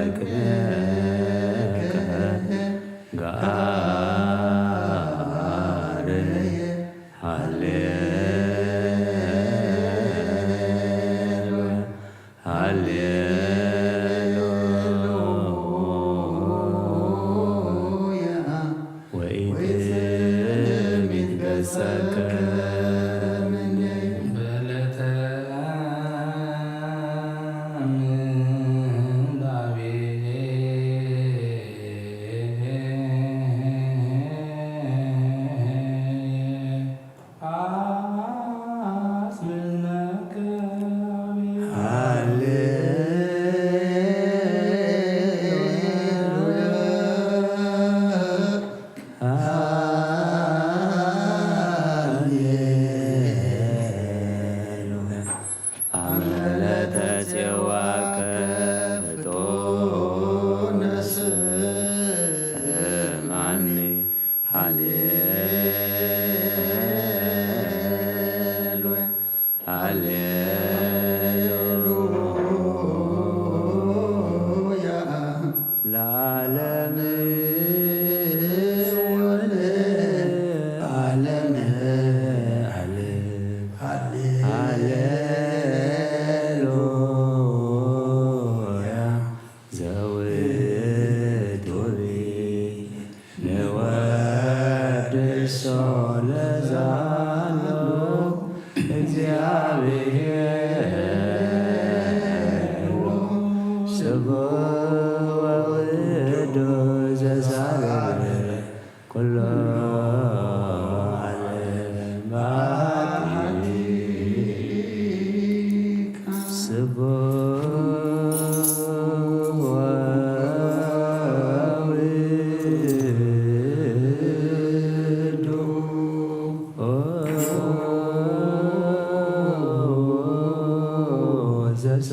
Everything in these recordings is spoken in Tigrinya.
ወየጻግነከ ጋር ሃሌሉያ። ሃሌሉያ። ወኢትሚት ገጸከ እምኔ። በለተ ምንባቤ አስመዝነከ አቤቱ። ሃሌሉያ። ሃሌሉያ። አመ ለተጼዋከ ፍጡነ ስምዓኒ። ሃሌሉያ፣ ሃሌሉያ። ለዓለመ ዓለም፣ ዓለም፣ ሃሌሉያ። ዘውቱ ንወድሶ ለዛሎ፣ እግዚአብሔር ስብሐ ወውእቱ ዘሳረረ ኩሎ ዓለም በአቲ። ስብሐ ወውእቱ ዘሳ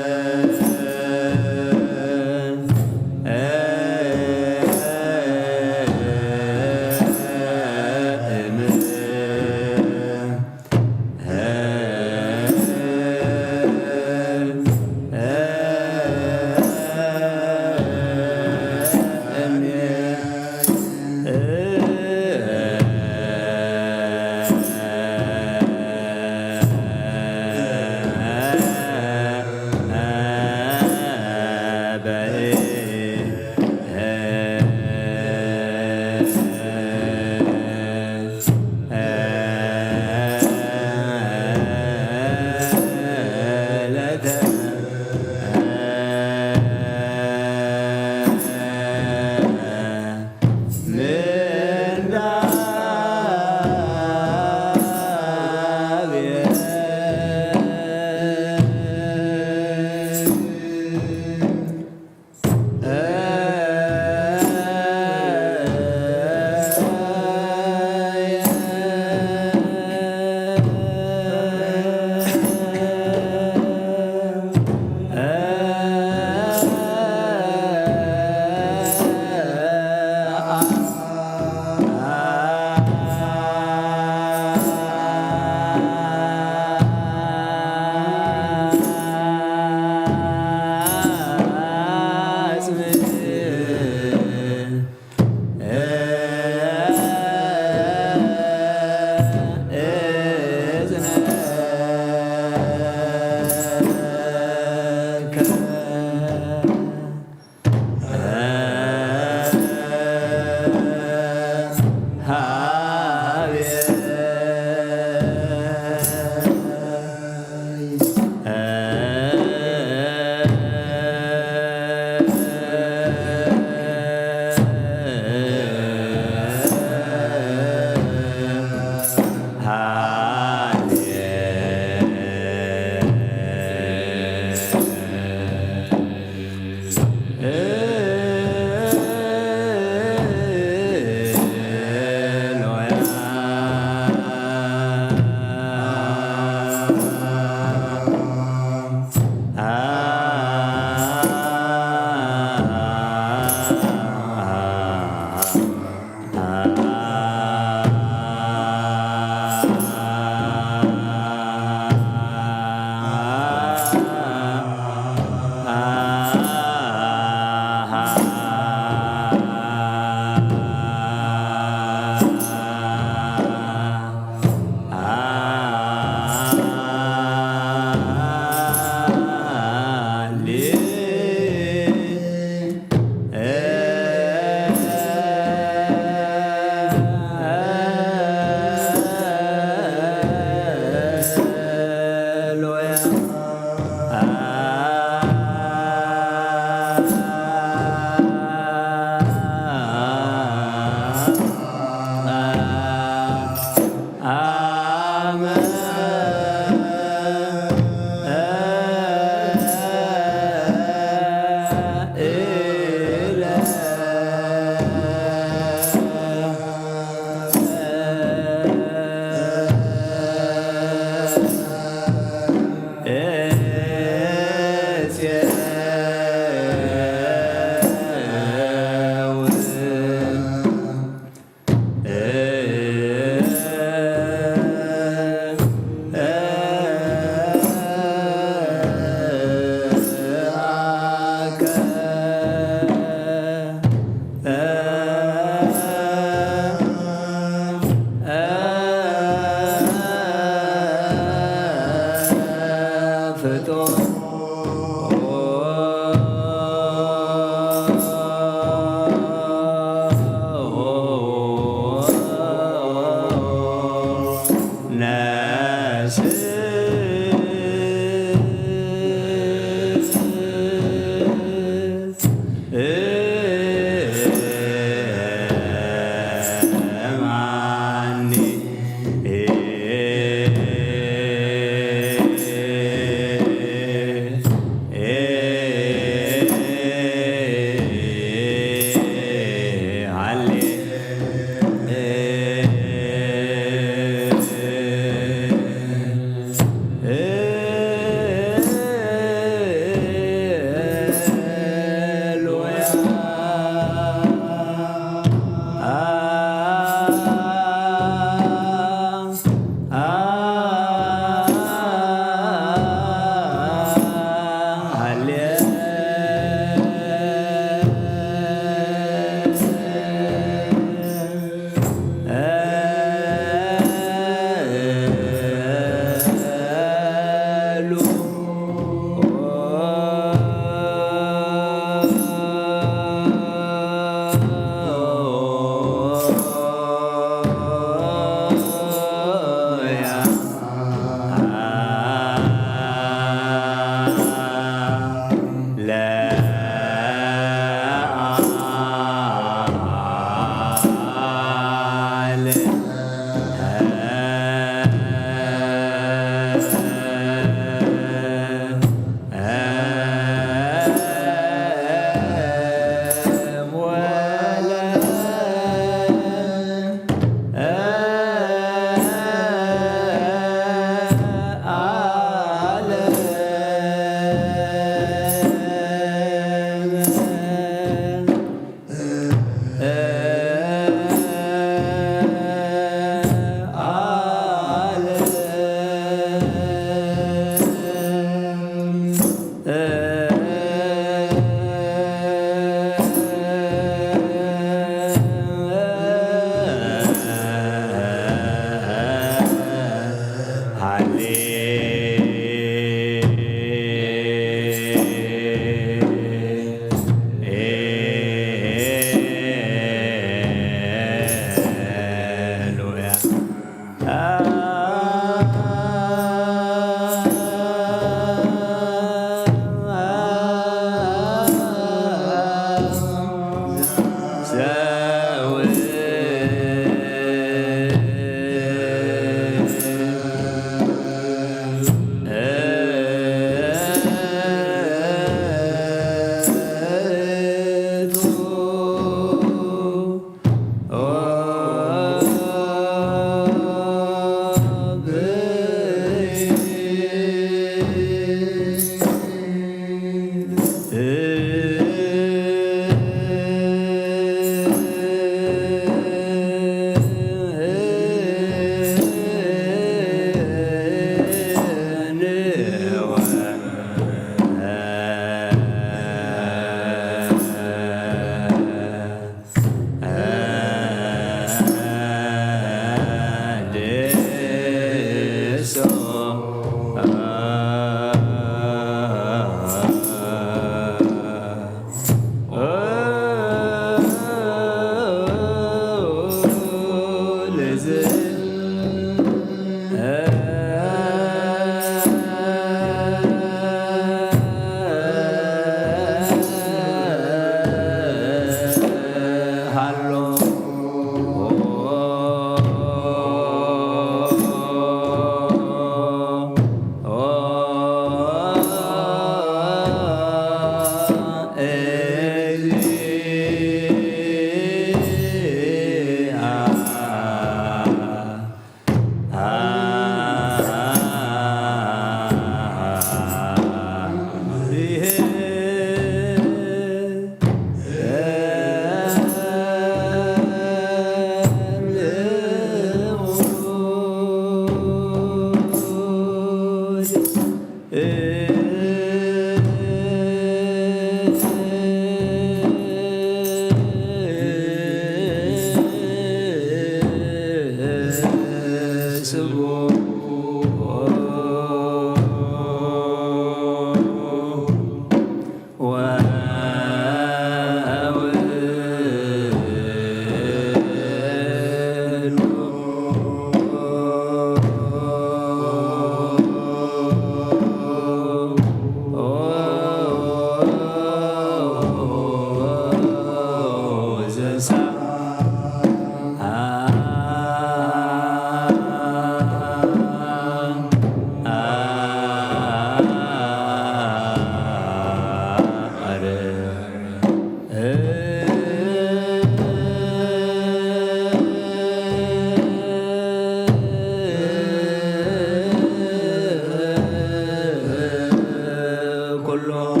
ኩሎም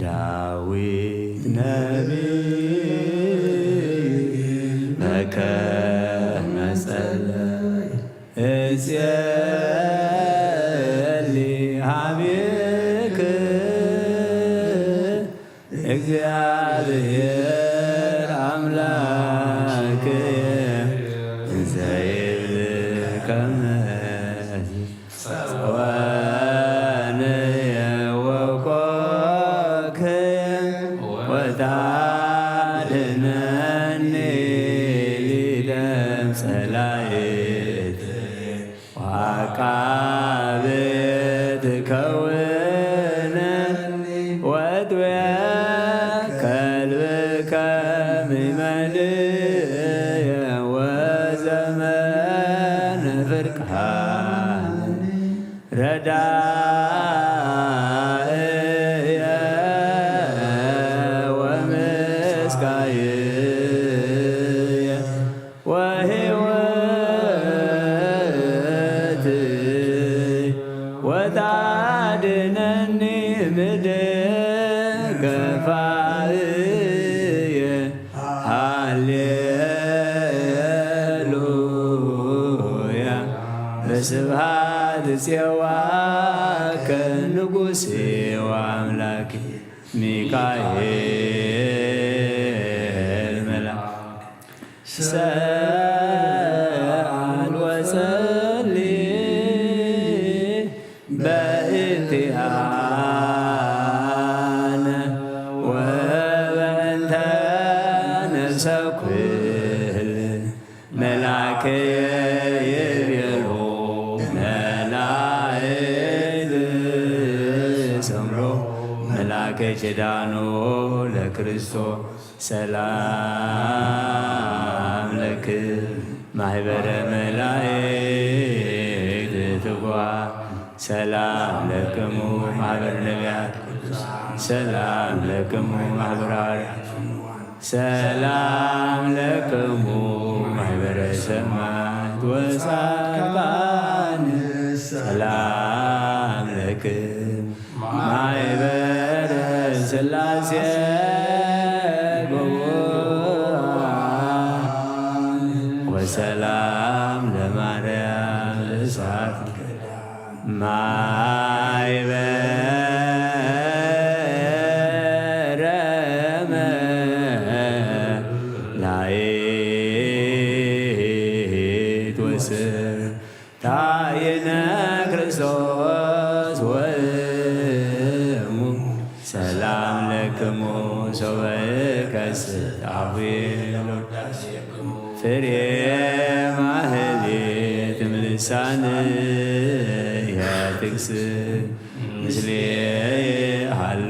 ዳዊት ነቢይ በከመ ጸለየ እጼሊ ሀቤክ። እግዚአብሔር አምላክ እንዘ ይብል ከመ ጸወንየ ወኮክየ ወታድነኒ ሊደም ጸላእትየ። ወአቃቤ ትከውነኒ ወትቤ ከልብከ ምመልእ ወዘመነ ፍርቃን ረዳእየ ወምስካየ ወሕይወት ወታድነኒ ምድር ገፋእየ። ሃሌሉያ በስብሐት ጼዋከ ንጉሴ ወአምላኬ ሚካኤል መልአክ ሰአል ወጸሊ በእንቲአነ ወበእንተ ነፍሰ ኩል መላከ የቤሎ መላእክት ሰምሮ መላከ ኪዳኖ ለክርስቶስ ሰላም ለክም ማህበረ መላእክት ትጓ ሰላም ለክሙ ማህበረ ነቢያት ቅዱሳን ሰላም ለክሙ ማህበረ ሃዋርያት ሰላም ለክሙ ማህበረ ሰማዕት ወጻድቃን ሰላም ለክሙ ማህበረ ስላሴ ግቡራን ወሰላም ለማርያም እሳት ማህበረ መላእክት ወስር ታየነ ክርስቶስ ወእሙ ሰላም ለክሙ ሶበ ከስት አፉየ ለውዳሴክሙ ፍሬ ማህሌት እምልሳንየ ትግስት ምስሌየ ሃሉ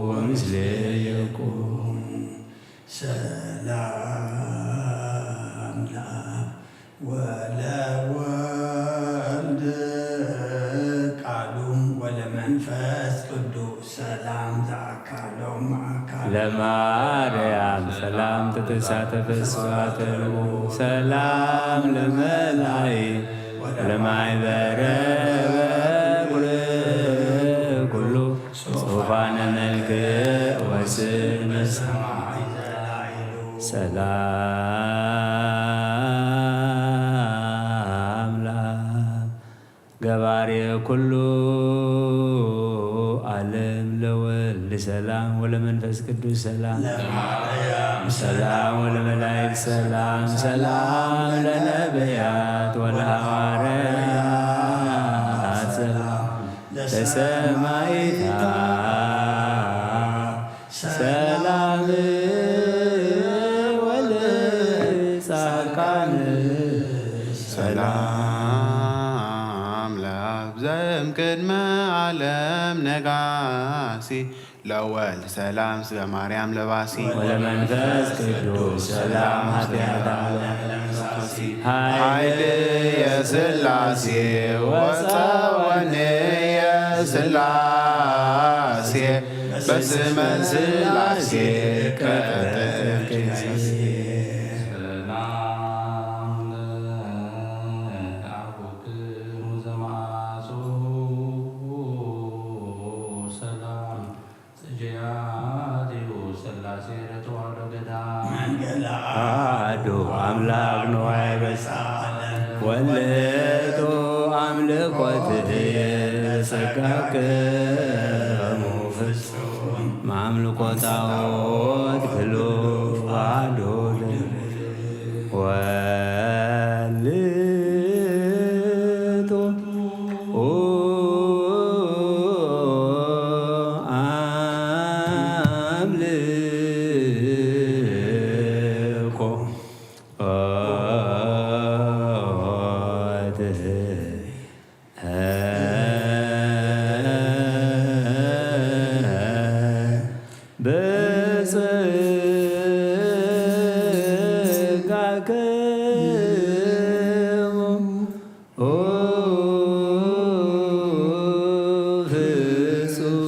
ወምስሌየ ኩን። ሰላም ለአብ ወለወልድ ቃሉ ወለመንፈስ ቅዱስ ሰላም ዘአካሎም አካል ለማርያም ሰላም ተተሳተፈ ስብሐተ ለቡ ሰላም ለመላእክት ወለማይበረ በኩር ኩሉ ጽሑፋነ መልክዕ ወስን በሰማይ ዘላይሉ ሰላም ለአብ ገባሬ ኩሉ ዓለም ለወልድ ሰላም ወለመንፈስ ቅዱስ ሰላም ለማርያም ሰላም ወለመላእክት ሰላም ሰላም ለነቢያት ወለሐዋርያት ሰማይታ ሰላም ወልጻድቃን ሰላም ለአብ ዘእምቅድመ ዓለም ነጋሲ ለወልድ ሰላም ስለ ማርያም ለባሲ ወለመንፈስ ቅዱስ ሰላም ኃጢአት ዓለም ለመሳሲ ኃይል የስላሴ ወጸወን የስላሴ በስመ ስላሴ ቀጥቅያሴ ሰላም ለአቡክሙ ዘማሱ ሰላም ጽጌያቲሁ ሥላሴ ለተዋሕዶ ገዳም መንገለ አሐዱ አምላክ ንዋይ በሳ ወለቱ አምልኮትየ ለጸጋክሙ ፍጹም ማምልኮ ጣዖት ክሉ አሐዱ ወልድ አምልኮ በጸጋክሙ ፍጹም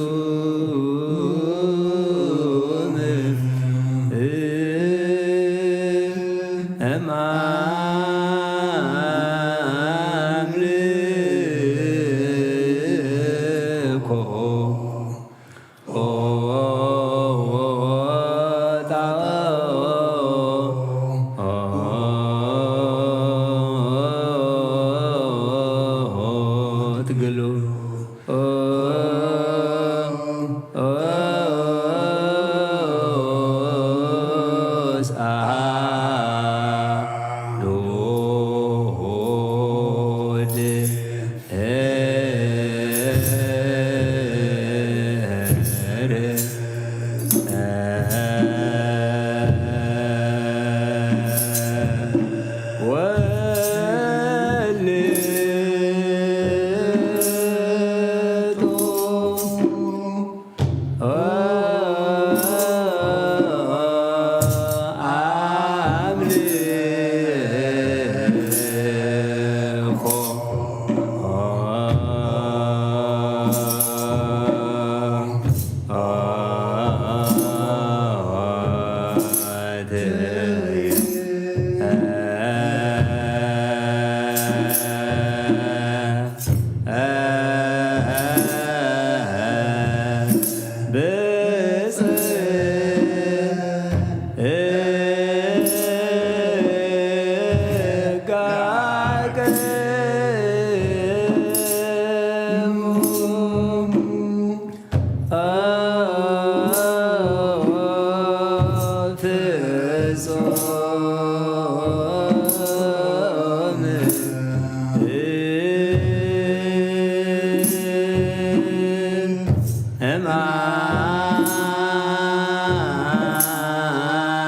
እም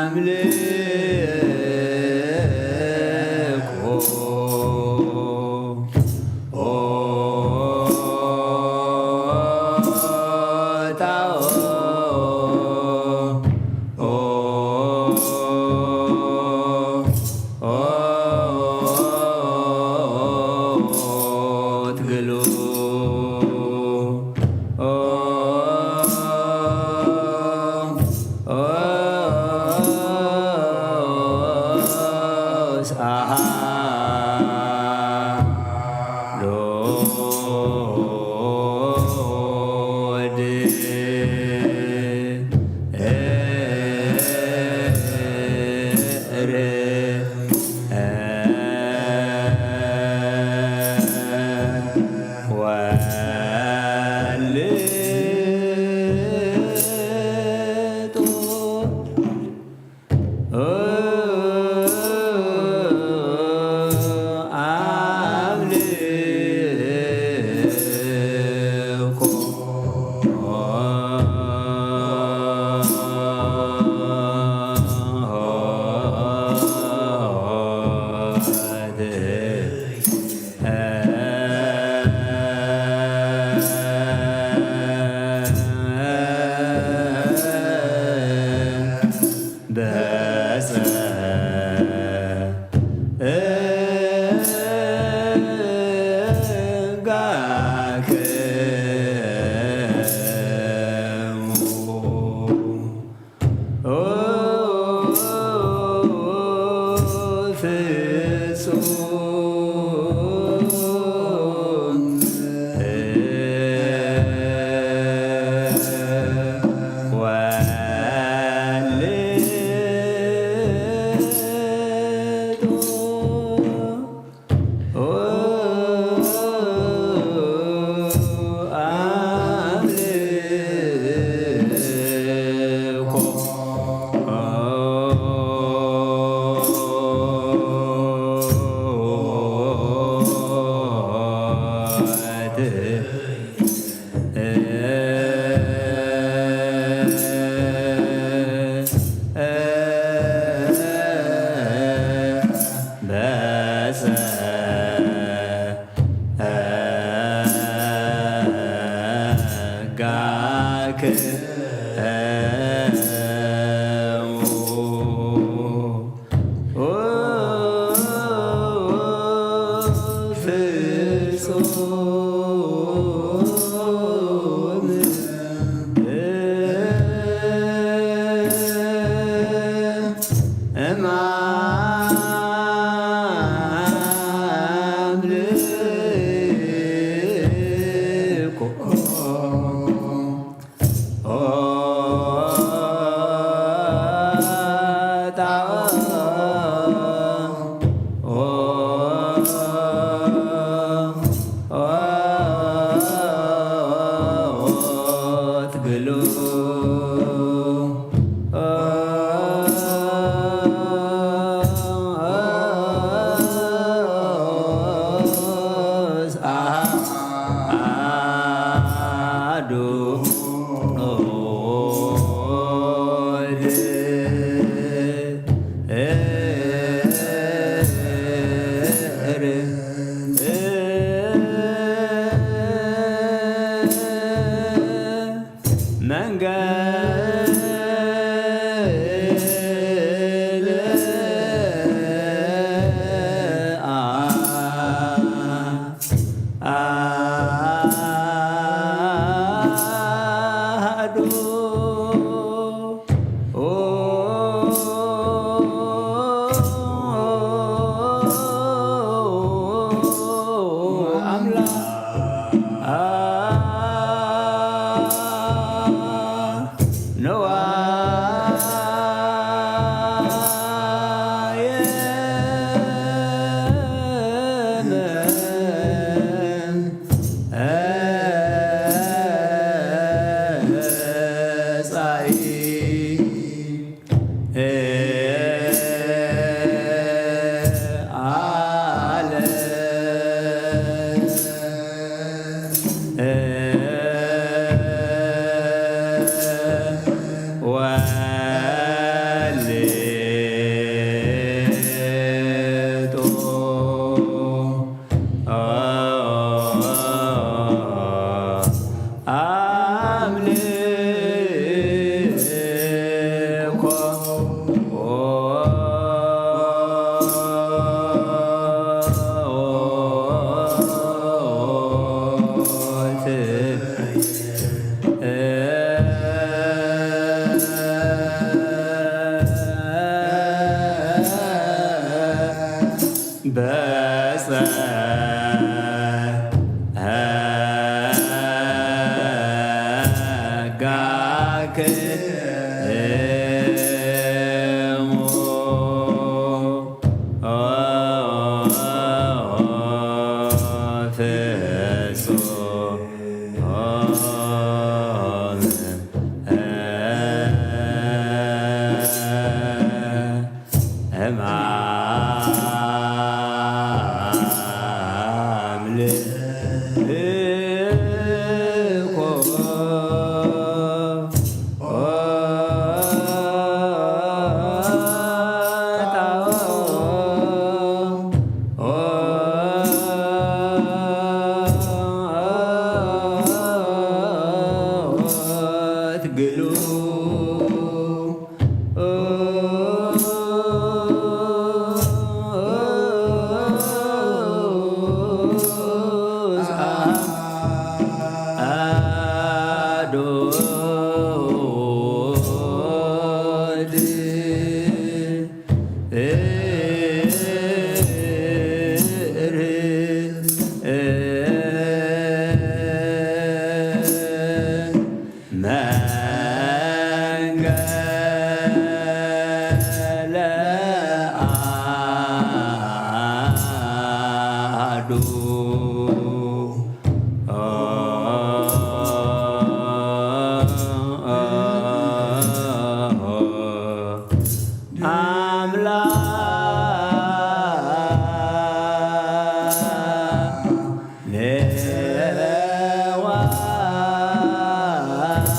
አምልኮ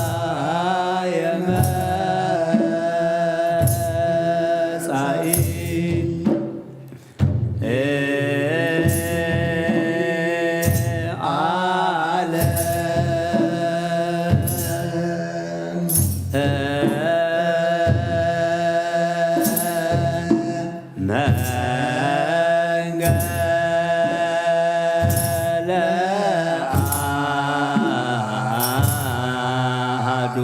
ዋየ መጻኢ ዓለም መንገለ ኣሃዱ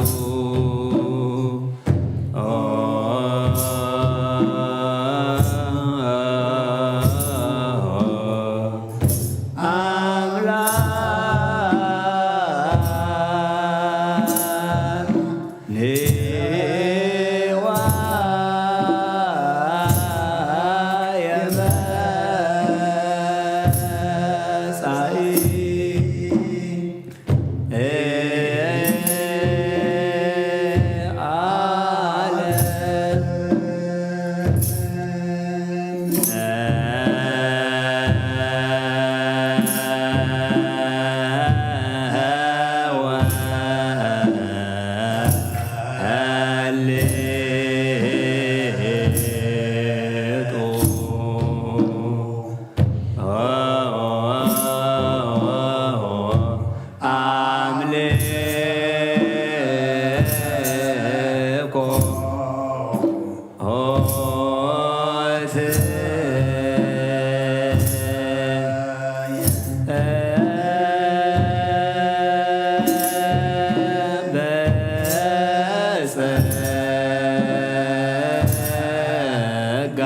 ኣምላክ ኔዋ የመጻኢ አምልኮ ሆትየ በጸጋ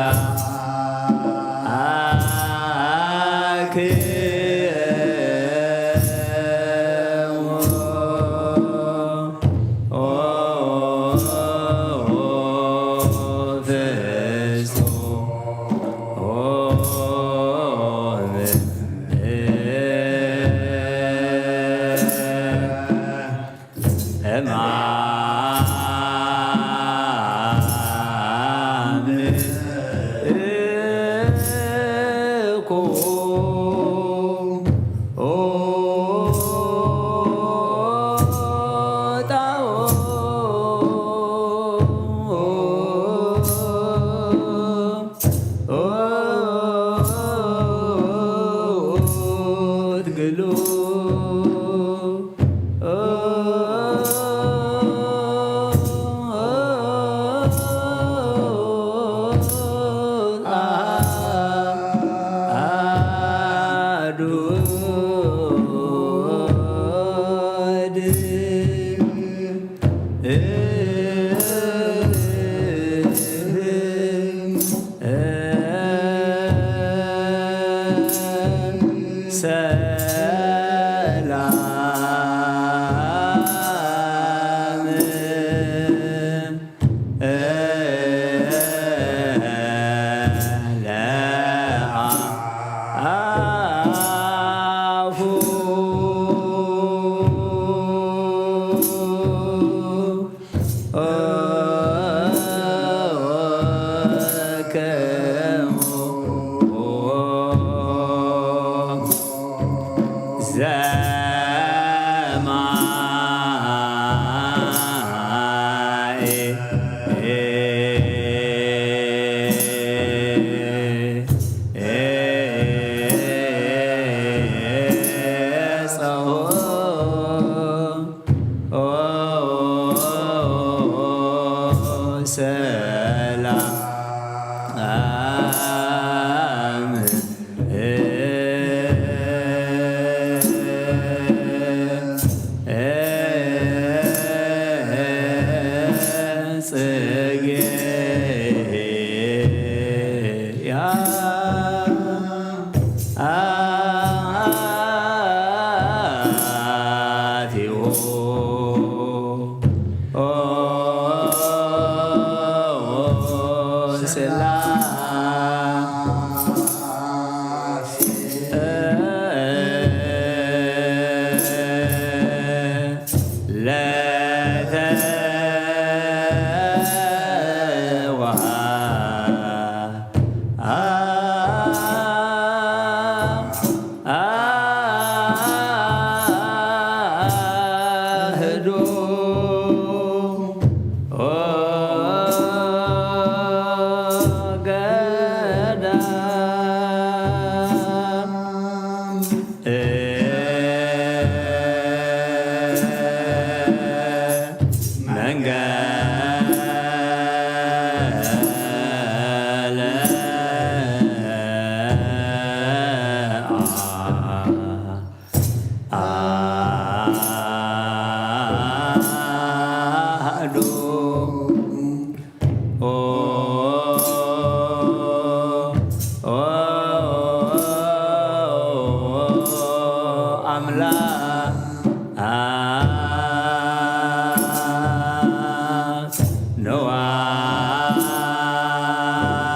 ኣምላኽ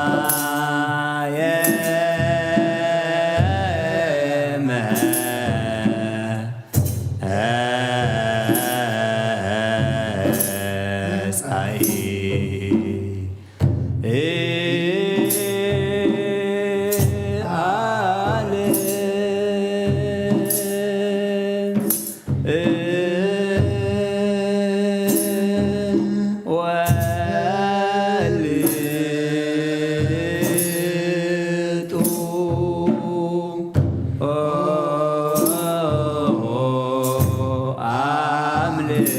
ንዋየ መጻኢ ዓለም ወልጡ ኣምልኮ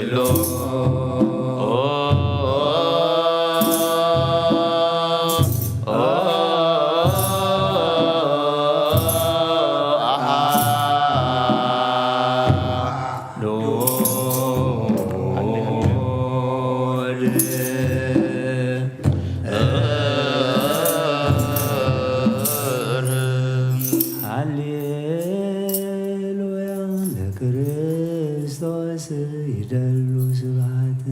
ሎ ሃሌሉያ ለክርስቶስ ይደሉ ስብሐት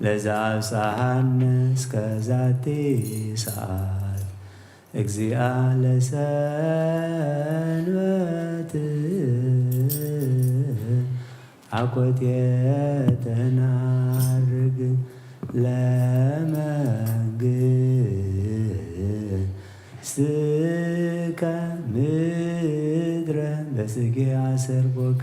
ለዘአብጽሐነ እስከ ዛቲ ሰዓት። እግዚአ ለሰንበት አኮቴተ ናርግ ለመንግሥትከ ምድረ በስጌ አሰርጎከ።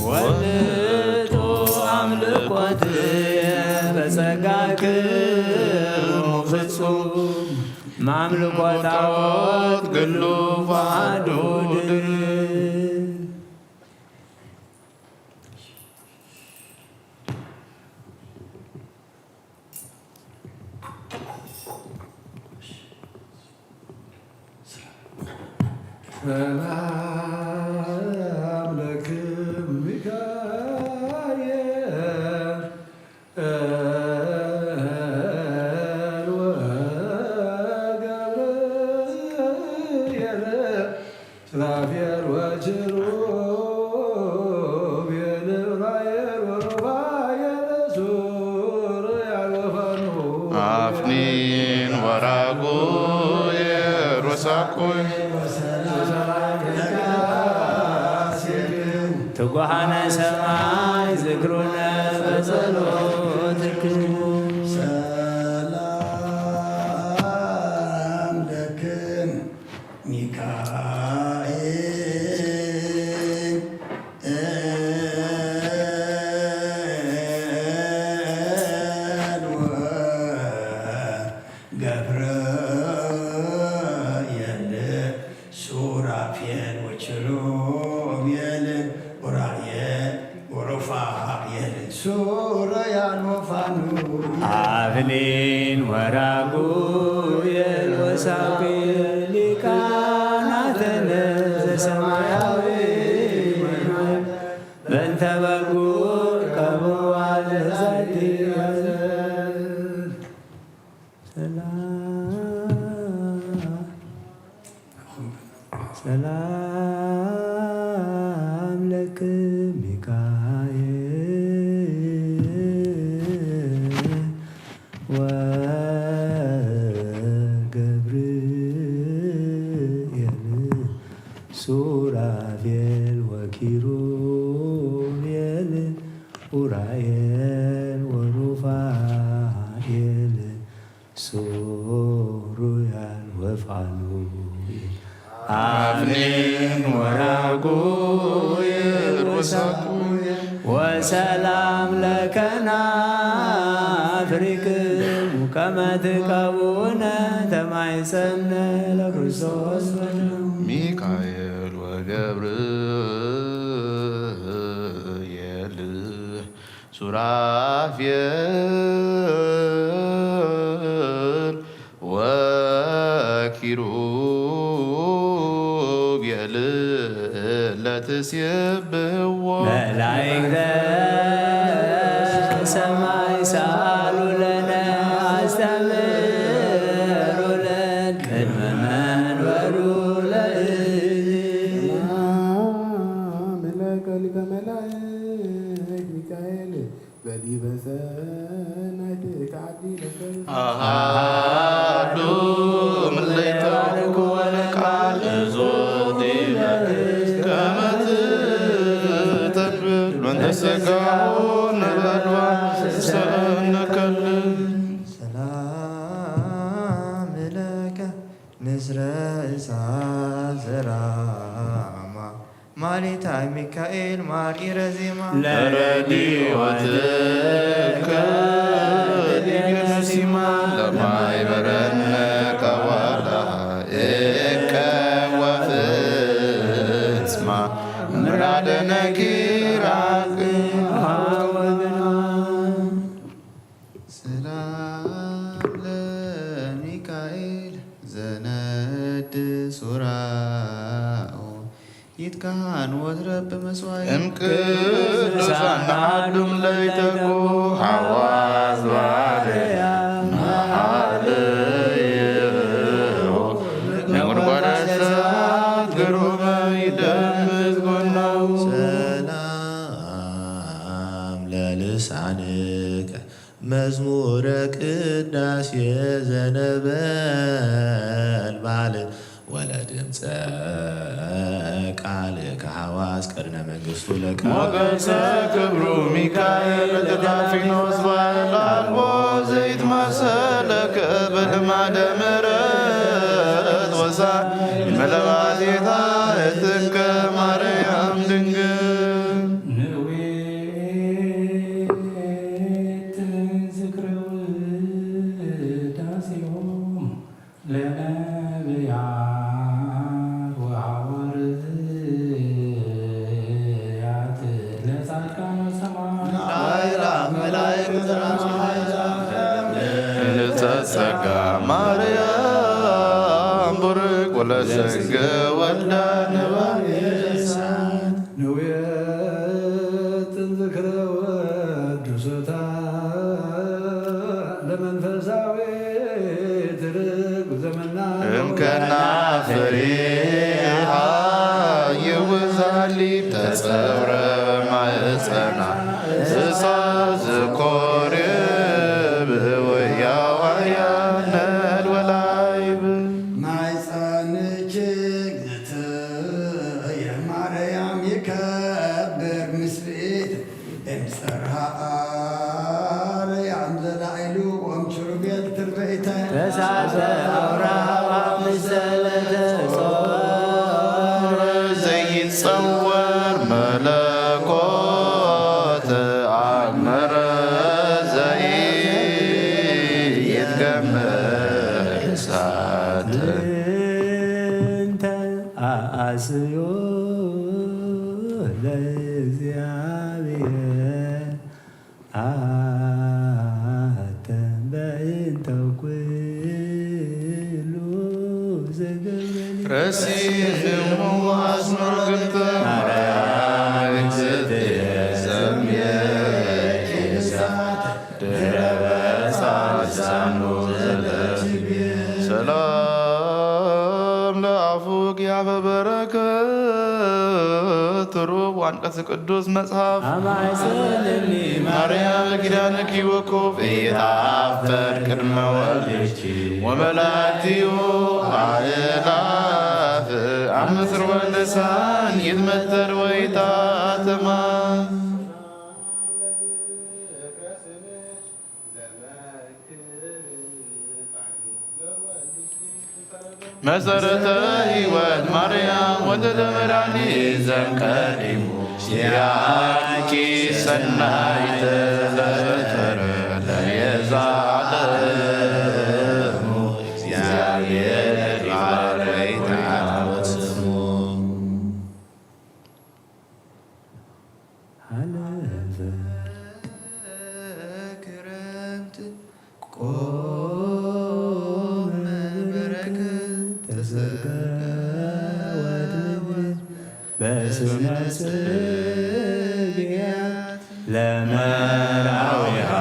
ወልጡ ኣምልኮት በጸጋክሙ ፍጹም ማምልኮ ታቦት ግሉ ፈቃዱ ድል ሰላም ለክም ሚካኤል ወገብርኤል ሱራፌል ወኪሩቤል ዑራኤል ወሩፋኤል ሱራፌል ወፈኑ አፍኒን ወራጉኤል ወሳኩል ትጉሃነ ሰማይ ዝክሩነ በጸሎትክሙ ሰላም ለክን ሚካኤል ኪሩቤል ኡራኤል ወሩፋኤል ሱራያን ወፋኑኤል። አፍኒን ወራጉኤል ወሳቁኤል ሊቃናተ ነፍስ ሰማያዊ በእንተ በጉ ቀብዋ ለዛቲ ሰላም ሰላም ለክም ሚካኤል ወገብርኤል ሱራፌል ወኪሩቤል ኡራኤል ወሩፋኤል ሱሩያን ወፋኑኤል አፍኒን ወራጉኤል ወሳቁኤል ወሰላም ለከናፍሪክሙ ከመ ትቀቡነ ተማይጸነ ለክርስቶስ ወደሙ። ሚካኤል ወገብርኤል ሱራፌል ወኪሩቤል ለትሴብሕዎ መላእክተ ሰማይ ሰአሉ ለነ አስተምሩ ለነ ቅድመ መንበሩ ለእግዚእ። ሰላም ለከ ሊቀ መላእክት ሚካኤል በዲበ ሰናይት ከዓዲ ለሰብ አሃዱ ምለይተ ወለቃል ዞቲ ከመ ትተንብር መንፈስ ጸጋሁ ነበልባል ሰእነከልል። ሰላም ለከ ምስለ እሳት ዘራማ ማሌታይ ሚካኤል ማር ኢረዜማ። ለረዲኦትከ ዲበ ነሲማ ለማይበረነ ከዋላ እከ ወፍጽማ ምራደ ነኪራ ወግድማ። ሰላም ለሚካኤል ዘነድ ሱራኡ ይትካን ወትረብ መስዋይ እምቅዱሳን ናሃዱም ለይተኩ ሐዋዝ ባርያ መሃልዮ ነጎድጓድ እሳት ግሩመ ይደምዝ ጎናው። ሰላም ለልሳንከ መዝሙረ ቅዳሴ ዘነበልባል ወለድምፀ ቃል ከሐዋስ ቀርነ መንግስቱ ለቃል ሞገሰ ክብሩ ሚካኤል ለተዳፊኖስ ባል አልቦ ዘይትመሰለከ በልማደ ምሕረት ወሳ መለባዜታ እትከ ማርያም ድንግል። ንዌት ዝክረ ውዳሴሆሙ ለነብያት ወሐዋርያት ለጻድቃን ወሰማዕት። አእላፍ መላእክት ዘራማ ኃይላት ለምልዕተ ጸጋ ማርያም ቡርክ ወለሰገ ወልዳ ነባቤ እሳት። ንዌትን ዝክረ ወዱሰታ ለመንፈሳዊ ትርጉ ዘመና እምከና ፍሬሃ ይውዛሊ ተጸውረ ማህፀና እሳት ዝኮር ብህውያዋያነል ወላይብ ማይፀንኪ እግዝእትየ ማርያም ይከብር ምስሌት እምፅርሃ አርያም ዘላዕሉ ወም ኪሩቤል ትርበይተ ተሳተ አውራሃ ምስለ ተጾረ ዘይጸወር መለኮት አግመረ ዘይትገመር እሳት እንተ አአስዮ ሲሙ አስመሮ ግብተ ማርያም እግዝእትየ ሰምየኪ እሳት ድረበ ሳልሳኑ ዘለትቤ። ሰላም ለአፉኪ አፈ በረከት ሩብ ዋንቀስ ቅዱስ መጽሐፍ። አማይሰልኒ ማርያም ኪዳንኪ ወኩፍ ኢታፈር ቅድመ ወልድኪ ወመላእክቲሁ አእላፍ አምስር ወልሳን ይትመተር ወይታተማ። መሰረተ ሕይወት ማርያም ወልደ መድኃኒት ዘእምቀዲሙ ሲአኪ ሰናይተ ዘፈጠረ ለየዛ ዓለሙ እግዚአብሔር ይባርክ ወይትዓወት ስሙ። ሃለፈ ክረምት ቆመ በረከት ተሰቀወት ምድር በስመ ጽግያት ለመራዊሃ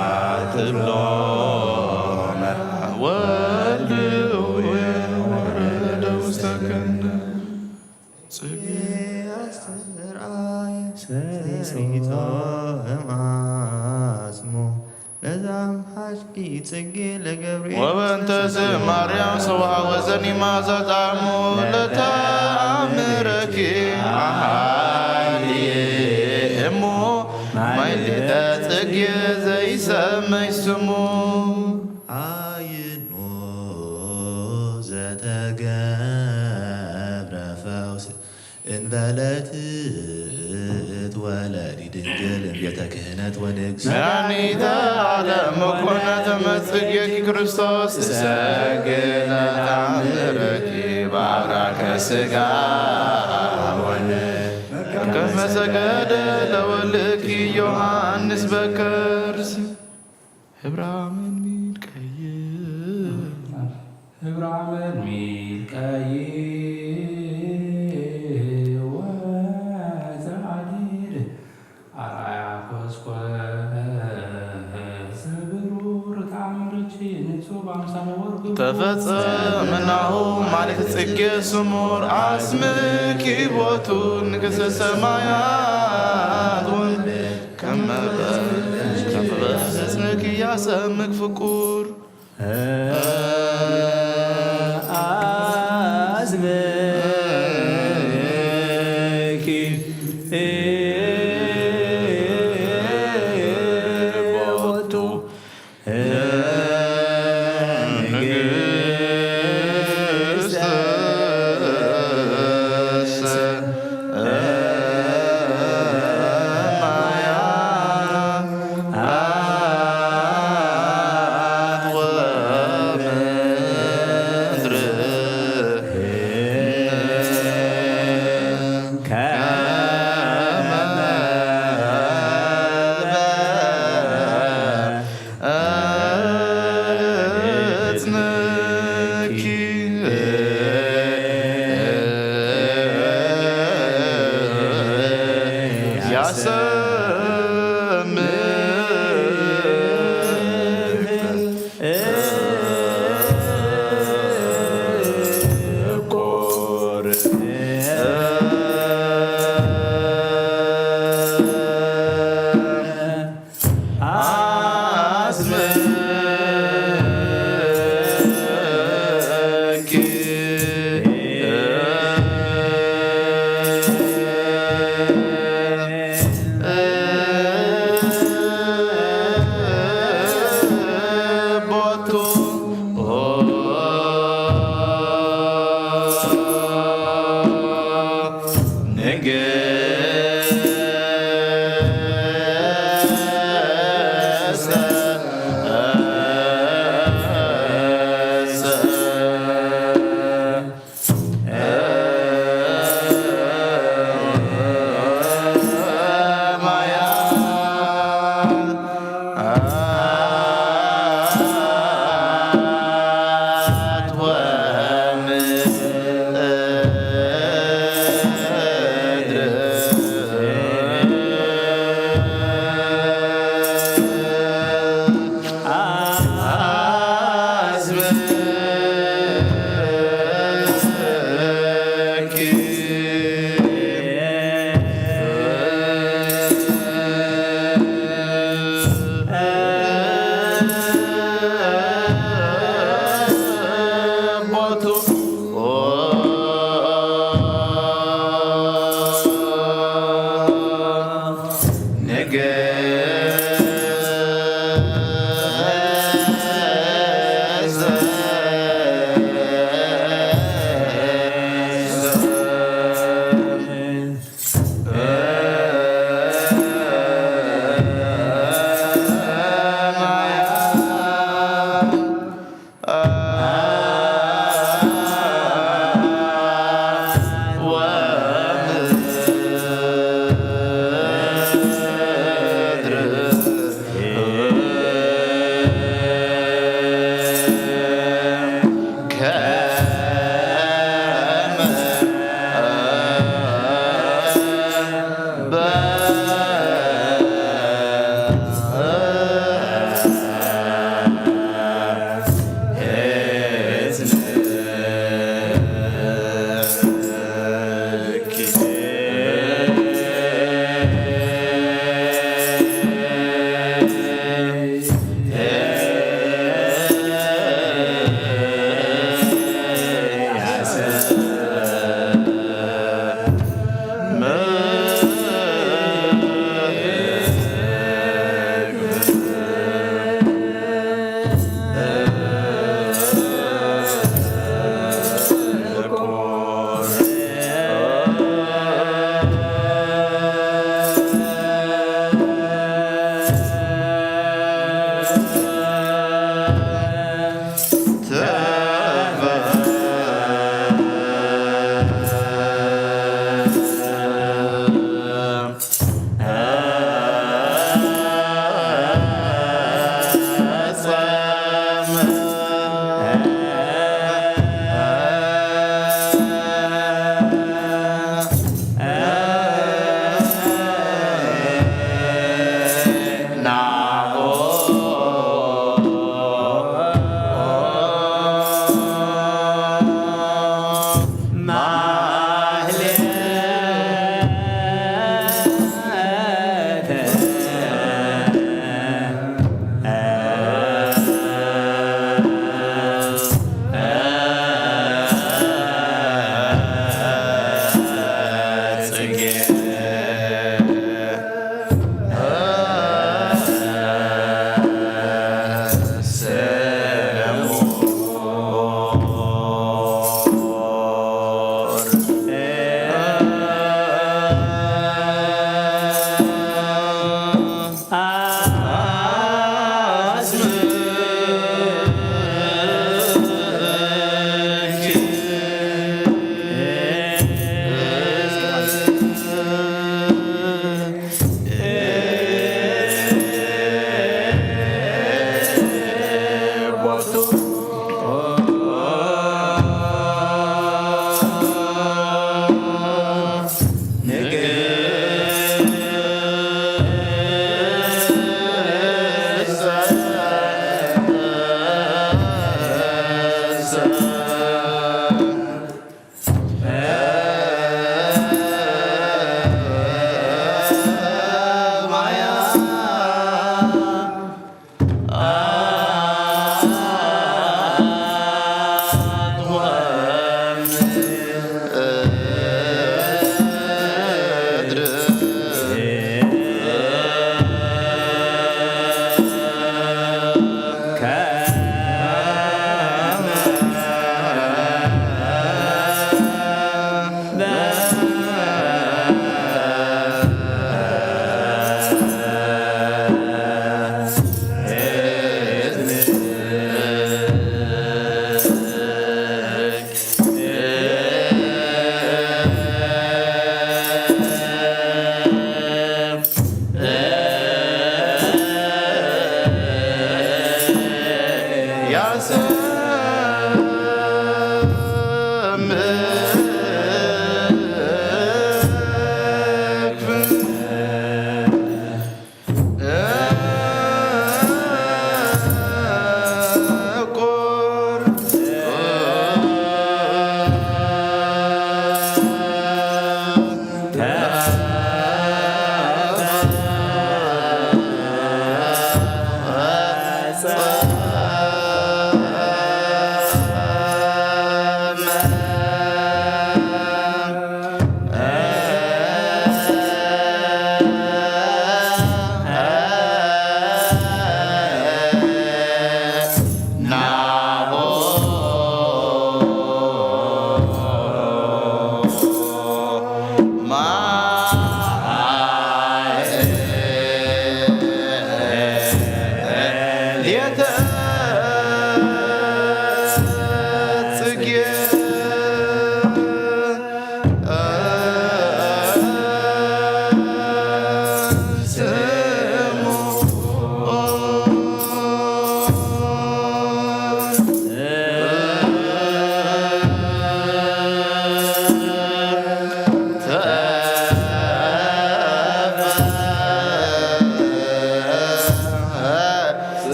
ትብሎ መርሃ ወልድ ወረደ ውስተ ገነት። ጽጌ አስተርአየ ሰሪጾ እምአጽሞ ለዛም ሐሽኪ ጽጌ ለገብርኤል። ወበእንተ ስም ማርያም ሰብሐ ወዘኒ ማዛ ጣዕሙ ለተአምረኪ አሃሊ እሙ ማይልተ ጽጌ ዘይሰመይ ስሙ። አይኑ ዘተገብረ ፈውስ እንበለት ትወለዲ ድንግል እምቤተ ክህነት ወንግስ። መድኃኒተ ዓለም መኮነ ተመጽጌኪ ክርስቶስ እሰግድ ለተአምረኪ በአብራከ ሥጋ ወነ ከመ ሰገደ ለወልድኪ ዮሐንስ በከርስ። ህብረ አመድ ሚል ቀይሕ። ህብረ አመድ ሚል ቀይሕ ወጸዓዲድ አርአያ ኮስኮሰ ብሩር ተአምርኪ ንጹህ በአምሳለ ወርቅ። ተፈጸመ ናሁ ማለት ጽጌ ስሙር አስምኪ ቦቱ ንግሥተ ሰማያት ወልድ ከመ በ-፣ ከመ በሕፅንኪ ያሰምክ ፍቁር። አስምኪ ቦቱ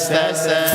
ሰማያ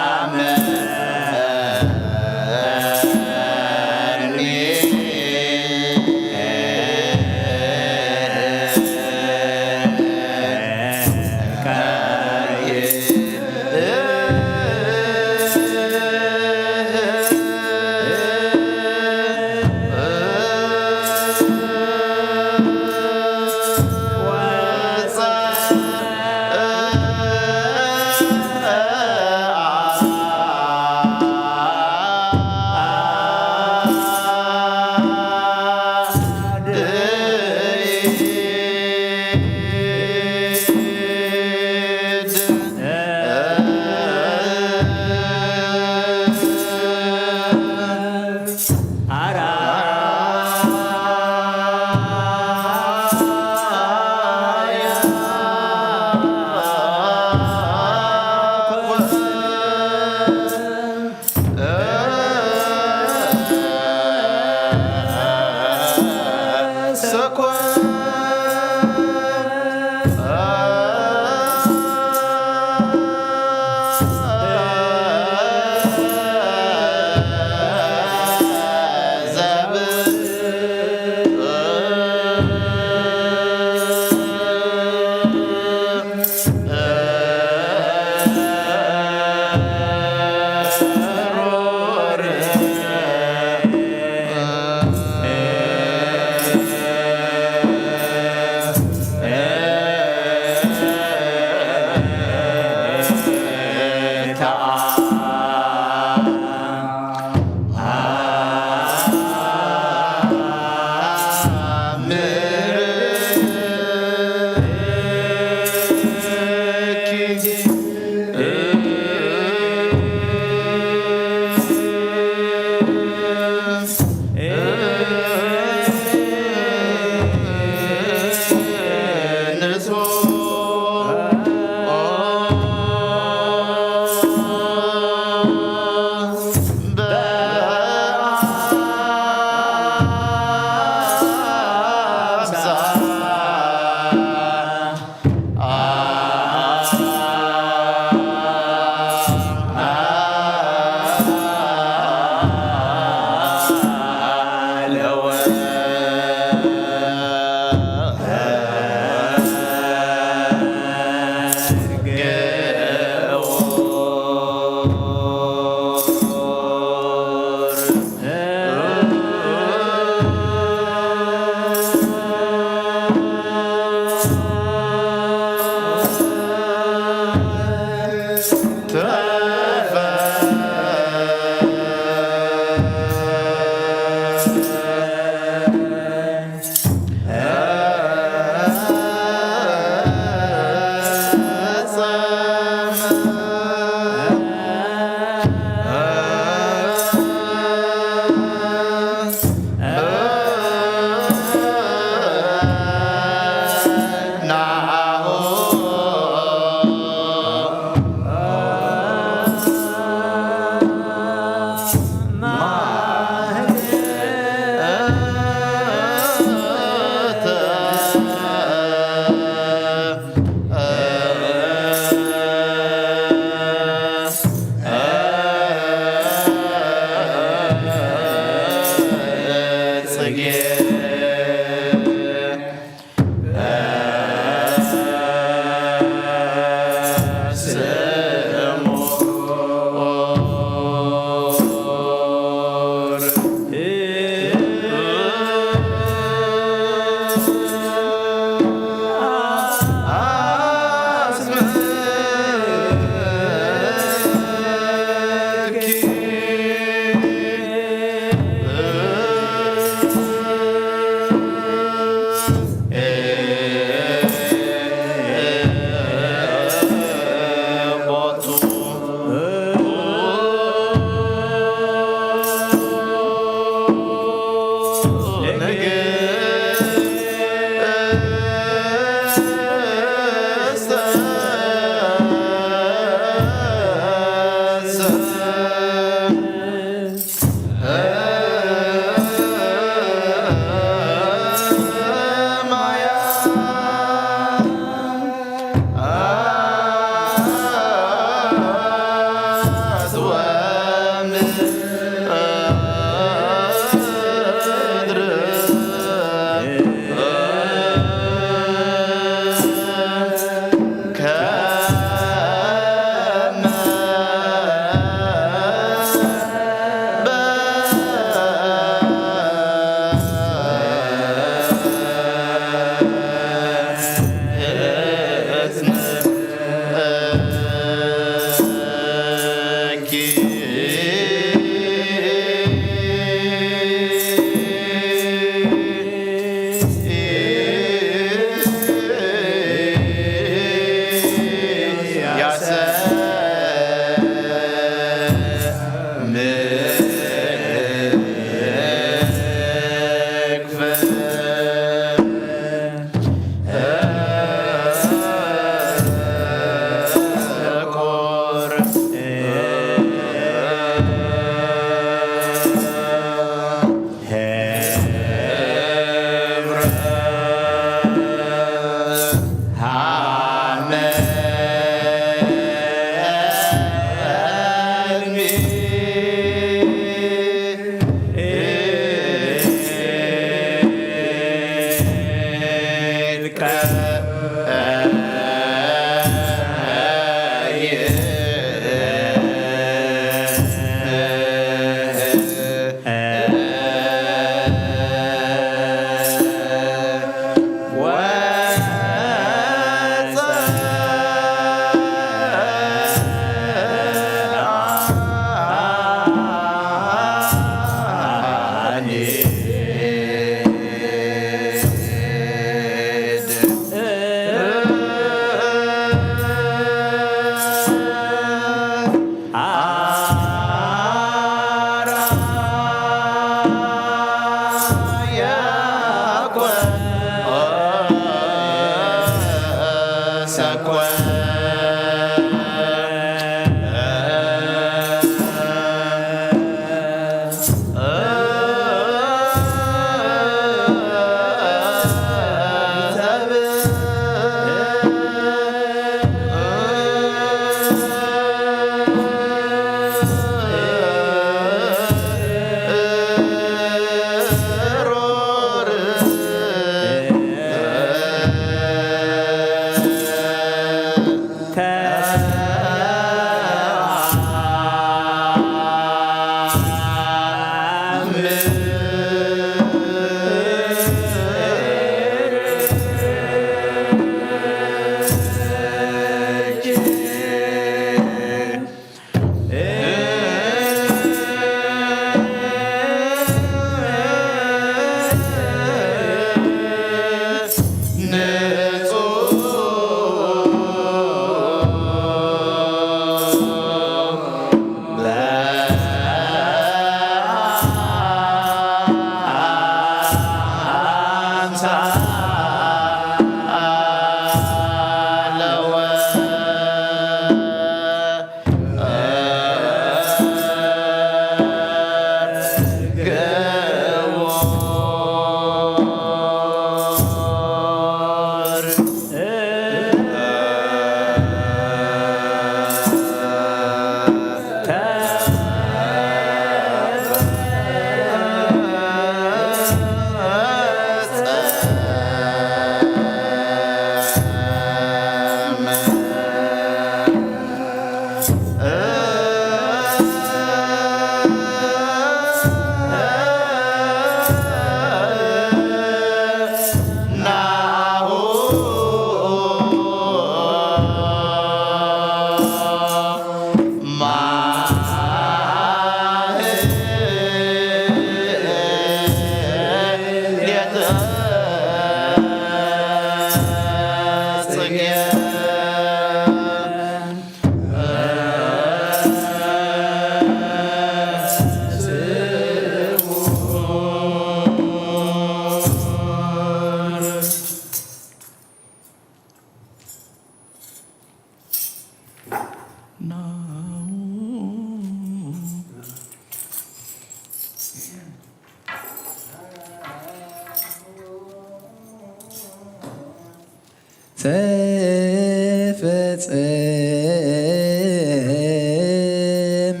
ተፈጸመ፣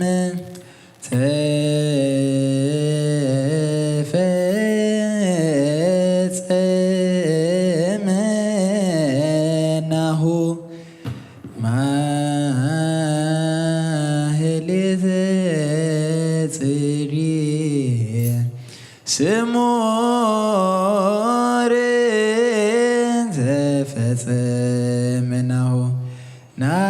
ተፈጸመ ናሁ ማህሌተ ጽጌ ስሙር ተፈጸመ ናሁ፣ ናሁ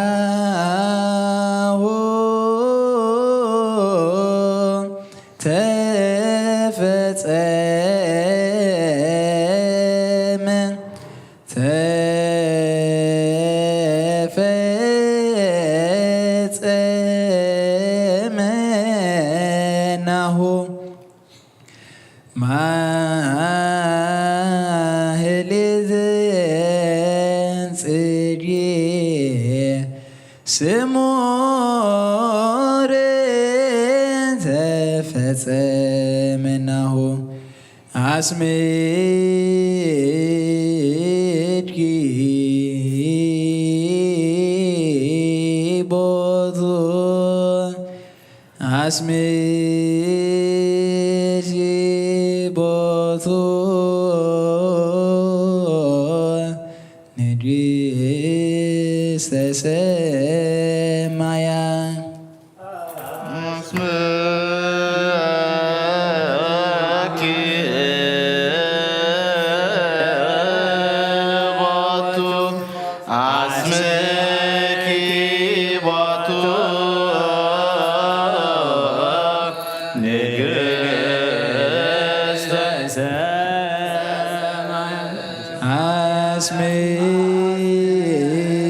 ተፈጸመ፣ ተፈጸመ ናሁ። ማህሌት ጽጌ ስሙር ተፈጸመ ናሁ። አስምኪ ቦቱ፣ አስምኪ ቦቱ ንግሥተ ሰማያ። አስምኪ ቦቱ፣ አስምኪ ቦቱ ንግሥተ ሰማያት።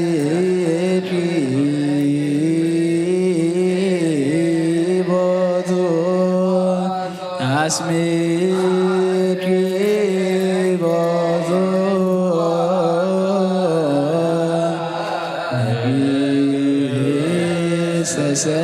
አስምኪ ቦቱ፣ አስምኪ ቦቱ ንግሥተ ሰማያት።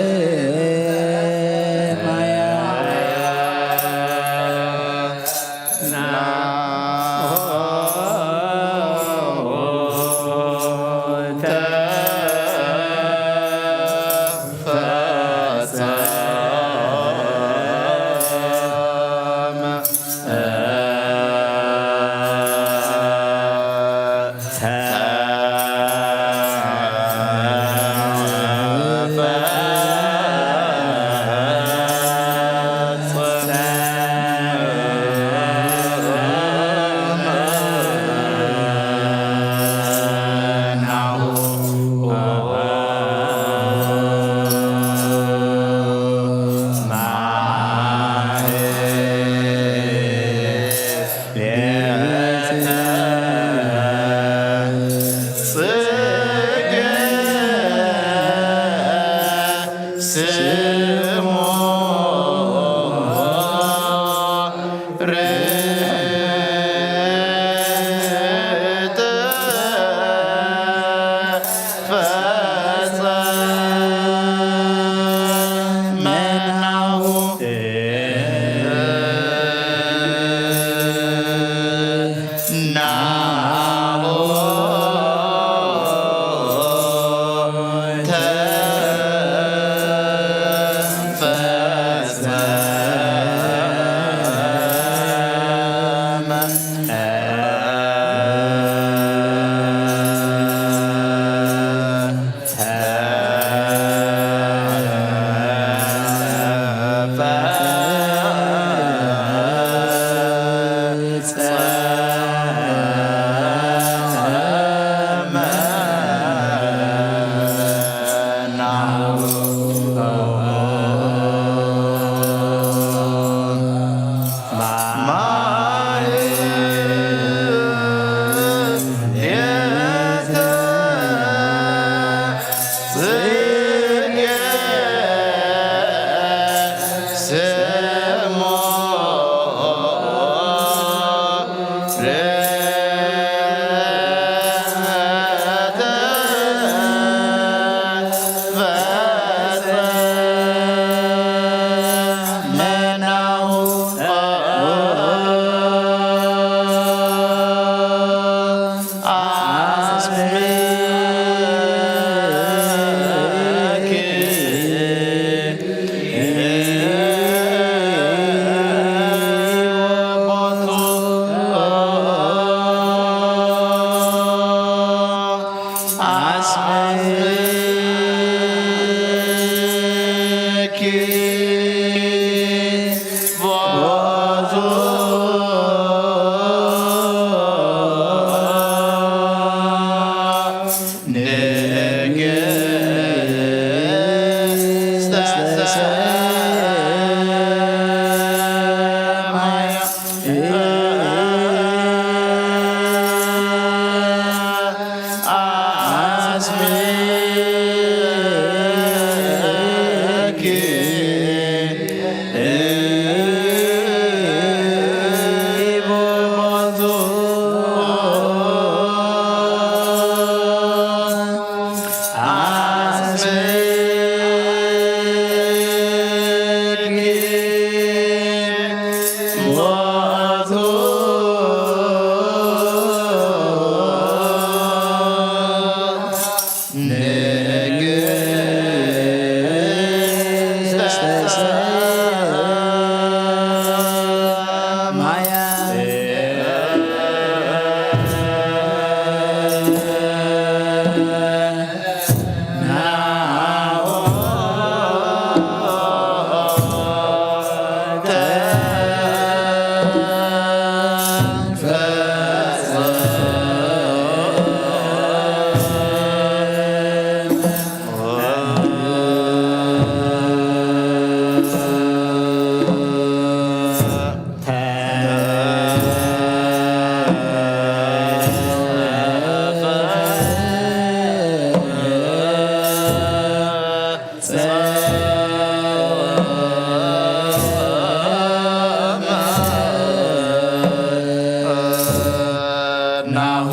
ናሁ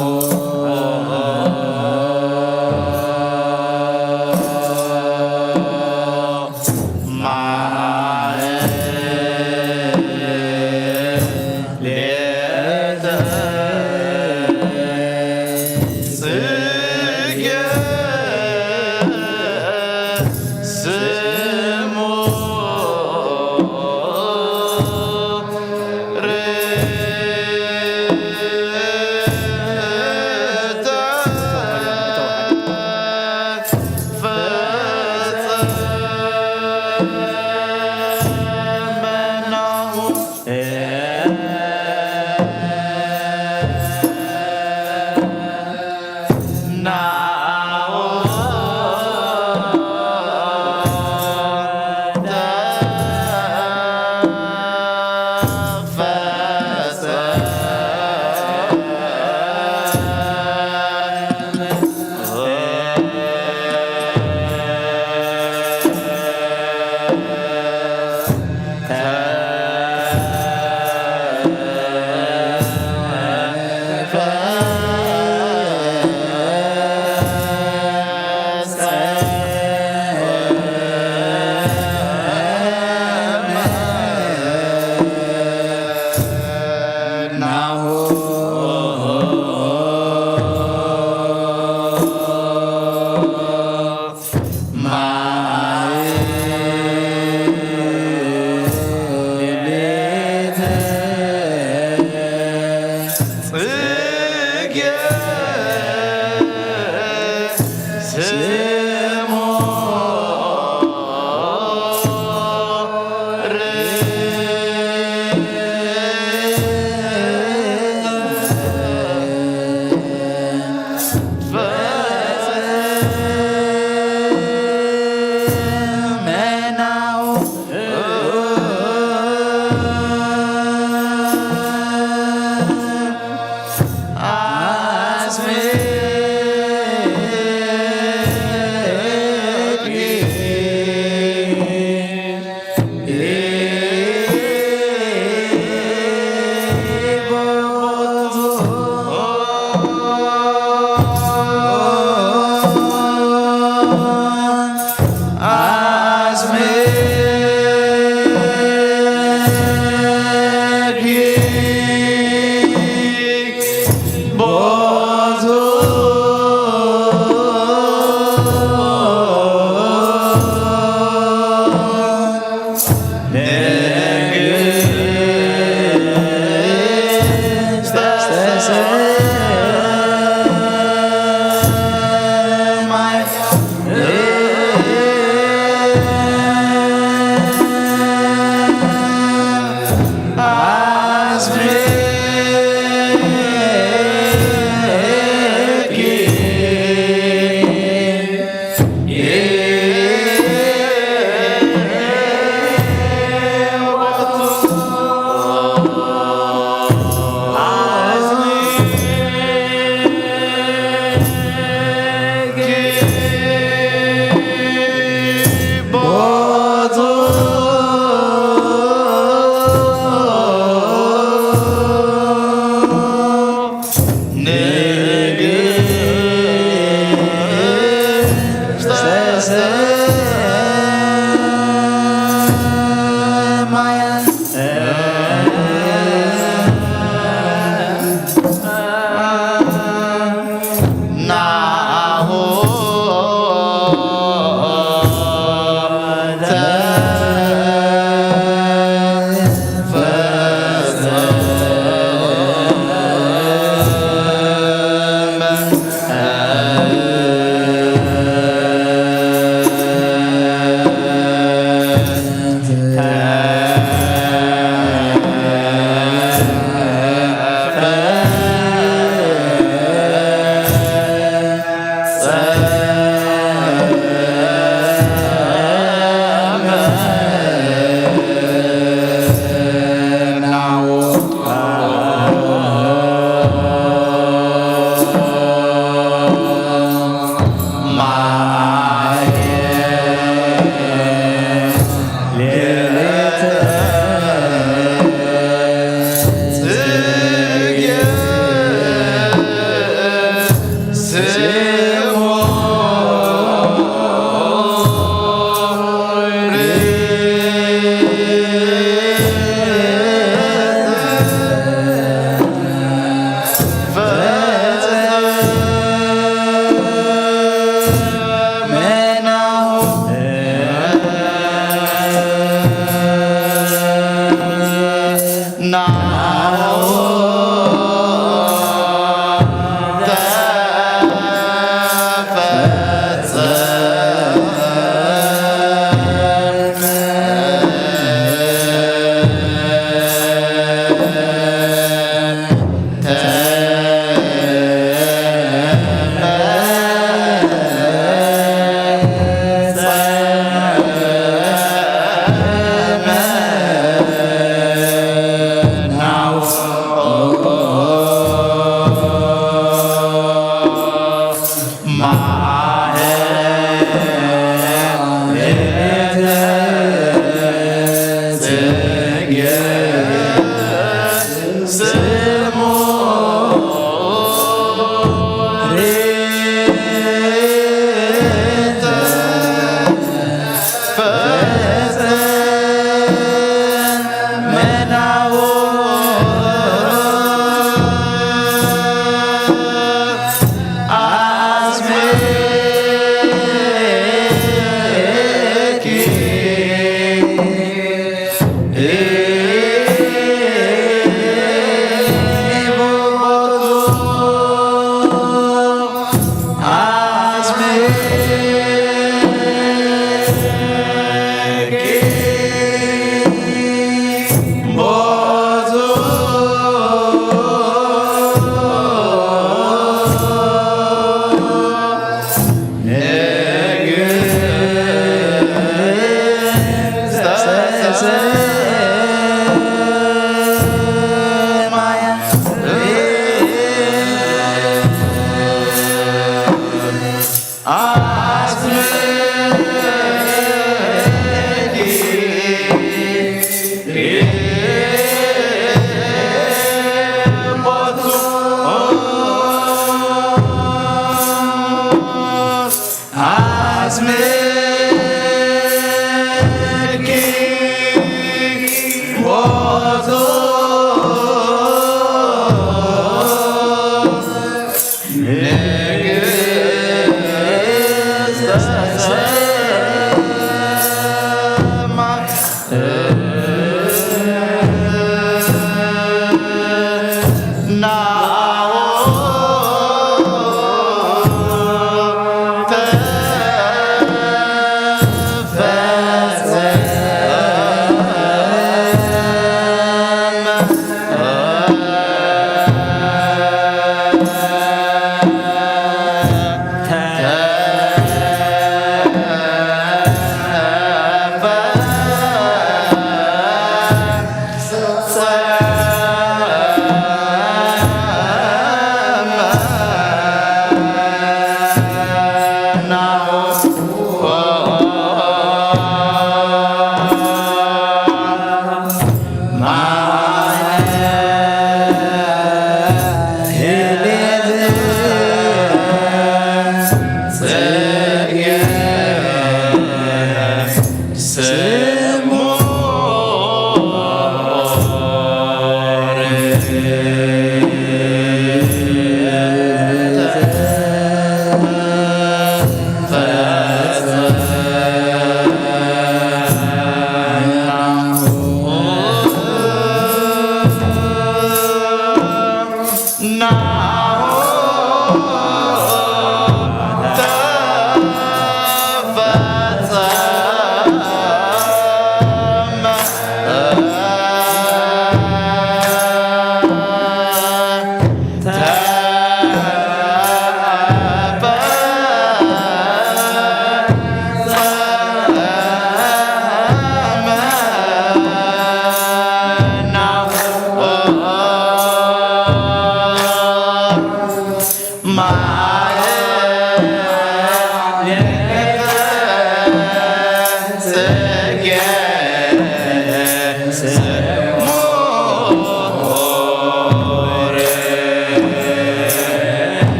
ማህሌተ ጽጌ ስሙ ርትዕተ ፈጸመናሁ። ናሁ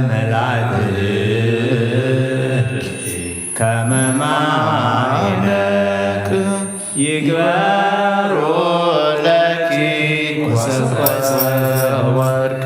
መላእክት ከመ ማዕረግ ይግበሩ ለኪ ወሰፈሰ ወርቅ።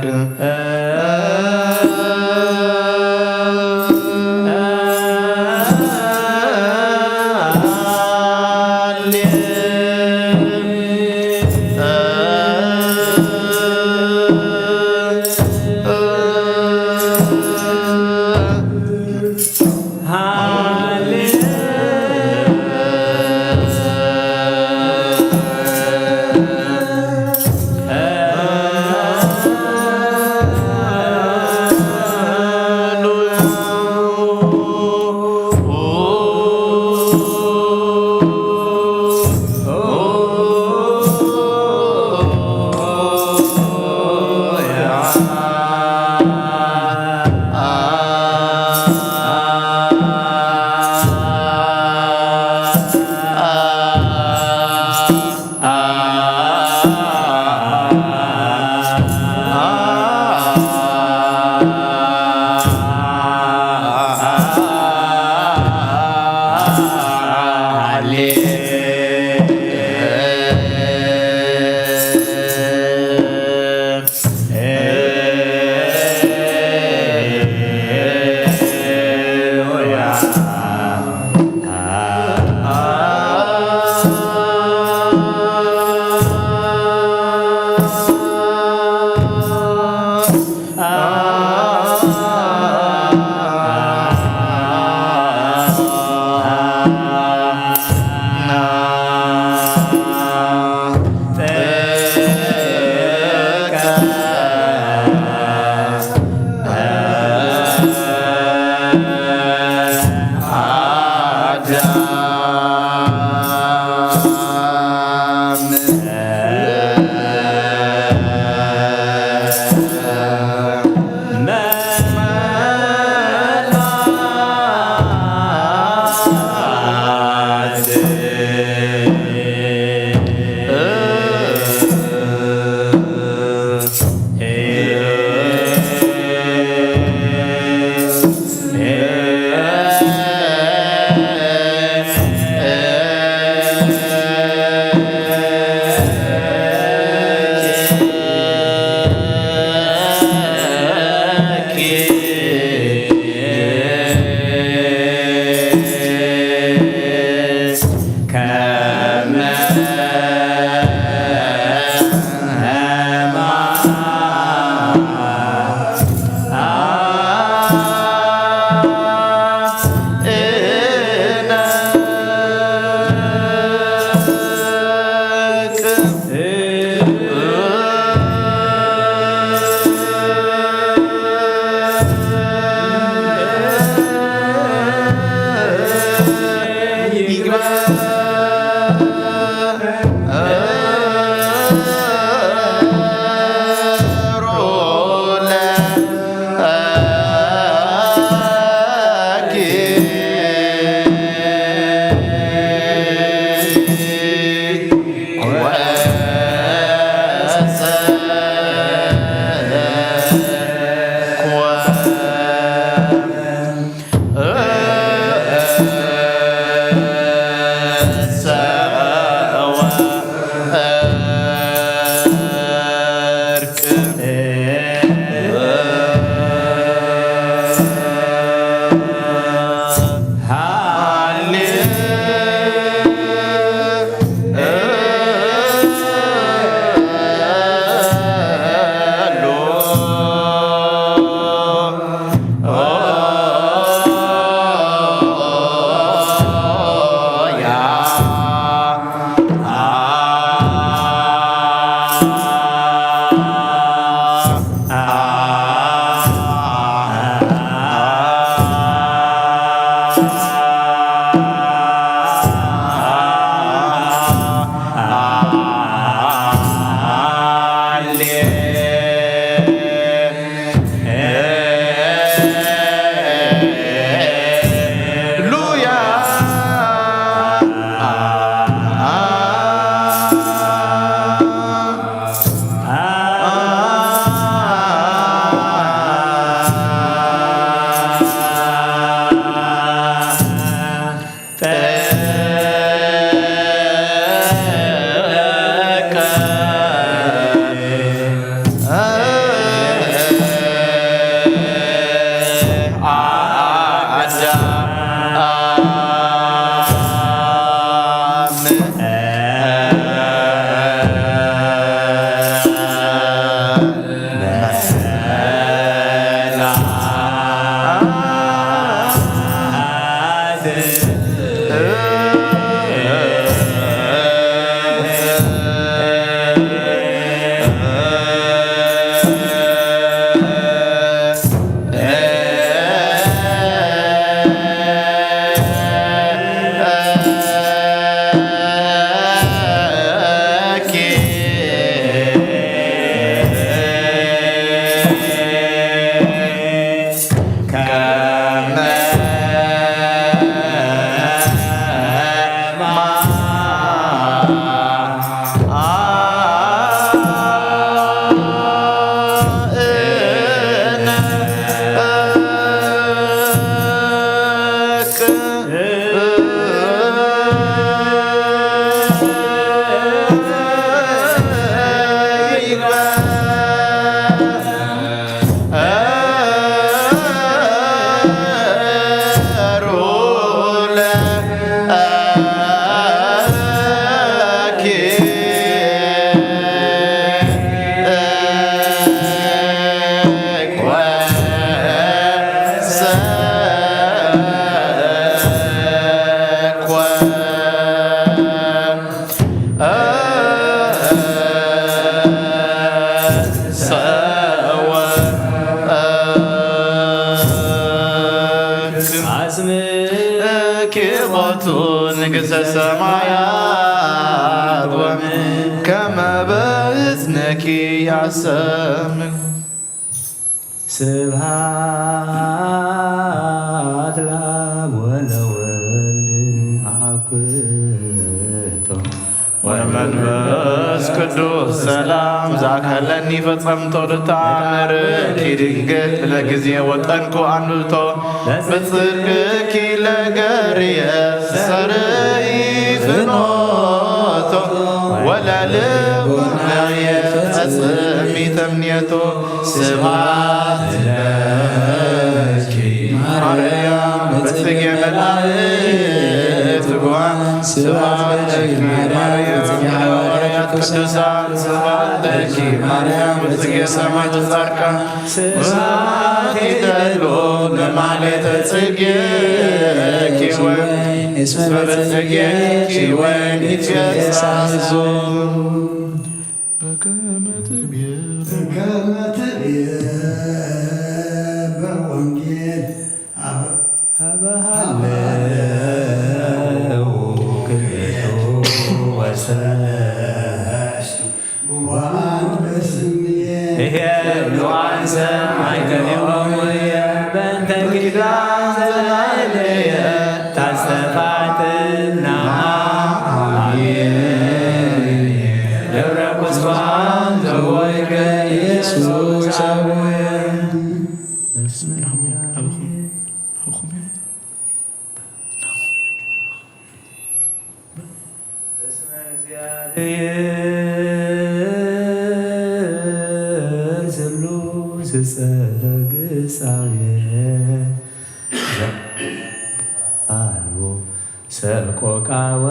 ክቦቱ ንግሥተ ሰማያት ወምድር ከመ በእዝንኪ ያሰምዕ። ስብሐት ለአብ ወለወልድ አኩቶ ወመንፈስ ቅዱስ ሰላም። ዛከለኒ ፈጸምቶ ልታምርኪ ድንግል ለጊዜ ወጠንኩ አንብብቶ በጽድቅኪ ለገርየ ሰርይ ፍኖቶ ወለልቡናየ ፈጽሚ ተምኔቶ። ስብሐት ለኪ ማርያም በጽጌ መላእክት ትጓን። ስብሐት ለኪ ማርያም በጽጌ ሐዋርያት ቅዱሳን። ስብሐት ለኪ ማርያም በጽጌ ሰማዕታት ጻድቃን። ስብሐት ይደሉ ለማሌተ ጽጌኪ ወይን እስመ በጽጌኪ ወይን ይትፌሳህ ሕዝቡ። በከመ ትቤ በከመ ትቤ በወንጌል አብ አበሃለው ክልኤቱ ወሰለስቱ ጉባን በስምየ ይሄሉ አንሰ አይከሊሆሙ በእንተ ኪዳን ዘላይለየ ታስተፋትና ደብረ ቁስቋም ዘወይከ ኢየሱስ አቡየ። በስመ አብ ወወልድ ወመንፈስ ቅዱስ። በስመ እግዚአብሔር ስሉስ ጸደግሳቤ አልቦ ሰቆቃወ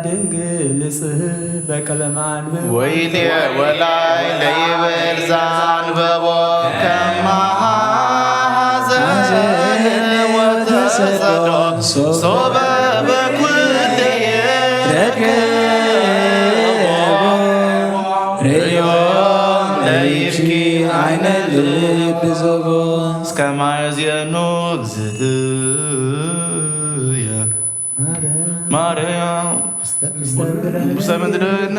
ድንግል ንጽህ በቀለማን ወይሌ ወላይ ለይብል ዛንበቦ ከማሃዘን ወተሰዶ ሶበ በኩልየ ረከቦ ርእዮም ለይፍኪ አይነ ልብ ዞቦ እስከ ማየ ዜኑ ብዝትየ ማርያም ውስተ ምድርነ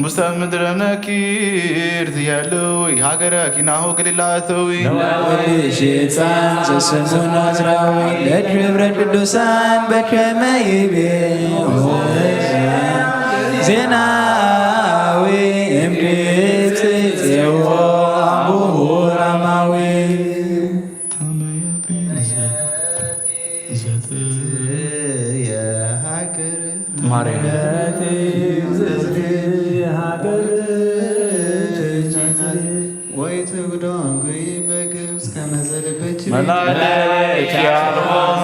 ውስተ ምድርነ ኪርት ያለው ሀገረ ኪናሁ ገሊላ እተዊ ለዋውልሽ ሕፃን ዘስሙ ናዝራዊ ለክብረ ቅዱሳን በከመ ይቤ ዜናዊ እምግብጽ ዜዎ አቡሁ ራማዊ። ማርያም ወይ ትጉዶ እንጉይ በግብፅ ከመዘልበች መላእክት ያልሆኑ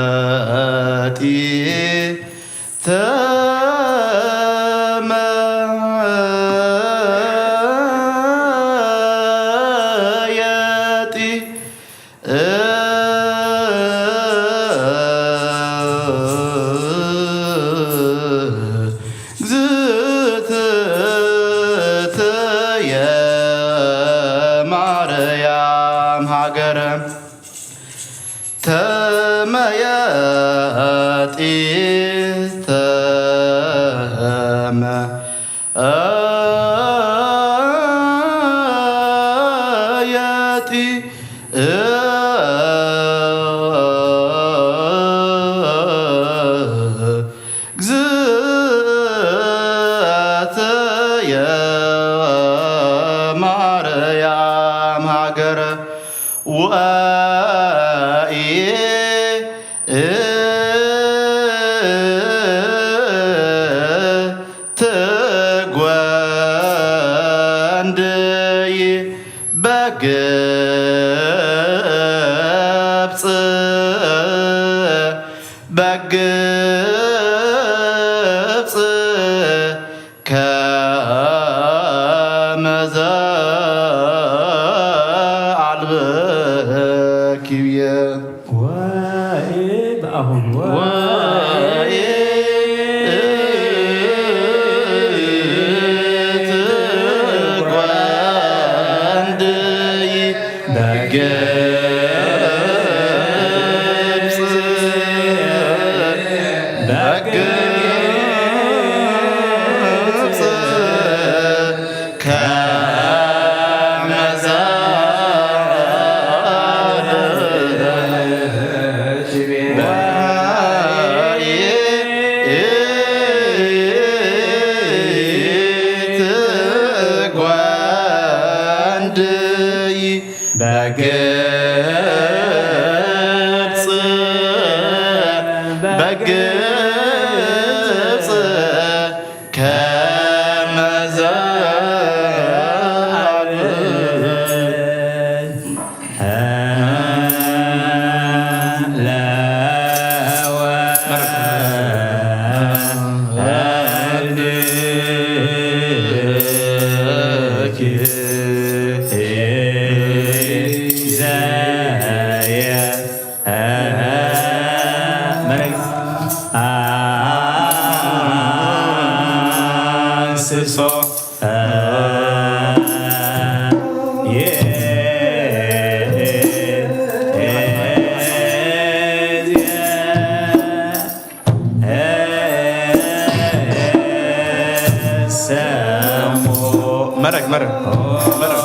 ተመየጢ ተመየጢ እግዝእትየ ማርያም ሃገረ ተመየጢ ተመ የጢ እግዝ በግብጽ ከመ ዘአርግ ወይት ጓንድይ በግብጽ በግብጽ ከመ ዘአርግ መረግ መረግ መረግ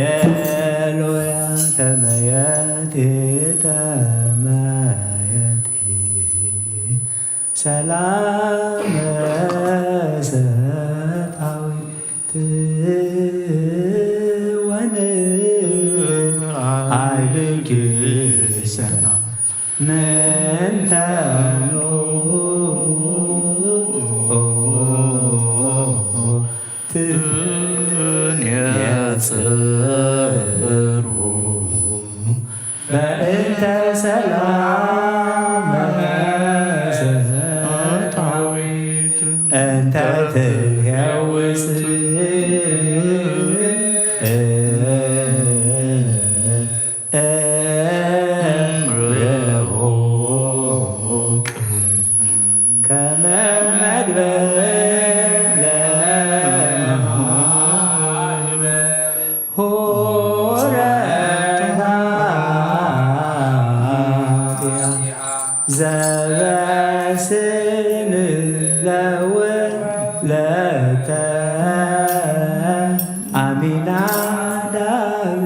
ሃሌሉያ ተመየጢ ተመየጢ ሰላም ሰጣዊት ወን ኣይብልኪ ሰና ምንተኑ ትንየጽሩ በእንተ ሰላም ሰጣዊት እንተ ትሄውስ እምርሁቅ ከመ መድበለ ሆረ ዘበስን ለወለተ አሚናዳብ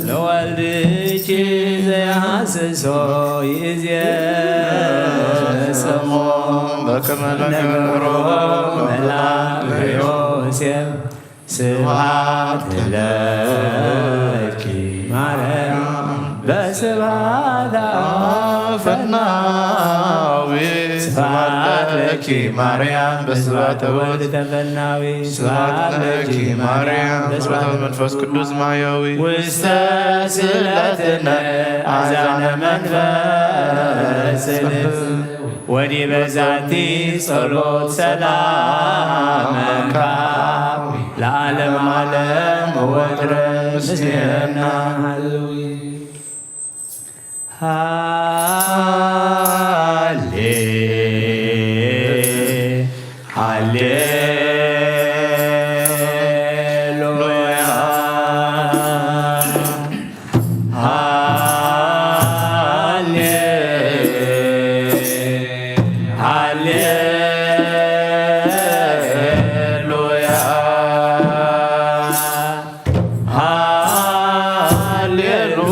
ለወልድኪ ዘይሃስሶ ይእዜሰሞ በከመ ነገሮ መልአክ ዮሴፍ። ስብሐት ለኪ ማርያም በስብሐት አብ ፈናዊ። ስብሐት ለኪ ማርያም በስብሐተ ወልድ ተፈናዊ። ስብሐት ለኪ ማርያም በስብሐተ መንፈስ ቅዱስ ማያዊ። ውስተ ስእለትነ አዛነ መንፈስ ወዲበ ዛቲ ጸሎት ሰላም ለዓለም ዓለም ወትረ ምስሌነ። ሃሌ ሃሌ ሉያ ሃሌ ሃሌ ሉያ ሃሌ ሉያ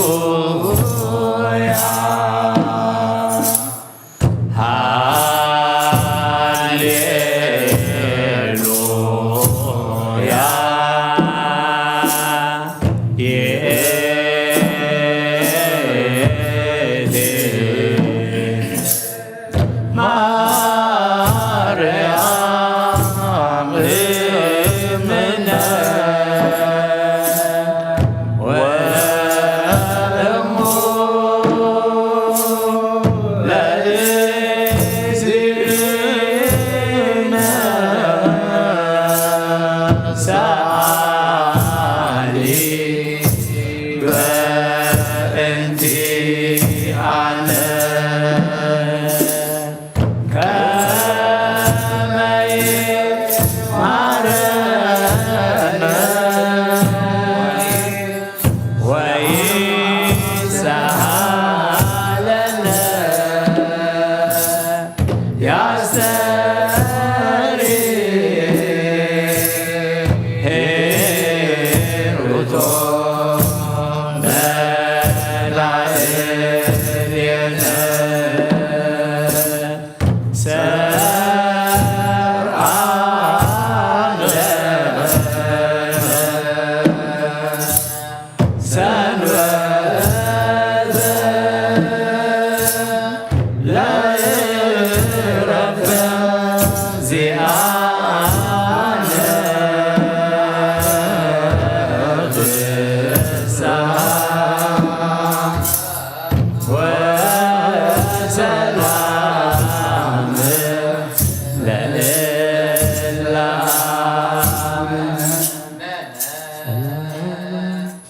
ሃሌ ሉያ። ማርያም እምነ ወእሙ ለእግዚእነ ሰአሊ በእንቲአነ። ከመ ይምሃረነ ወይስሃለነ ያስተሪ ሄሩቶ መላእክት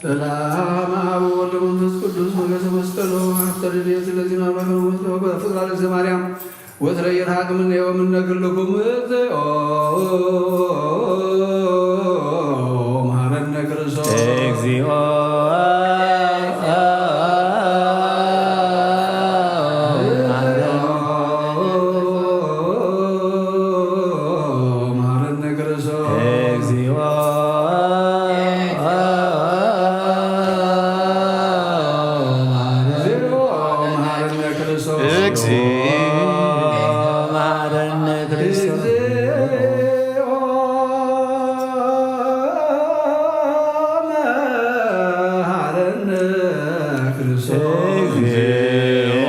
ሰላም አብ ወወልድ ወመንፈስ ቅዱስ። ሞገሰ መስቀሎ አፍተ ልደት ለዚነ አብራከ ወመንፈስ ቅዱስ ፍቅራ ለእግዝእተ ማርያም ወትረ ይርሃቅ እምኔሁ እምነ ኩልክሙ። እግዚኦ መሐረነ ክርስቶስ። እግዚኦ መሐረነ ክርስቶስ። እግዚኦ መሐረነ ክርስቶስ። እግዚኦ መሐረነ ክርስቶስ። መሐረነ ክርስቶስ። መሐረነ ክርስቶስ። እግዚኦ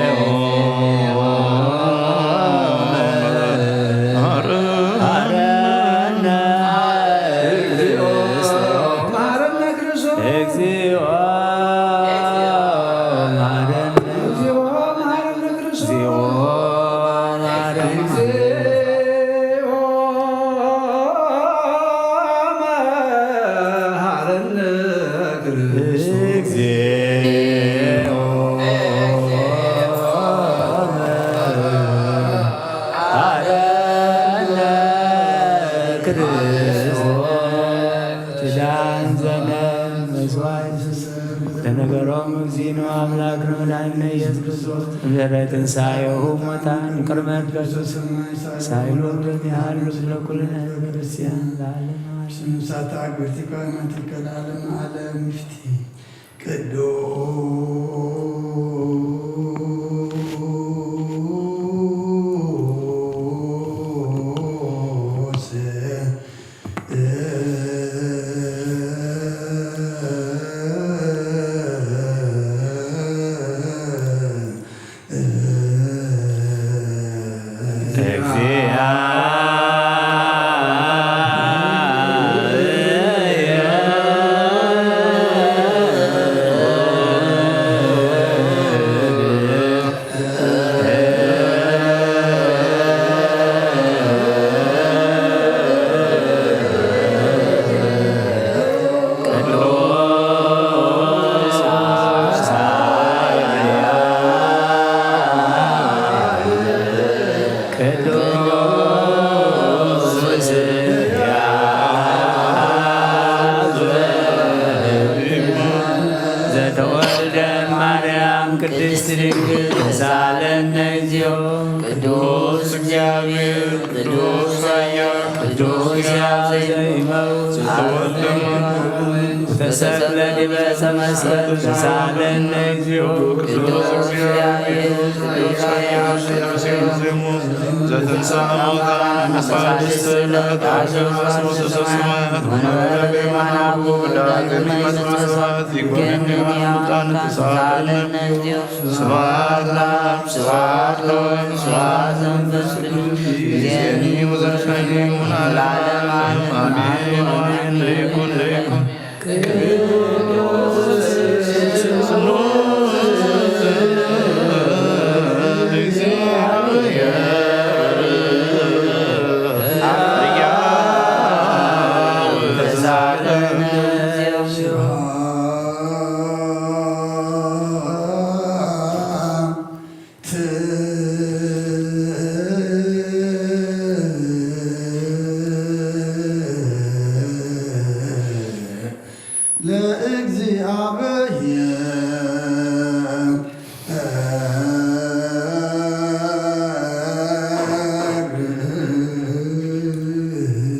መሐረነ። እግዚኦ መሐረነ ክርስቶስ። እግዚኦ መሐረነ። እግዚኦ መሐረነ ክርስቶስ። እግዚኦ መሐረነ ክርስቶስ። ኪዳን ዘመን መስዋዕት ለነገሮም እግዚእነ አምላክነ መድኃኒነ ኢየሱስ ክርስቶስ እምድኅረ ትንሣኤሁ እሙታን ቅድመ እድገቱ ሰማይ ሳይሉ በሚሃሉ ስለ ኩልነ ክርስቲያን ለዓለመ ዓለም። ስም ሳታ አግብርቲካ ማንቲካ ለዓለመ ዓለም። ዘተወልደ ማርያም ቅድስት ድንግል ተሳለነ እግዚኦ። ቅዱስ እግዚኣብሔር፣ ቅዱስ ኃያል፣ ቅዱስ ሕያው ዘይመውት፣ ዘተወልደ ማርያም ተሰቅለ ዲበ ዕፀ መስቀል ተሳለነ እግዚኦ። ቅዱስ እግዚኣብሔር፣ ቅዱስ ኃያል፣ ቅዱስ ሕያው ዘይመውት፣ ዘተንሥአ እሙታን በሳልስት ዕለት አርያም ተሰቅለ ወንበረ በየማነ አቡ ዳግም ይመጽእ በሰማያት ይኩን። ሙታን ተሳለነ እግዚኦ። ስብሐት ለአብ፣ ስብሐት ለወልድ፣ ስብሐት ለመንፈስ ቅዱስ። ይእዜኒ ወዘልፈኒ ወለዓለመ ዓለም። አሜን፣ አሜን። ለይኩን፣ ለይኩን።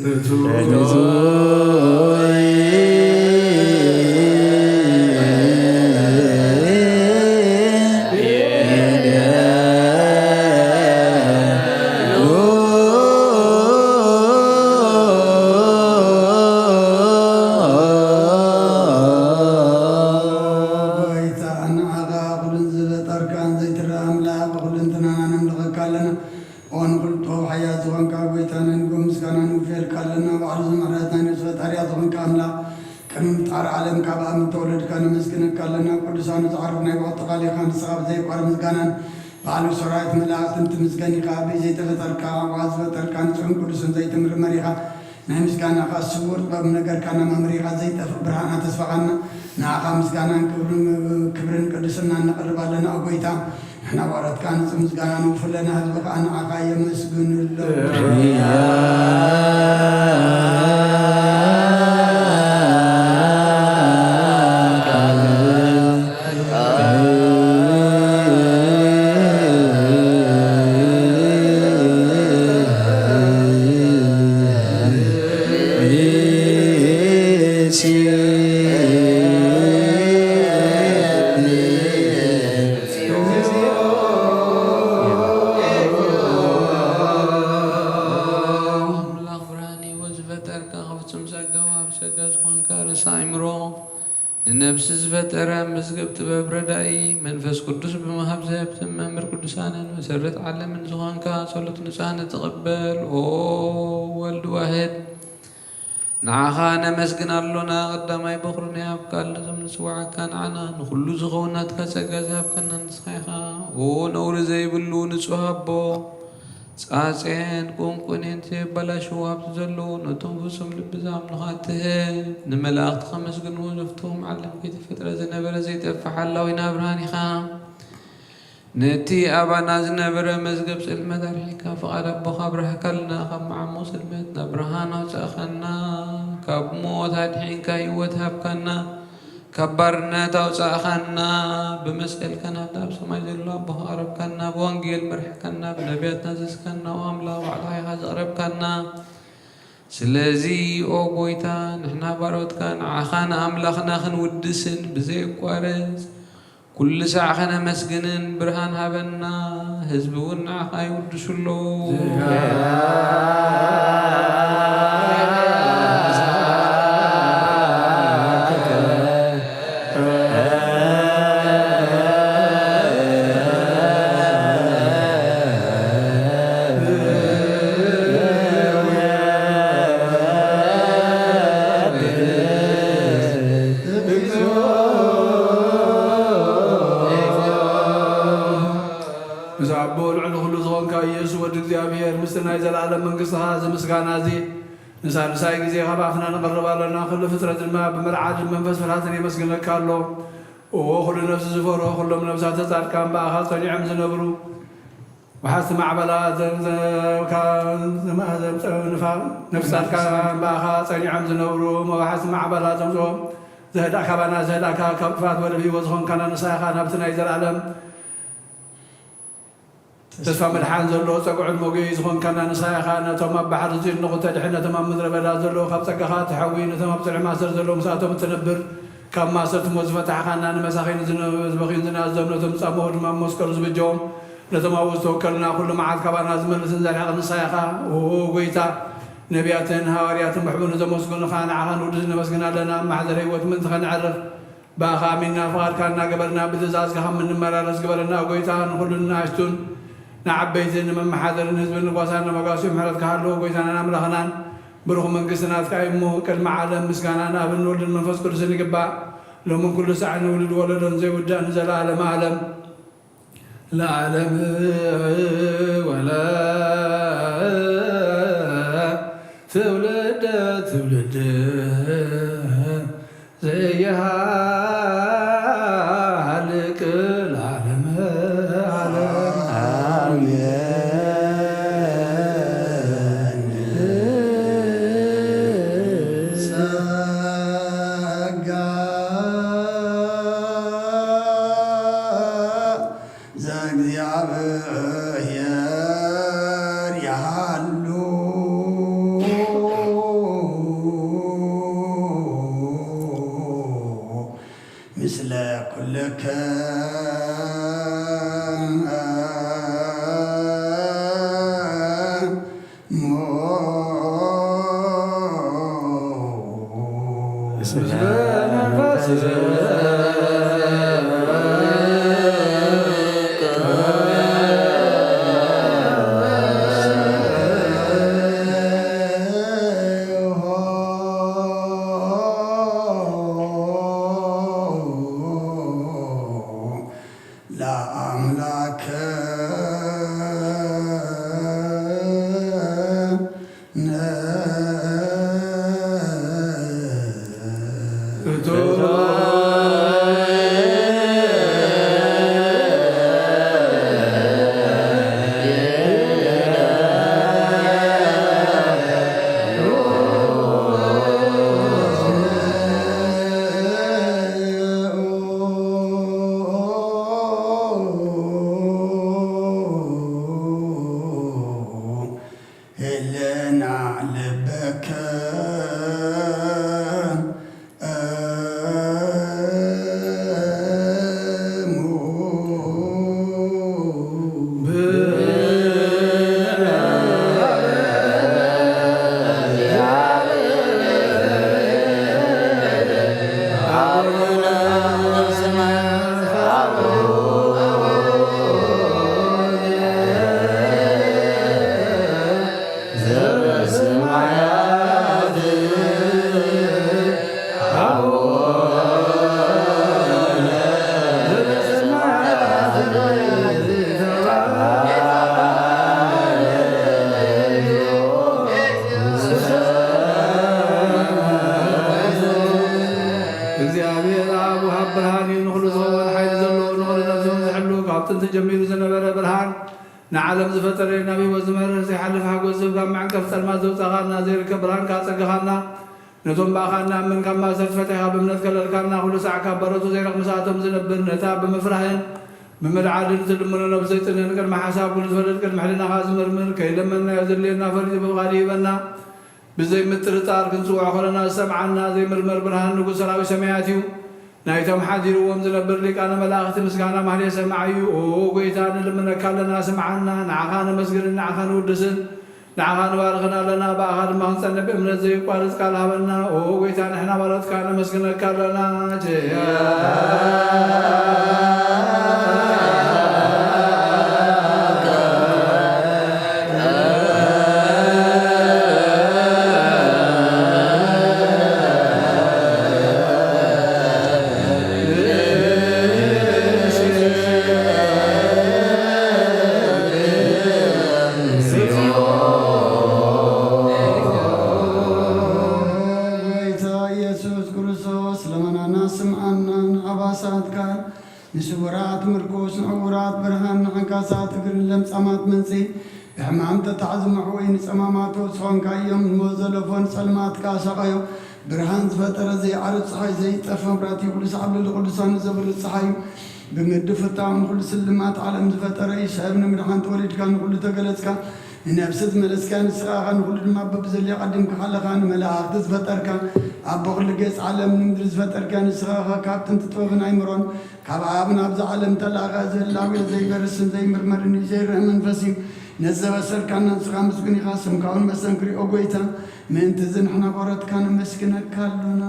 ቅዱስ እግዚአብሔር። ጎይታ፣ ንዓኻ ኩሉን ዝፈጠርካን ዘይትረኣ ኣምላኽ ብኹለንትናና ነምልኸካ ኣለና። ኦ ንኹሉ ጥበብ ሓያል ዝኾንካ ጎይታ፣ ነንጎ ምስጋና ንውፍየልካ ኣለና። ባዕሉ ዝመረትና ነብሲ ፈጣሪያ ዝኾንካ ኣምላኽ፣ ቅድሚ ምፍጣር ዓለም ካብ ኣብ ምተወለድካ ነመስግነካ ኣለና። ቅዱሳኑ ዝዓርፍ ናይ ብቕጥታ ቃል ኢኻ፣ ንስኻ ብዘይቋር ምስጋናን ባዕሉ ሰራዊት መላእኽትን ትምስገን ኢኻ። ብዘይተፈጠርካ፣ ኣዕዋፍ ዝፈጠርካ፣ ንጹሕን ቅዱስን ዘይትምርመር ኢኻ። ናይ ምስጋናኻ ስውር ጥበብ ነገርካና፣ መምሪኻ ዘይጠፍእ ብርሃና ተስፋኻና። ንዓኻ ምስጋናን ክብርን፣ ክብርን ቅድስናን ነቕርብ ኣለና፣ ኦ ጎይታ። ንሕና ባሮትካ ንጹህ ምስጋና ንውፍለና፣ ህዝቢ ኸኣ ንዓኻ የመስግንሎ። ኣምላኽ ብርሃን ህይወት ዝፈጠርካ፣ ካብ ፍጹም ጸጋ ወሃብ ጸጋ ዝኾንካ ርእሰ ኣእምሮ፣ ንነብሲ ዝፈጠረ መዝገብ ጥበብ ረዳኢ፣ መንፈስ ቅዱስ ብምሃብ ዘህብትም መምህር ቅዱሳንን መሰረት ዓለምን ዝኾንካ፣ ጸሎት ንጹሓን ንትቕበል፣ ኦ ወልድ ዋህድ፣ ንዓኻ ነመስግን ኣሎና። ቀዳማይ በኹሪ ናይ ኣብ ቃል ነዞም ንጽውዓካ ንዓና፣ ንኹሉ ዝኸውን ናትካ ጸጋ ዝሃብካና ንስኻ ኢኻ። ኦ ነውሪ ዘይብሉ ንጹህ ኣቦ፣ ጻጼን ቁንቁኔን ዘየበላሽዎ ሃብቲ ዘለዎ፣ ነቶም ፍጹም ልቢ ዝኣምኑኻ እትህብ፣ ንመላእኽቲ ከመስግንዎ ዘፍትዎም ዓለም ከይተፈጥረ ዝነበረ ዘይጠፍእ ሓላዊና ብርሃን ኢኻ። ነቲ ኣባና ዝነበረ መዝገብ ጽልመት ኣርሒቕካ፣ ፍቓድ ኣቦኻ ኣብራህካልና፣ ካብ መዓሙቕ ጽልመት ናብ ብርሃን ኣውጻእኻና፣ ካብ ሞት ኣድሒንካ ህይወት ሃብካና፣ ካብ ባርነት ኣውጻእኻና፣ ብመስቀልካ ናብቲ ኣብ ሰማይ ዘሎ ኣቦኻ ኣቕረብካና፣ ብወንጌል መርሕካና፣ ብነቢያት ናዘዝካና፣ ኦ ኣምላኽ ባዕልኻ ኢኻ ዘቕረብካና። ስለዚ ኦ ጐይታ፣ ንሕና ባሮትካ ንዓኻ ንኣምላኽና ክንውድስን ብዘየቋርጽ ኩሉ ሳዕ ከነመስግንን ብርሃን ሃበና፣ ህዝቢ እውን ንዓኻ ይውድሱ ኣለዉ። ምስ ኣቦ ልዕሊ ኩሉ ዝኾንካ ኢየሱስ ወዲ እግዚኣብሔር፣ ምስቲ ናይ ዘለኣለም መንግስትኻ እዚ ምስጋና እዚ ንሳልሳይ ግዜ ካብ ኣፍና ነቕርብ ኣለና። ኩሉ ፍጥረት ድማ ብምርዓድን መንፈስ ፍርሃትን የመስግነካ ኣሎ። እዎ፣ ኩሉ ነፍሲ ዝፈርሆ፣ ኩሎም ነፍሳተ ጻድቃን ብኣኻ ጸኒዖም ዝነብሩ፣ ወሓዝቲ ማዕበላት ዘ-፣ ዘ-፣ ካ-፣ ዘማ-፣ ዘምጸ-፣ ንፋ-፣ ነፍሲ ጻድቃን ብኣኻ ጸኒዖም ዝነብሩ፣ መዋሓዝቲ ማዕበላት ዘምጽኦ፣ ዘህዳእካ ባና፣ ዘህዳእካ ካብ ጥፋት ወደብ ህይወት ዝኾንካና ንስኻ ኢኻ፣ ናብቲ ናይ ዘለኣለም ተስፋ መድሓን ዘሎ ጸግዑን መጉየዪ ዝኾንካና ንስኻ ኢኻ። ነቶም ኣብ ባሕሪ ዝጭነቑ ተድሕን፣ ነቶም ኣብ ምድረ በዳ ዘለዉ ካብ ጸጋኻ ትሓዊ፣ ነቶም ኣብ ጽልመት ማእሰር ዘለዉ ምስኣቶም እትነብር፣ ካብ ማእሰርቲ ሞት ዝፈታሕካና፣ ንመሳኺን ዝነ-፣ ዝበኽዩን ዝናዘዙን፣ ነቶም ዝጻመኡ ድማ ብመስቀሉ ዝብጀዎም፣ ነቶም ኣብኡ ዝተወከልና ኩሉ መዓት ካባና ዝመልስን ዘርሕቕን ንስኻ ኢኻ። ኦ ጐይታ፣ ነቢያትን ሃዋርያትን ብሕቡእ ንዘመስገኑኻ ንዓኻ ንውድስ ነመስግን ኣለና። ኣብ ማሕደር ህይወት ምእንቲ ኸነዕርፍ ብኣኻ ኣሚንና ፍቓድካ እናገበርና ብትእዛዝካ ከም እንመላለስ ግበረና። ኦ ጐይታ፣ ንኹሉ ንኣሽቱን ንዓበይትን ንመመሓደርን ህዝብን ንጓሳን ነመጋስዮ ምሕረትካ ሃልዎ። ጐይታናን ኣምላኽናን ብሩኽ መንግስቲ ናትካ እዩ እሞ፣ ቅድሚ ዓለም ምስጋና ንኣብን ንወልድን መንፈስ ቅዱስን ይግባእ፣ ሎምን ኩሉ ሳዕ ንውሉድ ወለዶን ዘይውዳእ ንዘለዓለመ ዓለም። ለዓለም ወለ ትውልድ ትውልድ ዘይሃልቅ ለዓለም ዓለም። ኣሜን። ጸጋ ዘእግዚኣብሔር ይሃሉ ምስለ ኩልክም። ለአምላክ ህልና ልበከ እግዚኣብሔር ኣብ ወሃብ ብርሃን እዩ። ንኹሉ ዝኸውን ሓይሊ ዘለዎ፣ ንኹሉ ነፍሲ እውን ዝሕሉ፣ ካብ ጥንቲ ጀሚሩ ዝነበረ ብርሃን፣ ንዓለም ዝፈጠረ፣ ናብ ህይወት ዝመርህ ዘይሓልፍ ሓጎስ ዝህብ፣ ካብ መዕንቀፍ ጸልማት ዘውጻኻና፣ ዘይርከብ ብርሃንካ ኣጸጋኻና፣ ነቶም ብኣኻ እንኣምን ካብ ማእሰርቲ ፈቲሕካ ብእምነት ከለልካና፣ ኩሉ ሳዕ ካብ ባሮቱ ዘይረቕ ምሳቶም ዝነብር፣ ነታ ብምፍራህን ብምልዓልን ትልምኖ ነብሲ ዘይጥንን፣ ቅድሚ ሓሳብ ኩሉ ዝፈልጥ፣ ቅድሚ ሕልናኻ ዝምርምር፣ ከይለመንናዮ ዘድልየና ፈሊጡ ብፍቓዱ ይህበና። ብዘይ ምጥርጣር ክንጽውዖ ከለና ዝሰምዓና ዘይምርመር ብርሃን ንጉስ ሰራዊት ሰማያት እዩ። ናይቶም ሓዲርዎም ዝነብር ሊቃነ መላእኽቲ ምስጋና ማህሌ ሰማዕ እዩ። ኦ ጎይታ፣ ንልምነካ ኣለና፣ ስምዓና። ንዓኻ ነመስግንን ንዓኻ ንውድስን፣ ንዓኻ ንባርኽን ኣለና፣ ብኣኻ ድማ ክንጸንዕ ብእምነት ዘየቋርጽ ቃል ሃበና። ኦ ጎይታ፣ ንሕና ባሮትካ ነመስግነካ ኣለና። ቸያ ጎይታ ኢየሱስ ክርስቶስ፣ ልመናና ስምዓና፣ ንኣባሳትካ ንስውራት ምርኩስ፣ ንዕዉራት ብርሃን፣ ንዓንካሳት እግርን ለምጻማት መንጽሂ፣ ብሕማም ተታሕዙ መሕወዪ ንጸማማት ፈውሲ ኾንካ እዮም። ንሞት ዘለፎ ንጸልማት ከኣ ሰቐዮ። ብርሃን ዝፈጠረ ዘይዓርብ ጸሓይ፣ ዘይጠፍእ መብራህቲ፣ ኩሉ ሰዓብ ልዕሊ ኩሉ ሳኑ ዘብርህ ጸሓይ እዩ። ብምድፍታው ንኹሉ ስልማት ዓለም ዝፈጠረ እዩ። ሰብ ንምድሓን ተወሊድካ፣ ንኹሉ ተገለጽካ፣ ንነፍሲ ዝመለስካ ንስኻ ኢኻ፣ ንኹሉ ድማ በብዘድልዮ ቀዲምካ ኣለኻ። ንመላእኽቲ ዝፈጠርካ፣ ኣቦ ኩሉ ገጽ ዓለም ንምድሪ ዝፈጠርካ ንስኻ ኢኻ። ካብ ጥንቲ ጥበብን ኣይምሮን ካብ ኣብ ናብዛ ዓለም ተላእኻ። እዚ ህላዌ ዘይበርስን ዘይምርመርን እዩ፣ ዘይረአ መንፈስ እዩ። ነዚ ዘበሰርካና ንስኻ ምስጉን ኢኻ፣ ስምካ እውን መስተንክር እዩ። ኦ ጎይታ፣ ምእንቲ እዚ ንሕና ባሮትካ ነመስግነካ ኣሎና።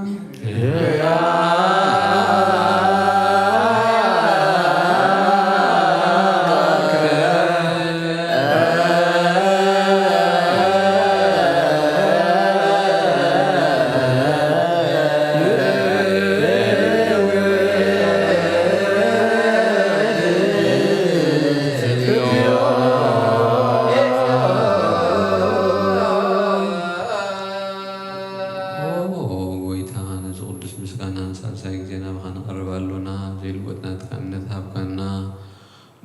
ኦ ጎይታ፣ ነዚ ቅዱስ ምስጋና ንሳልሳይ ግዜ ናባኻ ነቕርብ ኣሎና። ዘይልወጥ ናትካ እምነት ሃብካና።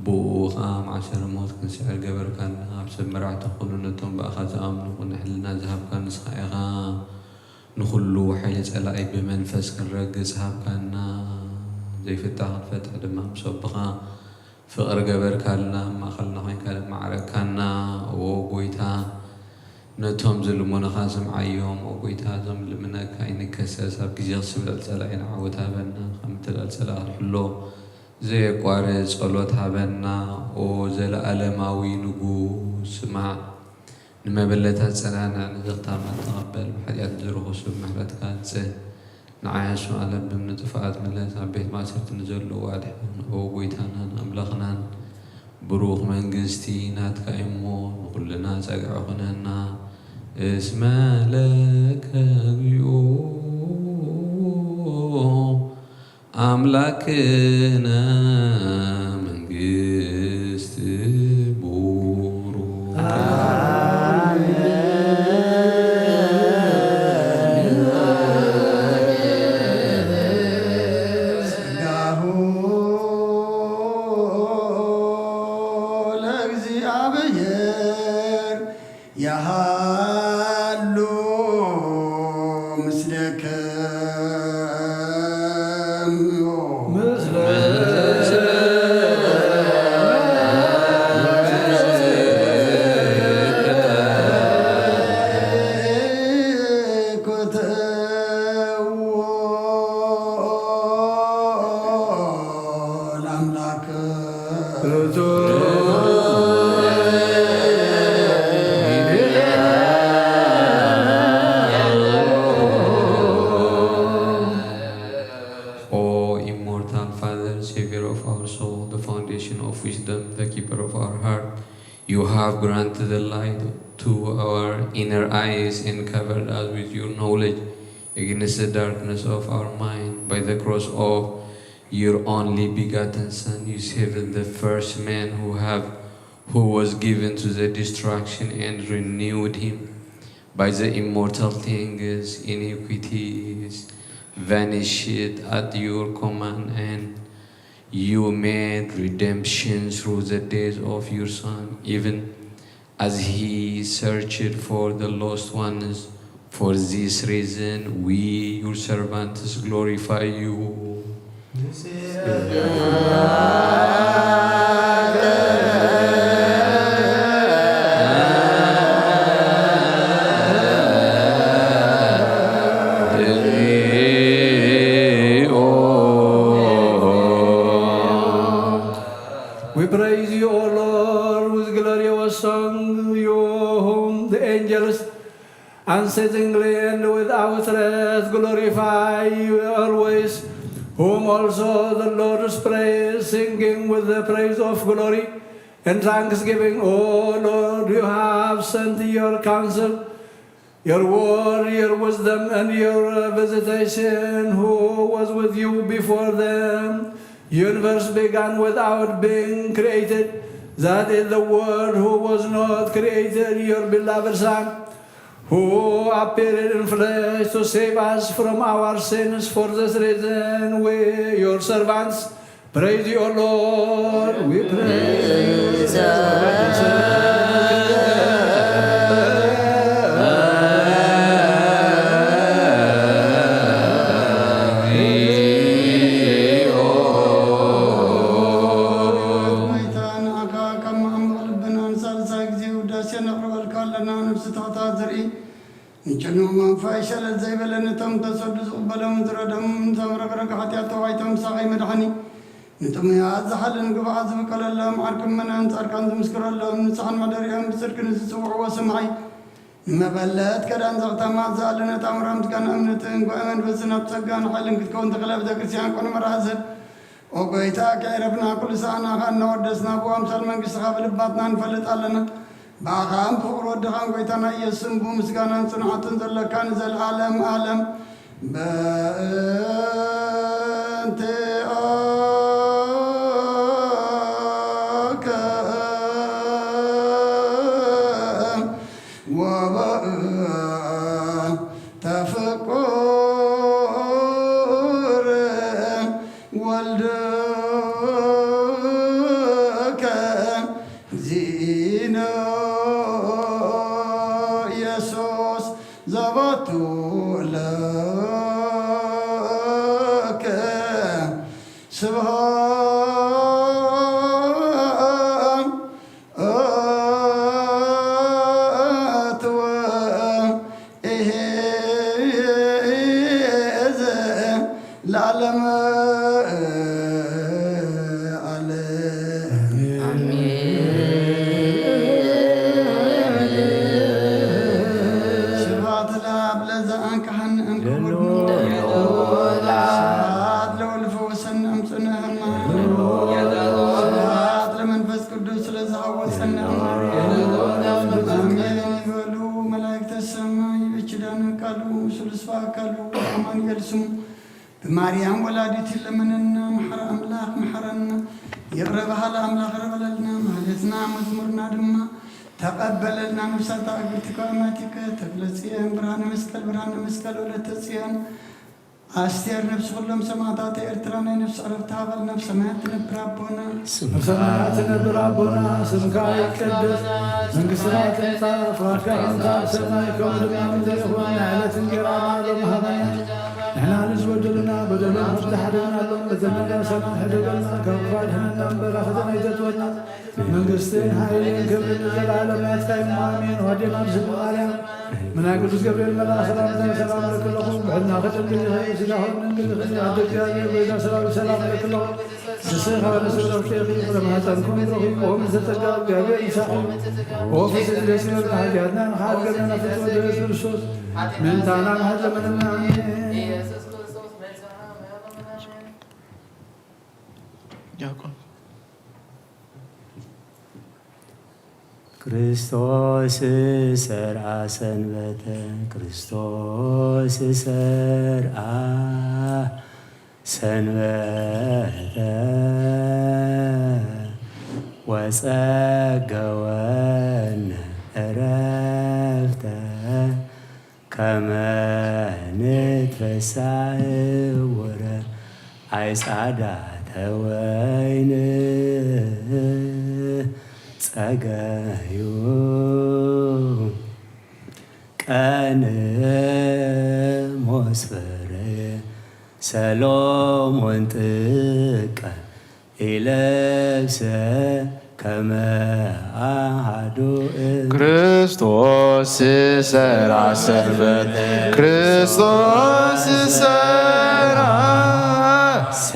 ብኡ ኸኣ ማዕሰረ ሞት ክንስዕር ገበርካና። ኣብ ሰብ መራሕቲ ክኾኑ ነቶም ብኣኻ ዝኣምኑ ቅኑዕ ሕልና ዝሃብካ ንስኻ ኢኻ። ንኹሉ ሓይሊ ጸላኢ ብመንፈስ ክንረግጽ ሃብካና። ዘይፍታ ክንፈትሕ ድማ ምስ ኣቦኻ ፍቕሪ ገበርካልና፣ ኣብ ማእከልና ኮይንካ ደማዕረግካና። ኦ ጎይታ፣ ነቶም ዝልሙንኻ ስምዓዮም። ኦ ጎይታ፣ እዞም ልምነካ ኣይንከሰስ። ኣብ ግዜ ክስብለል ጸላኢ ንዓወት ሃበና። ከም እትልዕል ጸላኢ ክንሕሎ ዘየቋርጽ ጸሎት ሃበና። ኦ ዘለኣለማዊ ንጉስ፣ ስማዕ። ንመበለታት ጸናንዕ፣ ንዘኽታማት ተቐበል። ብሓጢኣት ዝርኹሱ ምሕረትካ ኣንጽህ። ንዓያሹ ኣለብም፣ ንጥፉኣት ምለስ፣ ኣብ ቤት ማእሰርቲ ንዘለዉ ኣድሕን። ኦ ጎይታናን ኣምላኽናን፣ ብሩኽ መንግስቲ ናትካ እዩ'ሞ፣ ንኹልና ጸግዒ ኩነና። እስመ ለከ እግዚኦ ኣምላክነ መንግስት ቡሩክ። ጸጋሁ ለእግዚኣብሔር ያሃሉ ምስሌክም። ለአምላክ O immortal Father, Savior of our soul, the foundation of wisdom, the keeper of our heart, you have granted the light to our inner eyes and covered us with your knowledge against the darkness of our mind. By the cross of your only begotten Son, you saved the first man who have, who was given to the destruction and renewed him. By the immortal things, iniquities vanished at your command, and you made redemption through the death of your Son, even as he searched for the lost ones. For this reason, we, your servants, glorify you. Praise you, O Lord, with glorious song, you whom the angels unceasingly and without rest glorify you always, whom also the Lord's praise, singing with the praise of glory and thanksgiving. O Lord, you have sent your counsel, your word, your wisdom, and your visitation, who was with you before the universe began without being created. That is the Word who was not created, your beloved Son, who appeared in flesh to save us from our sins. For this reason, we, your servants, praise you, O Lord. We praise you. ጎይታ፣ ንዓኻ ካብ መዓሙቕ ልብና ንሳልሳይ ግዜ ውዳሴ ነቕርበልካ ኣለና። ነፍሲ ትሑታት ዘርኢ፣ ንጭኑቕ መንፋይ ሸለል ዘይበለ፣ ነቶም ተሰዱ ዝቕበሎም ዝረደም፣ ነቶም ረግረግ ሓጢኣት ተዋይቶም ሳቐይ መድሓኒ፣ ንጥሙያት ዝሓልን ግብኣት ዝብቀለሎም፣ ዓርኪ ምእመናን ጻድቃን ዝምስክረሎም፣ ንጹሓን መሕደሪኦም ብጽድቂ ንዝጽውዕዎ ሰማዒ፣ ንመበለት ከዳን ዘኽተማ ዝኣለነት ኣምራ ምስጋና እምነትን ጓይ መንፈስን ኣብ ጸጋን ሓይልን ክትከውን ተኽለ ቤተ ክርስቲያን ቅኑዕ መርኣሰብ። ኦ ጎይታ፣ ከዕረፍና ኩሉ ሰኣናኻ እናወደስና ብኣምሳል መንግስትኻ ብልባትና ንፈልጥ ኣለና። ብኣኻን ብፍቕሪ ወድኻን ጎይታና ኢየሱስን ብምስጋናን ጽንዓትን ዘለካ ንዘለዓለም ዓለም። በእንቲኦከ ወበእንተ ፍቁር ወልድከ ዚነ ኢየሱስ ዘባቱ ለከ ስብሃት ወ ኢሄ ለዓለመ ዓለም። ኣሜን። ስብሐት ለአብ ለዘአንቅሐነ እምቅቡር። ስብሐት ለወልድ ፈወሰነ እምጽኑዕ ሕማም። ስብሐት ለመንፈስ ቅዱስ ስለዝሐወሰነ። ኣሜን ይበሉ መላእክተ ሰማይ። በኪዳነ ቃሉ ስሉስ በአካሉ አማኑኤል ስሙ። ብማርያም ወላዲት ለምነና። መሐረ አምላክ መሐረና። ይቅረ በሃለ አምላክ ይቅረ በለልና። ማህሌትና መዝሙርና ድማ ተቀበለልና። ነፍሳት አግብርቲከ አማቲከ ተክለ ጽዮን ብርሃነ መስቀል ብርሃነ መስቀል ወለተ ጽዮን አስቴር ነፍሲ ኩሎም ሰማዕታት ኤርትራ ናይ ነፍሲ ዕረፍቲ ሃበልና። ብሰማያት ትነብር አቦና። በሰማያት ትነብር አቦና፣ ስምካ ይቀደስ፣ መንግስትካ ትምጻእ፣ ፍቃድካ ከምቲ ኣብ ሰማይ ከምኡ ድማ ምድሪ ይኹን። ናይ ዕለት እንጀራና ሎሚ ሃበና። ንሕና ንዝበደሉና በደሎም ከም ዝሓደግናሎም በደልና ንሕድገና፣ ካብ ክፉእ ኣድሕነና እምበር፣ ፈተና ኣይተእትወና። መንግስትን ሓይልን ክብርን ንዘለዓለም ናትካ እዩ። ኣሜን። ወዴና ብስም ማርያም፣ ምናይ ቅዱስ ገብርኤል መልኣኽ ሰላምታ ሰላም ለክለኹ፣ ብሕልና ከደንግል ይኸ ስጋኹም ድንግል ይኸ ኣደ እግዚኣብሔር ወይዳ ሰላም ሰላም ለክለኹ። ንስኻ ንስረፍቴኺ ለማህፀንኩም ብሩኺ፣ ኦም ዝተጸጋ እግዚኣብሔር ምሳኺ። ኦ ፍስሕት ደስ ይበልካ፣ ኃጢአትና ንኻሕድገና ፍትወ ኢየሱስ ክርስቶስ ምእንታና መሐዘመንና። ኣሜን። ዲያቆን። ክርስቶስ ሰርዐ ሰንበተ፣ ክርስቶስ ሰርዐ ሰንበተ፣ ወጸገወነ ዕረፍተ። ከመ ንትፈሳህ ወረ አይ ጻዳተ ወይን ጸገዩ ቀን ሞስፈረ ሰሎሞን ጥቀ ኢለብሰ ከመ አሐዱ እም። ክርስቶስ ሰርዐ ሰንበት፣ ክርስቶስ ሰርዐ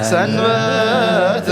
ሰንበተ።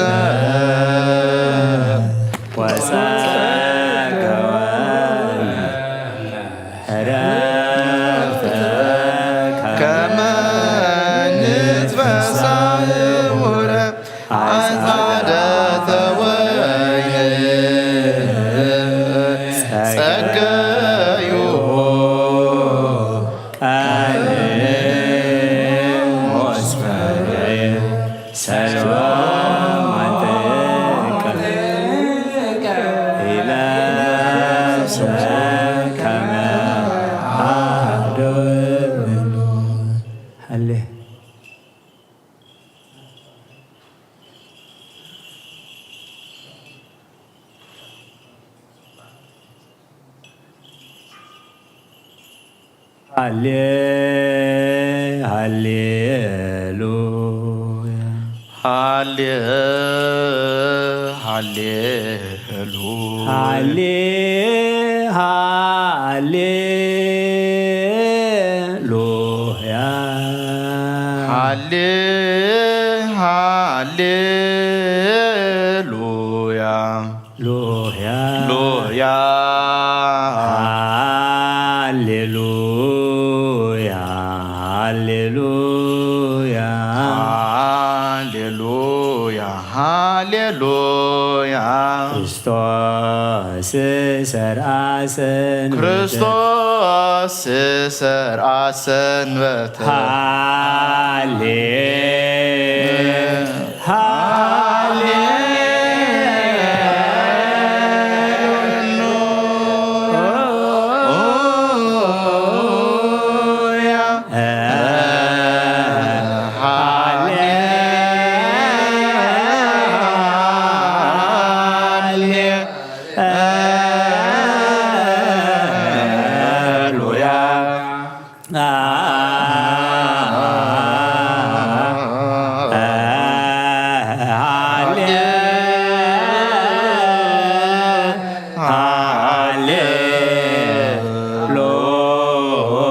ሃሌ ሃሌ ሉያ። ሃሌ ሃሌ ሉያ። ሃሌ ሃሌ ሉያ። ሃሌ ሃሌ ሉያ። ሉያ። ሉያ። ሃሌሉያ። ሃሌሉያ። ሃሌሉያ። ሃሌሉያ። ክርስቶስ ሰርዐ ሰንበተ። ክርስቶስ ሰርዐ ሰንበተ። ሃሌ ሃሌ ሃሌሉያ።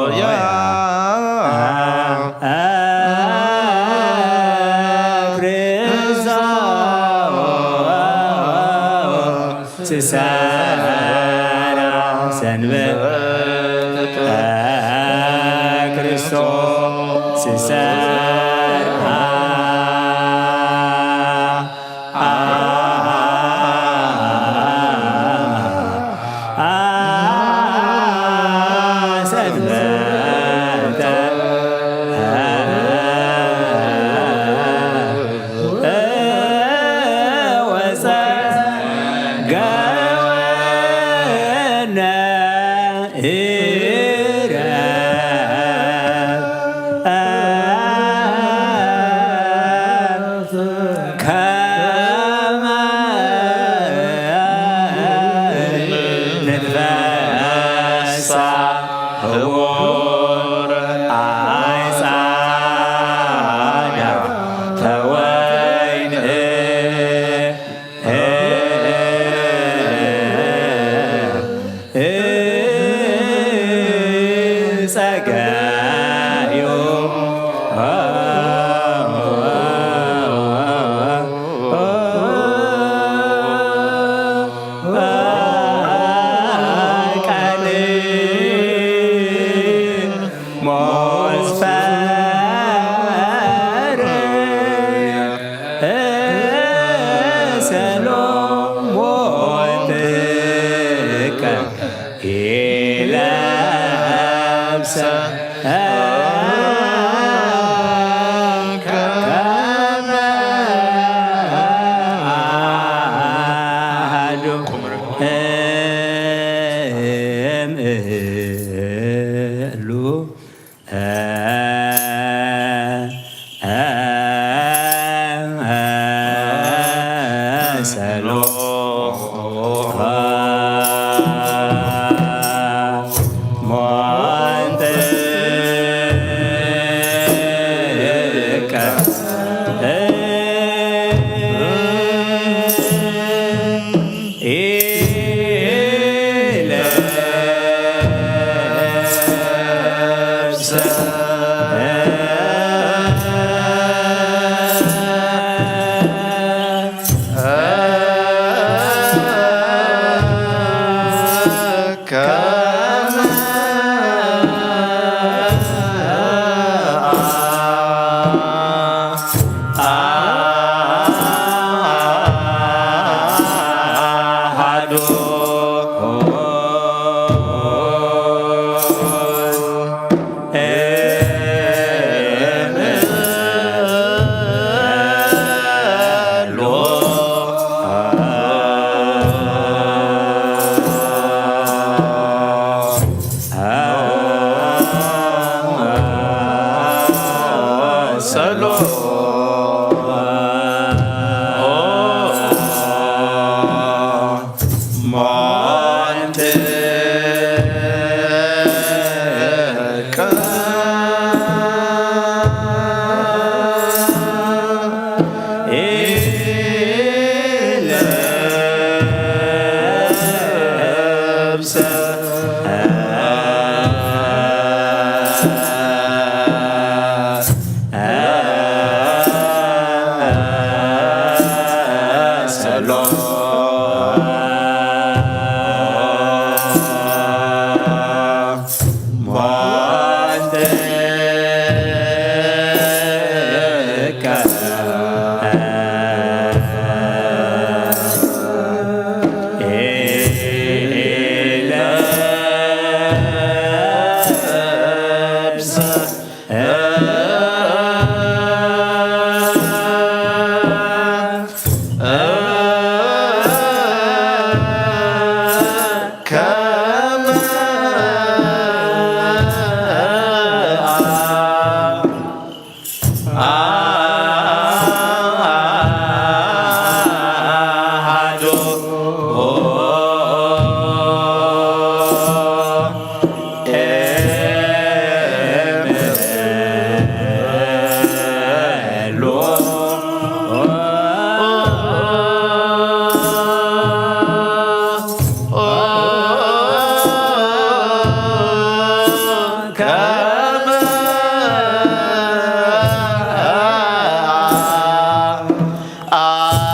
ሃሌሉያ። ስሰራ ሰንበት ክርስቶስ ስሰራ ሰንበተ ወጸገወነ ከመ ንትፈሳ ህቡር ኣይ ጻዳ ተወይን ጸጋዩ ቃል ሞስፈር ሰሎሞን ጥቀ ኢለብሰ ከመ አሐዱ እምእሉ ሰሎሞን ጥቀ ኣሃዱ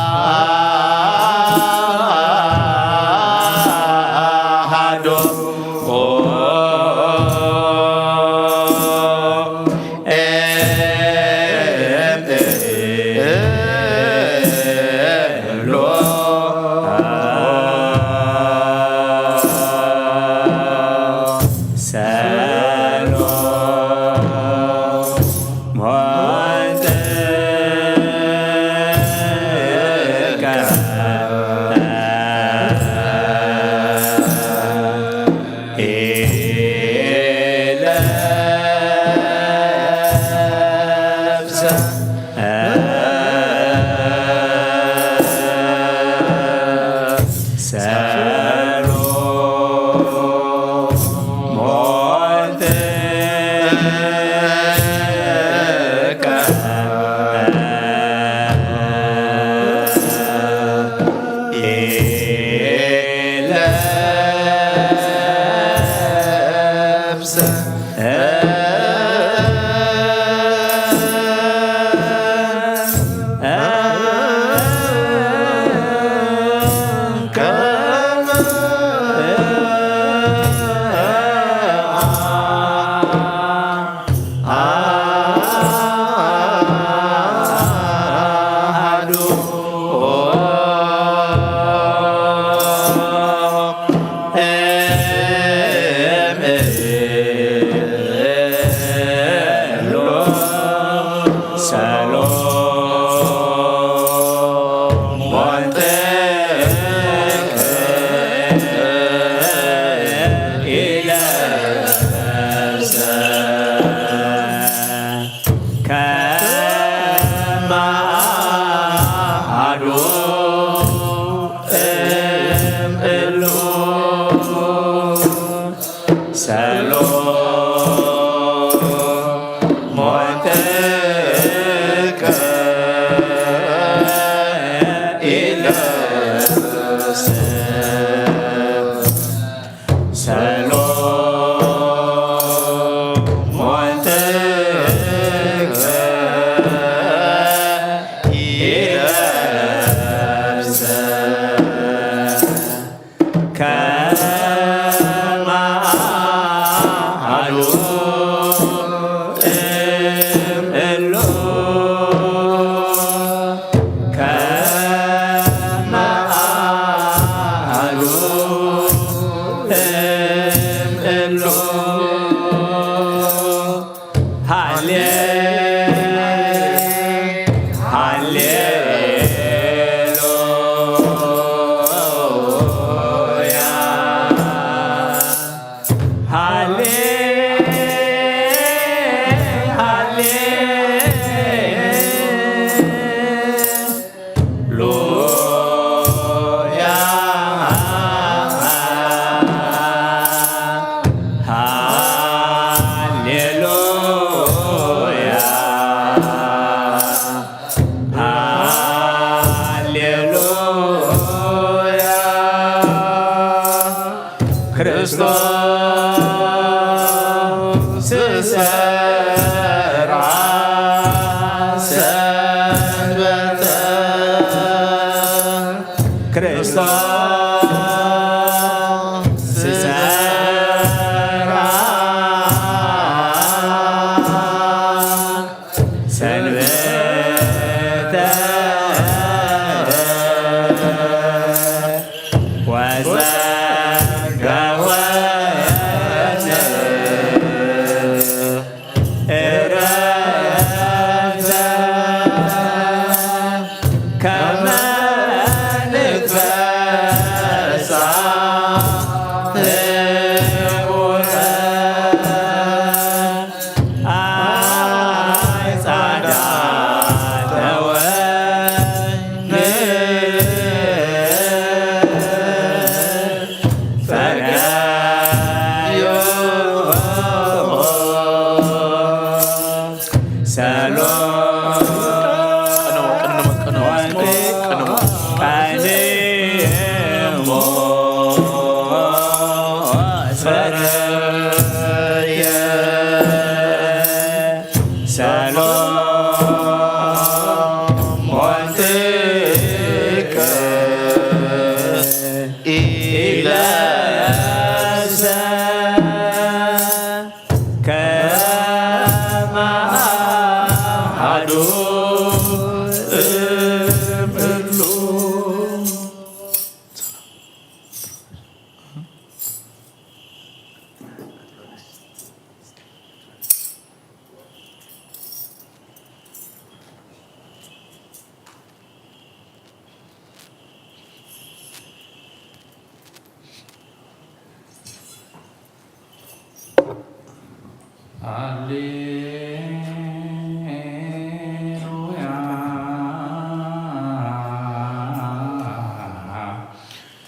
ሃሌሉያ።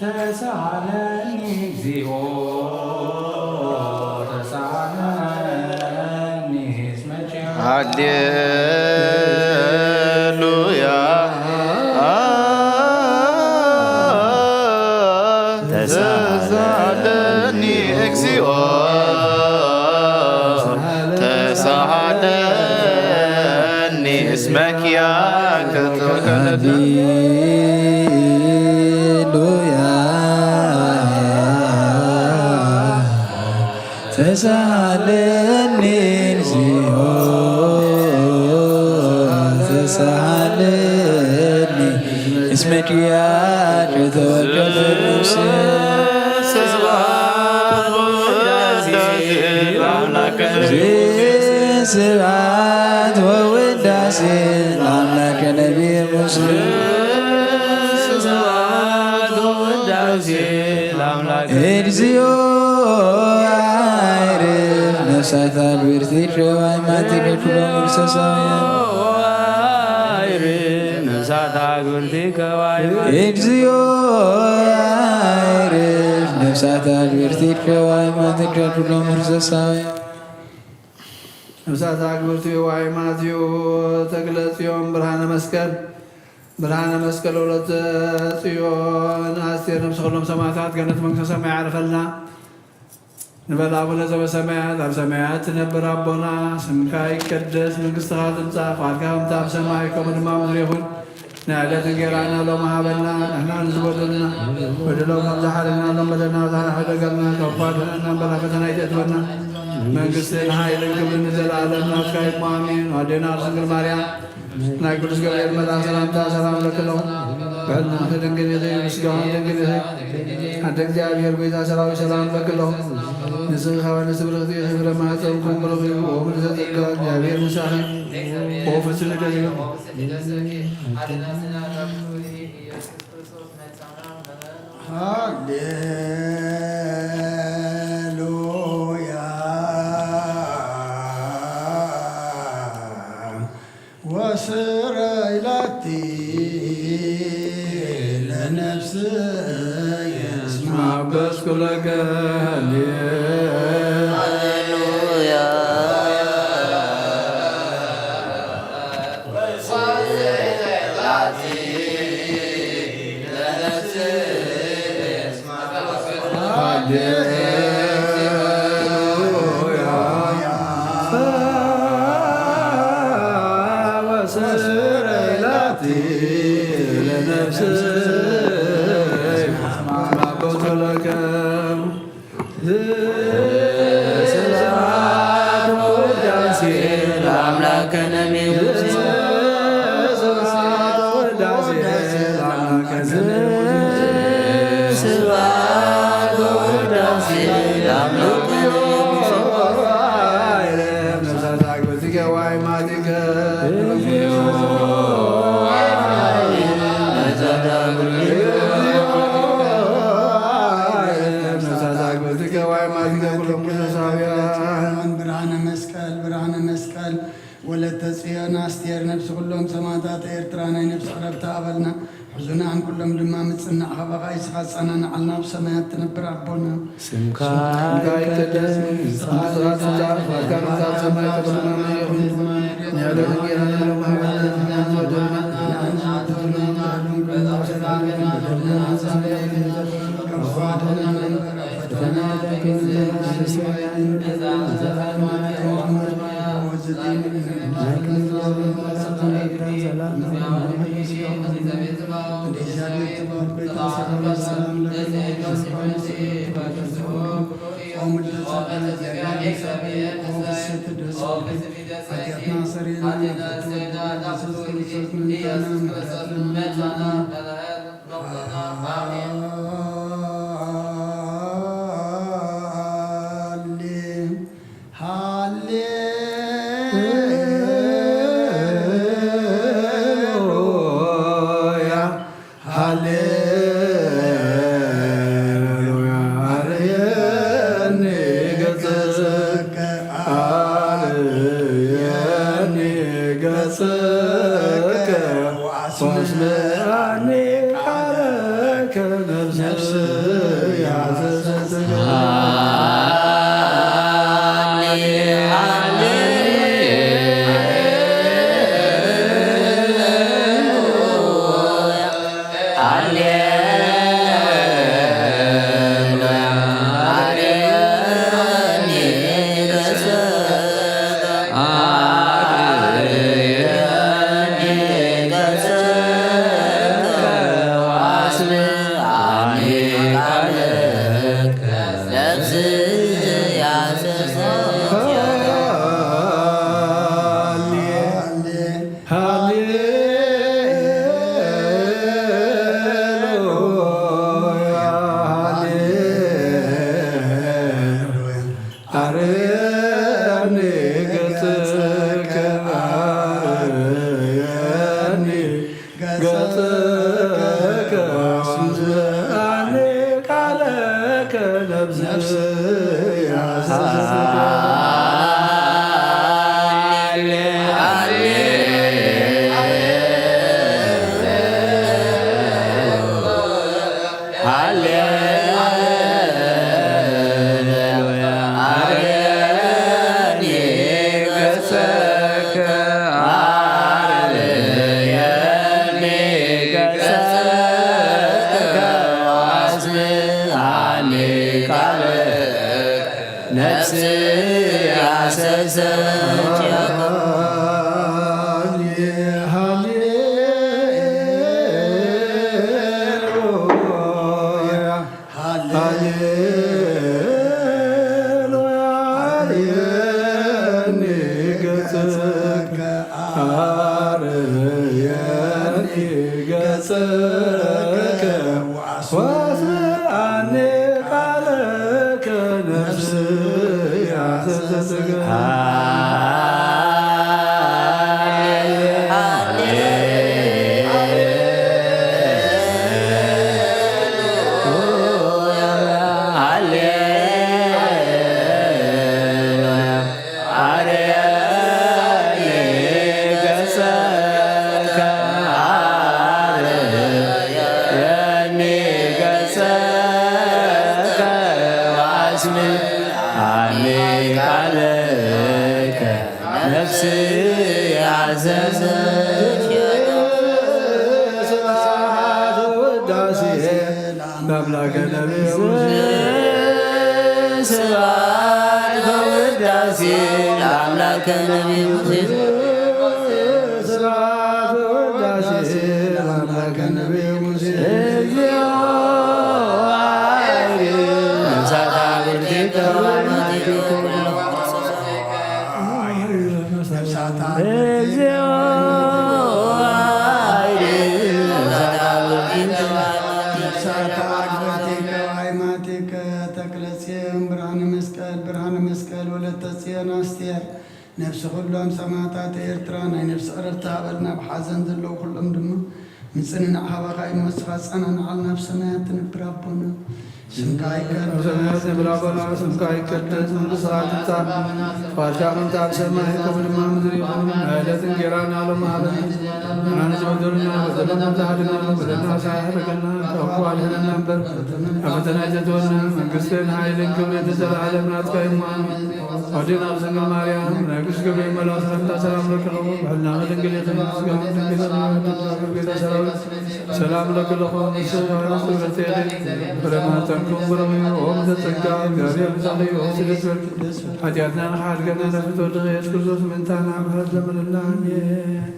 ተሳሃለኒ እግዚኦ፣ ተሳሃለኒ እስመ ሃሌሉያ። ተሳሃለኒ እግዚኦ፣ ተሳሃለኒ እስመ ኪያከ ተወከለኒ። ሃሌሉያ። ተሳሃለኒ እግዚኦ፣ ተሳሃለኒ እስመ ኪያከ ተወከለት ነፍስየ። ስብሐት ወውዳሴ ለአምላከ። ስብሐት ወውዳሴ ለአምላከ ነቢየ ሙሴ። ስብሐት ወውዳሴ ለአምላከ። እግዚኦ አይርፍ ነፍሳት አግብርቲከ ወአይማቲከ ኩሎም ርሰሳውያን። አይርፍ ነፍሳት አግብርቲከ ወአይማቲከ። እግዚኦ አይርፍ ነፍሳት አግብርቲከ ወአይማቲከ ኩሎም ርሰሳውያን። ነፍሳት አግብርቲሁ ወአይማቲሁ ተክለ ጽዮን ብርሃነ መስቀል፣ ብርሃነ መስቀል ወለተ ጽዮን አስቴር ነፍሲ ኩሎም ሰማዕታት ገነት መንግስተ ሰማይ ያዕርፈልና። ንበል። አቡነ ዘበሰማያት፣ ኣብ ሰማያት ትነብር ኣቦና፣ ስምካ ይቀደስ፣ መንግስትኻ ትምጻእ፣ ፍቓድካ ከምቲ ኣብ ሰማይ ከምኡ ድማ ኣብ ምድሪ ይኹን። ናይ ዕለት እንጌራና ሎሚ ሃበና፣ ንሕና ንዝበደሉና በደሎም ከም ዝሓለና እሎም በደልና፣ ኣታ ንሕደገልና፣ ካብ ክፉ ኣድሕነና እምበር፣ ናብ ፈተና ኣይተእትወና። መንግስትን ሓይልን ክብርን ንዘለኣለም ናትካ ይኹን፣ ኣሜን። ኣዴና ድንግል ማርያም፣ ናይ ቅዱስ ገብርኤል መልኣክ ሰላምታ ሰላም እለኪ ኣለኹ። ብሕልናኺ ድንግል ኢኺ፣ ብስጋኺ ድንግል ኢኺ። ኣደ እግዚኣብሔር ጐይታ ሰራዊት ሰላም እለኪ ኣለኹ። ንስኺ ካብ ኣንስቲ ብርኽቲ ኢኺ፣ ፍረ ማህፀንኩም ብሩኽ እዩ። ኦ ምልዕተ ጸጋ፣ እግዚኣብሔር ምሳኺ። ኦ ፍስሕቲ ደስ ይበልኪ። ሃሌሉያ። ወስረይ ላቲ ለነፍስየ እስመ አበስኩ ለከ። ሃሌሉያ። ስብሐት ወውዳሴ ለአምላከ ነቢዩ። ስብሐት ወውዳሴ ለአምላከ ነቢዩ። ስብሐት ወውዳሴ ለአምላከ ነቢዩ። ነፍሳት አግብርቲከ ወአይማቲከ። ነፍሳት አግብርቲከ ወአይማቲከ ኩሎም ቅዱሳውያን። ብርሃነ መስቀል፣ ብርሃነ መስቀል፣ ወለተ ጽዮን አስቴር፣ ነፍሲ ኩሎም ሰማዕታት ኤርትራ ናይ ነፍሲ ዕረፍቲ ሃበልና። ሕዙናን ኩሎም ድማ ምጽናዕ ካባኻ እዩ፣ ንስኻ ኣጸናንዓልና፣ ኣብ ሰማያት ትነብር ኣቦና። ስምካ ይቀደስ፣ መንግስትኻ ትምጻእ፣ ፍቃድካ ከምቲ ኣብ ሰማይ ከምኡ ኣብ ምድሪ ይኹን። ናይ ዕለት እንጌራና ሎሚ ሃበና፣ ንሕና ንበደልና፣ ንሕና ንሓትት ኃጢአትና ሰሪልና ኢየሱስ ክርስቶስ መድኃኒነ ምሕረት ለምንና። ሃሌ ሃሌሉያ። ሃሌሉያ። አርየኒ ገጽከ። ቃለ ከነፍስ ያዘዘ ስጋ። ሃሌሉያ፣ ሃሌሉያ። አርያኒ ገጽከ፣ አርያኒ ገጽከ፣ ወአስምዓኒ ቃለከ ነፍስየ። ሃሌሉያ። አርያኒ ገጸከ፣ አርያኒ ገጸከ፣ ወአስምዓኒ ቃለከ ነፍስየ ሐሰሰት። ሃሌሉያ፣ ሃሌሉያ። አርየኒ ገጸከ፣ አርየኒ ገጸከ፣ ወአስምዓኒ ቃለከ ነፍስየ ሐሰሰት። አርየኒ ገጸከ፣ አርየኒ ገጸከ፣ ወአስምዓኒ ቃለከ ነፍስየ ሐሰሰት። ስብሐት ወውዳሴ ለአምላከ ነቢዩ ሙሴ። ስብሐት ወውዳሴ ለአምላከ ነቢዩ ሙሴ። ስብሐት ወውዳሴ ለአምላከ ነቢዩ ሙሴ። እግዚኦ አርያም ነፍሳት አብርቲከ ወአይማቲከ ኩሎ። ነፍሳት እግዚኦ አርያም ነፍሳት አብርቲከ። ነፍሳት አብርቲከ ወአይማቲከ ተክለ ጽዮን ብርሃነ መስቀል፣ ብርሃነ መስቀል ወለተ ጽዮን አስቴር። ነፍሲ ኩሎም ሰማእታት ኤርትራ ናይ ነፍሲ ዕረፍቲ ሃበልና። ኣብ ሓዘን ዘለዉ ኩሎም ድማ ምጽንናዕ ሃበኻ እዩ። ንወስኻ ጸናንዓልና፣ ኣብ ሰማያት ትነብር ኣቦና፣ ስምካ ይቀደስ፣ ኣብ ሰማያት ትነብር ኣቦና፣ ስምካ ይቀደስ፣ መንግስትኻ ትምጻእ፣ ፍቓድካ ከምቲ ኣብ ሰማይ ከምኡ ድማ ምድሪ ይኹን። ናይ ዕለት እንጌራና ሎሚ ሃበና፣ ንሕና ንዝበደሉና በደሎም ከምቲ ሓደግና፣ በደልና ንስኻ ኣይሕደገና፣ ካብ ክፉእ ኣድሕነና እምበር፣ ናብ ፈተና ኣይተእትወና፣ መንግስትን ሓይልን ክብርን ንዘለኣለም ናትካ እዩ እሞ ኣሜን። ኣዴና ድንግል ማርያም ናይ ቅዱስ ገብርኤል መልኣክ ሰላምታ ሰላም ለኪ፣ ብሕልናኺ ድንግል ኢኺ፣ ስጋኺ ድንግል እዩ፣ ጌታ ሰራዊት ሰላም ለኪ ለኹም፣ ንስኺ ክብርት ኢኺ፣ ፍረ ማህፀንኩም ብሩኽ እዩ። ኦ ምልዕተ ጸጋ፣ እግዚኣብሔር ምሳኺ፣ ኦ ስልስት ወልድ፣ ሓጢኣትና ንኽሓድገና ነፍቶ ወልድኺ ኢየሱስ ክርስቶስ ምእንታና ምሕረት ለምንልና። ኣሜን።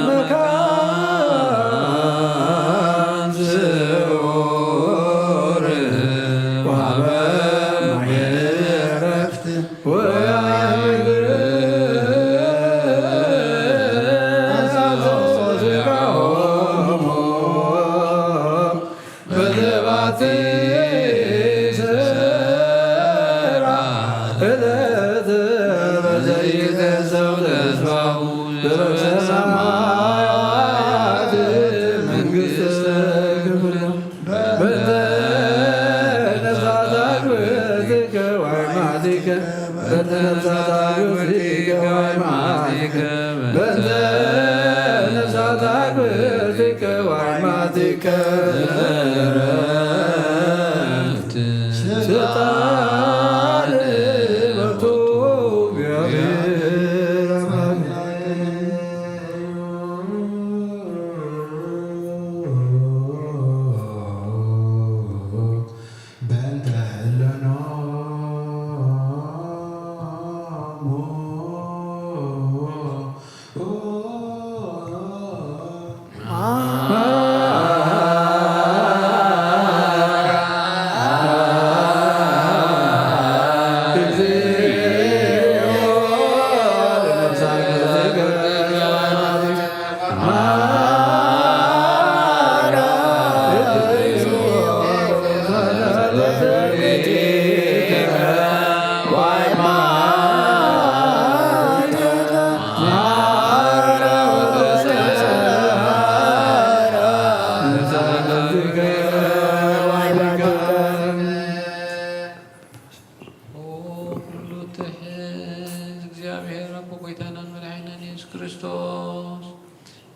መካን ስዑር ወሃበ ማየ ዕረፍት ወያግር አሳሶ ስጋሆሙ በዘባቲ ሰራ እለት በዘይተሰው ተስፋሁ በሰማያት መንግስተ ክብር በእንተ ነፍሳት አግብርቲከ ወአዕማዲከ በእንተ ነፍሳት አግብርቲከ ወአዕማዲከ በእንተ ነፍሳት አግብርቲከ ወአዕማዲከ ስልጣን በርቱ እግዚአብሔር አምላክ። በእንተ ህለኖሙ ኦ ኩሉ ትሕዝ እግዚኣብሔር ኣቦ ጎይታናን መድሓኒናን የሱስ ክርስቶስ፣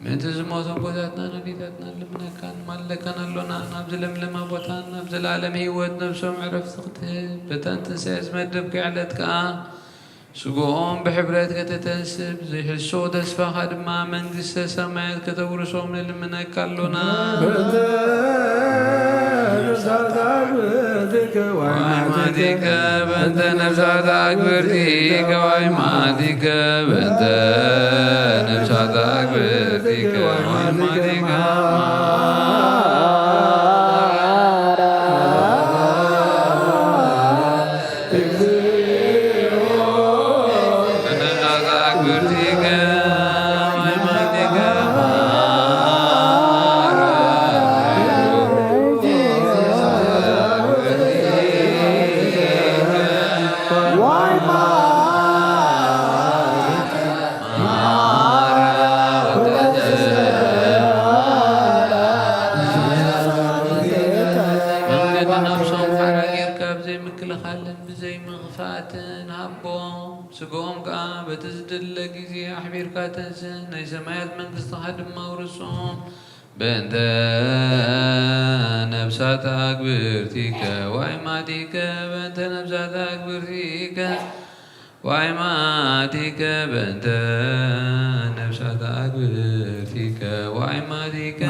ምእንቲ ዝሞቱ ኣቦታትናን ኣዴታትናን ልምነካን ማለካን ኣሎና። ናብ ዝለምለማ ቦታን ናብ ዘላለም ህይወት ነብሶም ዕረፍቲ ክትህብ፣ በተን ትንሳኤ ዝመደብካ ዕለት ከኣ ስግኦም ብሕብረት ከተተንስእ፣ ብዘይሕሶ ተስፋኻ ድማ መንግስተ ሰማያት ከተውርሶም ንልምነካ ኣሎና። በእንተ ነፍሳት ኣግብርቲከ ወአዕማዲከ በእንተ ነፍሳት ኣግብርቲከ ወአዕማዲከ በእንተ ነፍሳት ኣግብርቲከ ወአዕማዲከ መንገዲ ነፍሶም ሓራ ጌርካ ብዘይ ምክልኻልን ብዘይ ምኽፋእትን ሃቦም። ስግኦም ከኣ በቲ ዝድለ ግዜ ኣሕቢርካ ተንስእ፣ ናይ ሰማያት መንግስትኻ ድማ ኣውርሶም። በእንተ ነፍሳት ኣግብርቲከ ወአዕማዲከ በእንተ ነፍሳት ኣግብርቲከ ወአዕማዲከ በእንተ ነፍሳት አግብርቲከ ወአዕማዲከ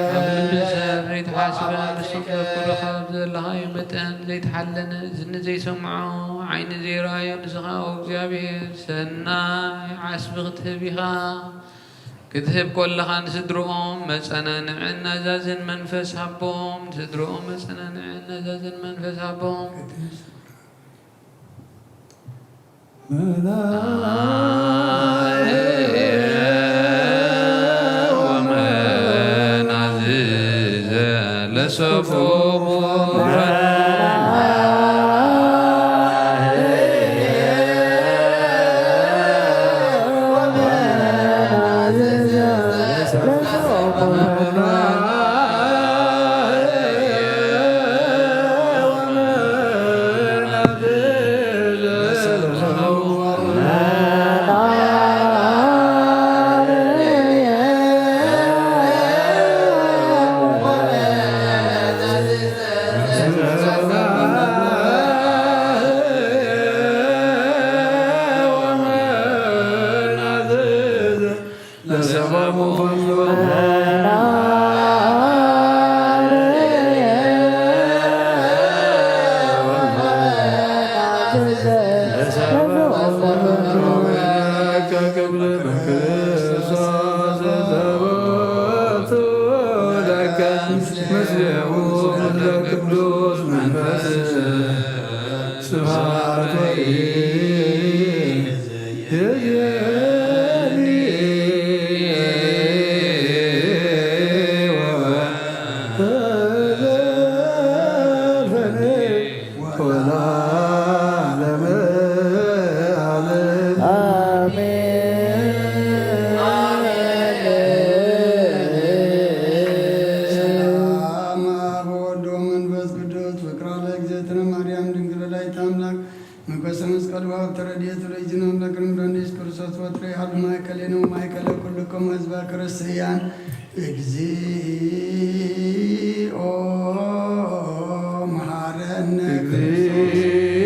ኣብ ልቢ ሰብ ዘይትሓስበ ንስኻ ኩሉ ካብ ዘለኻዮ መጠን ዘይተሓለነ፣ እዝኒ ዘይሰምዖ፣ ዓይኒ ዘይረኣዮ ንስኻ፣ ኦ እግዚኣብሔር፣ ሰናይ ዓስቢ ክትህብ ኢኻ። ክትህብ ከለኻ ንስድርኦም መጸናንዕን ናዛዝን መንፈስ ሃቦም። ንስድርኦም መጸናንዕን ናዛዝን መንፈስ ሃቦም። መናዝዘ ለሰፉ ስብሐት ወወልድ ወመንፈስ ቅዱስ ፍቅራ ለእግዝእትነ ማርያም ድንግል ወላዲተ አምላክ መኮሰ መስቀል ወሀብተ ረድኤት ወልእግዚእነ አምላክ ረንዳንዴስ ክርስቶስ ወትረ ይሃሉ ማእከሌነ ወማእከለ ኩልኩም ህዝበ ክርስቲያን። እግዚኦ መሐረነ ክርስቶስ።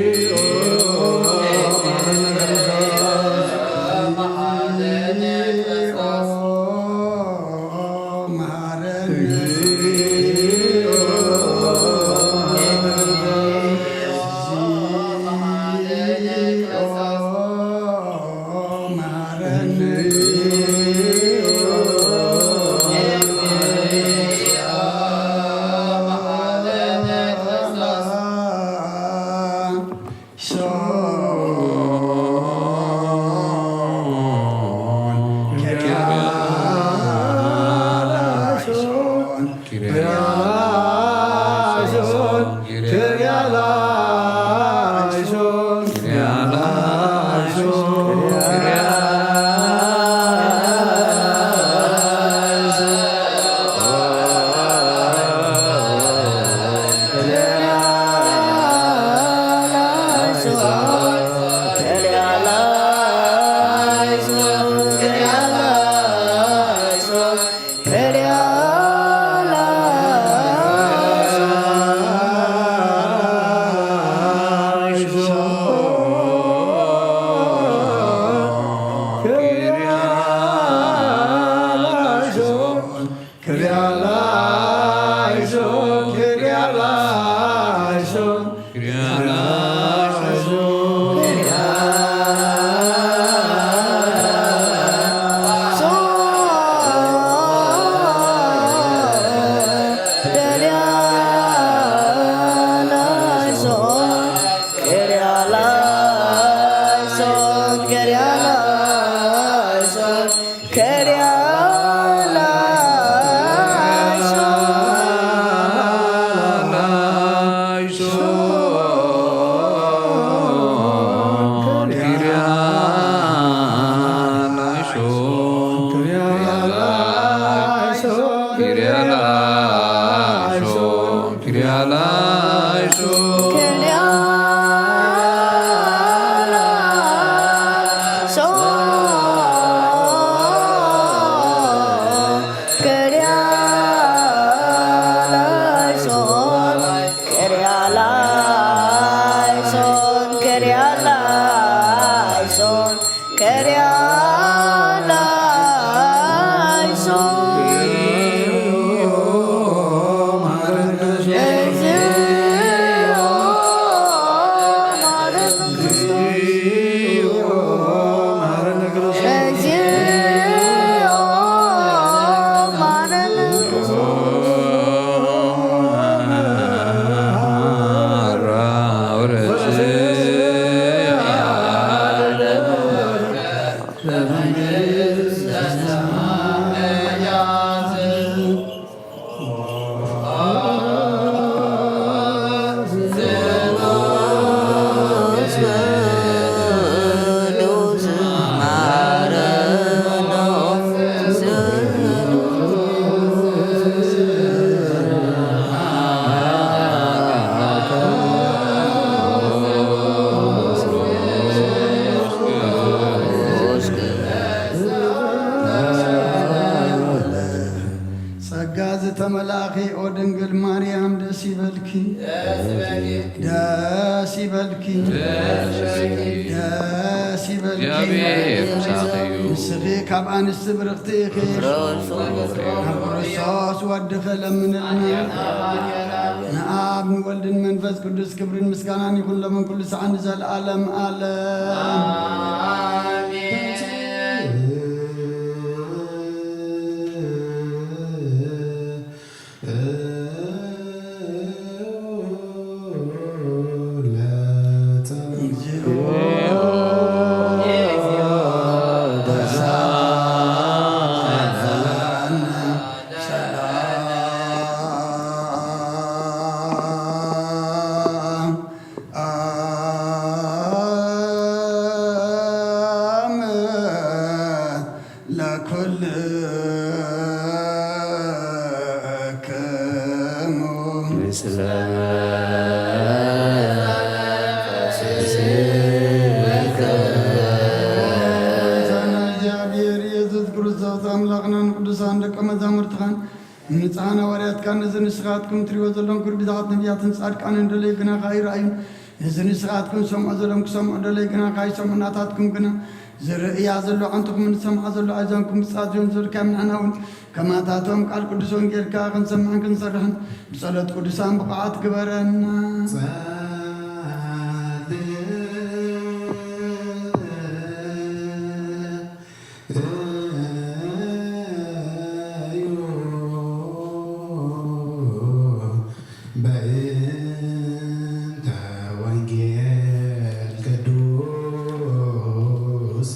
መልኣኺ ኦ ድንግል ማርያም ደስ ይበልኪ፣ ደስ ይበልኪ፣ ደስ ይበልኪ። እግዚኣብሔር ምሳኺ እዩ። ንስኺ ካብ ኣንስቲ ብርኽቲ ኢኺ፣ ካብ ክርስቶስ ወድኺ ለምንልና። ንኣብ ንወልድን መንፈስ ቅዱስ ክብርን ምስጋናን ይኹን ሎምን ኩሉ ሰዓት ንዘለኣለም ኣለም። እግዚኣብሔር ኢየሱስ ክርስቶስ ኣምላኽና ንቅዱሳን ደቀ መዛሙርትኻን ንንጹሓን ሃዋርያትካን ነዚ ንስኻትኩም ትሪእዎ ዘለኹም ክብሪ ብዝሓት ነቢያትን ጻድቃንን ደለዩ ግናኻ ኣይረኣዩን። ነዚ ንስኻትኩም ዝሰምዖ ዘለኹም ክሰምዑ ደለዩ ግናኻ ኣይሰምዑ። ናታትኩም ግና ዝርእያ ዘሎ ኣዕንትኹምን ዝሰምዓ ዘሎ ኣእዛንኩም ብጻት ዚዮን ዘልካዮም ንሕና እውን ከማታቶም ቃል ቅዱስ ወንጌልካ ክንሰምዕን ክንሰርሕን ብጸሎት ቅዱሳን ብቕዓት ግበረና። በእንተ ወንጌል ቅዱስ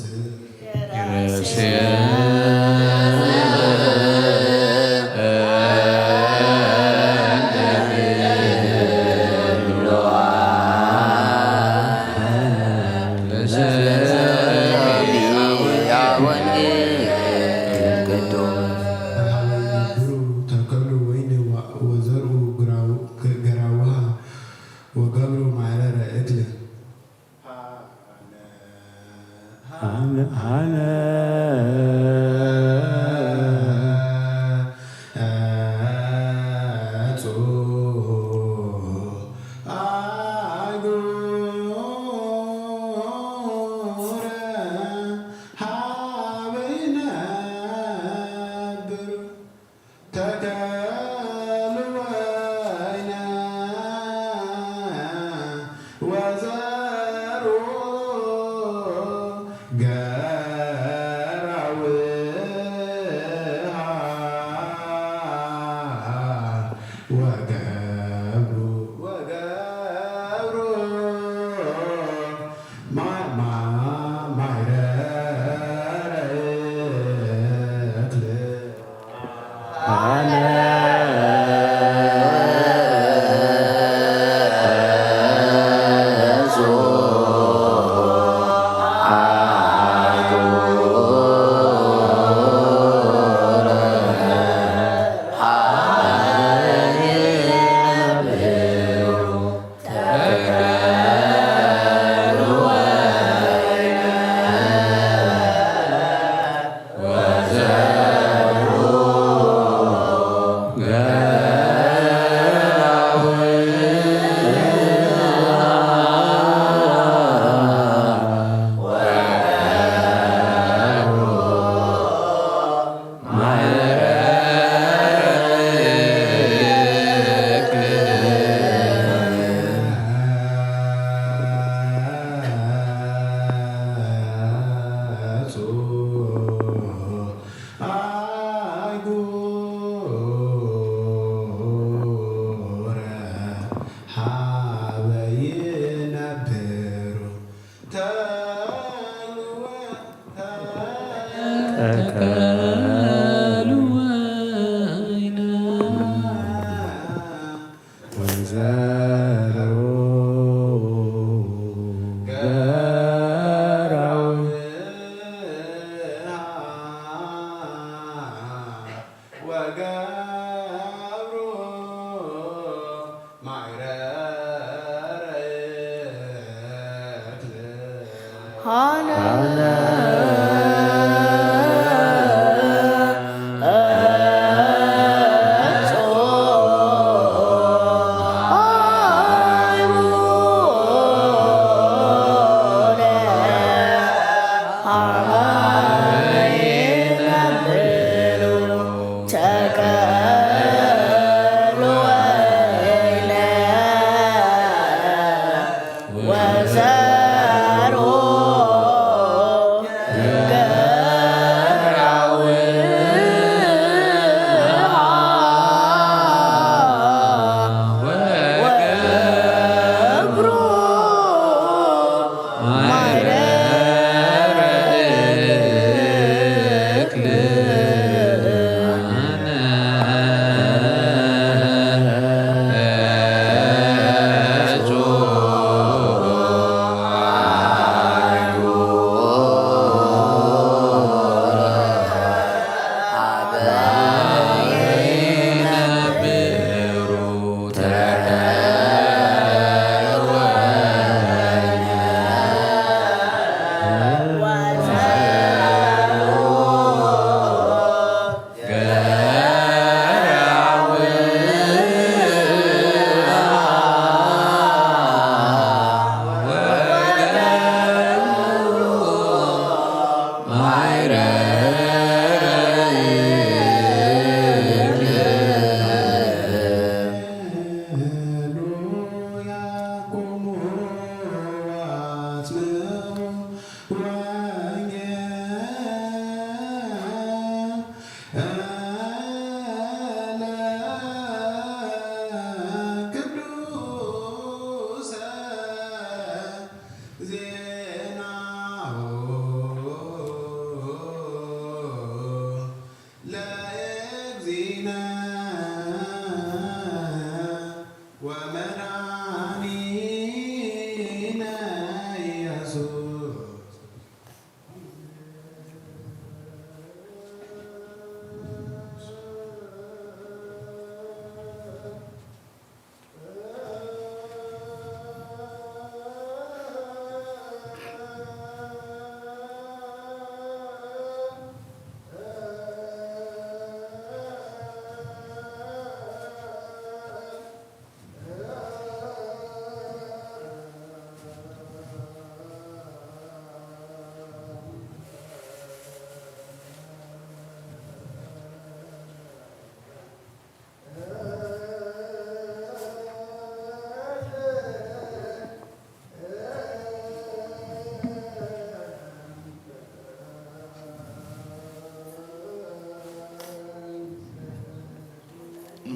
ተከሉ ወይን ወዘርኡ ገራውሃ ወገብሩ ማዕረረ እክል። ሃነ ሃነ ተከሉ ወይነ ወዘሩ ገራውሃ ወገብሩ ወገብሩ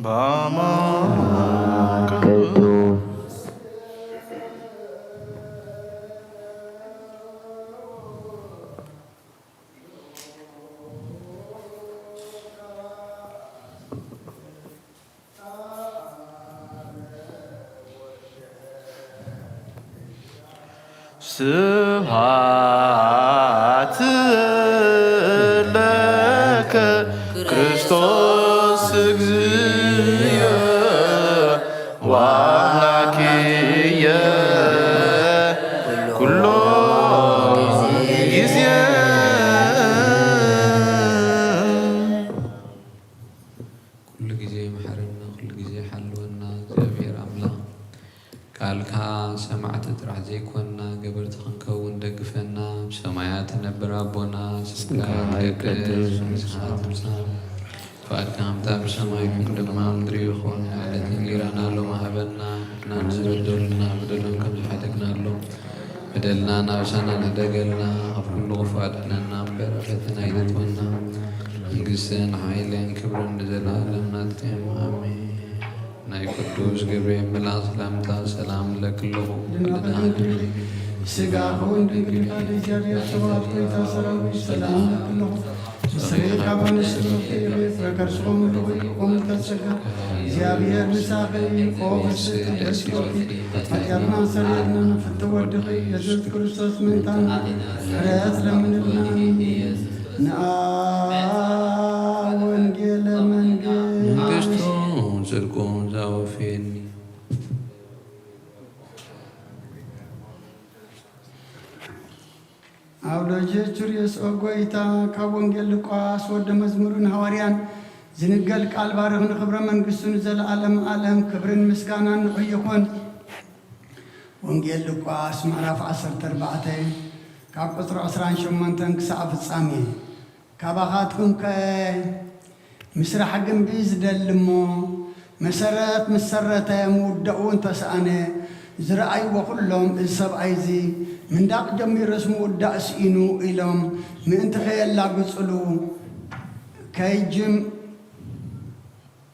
በአማን ቅዱስ። ስብሐት ለከ ክርስቶስ እግዚእየ ወአምላክየ ኩሎ ጊዜ። ኩሉ ግዜ መሓረና፣ ኩሉ ግዜ ሓልወና እግዚኣብሔር ኣምላኽ። ቃልካ ሰማዕቲ ጥራሕ ዘይኮንና፣ ገበርቲ ክንከውን ደግፈና። ብሰማያት ትነብር ኣቦና፣ ስምካ ስምካ ይትቀደስ፣ ይትቀደስ፣ መንግስትኻ ትምጻእ፣ ፍቓድካ ከምታ ብሰማይ ከም ድማ ኣብ ምድሪ ይኹን። ዕለት እንጌራና ሎሚ ሃበና፣ ንሕና ንዝበደሉና በደሎም ከም ዝሓደግናሎም፣ በደልና ናብ ኣሳና ንሕደገልና፣ ካብ ኩሉ ክፉእ ኣድሕነና እምበር፣ ኣብ ፈተና ኣይተእትወና። መንግስትን ሓይልን ክብርን ንዘለኣለም ናትካ እዮም። ኣሜን። ናይ ቅዱስ ገብርኤል መልኣኽ ሰላምታ ሰላም እብለኪ ኣለኹ። ድንግል ድንግል ስጋ ኹን ድንግል ቃል እግዚኣብሔር ሰብኣት ጎይታ ሰራዊት ሰላም እብለኪ ኣለኹ። ንስኺ ካብ ኣንስቲ ፍሬ ከርስኹም ብሩኽ እዩ። ጸጋ እግዚኣብሔር ምሳኺ እዩ። ኦ ፍስሕቲ ደስ ይበልኪ፣ ኃጢአትና ሰሪርና ፍትሕ ወድኺ ኢየሱስ ክርስቶስ ምእንታና ምሕረት ለምንልና። ንአ ወንጌለ መንግስት መንግስቱ ጽድቁ ዘወፌኒ። ኣብ ሎጀ ቹሪዮስ ኦ ጎይታ፣ ካብ ወንጌል ሉቃስ ወደ መዝሙርን ሃዋርያን ዝንገል ቃል ባርኽ፣ ንኽብረ መንግስቱ ንዘለዓለም ዓለም ክብርን ምስጋናን ንዑ ይኹን። ወንጌል ሉቃስ ምዕራፍ ዓሰርተ ኣርባዕተ ካብ ቁጽሪ ዕስራን ሸሞንተን ክሳዕ ፍጻሜ። ካባኻትኩም ከ ምስራሕ ግንቢ ዝደሊ እሞ፣ መሰረት ምስ ሰረተ፣ ምውዳኡ እንተሰኣነ፣ ዝረኣይዎ ኩሎም፣ እዚ ሰብኣይ እዚ ምንዳቕ ጀሚሩስ ምውዳእ ስኢኑ ኢሎም ምእንቲ ከየላግጽሉ ከይጅም-፣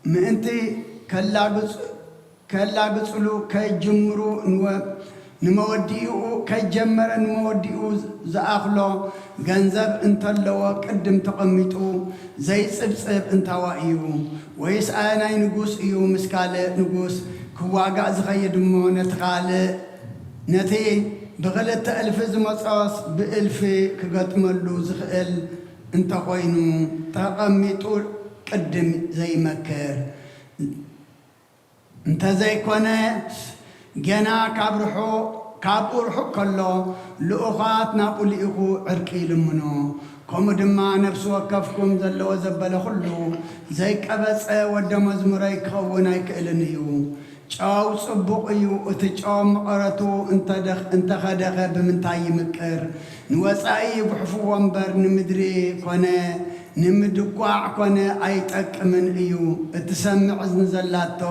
ምእንቲ ከላግጽ-፣ ከላግጽሉ ከይጅምሩ ንወ-፣ ንመወዲኡ ከይጀመረ ንመወዲኡ ዝኣኽሎ ገንዘብ እንተለዎ ቅድም ተቐሚጡ ዘይጽብጽብ እንታዋ እዩ? ወይስ ኣየናይ ንጉስ እዩ ምስ ካልእ ንጉስ ክዋጋእ ዝኸይድ እሞ ነቲ ካልእ፣ ነቲ ብኽልተ እልፊ ዝመጾስ ብእልፊ ክገጥመሉ ዝኽእል እንተኾይኑ ተቐሚጡ ቅድም ዘይመክር? እንተዘይኮነ፣ ገና ካብ ርሑ-፣ ካብኡ ርሑቕ ከሎ፣ ልኡኻት ናብኡ ልኢኹ ዕርቂ ይልምኖ። ከምኡ ድማ ነፍሲ ወከፍኩም ዘለዎ ዘበለ ኩሉ ዘይቀበጸ ወደ መዝሙረይ ክኸውን ኣይክእልን እዩ። ጨው ጽቡቕ እዩ። እቲ ጨው መቐረቱ እንተደኽ-፣ እንተኸደኸ ብምንታይ ይምቅር? ንወጻኢ ይጉሕፍዎ እምበር ንምድሪ ኮነ ንምድቋዕ ኮነ ኣይጠቅምን እዩ። እትሰምዕ እዝኒ ዘላቶ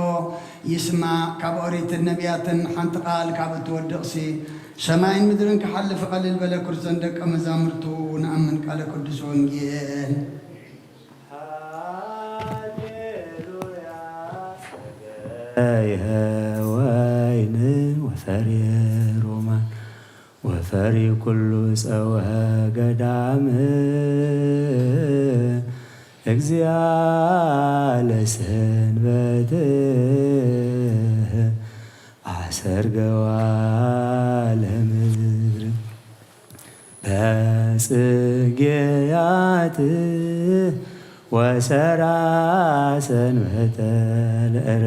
ይስማዕ። ካብ ኦሪትን ነቢያትን ሓንቲ ቃል ካብ እትወድቕሲ፣ ሰማይን ምድርን ክሓልፍ ቀልል በለ። ክርስቶን ደቀ መዛሙርቱ ንኣምን ቃለ ቅዱስ ወንጌል። ሃሌሉያ። ወይን ወፈሬ ሮማን ወፈሪ ኩሉ ጸወ ገዳም እግዚኣ ለሰንበት አሰርገዋ ለምድር በጽጌያት ወሰራ ሰንበተ ለእረ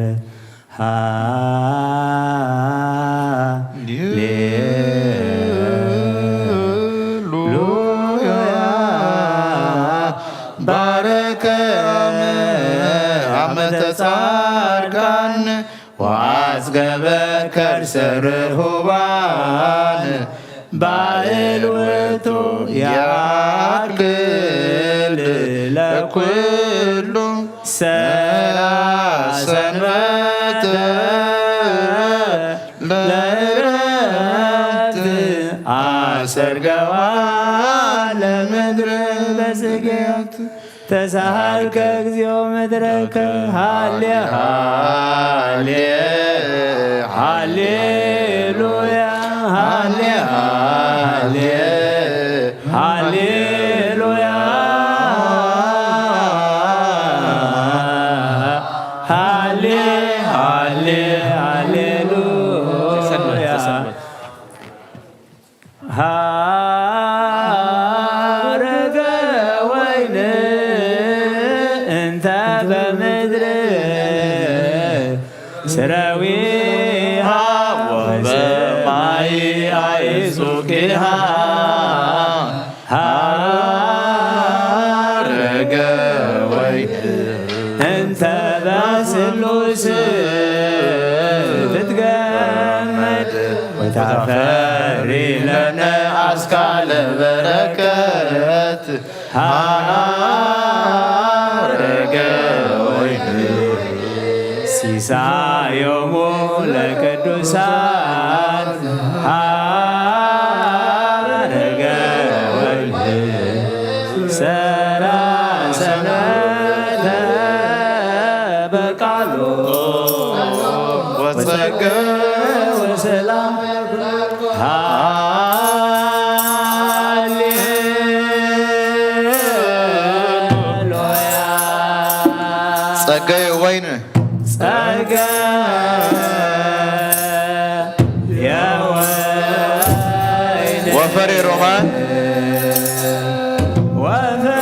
ሃሌሉያ። ባረከ ዓመተ ጻድቃን ወአጽገበ ከርሰ ርሁባን ባዕል ውእቱ ያክል ለኩሉ ሰራ ሰንበተ ለእረፍት አሰርገዋ ለምድር በጽጌያት ተሳሃልከ እግዚኦ ምድረከ። ሃሌ ሃሌ ሃሌሉያ። ሃሌ ሃሌ ሃሌሉያ። ሃሌ ሃሌ ሃሌሉያ። ሀረገ ወይን እንተ በምድር ስረዊሃ ወበማይ አይጹቂሃ። ሀረገ ወይን እንተ በስሉስ ትትገመድ ወታፈሪ ለነ አስካለ በረከት። ሀረገ ወይን ሲሳዮሙ ለቅዱሳን። ሀረገ ወይን ሰራ ሰነተ በቃሉ ወጸገ ወሰላም። ሃሌሉያ። ጸገየ ወይን ጸገየ ወይን ወፈሬ ሮማን ወፈሬ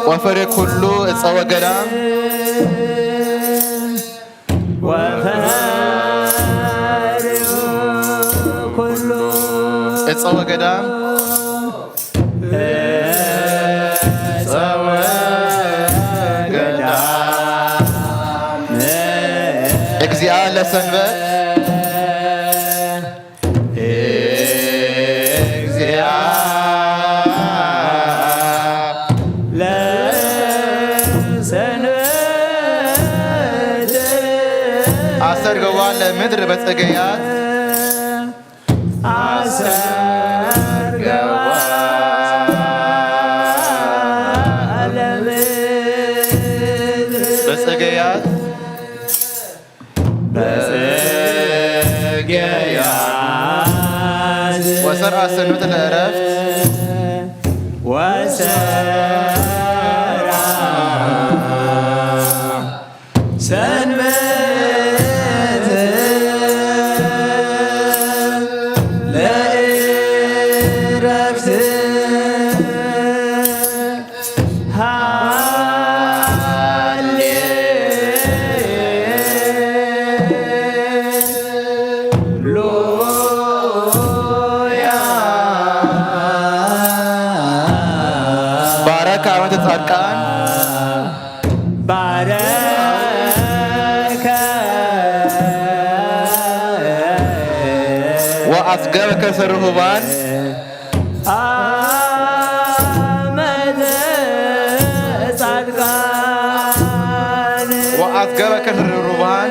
ወፈሬ ኩሉ እፀ ወገዳም ወፈሬ ኩሉ እፀ ወገዳም እፀ ወገዳም እግዚአ ለሰንበት እግዚአ ለሰንበት አሰርገዋ ለምድር በጸገያት አሰርገዋ ለምድር በጸገያት በጸገያት ወሰርዓ ሰንበት ለዕረፍት ወሰርዓ ሰንበት ለዕረፍት ሃሌሉያ። ባረከ ዓመተ ጻድቃን ባረከ ወአጽገበ ከርሰ ርሁባን ዓመተ ጻድቃን ወአጽገበ ከርሰ ርሁባን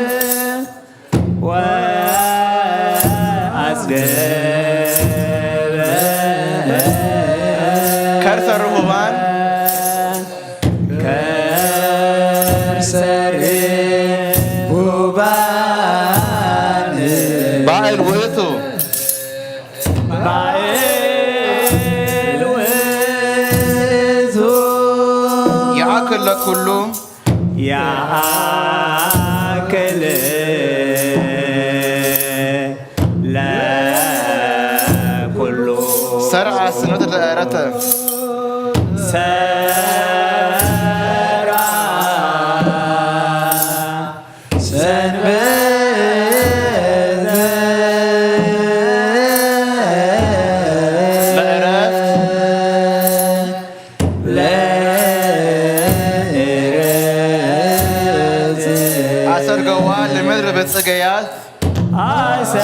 ወአጽገበ ከርሰ ርሁባን ከርሰ ርሁባን ባዕል ውእቱ ባዕል ውእቱ ይአክል ለኩሉ ይአክል ለኩሉ ሰርዐ ስኖት ለዕረተ ሰርዐ ሰንበተ ለዕረፍት ለዕረፍት አሰርገዋ ለምድር በጽገያት አሰርገዋ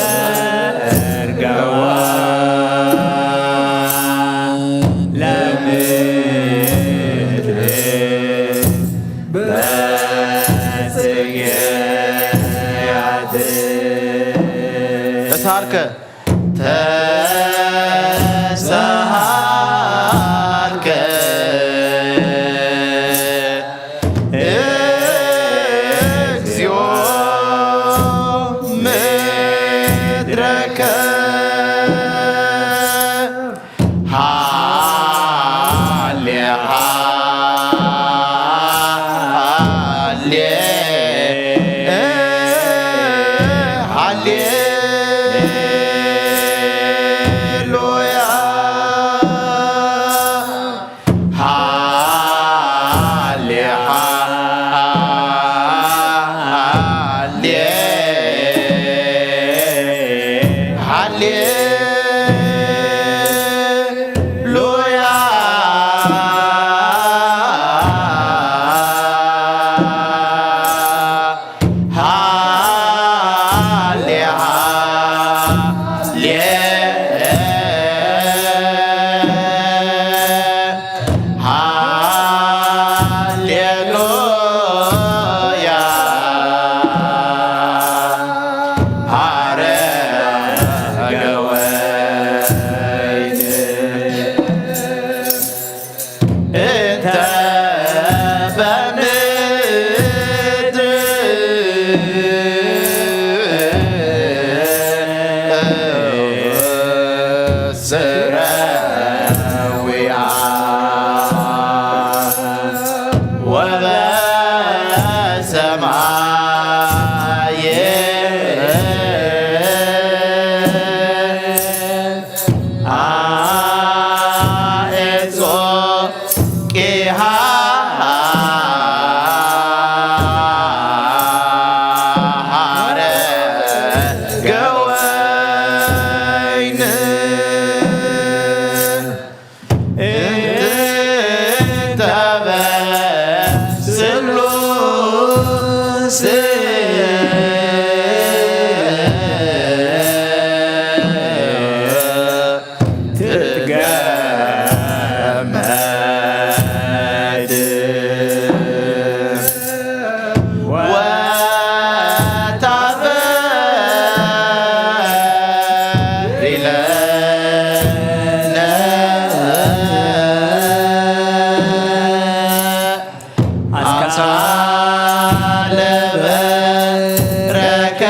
ለምድር በጽጌያት ተሳርከ ተሰሃ ስረዊያ ወበሰማይ ኣእጾ ቂሃ ሃረ ገወይን እንተበ ስሉስ ትትገመድ ወታፈር ኢለነ። ኣስካለ በረከት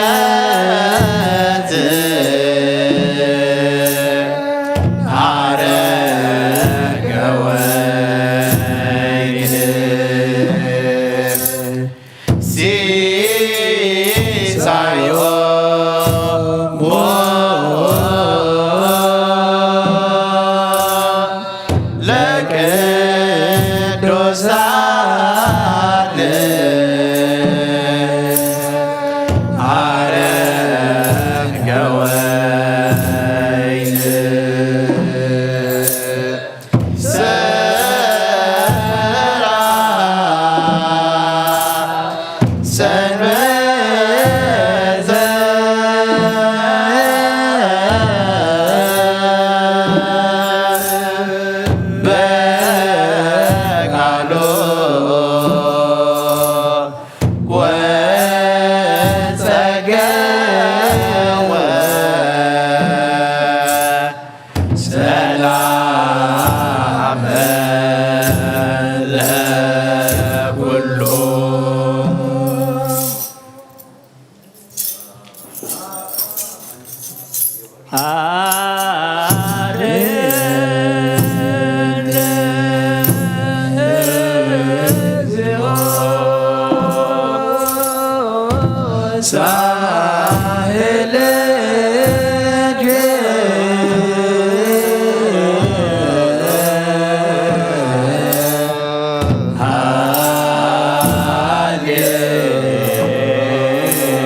ሃረገ ወይን ሲሳዮሙ ለቅዱሳን ሃረገ ወይን። ሰንበተ በቃሉ ወጸገወ ሰላም ለኩሉ። ሳህል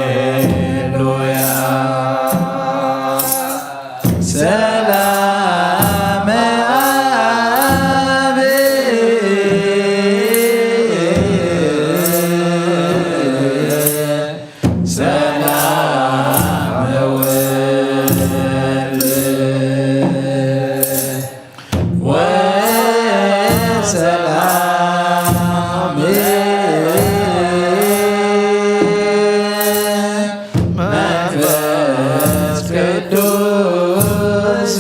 ሃሌሉያ። ሰላም አብ ሰላም ወልድ ወሰላም መንፈስ ቅዱስ።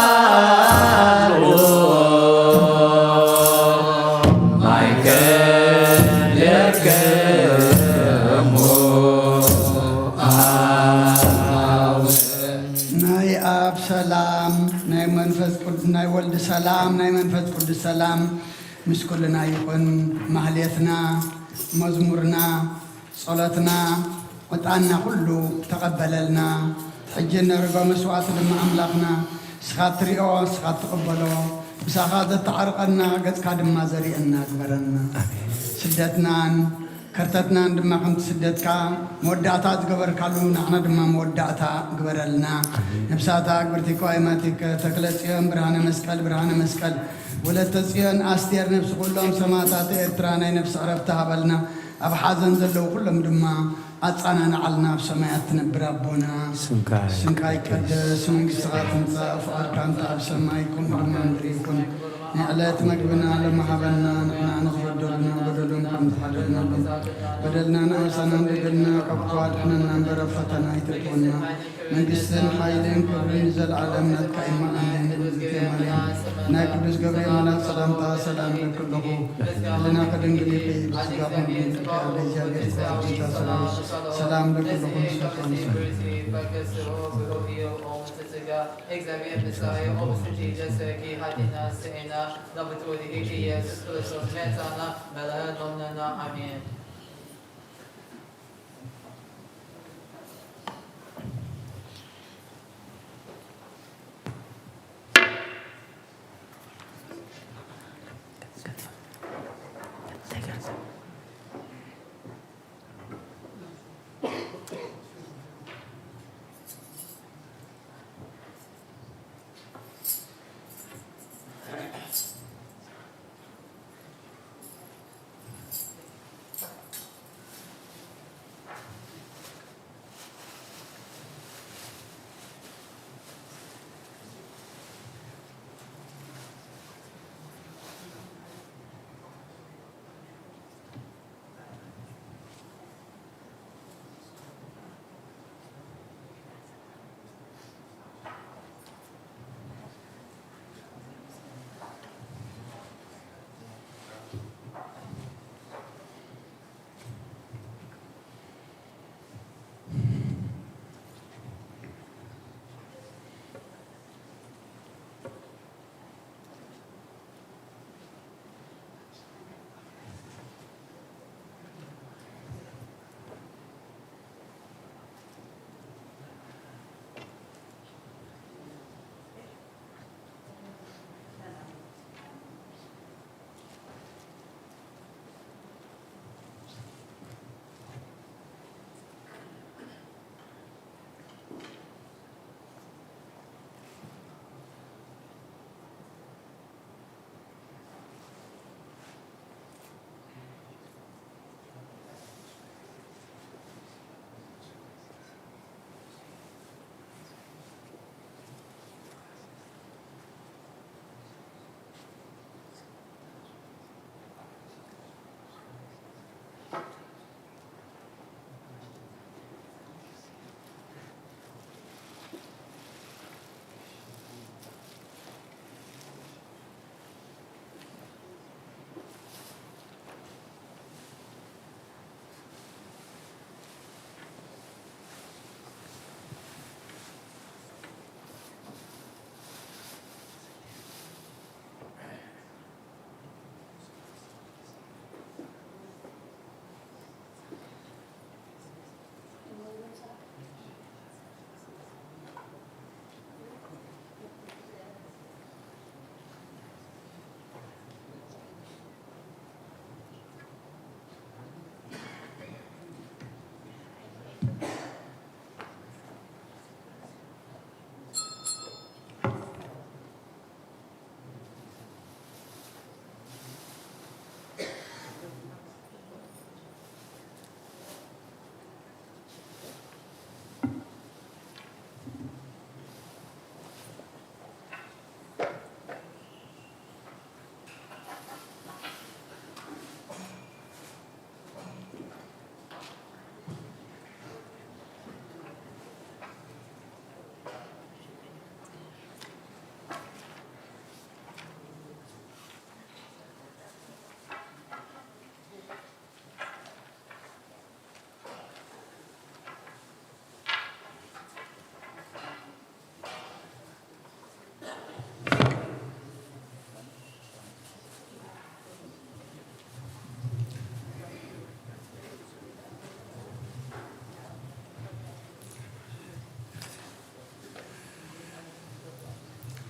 የሃሎ ማእከሌክሙ አብ። ናይ ኣብ ሰላም፣ ናይ መንፈስ ቅዱስ፣ ናይ ወልድ ሰላም፣ ናይ መንፈስ ቅዱስ ሰላም ምስ ኩልና ይኹን። ማህሌትና፣ መዝሙርና፣ ጸሎትና፣ ዕጣንና ኩሉ ተቐበለልና። ሕጂ እነርጎ መስዋዕቲ ድማ ኣምላኽና፣ ንስኻ እትሪኦ፣ ንስኻ እትቕበሎ፣ ምሳኻ ዘተዓርቐና፣ ገጽካ ድማ ዘርእየና ግበረና። ኣሜን። ስደትናን ከርተትናን ድማ ከምቲ ስደትካ መወዳእታ ዝገበርካሉ፣ ንዓና ድማ መወዳእታ ግበረልና። ኣሜን። ነብሳታ ግብርቲ ቆይማቲከ ተክለ ጽዮን፣ ብርሃነ መስቀል፣ ብርሃነ መስቀል፣ ወለተ ጽዮን፣ ኣስቴር፣ ነብሲ ኩሎም ሰማእታት ኤርትራ ናይ ነብሲ ዕረፍቲ ሃበልና። ኣብ ሓዘን ዘለዉ ኩሎም ድማ ኣጻናንዓልና። ኣብ ሰማያት ትነብር ኣቦና፣ ስምካ ስምካ ይቀደስ፣ መንግስትኻ ትምጻእ፣ ፍቓድካ እንተ ኣብ ሰማይ ከምኡ ድማ ምድሪ ይኹን። ንዕለት መግብና ሎሚ ሃበና፣ ንሕና ንዝበደሉና በደሎም ከም ዝሓደግናሎም በደልና ንኣምሳና ንበደልና፣ ካብ ክፉእ ኣድሕነና እምበር ኣብ ፈተና ኣይተእትወና። መንግስትን ሓይልን ክብርን ንዘለዓለም ናትካ እዩ። ኣሜን። እግዝእትየ ማርያም፣ ናይ ቅዱስ ገብርኤል መልኣክ ሰላምታ ሰላም እብለኪ ኣለኹ። ህልናኺ ድንግል ኢኺ፣ ብስጋኺ እውን ድንግል ኢኺ። ኣደ እግዚኣብሔር ጸባኦት፣ ጌታ ሰራዊት፣ ሰላም እብለኪ ኣለኹ። ንስኺ ኸኣ ንስኺ እግዚኣብሔር ምሳኺ፣ ኦ ብፅዕቲ ጸጋ፣ እግዚኣብሔር ምሳኺ፣ ኦ ብፅዕቲ ርእሲ፣ ሓጢኣትና ስኢና፣ ናብ እትወድቂ ኢየሱስ ክርስቶስ መጻና፣ ምሕረት ለምነና። ኣሜን።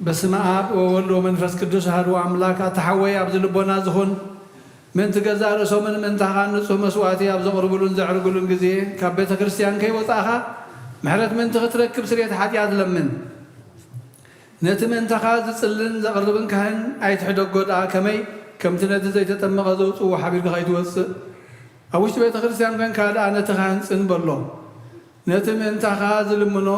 በስመ አብ ወወልድ ወመንፈስ ቅዱስ አሐዱ አምላክ። ኣታ ሓወይ፣ ኣብዚ ልቦና ዝኹን ምእንቲ ገዛእ ርእሶምን ምእንታኻን ንጹህ መስዋእቲ ኣብ ዘቕርብሉን ዘዕርግሉን ግዜ፣ ካብ ቤተ ክርስቲያን ከይወጻእኻ፣ ምሕረት ምእንቲ ክትረክብ ስርየት ሓጢኣት ለምን። ነቲ ምእንታኻ ዝጽልን ዘቕርብን ካህን ኣይትሕደጎ ደኣ፣ ከመይ ከምቲ ነቲ ዘይተጠመቐ ዘውጽእዎ ሓቢርካ ከይትወጽእ። ኣብ ውሽጢ ቤተ ክርስቲያን ኮንካ ደኣ ነቲ ካህን ጽን በሎ። ነቲ ምእንታኻ ዝልምኖ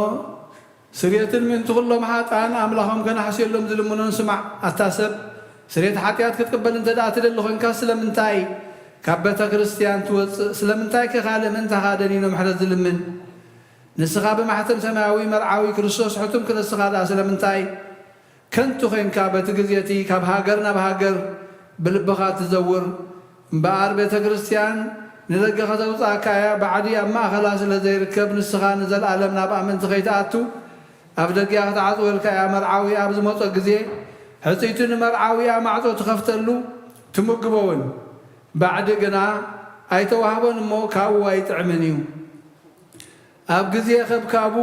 ስርየትን ምእንቲ ኩሎም ሓጥኣን ኣምላኾም ከነሕስየሎም ዝልምኖን ስማዕ። ኣታ ሰብ፣ ስርየት ሓጢኣት ክትቅበል እንተ ደኣ ትደሊ ኮንካ፣ ስለምንታይ ካብ ቤተ ክርስቲያን ትወጽእ? ስለምንታይ ከ ካልእ ምእንታኻ ደኒኑ ምሕረት ዝልምን? ንስኻ ብማሕተም ሰማያዊ መርዓዊ ክርስቶስ ሕቱም፣ ክንስኻ ደኣ ስለምንታይ ከንቱ ዄንካ? በቲ ግዜ እቲ ካብ ሃገር ናብ ሃገር ብልብኻ ትዘውር። እምበኣር ቤተ ክርስቲያን ንደገ ከተውጽኣካ እያ። ባዕዲ ኣብ ማእከላ ስለ ዘይርከብ፣ ንስኻ ንዘለኣለም ናብ ኣመንቲ ከይትኣቱ ኣብ ደጊኣ ክትዓጽወልካ እያ። መርዓዊ ኣብ ዝመጾ ግዜ፣ ሕጽይቱ ንመርዓዊኣ ማዕጾ ትኸፍተሉ፣ ትምግቦ እውን። ባዕዲ ግና ኣይተዋህቦን እሞ፣ ካብኡ ኣይጥዕምን እዩ። ኣብ ግዜ ከብካቡ፣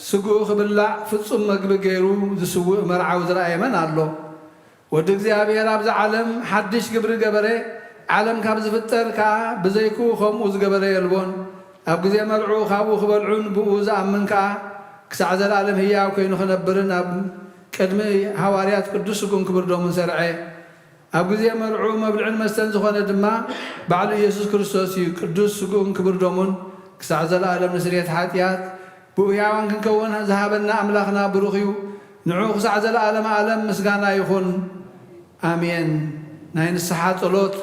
ስግኡ ክብላዕ ፍጹም መግቢ ገይሩ ዝስውእ መርዓዊ ዝረኣየ መን ኣሎ? ወዲ እግዚኣብሔር ኣብዚ ዓለም ሓድሽ ግብሪ ገበረ። ዓለም ካብ ዝፍጠር ከኣ ብዘይክኡ ከምኡ ዝገበረ የልቦን። ኣብ ግዜ መርዕኡ ካብኡ ክበልዑን ብኡ ዝኣምን ከኣ ክሳዕ ዘለኣለም ህያው ኮይኑ ክነብርን ኣብ ቅድሚ ሃዋርያት ቅዱስ ስግኡን ክቡር ደሙን ሰርዐ። ኣብ ግዜ መርዕኡ መብልዕን መስተን ዝኾነ ድማ ባዕሉ ኢየሱስ ክርስቶስ እዩ። ቅዱስ ስግኡን ክቡር ደሙን ክሳዕ ዘለኣለም ንስርየት ሓጢኣት ብኡ ሕያዋን ክንከውን ዝሃበና ኣምላኽና ብሩኽ እዩ። ንዑ ክሳዕ ዘለኣለም ዓለም ምስጋና ይኹን። ኣሜን። ናይ ንስሓ ጸሎት።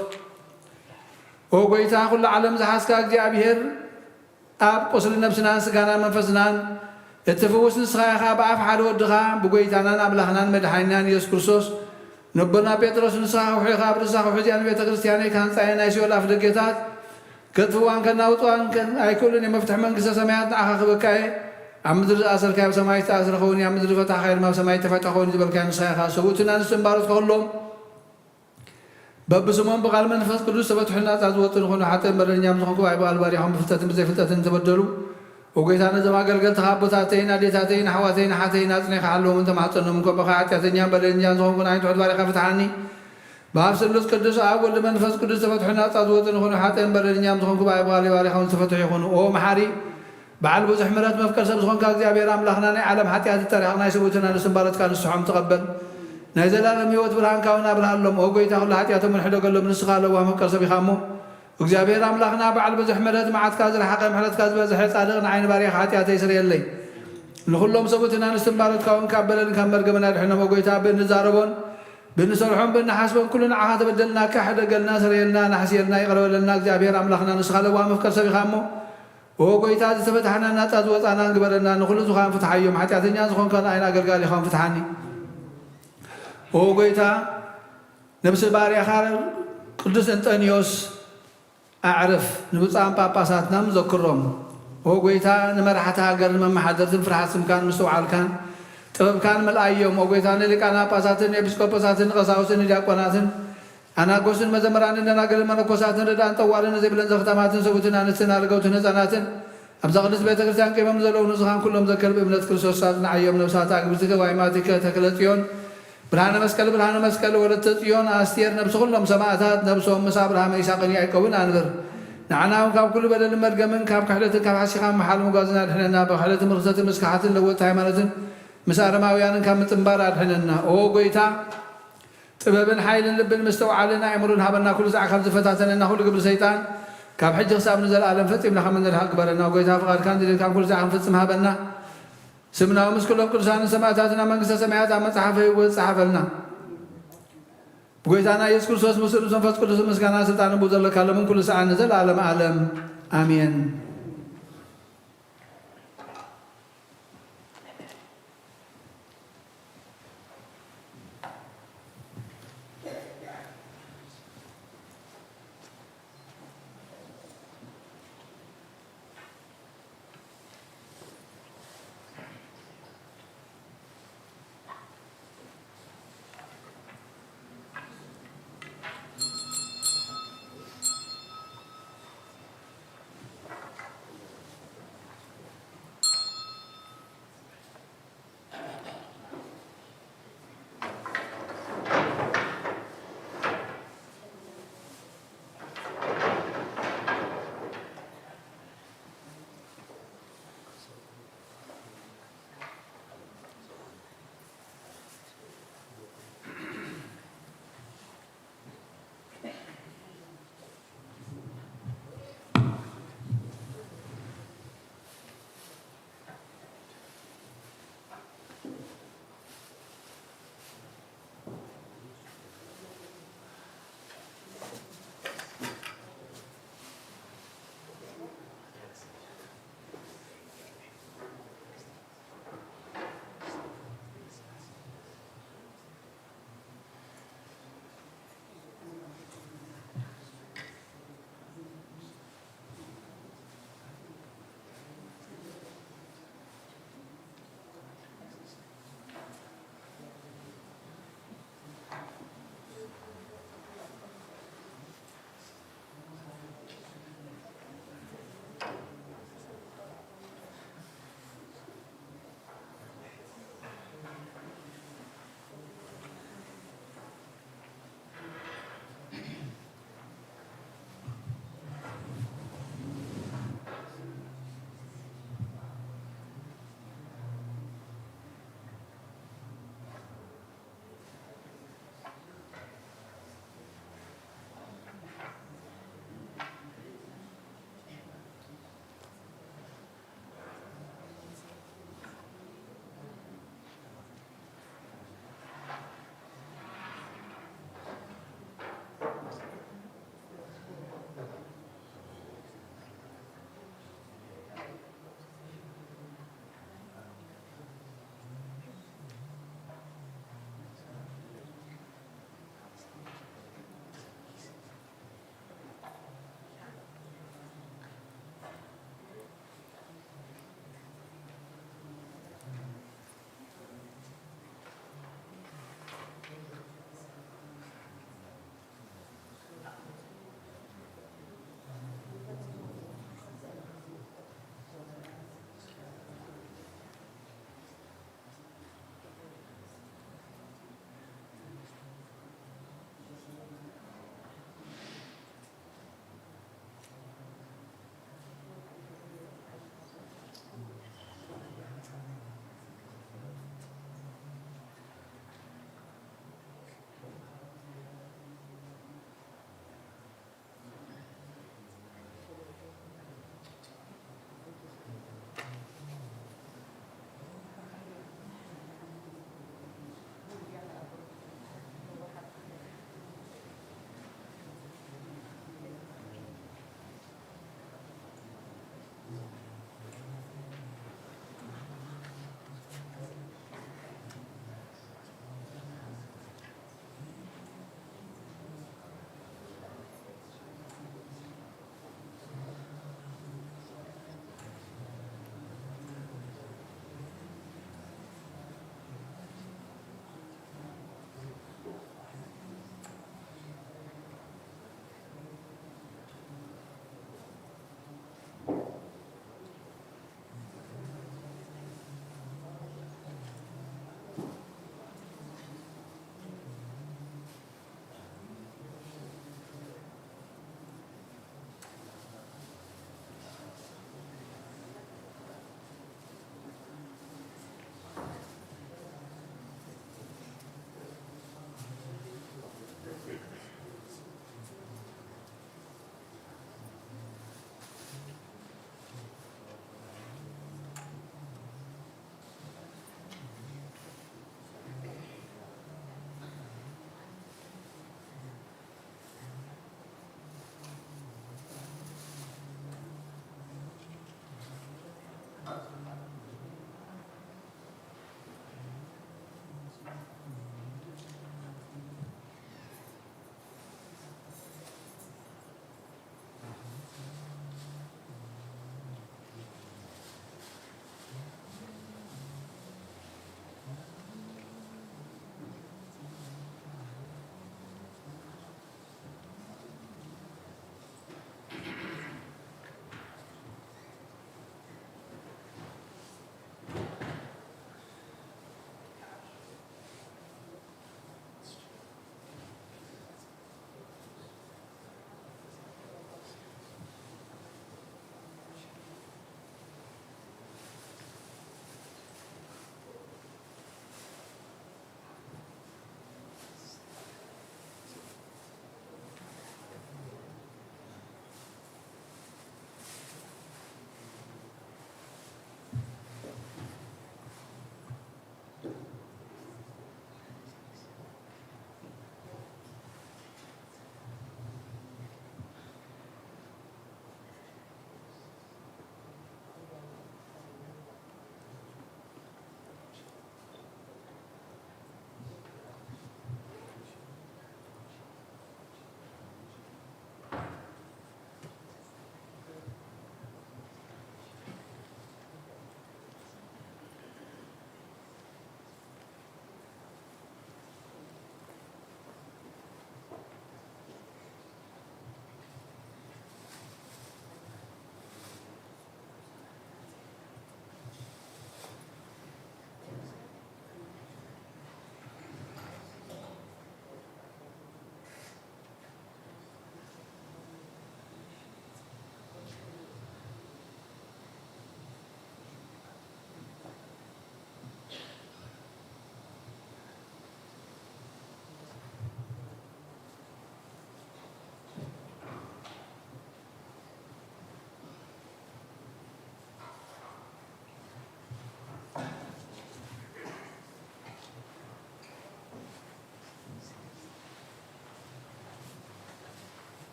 ኦ ጐይታ፣ ኩሉ ዓለም ዝሓዝካ እግዚኣብሔር፣ ኣብ ቁስሊ ነብስናን ስጋናን መንፈስናን እትፍውስ ንስኻ ኢኻ። ብኣፍ ሓደ ወድኻ፣ ብጐይታናን ኣምላኽናን መድሓኒናን ኢየሱስ ክርስቶስ፣ ነቦና ጴጥሮስ፣ ንስኻ ከውሒ ኢኻ፣ ኣብ ርእስኻ ከውሒ እዚኣ ንቤተ ክርስቲያነይ ክሃንጻ እየ፣ ናይ ሲኦል ኣፍ ደገታት ከጥፍእዋን ከናውጽዋን ከ-፣ ኣይክእሉን እዮም። መፍትሒ መንግስተ ሰማያት ንዓኻ ክህበካ እየ። ኣብ ምድሪ ዝኣሰርካዮ ኣብ ሰማይ ዝተኣስረ ክኸውን እዩ፣ ኣብ ምድሪ ዝፈታሕካዮ ድማ ኣብ ሰማይ ዝተፈትሐ ክኸውን እዩ ዝበልካዮ ንስኻ ኢኻ። ሰብኡትን ኣንስትን ባሮትካ ኩሎም በብስሞም ብቓል መንፈስ ቅዱስ ዝተፈትሑ ናጻ ዝወጡ ንኾኑ ሓጥእን በደለኛን ዝኾንኩ ብኣይ ብቓል ባሪኾም ብፍልጠትን ብዘይፍልጠትን ዝተበደሉ። ኦ ጐይታ፣ ነዞም ኣገልገልትኻ ኣቦታተይን ኣዴታተይን ኣሕዋተይን ኣሓተይን ኣጽኒኻ ሓለዎም፣ ተማሕጸኖም። እኮ ብኻ ሓጢኣተኛን በደለኛን ዝኾንኩ ንዓይ ትሑት ባሪኻ ፍትሓኒ። ብኣብ ስሉስ ቅዱስ ኣብ ወልድ መንፈስ ቅዱስ ዝተፈትሑ ናጻ ዝወጡ ንኾኑ ሓጥእን በደለኛን ዝኾንኩ ብኣይ ብቓል ባሪኾም ዝተፈትሑ ይኹኑ። ኦ መሓሪ፣ በዓል ብዙሕ ምሕረት መፍቀር ሰብ ዝኾንካ እግዚኣብሔር ኣምላኽና፣ ናይ ዓለም ሓጢኣት ዝጠርሕቕ ናይ ሰብኡትን ኣንስትን ባሮትካ ንስሖም ተቐበል። ናይ ዘላለም ህይወት ብርሃንካ እውን ኣብርሃሎም። ኦ ጐይታ፣ ኩሉ ሓጢኣቶም እውን ሕደገሎም። ንስኻ ለዋህ መፍቀር ሰብ ኢኻ እሞ፣ እግዚኣብሔር ኣምላኽና፣ በዓል ብዙሕ ምሕረት፣ መዓትካ ዝረሓቐ፣ ምሕረትካ ዝበዝሐ፣ ጻድቕ፣ ንዓይ ንባርያኻ ሓጢኣተይ ስረየለይ። ንኹሎም ሰብኡትን ኣንስትን ባሮትካ እውን ካብ በደልን ካብ መርገምን ኣድሕኖም። ኦ ጐይታ፣ ብእንዛረቦን ብእንሰርሖን ብእንሓስቦን ኩሉ ንዓኻ ተበደልናካ፣ ሕደገልና፣ ስረየልና፣ ናሕስየልና፣ ይቕረ በለልና። እግዚኣብሔር ኣምላኽና፣ ንስኻ ለዋህ መፍቀር ሰብ ኢኻ እሞ፣ ኦ ጐይታ፣ ዝተፈታሕናን ናጻ ዝወጻናን ግበረና። ንኹሉ ዝኻን ፍትሓዮም። ሓጢኣተኛ ዝኾንካ ንኣይን ኣገልጋሊኻን ፍትሓኒ። ኦ ጐይታ፣ ነብሲ ባርያኻ ቅዱስ እንጠንዮስ ኣዕርፍ። ንብፁዓን ጳጳሳትናም ዘክሮም። ኦ ጐይታ፣ ንመራሕቲ ሃገርን መመሓደርትን ፍርሃት ስምካን ምስትውዓልካን ጥበብካን ምልኣዮም። ኦ ጐይታ፣ ንሊቃነ ጳጳሳትን ንኤጲስቆጶሳትን ንቐሳውስትን ንዲያቆናትን ኣናጎስን መዘምራንን ደናግልን መነኮሳትን ርዳእን ጠዋርን ዘይብለን ዘኽታማትን ሰብኡትን ኣንስትን ኣረገውትን ህፃናትን ኣብዛ ቅድስት ቤተ ክርስቲያን ቂሞም ዘለዉ ንስኻን ኩሎም ዘከር ብእምነት ክርስቶስ ኣጽንዓዮም። ነብሳት ኣግብርቲከ ዋይማቲከ ተክለ ጽዮን ብርሃነ መስቀል ብርሃነ መስቀል ወለተ ጽዮን ኣስቴር ነብሲ ኩሎም ሰማእታት ነብሶም ምስ ኣብርሃም ይስሐቅን ያዕቆብን ኣንብር። ንዓና እውን ካብ ኩሉ በደልን መርገምን ካብ ክሕደትን ካብ ሓሲኻ ምሓል ምጓዝን ኣድሕነና። ብክሕደትን ርክሰትን ምስ ክሓትን ለወጥቲ ሃይማኖትን ምስ ኣረማውያንን ካብ ምጽንባር ኣድሕነና። ኦ ጐይታ፣ ጥበብን ሓይልን ልብን ምስትውዓልን ኣእምሮን ሃበና። ኩሉ ሳዕ ካብ ዝፈታተነና ኩሉ ግብሪ ሰይጣን ካብ ሕጂ ክሳብ ንዘለኣለም ፈጺምና ከም እንርሕቕ ግበረና። ጐይታ፣ ፍቓድካን ድሌትካን ኩሉ ሳዕ ክንፍጽም ሃበና። ስምና ምስ ኩሎም ቅዱሳንን ሰማእታትን ኣብ መንግስተ ሰማያት ኣብ መጽሓፈ ህይወት ጸሓፈልና። ብጐይታና ኢየሱስ ክርስቶስ ምስሉ መንፈስ ቅዱስ ምስጋና ስልጣን ብኡ ዘለካ ለምን ኩሉ ሰዓት ንዘለኣለም ዓለም ኣሜን።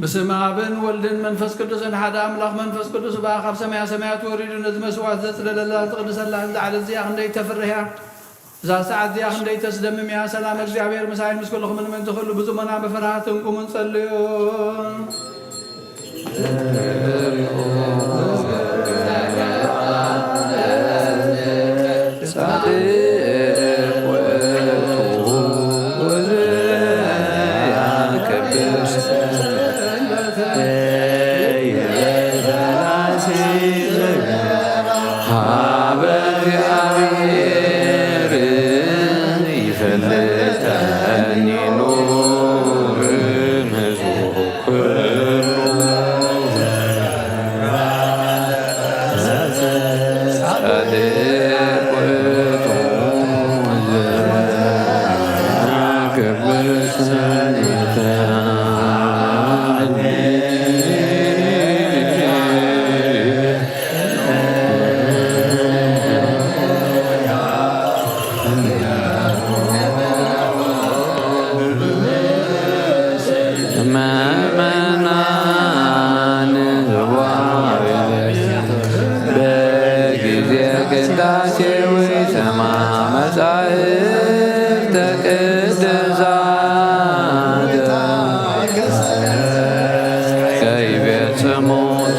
ብስም ኣብን ወልድን መንፈስ ቅዱስን ሓደ ኣምላኽ። መንፈስ ቅዱስ እባ ካብ ሰማያ ሰማያት ወሪዱ ነዚ መስዋዕት ዘጽለለላ፣ ዝቕድሰላ፣ እዛ ዓለት እዚኣ ክንደይ ተፍርህ እያ! እዛ ሰዓት እዚኣ ክንደይ ተስደምም እያ! ሰላም እግዚኣብሔር ምሳይ ምስ ኩልኹምን ምእንቲ ኩሉ ብጽሞና ብፍርሃት እንቁሙ ንጸልዮ። ጻድቅ ውእቱ ወዘያከብር ሰላሴ ሀበ እግዚአብሔር ይፈልጠኒ ኑር እምሕዝቡ ኩሉ። ጻድቅ ውእቱ ዘያከብር ሰንበተ። ምእመናን በጊዜ ቅዳሴ ወይሰማ መጻሕፍተ ቅዱሳት ከይቤጽሙ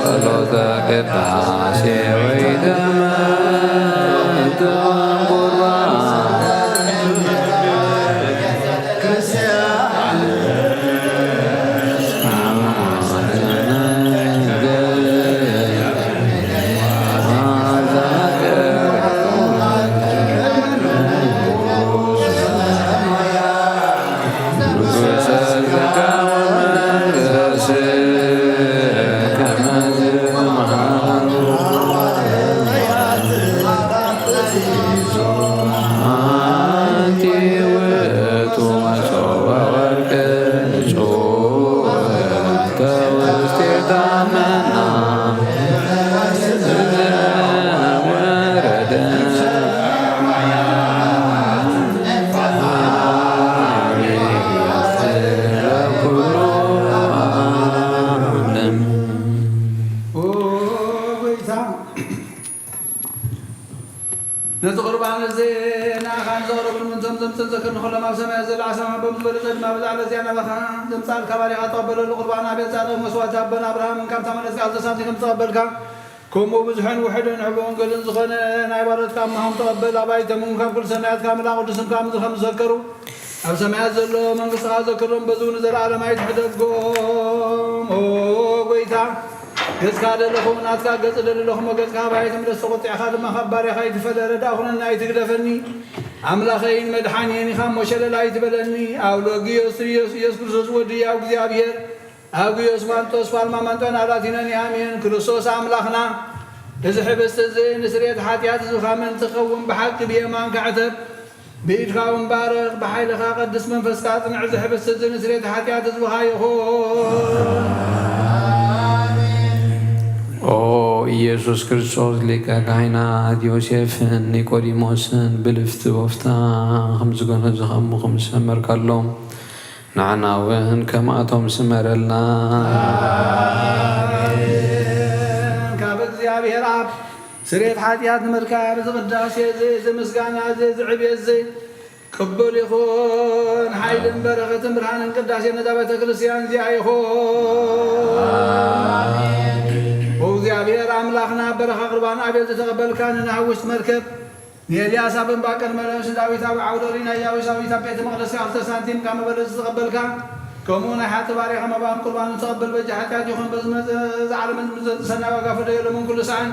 ጸሎተ ቅዳሴ ወይደመ ቁርባን። ነዚ ቁርባን እዚ ንኣኻን ዘቕረቡን ምንቶም ዘምጽእን ዘክር ንኹሎም ኣብ ሰማያት ዘሎ ዓሳና በብዝበለጸ ድማ ብዛዕባ እዚኣ ናባኻ ዘምጻልካ ባሪኻ ተቐበለሉ። ቁርባን ኣቤት ጻድቕ መስዋዕቲ ኣቦና ኣብርሃምን ካብታ መለስ ቃል ተሳቲኹም ዝተቐበልካ፣ ከምኡ ብዙሕን ውሑድን ሕቡን ገልን ዝኾነ ናይ ባሮትካ እማሆም ተቐበል። ኣባይቶምን ካብ ኩሉ ሰናያትካ ምልኣ ቅዱስን ካብ ምድሪ ከም ዝዘከሩ ኣብ ሰማያት ዘሎ መንግስትኻ ዘክሮም፣ በዚ እውን ንዘለዓለም ኣይትሕደጎም። ኦ ጎይታ፣ ገጽካ ደለኹ፣ ናትካ ገጽ ደለኹ፣ እሞ ገጽካ ኣባይ ትምለስ፣ ተቖጢዕካ ድማ ካብ ባርያኻ ኣይትፈለ። ረዳእ ኩነኒ፣ ኣይትግደፈኒ። ኣምላኸይን መድሓኒየን ኢኻ እሞ ሸለል ኣይትበለኒ። ኣብ ሎጊዮስ ኢየሱስ ክርስቶስ ወዲ ኣብ እግዚኣብሔር፣ ኣብ ጊዮስ ማንጦስ ፓልማ ማንጦን ኣላቲነኒ። ኣሜን። ክርስቶስ ኣምላኽና፣ እዚ ሕብስቲ እዚ ንስርየት ሓጢኣት ህዝብኻ ምእንቲ ክኸውን ብሓቂ ብየማንካ ዕተብ። ብኢድካ እውን ባርኽ፣ ብሓይልኻ ቀድስ መንፈስካ ጽንዕ። እዚ ሕብስቲ እዚ ንስርየት ሓጢኣት ህዝብኻ ይኹን። ኦ ኢየሱስ ክርስቶስ፣ ሊቀ ካህናት ዮሴፍን ኒቆዲሞስን ብልፍቲ ወፍታ ከም ዝገነዙ ከምኡ ከም ዝሰመርካሎም፣ ንዓና እውን ከምኣቶም ስመረልና። ኣሜን። ካብ እግዚኣብሔር ኣብ ስርየት ሓጢኣት ንምርካብ እዚ ቅዳሴ እዚ፣ እዚ ምስጋና እዚ፣ እዚ ዕብየት እዚ ቅቡል ይኹን። ሓይልን በረኸትን ብርሃንን ቅዳሴ ነዛ ቤተ ክርስቲያን እዚኣ ይኹን። ኣሜን። ኦ እግዚኣብሔር ኣምላኽና፣ በረኻ ቁርባን ኣቤል ዝተቐበልካ፣ ንናህ ውሽጢ መርከብ ንኤልያስ ኣብ እምባ ቅድመ ነብሲ ዳዊት ኣብ ዓውደ ሪና ኢያቡሳዊት ኣብ ቤተ መቕደስካ ክልተ ሳንቲም ካብ መበለት ዝተቐበልካ፣ ከምኡ ናይ ሓጥእ ባሪያኻ መባን ቁርባን ዝተቐበል በጃ ሓጢኣት ይኹን። በዚ መጸ፣ እዚ ዓለምን ዝመጽእ ሰናይ ዋጋ ፈደዮ ሎምን ኩሉ ሰዓን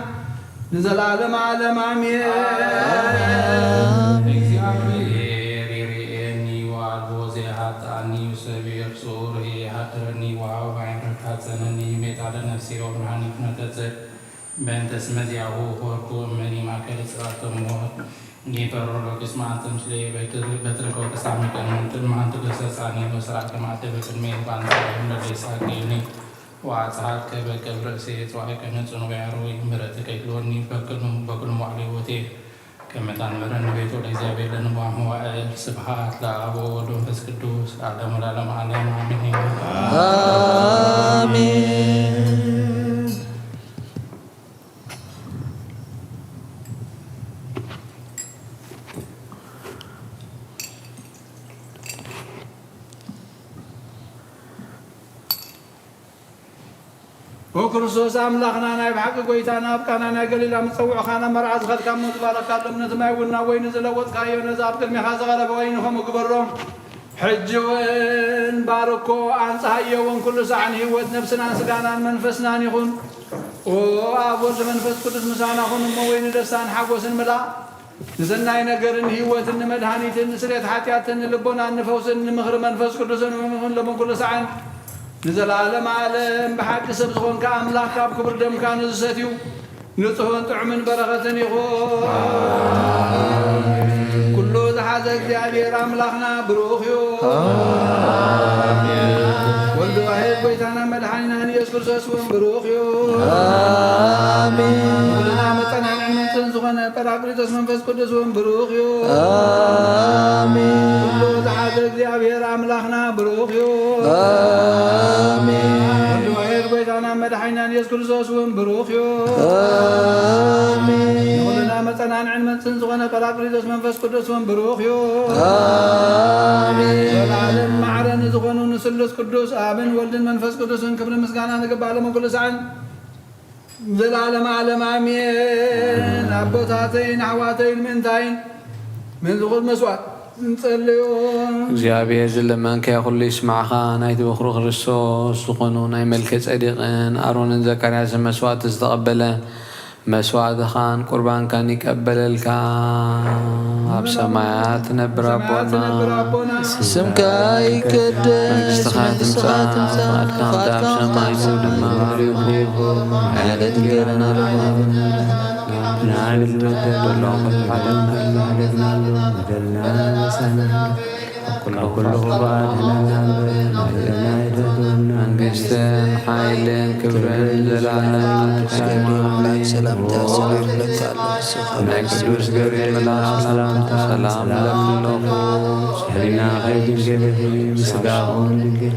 ንዘለዓለም ዓለም ኣሜን። ኣሜን። እግዚኣብሔር ይርእየኒ ወኣልቦ ዘይሃጥኣኒ፣ ሰብ የርሱ ርሂ ይሃድረኒ ወሃብ ማይ ረካጸነኒ፣ ሜጣለ ነፍሴ ወብርሃኒ ኩነተ ጽድቅ። በእንተ ስመ ዚአሁ ሆርኩ እመኒ ማእከለ ጽባተ ሞት፣ ጊፈሮ ሎኪስ ማንተ ምስሌ በትርከ ወተሳሚቀኒ፣ እምትእማን ትገሰጻኒ፣ ወስራቅ ከማተ በቅድሜ ባንጻ ይምለሌ ሳቅዩኒ፣ ወአጽሐት ከበ ገብረ እሴ ጽዋዕከ ንጹን ወያሮ ይምረት ከይድሎኒ፣ በክልሙ በክልሙ አሌዎቴ ከመታን መረን ቤቱ ለእግዚአብሔር ለንቧም መዋዕል። ስብሐት ለአብ ወወልድ ወመንፈስ ቅዱስ ለዓለሙ ለዓለም ዓለም አሜን። ኦ ክርስቶስ ኣምላኽና፣ ናይ ብሓቂ ጐይታና፣ ኣብ ቃና ናይ ገሊላ ምስ ጸውዕኻ ናብ መርዓ ዝኸድካ እሞ ዝባረኽካሎም ነቲ ማይ እውን ናብ ወይኒ ዝለወጥካዮ፣ ነዚ ኣብ ቅድሜኻ ዝቐረበ ወይኒ ከምኡ ግበሮ። ሕጂ እውን ባርኮ፣ ኣንጽሃዮ እውን ኩሉ ሳዕ ንህይወት ነብስናን ስጋናን መንፈስናን ይኹን። ኦ ኣብ ወልድ መንፈስ ቅዱስ ምሳና ኩን እሞ ወይኒ ደስታን ሓጎስን ምላእ። ንሰናይ ነገርን ህይወትን ንመድሃኒትን ንስሬት ሓጢኣትን ንልቦናን ንፈውስን ንምኽሪ መንፈስ ቅዱስን እውን ይኹን ሎምን ኩሉ ሳዕን ንዘለዓለም ዓለም። ብሓቂ ሰብ ዝኾንካ ኣምላኽ ካብ ክቡር ደምካ ንዝሰትዩ ንጹህን ጥዑምን በረኸትን ይኹን። ኩሉ ዝሓዘ እግዚኣብሔር ኣምላኽና ብሩኽ እዩ። ወልድ ዋሕድ ጐይታና መድሓኒና ንኢየሱስ ክርስቶስ እውን ብሩኽ እዩ። ኣሜን። ኩልና መጸናንዕን መምጽእን ዝኾነ ጳራቅሊጦስ መንፈስ ቅዱስ እውን ብሩኽ እዩ። ኣሜን። ኩሉ ዝሓዘ እግዚኣብሔር ኣምላኽና ብሩኽ እዩ። ኣሜን። ወልድ ዋሕድ ጐይታና መድሓኒና ኢየሱስ ክርስቶስ እውን ብሩኽ እዩ። ኣሜን። ንኹልና መጸናንዕን መምጽእን ዝኾነ ጳራቅሊጦስ መንፈስ ቅዱስ እውን ብሩኽ እዩ። ኣሜን። ዘለዓለም ማዕረ ንዝኾኑ ንስሉስ ቅዱስ ኣብን ወልድን መንፈስ ቅዱስን ክብሪ ምስጋና ንግባእ ሎምን ኩሉ ሳዕን። ዘላለም ዓለም ኣሜን። ኣቦታተይን ኣሕዋተይን ምእንታይን ምእንቲ ኩሉ መስዋዕት ንጸልዮ። እግዚኣብሔር ዝለመንካዮ ኩሉ ይስማዕኻ። ናይቲ በኹሩ ክርስቶስ ዝኾኑ ናይ መልከ ጼዴቅን ኣሮንን ዘካርያስን መስዋዕቲ ዝተቐበለ መስዋዕትኻን ቁርባንካን ይቀበለልካ። ኣብ ሰማያት ትነብር ኣቦና፣ ስምካ ይቀደስ፣ መንግስትኻ ትምጻእ፣ ፍቓድካ ከምቲ ኣብ ሰማይ ከምኡ ድማ ኣብ ምድሪ ይኹን። ዕለት እንጀራና ሎሚ ሃበና። ንዓና ንበደልና፣ በደልና፣ በደልና፣ በደልና፣ በደልና፣ ኩሉ ክፉእ ኣድሕነና እምበር፣ ንዓና ኣይተድህና። መንግስትን ሓይልን ክብርን ዘለዓለም ናትካ እዩ። ኣምላክ ሰላምታ ሰላም እብለካ ኣለኹ። ናይ ቅዱስ ገብርኤል መልኣክ ሰላምታ ሰላም እብለኪ ኣለኹ። ሕሊናኺ ድንግል ኢኺ፣ ስጋኺ እውን ድንግል።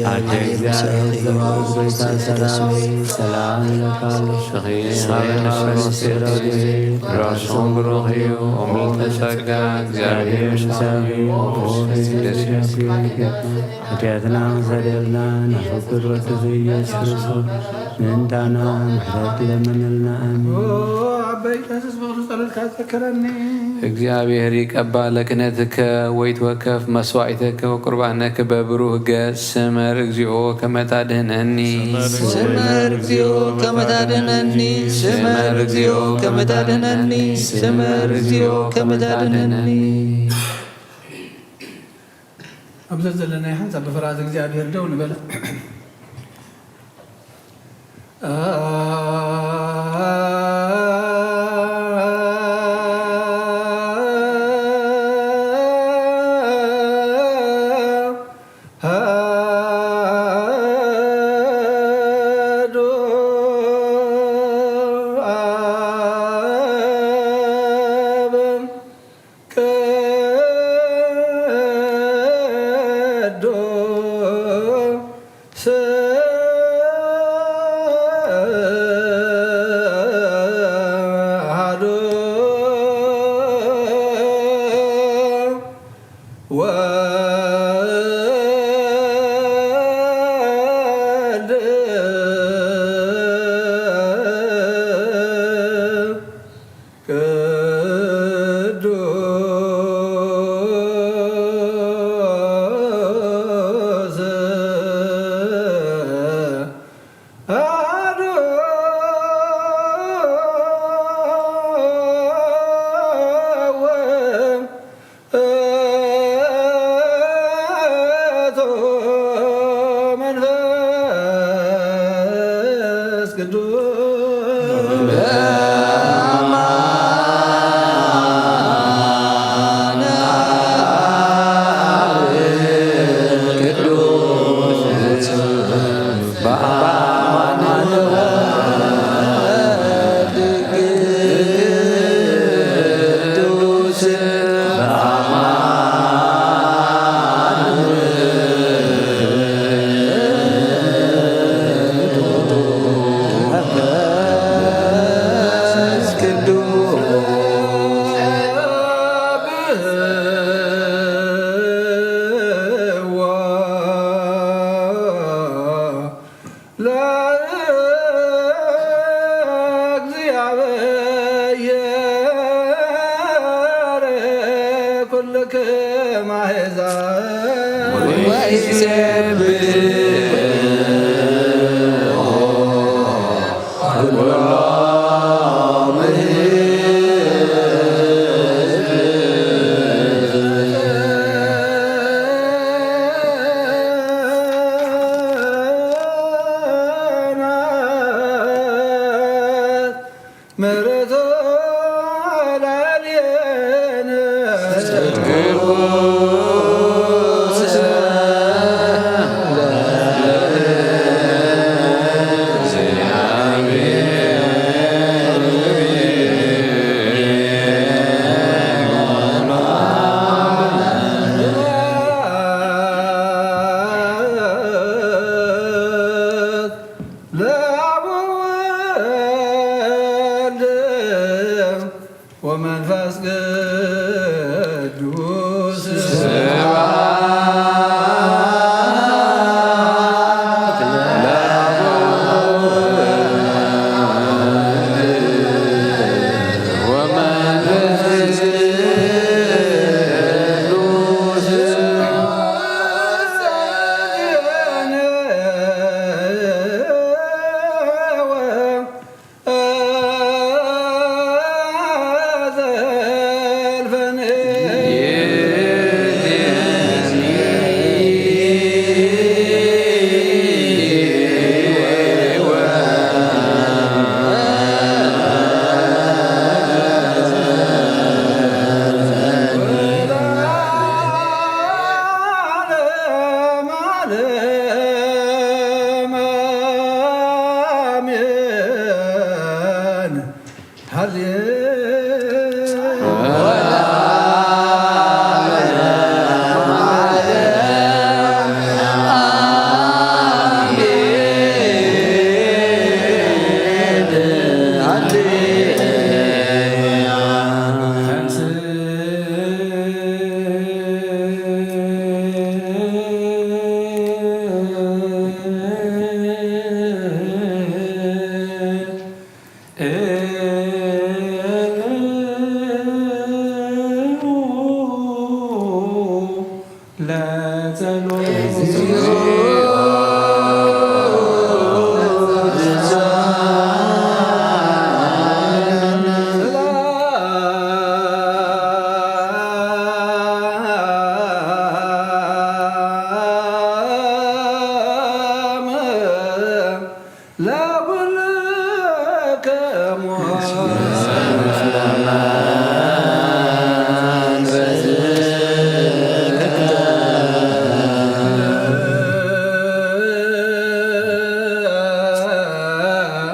ኣደ እግዚኣብሔር፣ ዘማዊ ጐይታ ሰራዊት፣ ሰላም እብለካ ኣለኹ። ንስኺ ካብ ኣንስቲ ብሩኽቲ፣ ፍሬ ከርሥኺ ብሩኽ እዩ። ኦ ምልዕተ ጸጋ፣ እግዚኣብሔር ምሳኺ፣ ኦ ፍስሕቲ ደስ ይበልኪ። ሓጢኣትና ክሰረየልና፣ ናብ ፍቁር ወድኺ ኢየሱስ ክርስቶስ ምእንታና ምሕረት ለምንልና። ኣሜን። ኦ ኣበይ፣ ቀስስ ብኽሉ ጸሎትካ ዘክረኒ። እግዚኣብሔር ይቀባ ለክነትከ ወይትወከፍ መስዋዕተከ ወቁርባነከ በብሩህ ገጽ። ስመር እግዚኦ ከመ ታድህነኒ። ስመር እግዚኦ ከመ ታድህነኒ። ስመር እግዚኦ ከመ ታድህነኒ። ስመር እግዚኦ ከመ ታድህነኒ። ኣብ ዘዘለናዮ ሓንሳብ ብፍርሃት እግዚኣብሔር ደው ንበል። ምሕረቱ ላዕሌነ። ለአብ ወወልድ ወመንፈስ ቅዱስ ለኩልክሙ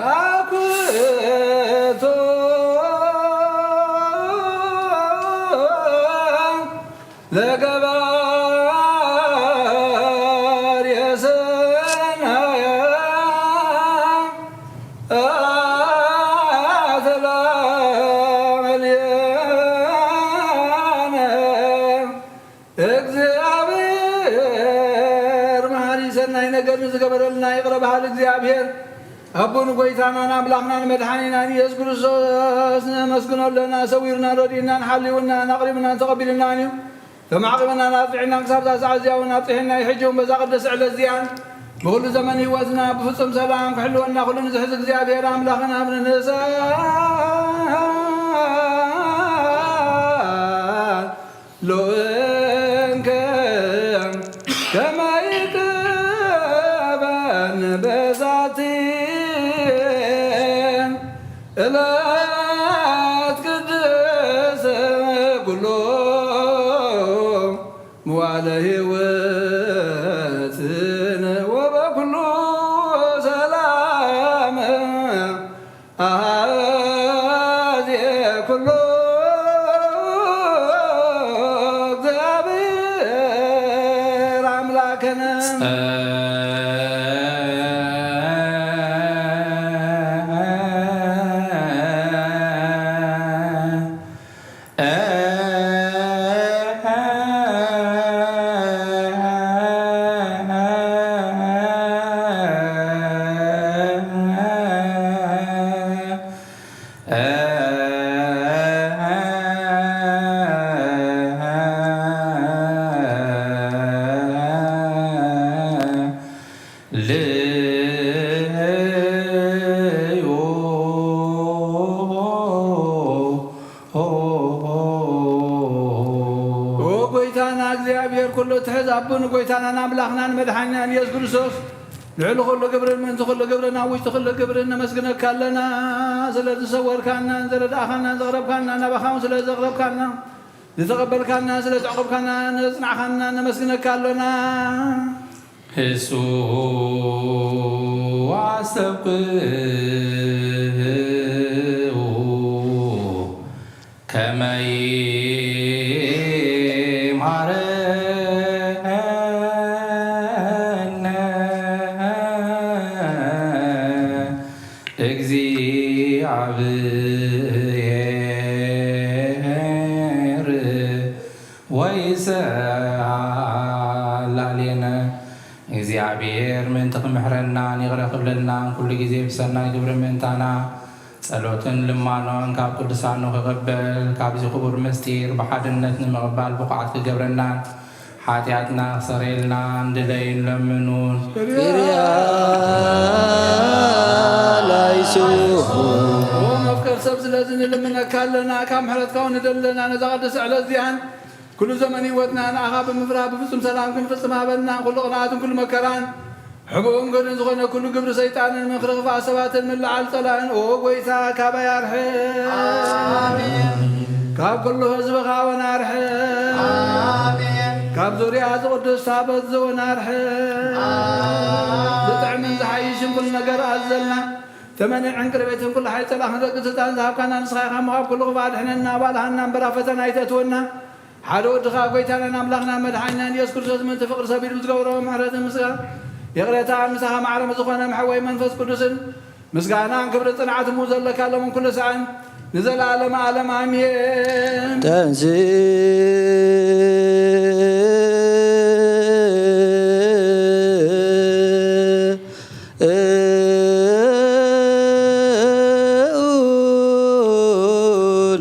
አኩቶ ለገባር የሰናያ አተላልያነ እግዚኣብሔር መሓሪ ሰናይ ነገር ንዝገበረልና ይቕረ በሃሊ እግዚኣብሔር ኣቦን ጐይታናን ኣምላኽናን መድሓኒናን ኢየሱስ ክርስቶስ ነመስግኖ ኣለና። ሰዊሩና ረዲእናን ሓልዩናን ኣቕሪቡናን ተቐቢሉናን እዩ። ተማዕቂብናን ኣጽኒዕናን ክሳብ እዛ ሰዓት እዚኣ እውን ኣብጺሑና እዩ። ሕጂ እውን በዛ ቅድስቲ ዕለት እዚኣን ብኹሉ ዘመን ህይወትና ብፍጹም ሰላም ክሕልወና ኩሉ ንዝሕዝ እግዚኣብሔር ኣምላኽን ኣብ ንንእሳ ሎእንከ ከመ ይቅበን በዛቲ እለት ቅድስ ኩሎ መዋለ ሕይወትን ወበኩሉ ሰላም አዜ ኩሎ እግዚአብሔር አምላክነ። ኣምላኽናን መድሓኒናን ኢየሱስ ክርስቶስ፣ ልዕሊ ኩሉ ግብርን ምእንቲ ኩሉ ግብርን ኣብ ውሽጢ ኩሉ ግብርን ነመስግነካ ኣለና። ስለ ዝሰወርካናን ዝረዳእኻናን ዘቕረብካናን፣ ናባኻ እውን ስለ ዘቕረብካና፣ ዝተቐበልካና፣ ስለ ዘዕቆብካና፣ ነጽናዕካና ነመስግነካ ኣሎና። እሱ ኣስተብቅዑ ከመይ ማረነ እግዚኣብሔር ወይሰ ኣላሌነ። እግዚኣብሔር ምእንቲ ክምሕረናን ይቕረ ክብለልናን ኩሉ ግዜ ብሰናይ ግብሪ ምእንታና ጸሎትን ልማኖን ካብ ቅዱሳኑ ክቕበል፣ ካብዚ ክቡር ምስጢር ብሓድነት ንምቕባል ብቑዓት ክገብረናን ሓጢኣትና ክሰርየልናን ድለዩን ለምኑን። ኪርያ ላይሶ። ኦ መፍቀር ሰብ፣ ስለዚ ንልምነካ ኣለና፣ ካብ ምሕረትካ እውን ንደሊ ኣለና። ነዛ ቅድስቲ ዕለት እዚኣን ኩሉ ዘመን ህይወትና ንኣኻ ብምፍራህ ብፍጹም ሰላም ክንፍጽም ሃበና። ኩሉ ቅንኣትን ኩሉ መከራን ሕቡእን ገድልን ዝኾነ ኩሉ ግብሪ ሰይጣንን ምኽሪ ክፍኣት ሰባትን ምልዓል ጸላእን፣ ኦ ጐይታ፣ ካባይ ኣርሕቕ። ኣሜን። ካብ ኩሉ ህዝብኻ እውን ኣርሕቕ። ኣሜን። ካብ ዙርያ እዚ ቅዱስ ታቦት እዚ እውን ኣርሕቕ። ኣሜን። ዝጥዕምን ዝሓይሽን ኩሉ ነገር ኣዘልና። ተመንን ዕንቅርቤትን ኩሉ ሓይሊ ጸላእን ደቂ ሰይጣን ዝሃብካና ንስኻ ኢኻ እሞ፣ ካብ ኩሉ ክፉእ ኣድሕነና፣ ኣባልሃና እምበር ኣብ ፈተና ኣይተእትወና። ሓደ ወድኻ ጐይታናን ኣምላኽናን መድሓኒናን ኢየሱስ ክርስቶስ ምእንቲ ፍቕሪ ሰብ ኢሉ ዝገብሮ ምሕረትን ምስጋና ይቕሬታ ምሳኻ ማዕረ ምስ ዝኾነ መሕወይ መንፈስ ቅዱስን ምስጋናን ክብርን ጽንዓትን ዘለካ ሎምን ኩሉ ሰዓን ንዘለዓለመ ዓለም ኣሜን። ተንሥእ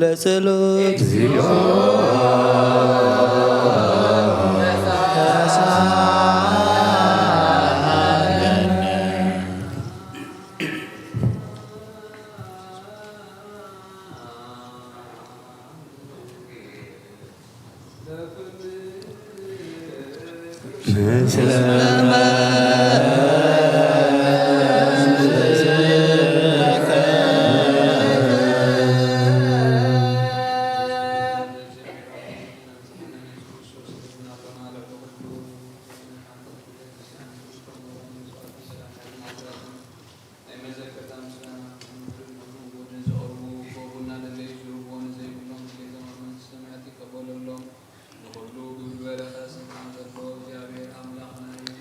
ለጸሎት። ናይ መዘከርታ ምስጋና፣ ንኹሉ ንኹሉ ንዝቐርቡ፣ ክህቡና ደለዩ ዝህብዎ፣ ንዘይብሎም ንዘይተማመኑ ሰማያት ይቀበለሎም። ንኹሉ ብዝበለጸ ስልጣን ዘለዎ እግዚኣብሔር ኣምላኽና እዩ።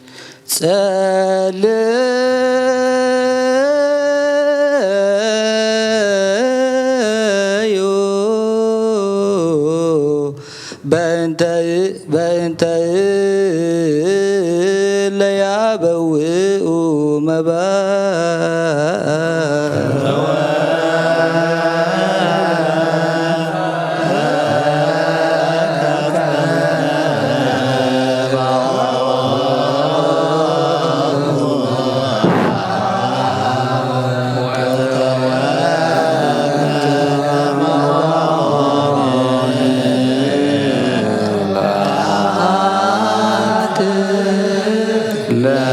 ጸልዩ በእንተ በእንተ እለ ያበውኡ መባእ።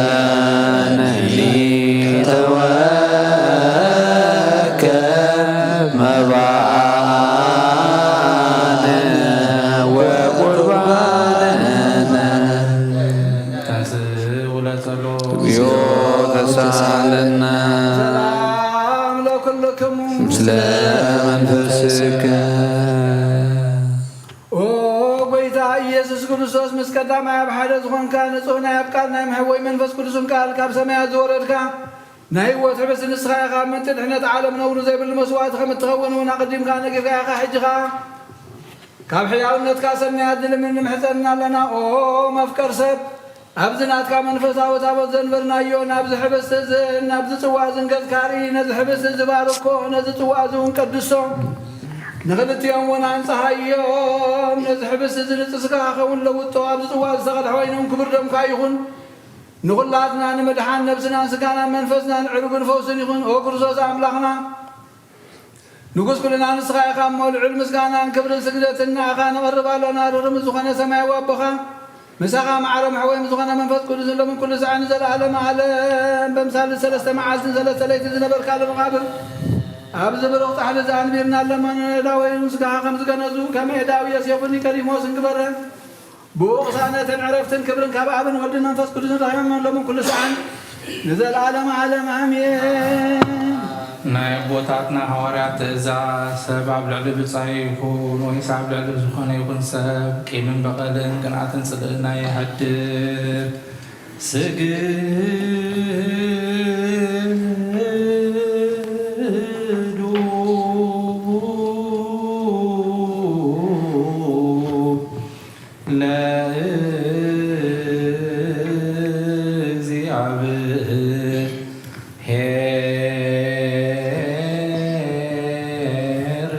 ለነኒ ተወከብ መባእነ ወቁርባንነ። ተንሥእ ወለጸሎ። እግዚኦ ተሳሃለነ። ሰላም ለኩልክሙ። ምስለ መንፈስከ። ኦ ጐይታ ኢየሱስ ክርስቶስ፣ ምስ ቀዳማይ ኣብ ሓደ ዝኾንካ፣ ንጹህ ናይ ኣብ ቃል ናይ መሕወይ መንፈስ ቅዱስን ቃል ካብ ሰማያት ዝወረድካ፣ ናይ ህይወት ሕብስቲ ንስኻ ኢኻ። ምእንቲ ድሕነት ዓለም ነውሪ ዘይብሉ መስዋእቲ ከም እትኸውን እውን ኣቐዲምካ ነጊርካ ኢኻ። ሕጂ ኸኣ ካብ ሕያውነትካ ሰናያት ንልምን ንምሕጸንን ኣለና። ኦ መፍቀር ሰብ፣ ኣብዚ ናትካ መንፈሳዊ ታቦት ዘንበርናዮ፣ ናብዚ ሕብስቲ እዝን ናብዚ ጽዋ እዝን ገጽካ ርኢ። ነዚ ሕብስቲ እዚ ባርኮ፣ ነዚ ጽዋ እዚ እውን ቀድሶ፣ ንኽልቲኦም እውን ኣንጽሃዮም። ነዚ ሕብስቲ እዚ ንጽስካ ክኸውን ለውጦ፣ ኣብዚ ጽዋ ዝተቐድሐ ወይኖም ክቡር ደምካ ይኹን። ንኹላትና ንምድሓን ነብስናን ስጋናን መንፈስናን ዕሩግን ፈውስን ይኹን። ኦ ክርስቶስ ኣምላኽና፣ ንጉስ ኩልና ንስኻ ኢኻ እሞ፣ ልዑል ምስጋናን ክብርን ስግደትን ንኣኻ ነቕርብ ኣሎና። ርህሩህ ዝኾነ ሰማያዊ ኣቦኻ፣ ምሳኻ ማዕረ መሕወይ ምስ ዝኾነ መንፈስ ቅዱስ ሎምን ኩሉ ሰዓን ንዘለዓለመ ዓለም በምሳል ሰለስተ መዓልትን ሰለስተ ለይቲ ዝነበርካ ኣብ መቓብር ኣብዚ ብሩኽ ጻሕሊ እዚ ኣንቢርና ኣለና። ነዳወይ ስጋኻ ከም ዝገነዙ ከመይ ዳዊ ዮሴፉ ኒቆዲሞስ እንግበረ። ብኡ ቅሳነትን ዕረፍትን ክብርን ካብ ኣብን ወልድን መንፈስ ቅዱስን ረኺቦም ሎምን ኩሉ ሰዓን ንዘለዓለመ ዓለም ኣሜን። ናይ ኣቦታትና ሃዋርያት ትእዛዝ፣ ሰብ ኣብ ልዕሊ ብጻዩ ይኹን ወይስ ኣብ ልዕሊ ዝኾነ ይኹን ሰብ ቂምን በቐልን ቅንኣትን ጽልእን ኣየሕድር። ስግዱ ለእግዚአብሔር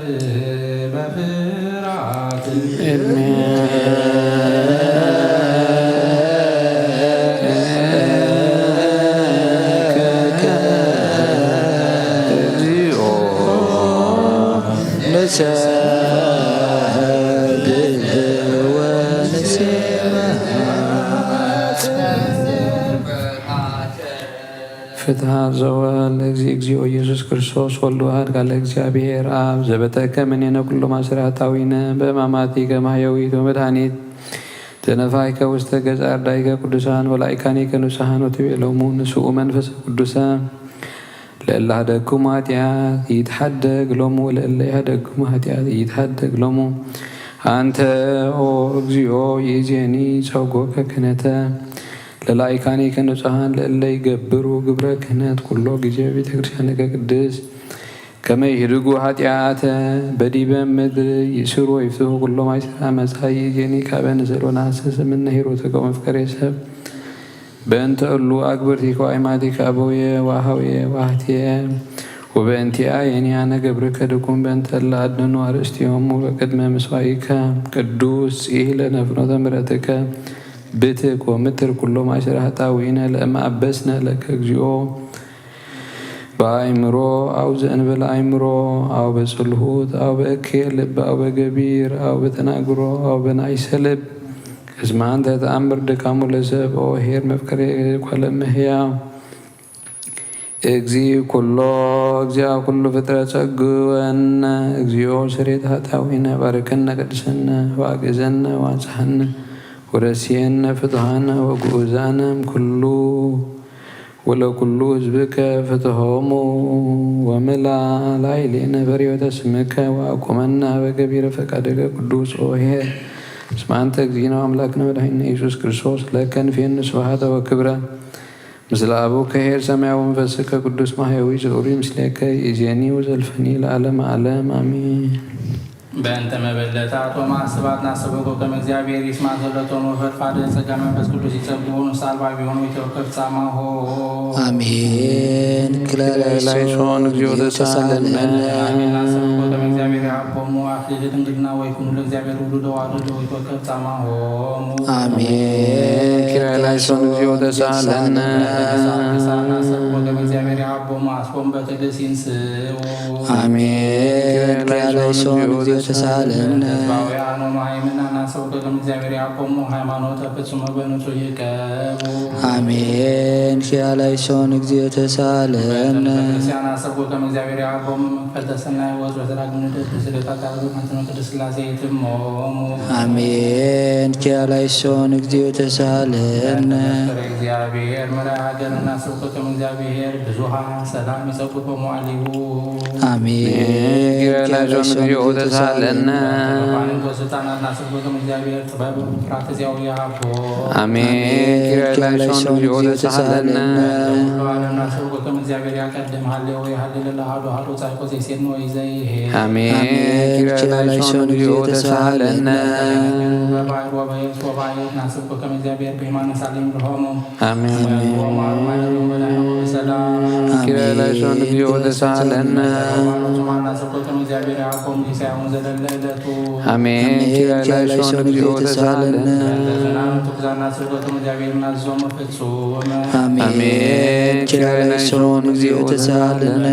በፍርሃት። እግዚኦ ንሰብህ ወንሴብሐካ። ፍትሐ ዘወል ለእግዚእ እግዚኦ ኢየሱስ ክርስቶስ ወልድ ዋሕድ ቃለ እግዚአብሔር አብ ዘበተከ ምኔነ ኩሎ ማሰሪያ ጣዊነ በሕማማቲከ ማሕየዊት ወመድኃኒት ተነፋይከ ውስተ ገጽ አርዳኢከ ቅዱሳን ወላይካኒከ ንጹሐን ወትቤሎሙ ንስኡ መንፈሰ ቅዱሰ ለእለ ሀደግኩም ኃጢአት ይትሐደግ ሎሙ ወለእለ ይሀደግኩም ኃጢአት ይትሐደግ ሎሙ። አንተ ኦ እግዚኦ ይእዜኒ ጸውጎከ ክህነተ ለላይካኒከ ንጹሐን ለእለ ይገብሩ ግብረ ክህነት ኩሎ ጊዜ ቤተ ክርስቲያንከ ቅድስት ከመ ይህድጉ ኃጢአተ በዲበ ምድር ይእስሩ ወይፍትሑ ኩሎም አይሰራ መጻኢ ዜኒ ካበ ንስእሎ ነሐስስ እምነ ሂሩትከ ወመፍቀሬ ሰብ በእንተ እሉ አግብርቲከ ወአይማቲከ አበውየ ወአሃውየ ወአህትየ ወበእንቲአ የኒ አነ ገብርከ ድኩም በእንተ እለ አድነኑ አርእስቲሆሙ በቅድመ ምስዋኢከ ቅዱስ ጽኢህ ለነ ፍኖተ ምሕረትከ ብትክ ወምትር ኩሎም አሽረ ኃጣውኢነ ለእመ አበስነ ለከ እግዚኦ በአእምሮ አው ዘእንበለ አእምሮ አው በጽልሁት አው በእኬ ልብ አው በገቢር አው በተናግሮ አው በናይሰ ልብ። እስመ አንተ ተአምር ድካሙ ለሰብ ኦ ኄር መፍቀሬ ኳለ እመሕያው። እግዚእ ኩሎ እግዚአ ኩሉ ፍጥረት ጸግወነ እግዚኦ ስሬት ኃጣውኢነ ባርከነ ቀድሰነ ወአግእዘነ ወአንጽሐነ ወረስየነ ፍቱሃነ ወግኡዛነ እምኩሉ ወለኩሉ ህዝብከ ፍትሖሙ ወምላ ላይሌነ በርዮተ ስምከ ወአቁመነ አበ ገቢረ ፈቃድከ ቅዱስ ኦሄር። እስመ አንተ እግዚእነ አምላክነ መድኃኒነ ኢየሱስ ክርስቶስ ለከ ንፌኑ ስብሐተ ወክብረ ምስለ አቡከ ኄር ሰማያዊ መንፈስከ ቅዱስ ማሕየዊ ዘውሪ ምስሌከ ይእዜኒ ወዘልፈኒ ለዓለመ ዓለም አሜን። በእንተ መበለታት ወማዕስባት ናሰበኮ ከመ እግዚአብሔር ይስማዕ ጸሎቶም ወፈድፋደ ጸጋ መንፈስ ቅዱስ ይጸግቦ ንስለ አልባቢሆን ወይተወከፍ ጻማሆ። አሜን። ክላላይሶን እግዚኦ ተሳለነ። አሜን። ናሰበኮ ከመ እግዚአብሔር ይሃቦሙ አክሊለ ድንግልና ወይኩኑ ለእግዚአብሔር ውሉደ ዋልዶ ወይተወከፍ ጻማሆሙ። አሜን። ክላላይሶን እግዚኦ ተሳለነ። ናሰበኮ ከመ እግዚአብሔር ይሃቦሙ አስቦም በትዕግስት ይንስኡ። አሜን። ኪርያላይሶን እግዚኦ ተሳለነ። ህዝባውያን ወመሃይምናን አሰብከ ከመ እግዚአብሔር ያቆሙ ሃይማኖተ ፍጹመ በንጹሕ ይቀቡ። አሜን። ኪርያላይሶን እግዚኦ ተሳለነ። ቤተክርስቲያን አሰብከ ከመ እግዚአብሔር ያቆሙ መክፈልተ ሰናይ ወጽ በተዳግም ንደት ስደታ ታርገ ማንትመ ቅድስት ሥላሴ ይትሞሙ። አሜን። ኪርያላይሶን እግዚኦ ተሳለነ። ፍቅረ እግዚአብሔር መርአ ሀገርና ስብከ ከመ እግዚአብሔር ብዙሃን ሰላም ይጸብቆሙ አሊሁ። አሜን። ኪርያላይሶን እግዚኦ ተሳለነ። መኳንንት ወስልጣናትና ስብከ ከመ እግዚአብሔር ጥበብ ፍርሃተ እግዚአብሔር ይሃቦ። አሜን። ኪርያላይሶን እግዚኦ ተሳለነ። ለኩሉ ዓለምና ስብከ ከመ እግዚአብሔር ያቀድም ሀሌ ወይ ሀሌ ለለሃዶ ሃዶ ጻድቆ ዘይሴን ወይ ዘይሄ። አሜን። ኪርያላይሶን እግዚኦ ተሳለነ። በባሕር ወበየብስ ወባሕር ናስብከ ከመ እግዚአብሔር በየማነ ሳሌም ለሆሙ። አሜን። ኪርያላይሶን እግዚኦ ተሳለነ። አሜን። ኪርያላይሶን እግዚኦ ተሳለነ። አሜን። ኪርያላይሶን እግዚኦ ተሳለነ።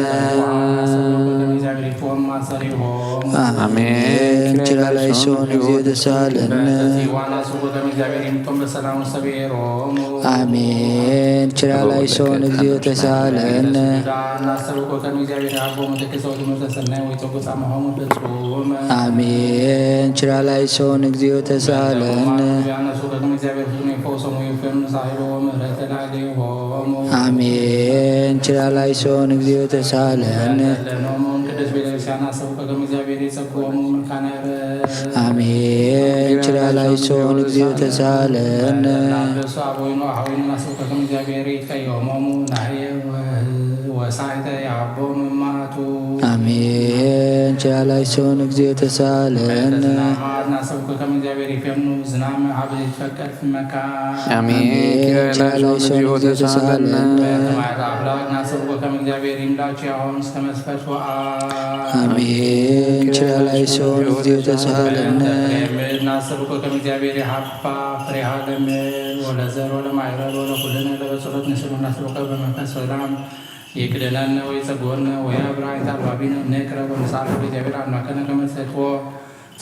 አሜን። ችላላይሶን እግዚኦ ተሳለነ። በእንተ ጽዮን አስቦ ከመ እግዚአብሔር ይምቶም በሰላም ሰቤሮሙ። አሜን። ችላላይሶን እግዚኦ ተሳለነ። እናስተብቆ ከመ እግዚአብሔር ያቦሙ ተከሰው ትምህርተ ሰናይ ወይ ጸጉ ጻማሆሙ ፍጹም። አሜን። ችላላይሶን እግዚኦ ተሳለነ። ያነሱ ከመ እግዚአብሔር ፍጹም ይፈውሶሙ ይፈኑ ሳይሎ ወምህረተ ላዕሌሆሙ። አሜን። ችላላይሶን እግዚኦ ተሳለነ። ለኖሙ ቅዱስ ቤተክርስቲያን አስቡ ከመ እግዚአብሔር ይጸግቦሙ ምልካነ ርስ። አሜን። ችላላይሶን እግዚኦ ተሳለነ። ለአንበሱ አቦይኖ አሐዊኖ አስቡ ከመ እግዚአብሔር ይትቀየሞሙ ናየ ወሳይተ ያቦሙ ማቱ። አሜን። ችላላይሶን እግዚኦ ተሳለነ። ዝናማት ናሰብኩ ከመ እግዚአብሔር ይፌኑ ዝናም አብ ዘይትፈቀድ ፍመካ። አሜን። አሜን። ችላላይሶን እግዚኦ ተሳለነ። በሰማያት አምላክ ናሰብኩ ከመ እግዚአብሔር ይምላችሁ ያሆን እስከ መስፈርት ወአ። አሜን። ችላላይሶን እግዚኦ ተሳለነ። ምድር ናሰብኩ ከመ እግዚአብሔር ይሃባ ፍሬሃ ለምድር ወለዘር ወለማይረር ወለኩልነ ለበጸሎት ንስሉ ናሰብኩ በመንፈስ ሰላም ይክደነነ ወይጸግወነ ወያብራይት አልባቢነ እምኔክረ ወንስአል እግዚአብሔር አምላከነ ከመ ትሰጥዎ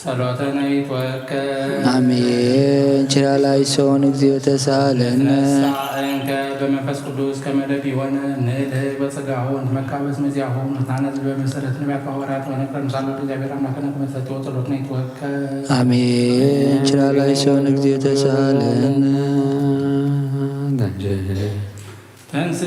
ጸሎተነ ይትወከል። አሜን። ችላላይሶን እግዚኦ ተሳለነ። ነሳ እንከ በመንፈስ ቅዱስ ከመ ደቢወነ ንልህ በጸጋሁ ንትመካ በስመ ዚአሁ ንትናነጽ በመሰረት ነቢያት ወሐዋርያት ወነቅረ ምሳሌ እግዚአብሔር አምላከነ ከመ ትሰጥዎ ጸሎትነ ይትወከል። አሜን። ችላላይሶን እግዚኦ ተሳለነ። ተንስ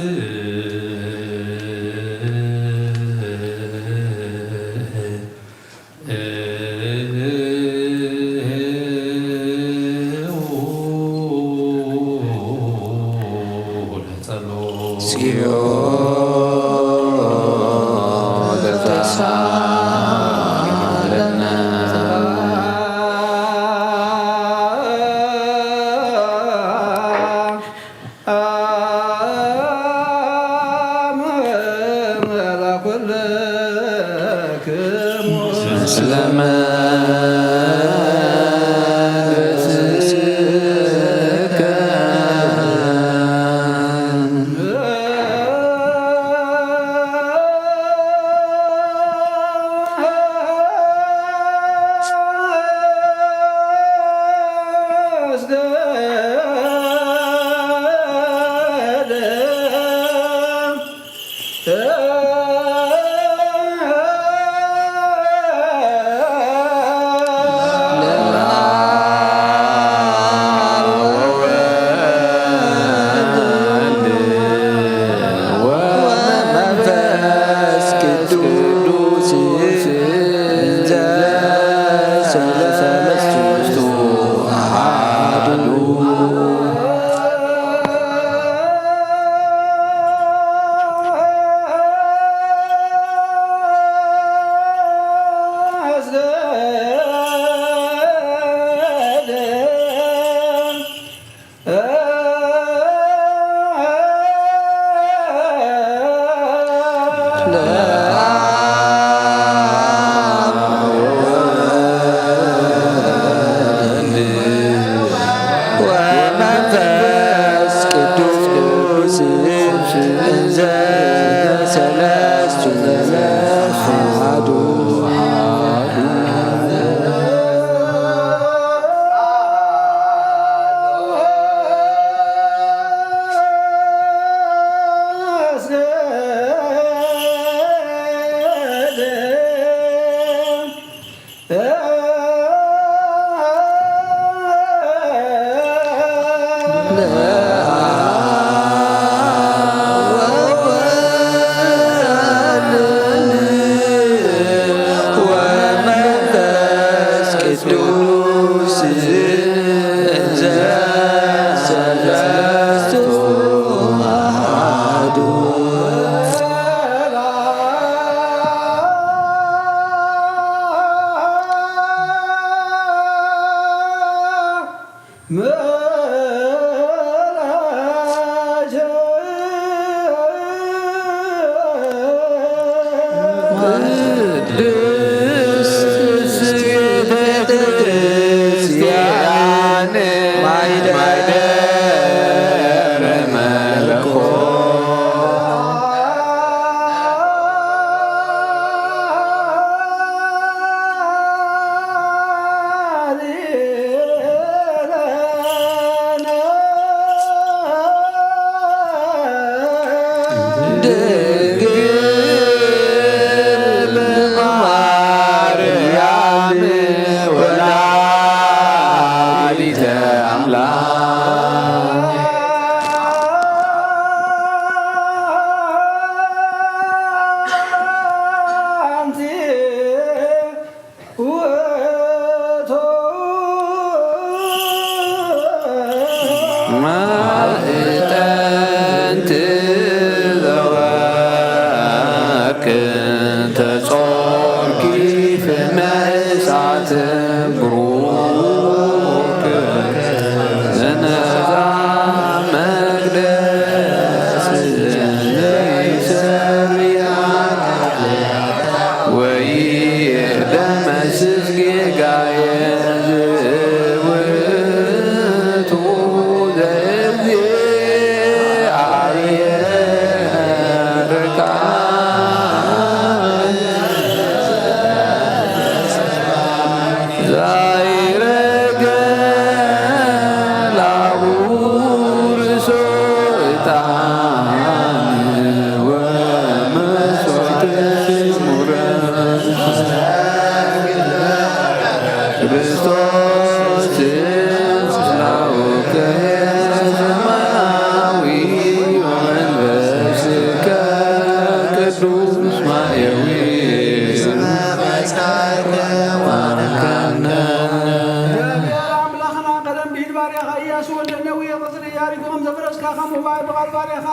ኣቤኻ፣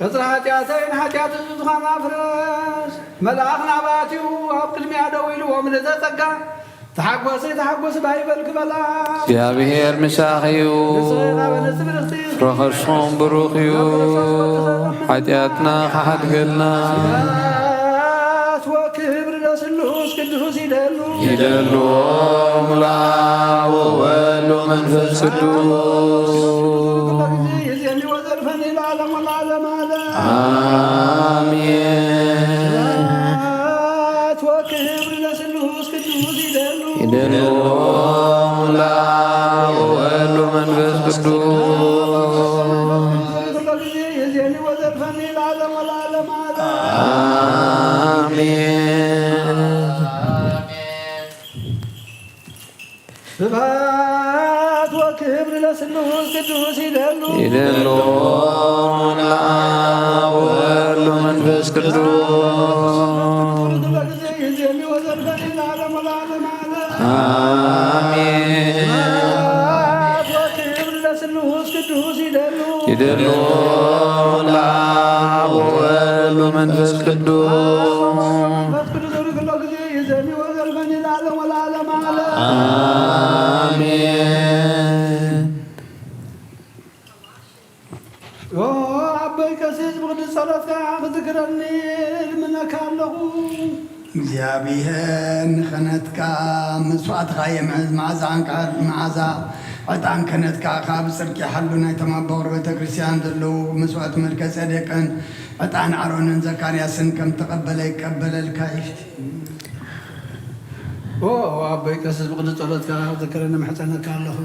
ቀጽሪ ሓጢኣተይን ሓጢኣት ህዝቢ ዝዃና ፍረስ። መልኣኽ ናባቲኡ ኣብ ቅድሚኣ ደው ኢሉ፣ "እምልእተ ጸጋ፣ ተሓጎሲ፣ ተሓጎሲ፣ ባህ ይበልኪ" በላ። እግዚኣብሔር ምሳኺ እዩ። ንስኺ ኻበ ነፍሲ ብርኽቲ፣ ፍረ ከርስኹም ብሩኽ እዩ። ሓጢኣትና ኸሓድገልና። ስብሐት ወክብር ለስሉስ ቅዱስ ይደሉ። ይደሉ ለአብ ወወልድ ወመንፈስ ቅዱስ። አሜን። ስብሐት ወክብር ለስሉስ ቅዱስ ይደሉ። ይደሉ ለአብ ወወልድ ወመንፈስ ቅዱስ። ኩሉ ጊዜ ይእዜኒ ወዘልፈኒ ለዓለም ወለዓለም ዓለም። አሜን። ስብሐት ወክብር ለስሉስ ቅዱስ ይደሉ። ይደሉ ለአብ ወወልድ ወመንፈስ ቅዱስ። አሜን። ስብሐት ወክብር ለስሉስ ቅዱስ ይደሉ። ይደሉ ለአብ ወወልድ ወመንፈስ ቅዱስ። መንፈስ ቅዱስ ኩሉ ጊዜ ይእዜኒ ወዘልፈኒ ለዓለም ወለዓለም ዓለም። አሜን። ኦ ኣቦይ ቀሲስ፣ ብቕዱስ ጸሎትካ ክትዝክረኒ እልምነካ ኣለኹ። እግዚኣብሔር ንኽህነትካ መስዋዕትኻ የምዕዝ፣ መዓዛ ዕንቃ-፣ መዓዛ ዕጣን ክህነትካ ካብ ጽድቂ ሓሉ ናይቶም ኣብ በቕሪ ቤተ ክርስቲያን ዘለዉ መስዋዕቲ መልከ ጼዴቅን ዕጣን ኣሮንን ዘካርያስን ከም ተቐበለ ይቀበለልካ እዩ። ኦ ኣቦይ ቀሲስ፣ ብቕዱስ ጸሎትካ ዘክረኒ እምሕጸነካ ኣለኹ።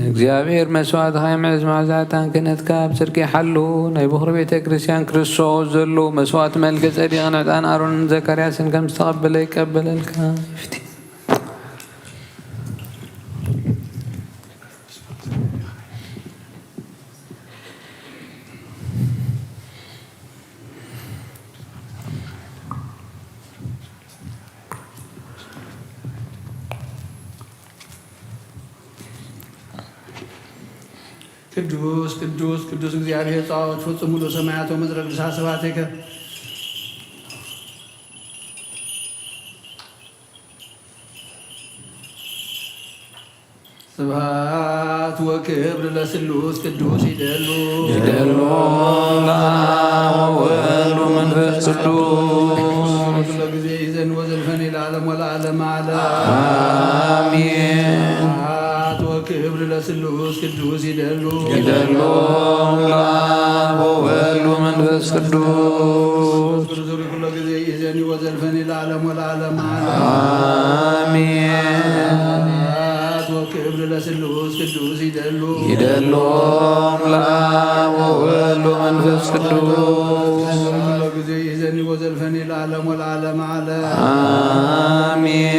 እግዚኣብሔር መስዋዕትኻ ይምዕዝ፣ መዓዛ ዕጣን ክህነትካ ኣብ ጽድቂ ይሓሉ። ናይ በኹሪ ቤተ ክርስቲያን ክርስቶስ ዘለዉ መስዋዕቲ መልከ ጼዴቅን ዕጣን ኣሮንን ዘካርያስን ከም ዝተቐበለ ይቀበለልካ። ቅዱስ ቅዱስ ቅዱስ እግዚኣብሔር ጸባኦት፣ ፍጹም ምሉእ ሰማያት ወምድረ ቅዱሳት ስብሐትከ። ስብሐት ወክብር ለስሉስ ቅዱስ ይደሉ። ይደሉ ለአብ ወወልድ ወመንፈስ ቅዱስ። ኩሎ ጊዜ ይእዜኒ ወዘልፈኒ ለዓለም ወለዓለም ዓለም። አሜን። ስብሐት ወክብር ለስሉስ ቅዱስ ይደሉ። ይደሉ ለአብ ወወልድ ወመንፈስ ቅዱስ። መንፈስ ቅዱስ ኩሎ ጊዜ ይእዜኒ ወዘልፈኒ ለዓለም ወለዓለም ዓለም። አሜን። ስብሐት ወክብር ለስሉስ ቅዱስ ይደሉ። ይደሉ ለአብ ወወልድ ወመንፈስ ቅዱስ። ኩሎ ጊዜ ይእዜኒ ወዘልፈኒ ለዓለም ወለዓለም ዓለም። አሜን።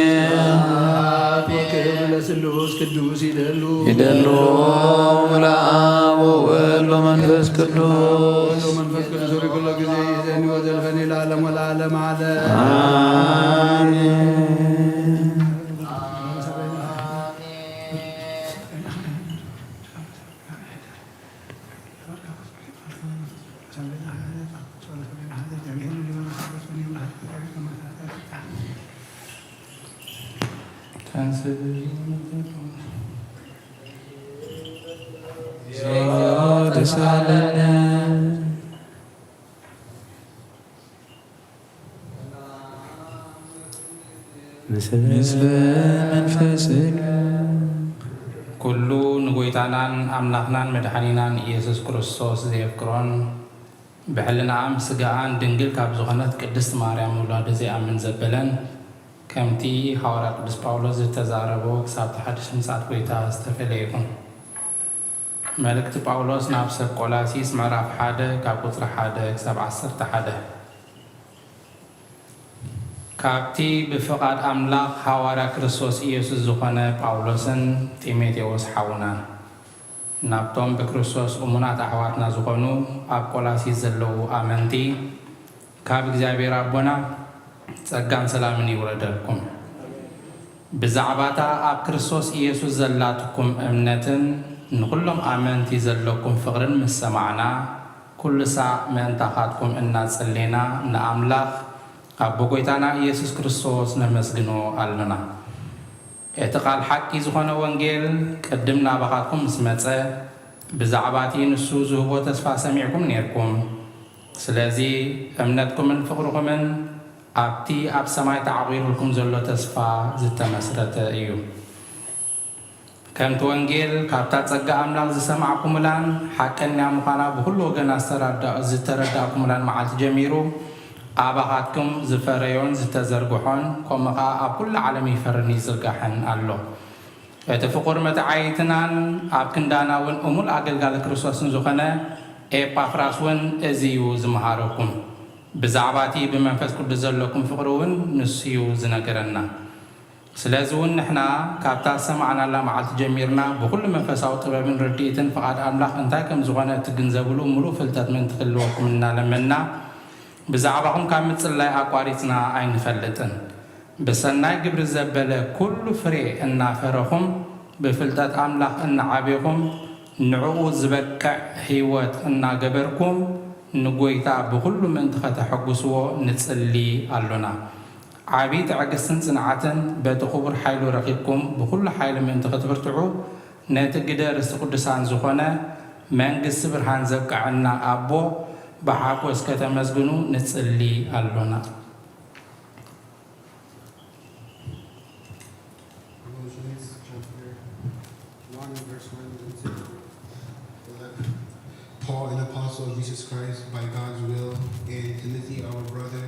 ስብሐት ወክብር ለስሉስ ቅዱስ ይደሉ። ይደሉ ለአብ ወወልድ ወመንፈስ ቅዱስ። ወመንፈስ ቅዱስ ኩሎ ጊዜ ይእዜኒ ወዘልፈኒ ለዓለም ወለዓለም ዓለም። አሜን። ተሳለነ። ምስለ መንፈስከ። ኩሉ ንጎይታናን ኣምላኽናን መድሓኒናን ኢየሱስ ክርስቶስ ዘየፍቅሮን ብሕልናኣን ብስጋኣን ድንግል ካብ ዝኾነት ቅድስት ማርያም ምውላዱ ዘይኣምን ዘበለን፣ ከምቲ ሃዋርያ ቅዱስ ጳውሎስ ዝተዛረቦ፣ ክሳብ እቲ ሓድሽ ምጽኣት ጎይታ ዝተፈለየ ይኹን። መልእክቲ ጳውሎስ ናብ ሰብ ቆላሲስ ምዕራፍ ሓደ ካብ ቁጽሪ ሓደ ክሳብ ዓሰርተ ሓደ። ካብቲ ብፍቓድ ኣምላኽ ሃዋርያ ክርስቶስ ኢየሱስ ዝኾነ ጳውሎስን ጢሞቴዎስ ሓውናን፣ ናብቶም ብክርስቶስ እሙናት ኣሕዋትና ዝኾኑ ኣብ ቆላሲስ ዘለዉ ኣመንቲ፣ ካብ እግዚኣብሔር ኣቦና ጸጋን ሰላምን ይውረደልኩም። ብዛዕባታ ኣብ ክርስቶስ ኢየሱስ ዘላትኩም እምነትን ንኹሎም ኣመንቲ ዘለኩም ፍቕርን ምስ ሰማዕና፣ ኩሉ ሳዕ ምእንታኻትኩም እናጸሌና ንኣምላኽ ኣቦ ጐይታና ኢየሱስ ክርስቶስ ነመስግኖ ኣሎና። እቲ ቃል ሓቂ ዝኾነ ወንጌል ቅድም ናባኻትኩም ምስ መጸ፣ ብዛዕባ እቲ ንሱ ዝህቦ ተስፋ ሰሚዕኩም ኔርኩም። ስለዚ እምነትኩምን ፍቕርኹምን ኣብቲ ኣብ ሰማይ ተዓቑሩልኩም ዘሎ ተስፋ ዝተመስረተ እዩ። ከምቲ ወንጌል ካብታ ጸጋ ኣምላኽ ዝሰማዕኩሙላን ሓቀኛ ምዃና ብኹሉ ወገናት ዝተረዳ-፣ ዝተረዳእኩሙላን መዓልቲ ጀሚሩ፣ ኣባኻትኩም ዝፈረዮን ዝተዘርግሖን፣ ከምኡ ኸኣ ኣብ ኩሉ ዓለም ይፈርን ይዝርጋሕን ኣሎ። እቲ ፍቑር መተዓይትናን ኣብ ክንዳና እውን እሙን ኣገልጋሊ ክርስቶስን ዝኾነ ኤጳፍራስ እውን እዚ እዩ ዝመሃረኩም። ብዛዕባ እቲ ብመንፈስ ቅዱስ ዘለኩም ፍቕሪ እውን ንሱ እዩ ዝነገረና። ስለዚ እውን ንሕና ካብታ ዝሰማዕናላ መዓልቲ ጀሚርና ብኹሉ መንፈሳዊ ጥበብን ርድኢትን ፍቓድ ኣምላኽ እንታይ ከም ዝኾነ እትግንዘብሉ ምሉእ ፍልጠት ምእንቲ ክህልወኩም እናለመንና፣ ብዛዕባኹም ካብ ምጽላይ ኣቋሪጽና ኣይንፈልጥን። ብሰናይ ግብሪ ዘበለ ኩሉ ፍሬ እናፈረኹም፣ ብፍልጠት ኣምላኽ እናዓቤኹም፣ ንዕኡ ዝበቅዕ ህይወት እናገበርኩም፣ ንጐይታ ብኹሉ ምእንቲ ኸተሐጉስዎ ንጽሊ ኣሎና። ዓቢ ትዕግስትን ጽንዓትን በቲ ክቡር ሓይሉ ረኺብኩም፣ ብኹሉ ሓይሊ ምእንቲ ክትብርትዑ፣ ነቲ ግደ ርስቲ ቅዱሳን ዝኾነ መንግስቲ ብርሃን ዘብቅዐና ኣቦ ብሓጎስ ከተመስግኑ ንጽሊ ኣሎና። Colossians chapter one, verse one until eleven. Paul, an apostle of Jesus Christ by God's will, and Timothy, our brother,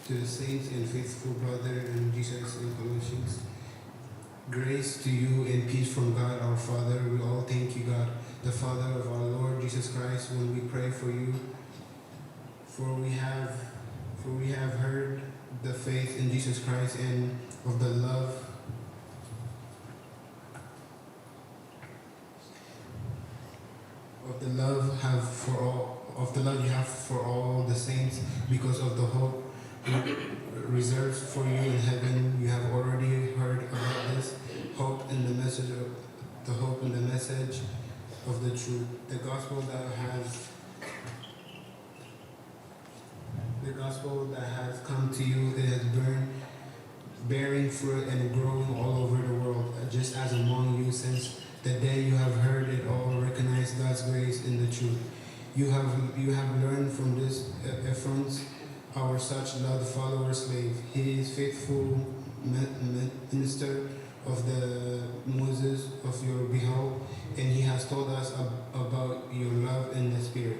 to the saints and faithful brother in Jesus in Colossians. Grace to you and peace from God our Father. We all thank you, God, the Father of our Lord Jesus Christ, when we pray for you. For we have, for we have heard the faith in Jesus Christ and of the love of the love have for all, of the love you have for all the saints, because of the hope reserved for you in heaven. You have already heard about this hope in the message of the hope in the message of the truth, the gospel that has the gospel that has come to you. It has been bearing fruit and growing all over the world, just as among you since the day you have heard it all, recognize God's grace in the truth. You have, you have learned from this, uh, Ephraim's, our such loved follower slave. He is faithful mi-, mi-, minister of the Moses of your behalf, and he has told us ab-, about your love in the Spirit.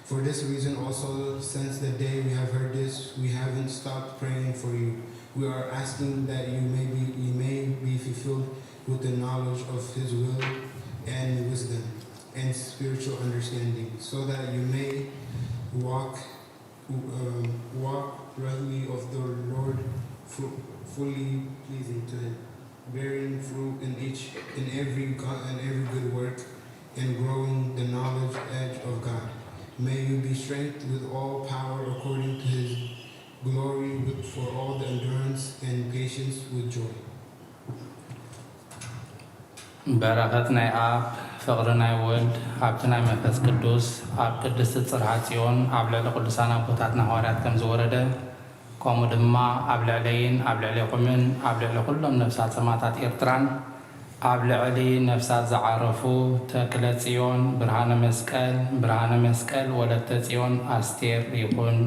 For this reason also, since the day we have heard this, we haven't stopped praying for you. We are asking that you may be, you may be fulfilled with the knowledge of his will and wisdom and spiritual understanding, so that you may walk, um, walk worthy of the Lord, fu-, fully pleasing to him, bearing fruit in each, in every go-, in every good work, and growing the knowledge edge of God. May you be strengthened with all power according to his glory, with, for all the endurance and patience with joy. በረኸት ናይ ኣብ፣ ፍቕሪ ናይ ወልድ፣ ሃብቲ ናይ መንፈስ ቅዱስ ኣብ ቅድስቲ ጽርሃ ጽዮን ኣብ ልዕሊ ቅዱሳን ኣቦታትና ሃዋርያት ከም ዝወረደ፣ ከምኡ ድማ ኣብ ልዕለይን ኣብ ልዕሌኹምን ኣብ ልዕሊ ኩሎም ነፍሳት ሰማእታት ኤርትራን ኣብ ልዕሊ ነፍሳት ዝዓረፉ ተክለ ጽዮን ብርሃነ መስቀል፣ ብርሃነ መስቀል ወለተ ጽዮን ኣስቴር ይኹን።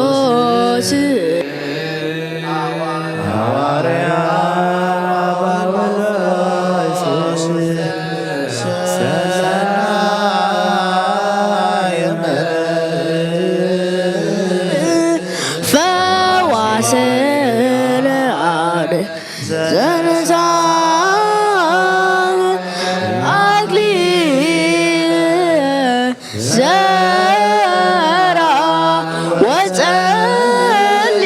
ቅዱስ ሐዋርያ አባ መርቆስ ሰናየ ፈዋስል አድ ዘነሳን አክሊል ዘራ ወጸሊ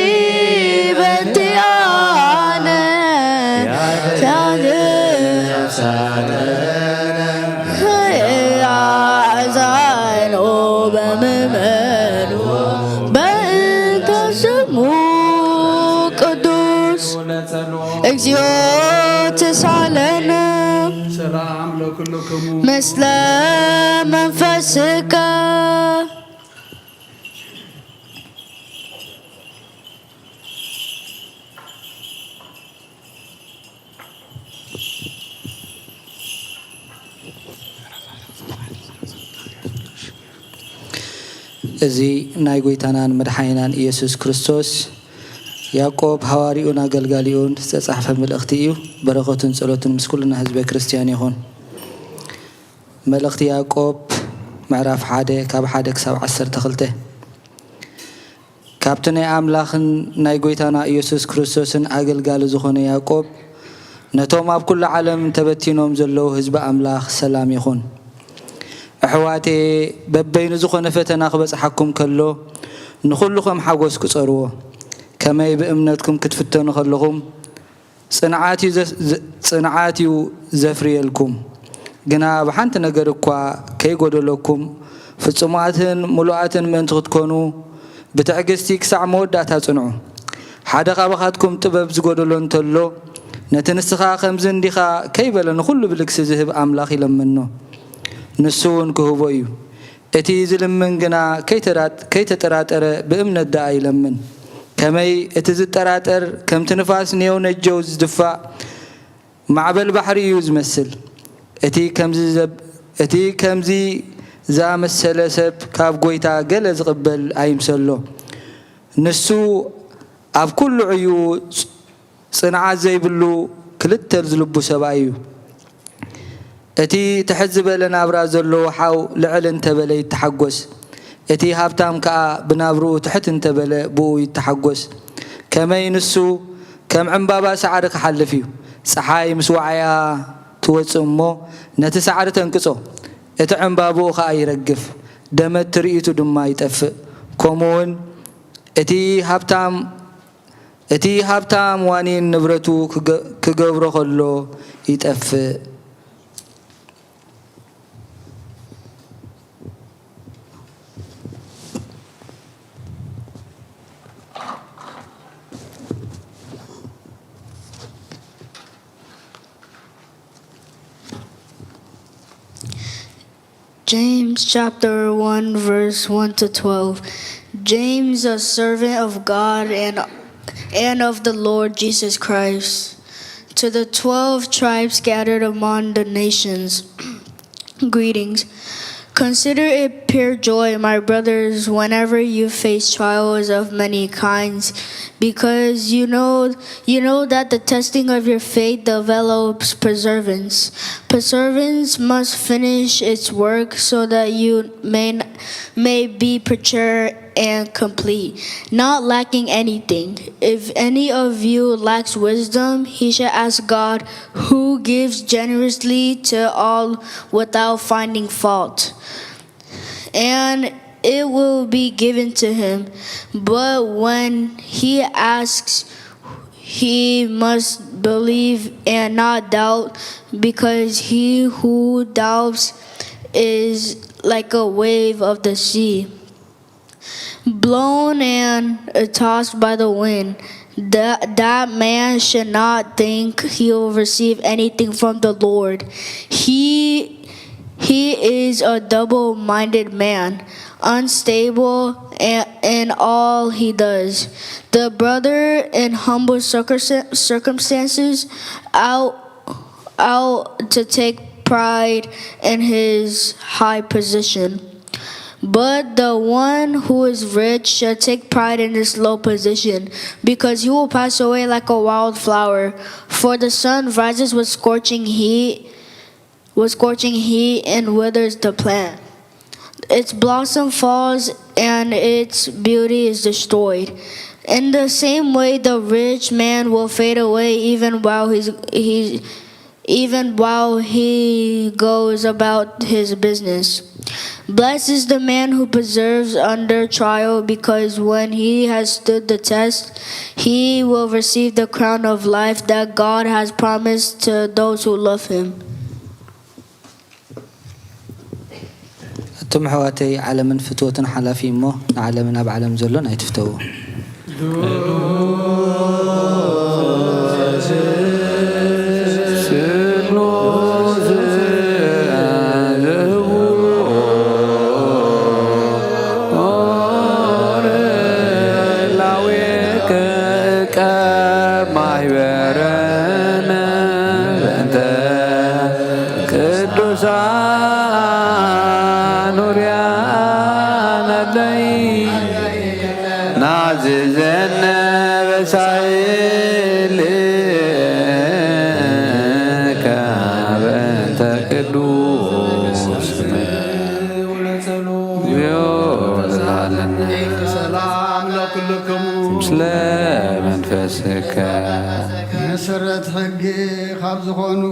ምስለ መንፈስካ። እዚ ናይ ጐይታናን መድሓኒናን ኢየሱስ ክርስቶስ ያዕቆብ ሃዋርዩን ኣገልጋሊኡን ዝተጻሕፈ መልእኽቲ እዩ። በረኸቱን ጸሎቱን ምስ ኩልና ህዝበ ክርስትያን ይኹን። መልእኽቲ ያዕቆብ ምዕራፍ ሓደ ካብ ሓደ ክሳብ ዓሰርተ ክልተ። ካብቲ ናይ ኣምላኽን ናይ ጐይታና ኢየሱስ ክርስቶስን ኣገልጋሊ ዝኾነ ያዕቆብ፣ ነቶም ኣብ ኩሉ ዓለም ተበቲኖም ዘለዉ ህዝቢ ኣምላኽ ሰላም ይኹን። ኣሕዋተየ፣ በበይኑ ዝኾነ ፈተና ክበጽሓኩም ከሎ፣ ንኹሉ ከም ሓጎስ ቁጸርዎ። ከመይ ብእምነትኩም ክትፍተኑ ከለኹም፣ ጽንዓት እዩ ዘ-፣ ዘ-፣ ጽንዓት እዩ ዘፍርየልኩም። ግና ብሓንቲ ነገር እኳ ከይጎደለኩም፣ ፍጹማትን ምሉኣትን ምእንቲ ክትኮኑ፣ ብትዕግስቲ ክሳዕ መወዳእታ ጽንዑ። ሓደ ካባኻትኩም ጥበብ ዝጎደሎ እንተሎ፣ ነቲ ንስኻ ከምዚ እንዲኻ ከይበለ ንኹሉ ብልግሲ ዝህብ ኣምላኽ ይለምኖ፣ ንሱ እውን ክህቦ እዩ። እቲ ዝልምን ግና ከይተራ-፣ ከይተጠራጠረ ብእምነት ደኣ ይለምን። ከመይ እቲ ዝጠራጠር ከምቲ ንፋስ ኔው ነጀው ዝድፋእ ማዕበል ባሕሪ እዩ ዝመስል። እቲ ከምዚ ዘብ-፣ እቲ ከምዚ ዝኣመሰለ ሰብ ካብ ጐይታ ገለ ዝቕበል ኣይምሰሎ። ንሱ ኣብ ኩሉ ዕዩ ጽንዓት ዘይብሉ ክልተ ዝልቡ ሰብኣይ እዩ። እቲ ትሕት ዝበለ ናብራ ዘለዎ ሓው ልዕል እንተበለ ይተሓጎስ፣ እቲ ሃብታም ከኣ ብናብርኡ ትሕት እንተበለ ብኡ ይተሓጎስ። ከመይ ንሱ ከም ዕምባባ ሳዕሪ ክሓልፍ እዩ። ጸሓይ ምስ ወዓያ ትወጽእ እሞ ነቲ ሳዕሪ ተንቅጾ፣ እቲ ዕምባብኡ ኸኣ ይረግፍ፣ ደመት ትርኢቱ ድማ ይጠፍእ። ከምኡውን እቲ ሃብታም እቲ ሃብታም ዋኒን ንብረቱ ክገ-፣ ክገብሮ ኸሎ ይጠፍእ። James chapter one, verse one to twelve. James, a servant of God and, and of the Lord Jesus Christ, to the twelve tribes scattered among the nations, greetings. Consider it pure joy, my brothers, whenever you face trials of many kinds, because you know, you know that the testing of your faith develops perseverance. Perseverance must finish its work so that you may, may be mature and complete, not lacking anything. If any of you lacks wisdom, he should ask God, who gives generously to all without finding fault, and it will be given to him. But when he asks, he must believe and not doubt, because he who doubts is like a wave of the sea, blown and tossed by the wind. That, that man should not think he will receive anything from the Lord. He, he is a double-minded man, unstable a-, in all he does. The brother in humble circumsta-, circumstances out, out to take pride in his high position. But the one who is rich should take pride in his low position, because he will pass away like a wildflower. For the sun rises with scorching heat, with scorching heat and withers the plant. Its blossom falls and its beauty is destroyed. In the same way, the rich man will fade away even while he's, he, even while he goes about his business. Blessed is the man who perseveres under trial, because when he has stood the test, he will receive the crown of life that God has promised to those who love him. እቶም ኣሕዋተይ፣ ዓለምን ፍትወትን ሓላፊ እሞ፣ ንዓለምን ኣብ ዓለም ዘሎን ኣይትፍተዎ። ስለ መንፈስከ። መሰረት ሕጊ ካብ ዝኾኑ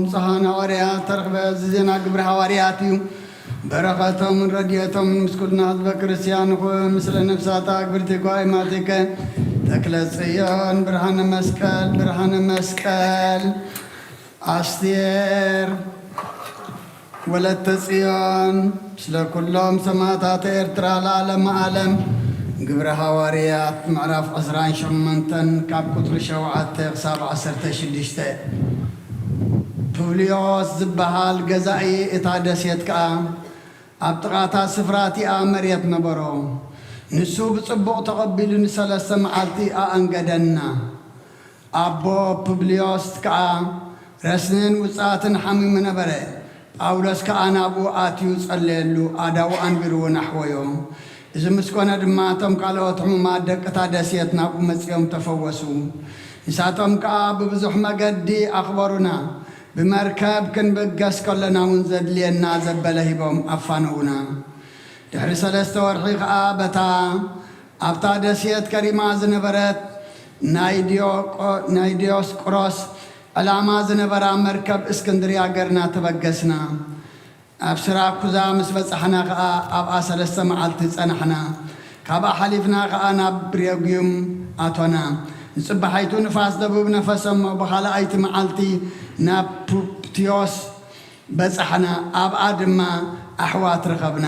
ብፁዓን ሃዋርያት ተረኽበ። እዚ ዜና ግብሪ ሃዋርያት እዩ። በረኸቶምን ረድኤቶምን ምስ ኩልና ህዝበ ክርስቲያን ይኹን። ምስለ ነፍሳታ ግብርቲ ጓይ ማቲከ፣ ተክለ ጽዮን፣ ብርሃነ መስቀል፣ ብርሃነ መስቀል፣ ኣስቴር፣ ወለተ ጽዮን፣ ስለ ኩሎም ሰማዕታት ኤርትራ ለዓለመ ዓለም። ግብረ ሃዋርያት ምዕራፍ ዕስራን ሸሞንተን ካብ ቁጽሪ ሸውዓተ ክሳብ ዓሰርተ ሽዱሽተ። ፑብልዮስ ዝበሃል ገዛኢ እታ ደሴት ከኣ ኣብ ጥቓ እታ ስፍራ እቲኣ መሬት ነበሮ። ንሱ ብጽቡቕ ተቐቢሉ ንሰለስተ መዓልቲ ኣኣንገደና። ኣቦ ፑብልዮስ ከኣ ረስንን ውጽኣትን ሓሚሙ ነበረ። ጳውሎስ ከኣ ናብኡ ኣትዩ ጸለየሉ፣ ኣእዳዉ ኣንቢሩ እውን ኣሕወዮ። እዚ ምስ ኮነ ድማ፣ እቶም ካልኦት ሕሙማት ደቂ እታ ደሴት ናብኡ መጺኦም ተፈወሱ። ንሳቶም ከኣ ብብዙሕ መገዲ ኣኽበሩና። ብመርከብ ክንብገስ ከለና እውን ዘድልየና ዘበለ ሂቦም ኣፋነዉና። ድሕሪ ሰለስተ ወርሒ ከኣ በታ ኣብታ ደሴት ከሪማ ዝነበረት ናይ ዲዮቆ-፣ ናይ ዲዮስቆሮስ ዕላማ ዝነበራ መርከብ እስክንድርያ ገርና ተበገስና። ኣብ ስራኩዛ ምስ በጻሕና ከኣ ኣብኣ ሰለስተ መዓልቲ ጸናሕና። ካብኣ ሓሊፍና ከኣ ናብ ሬጊዩም ኣቶና። ንጽባሒቱ ንፋስ ደቡብ ነፈሰ እሞ ብኻልኣይቲ መዓልቲ ናብ ፑፕትዮስ በጻሕና። ኣብኣ ድማ ኣሕዋት ረኸብና።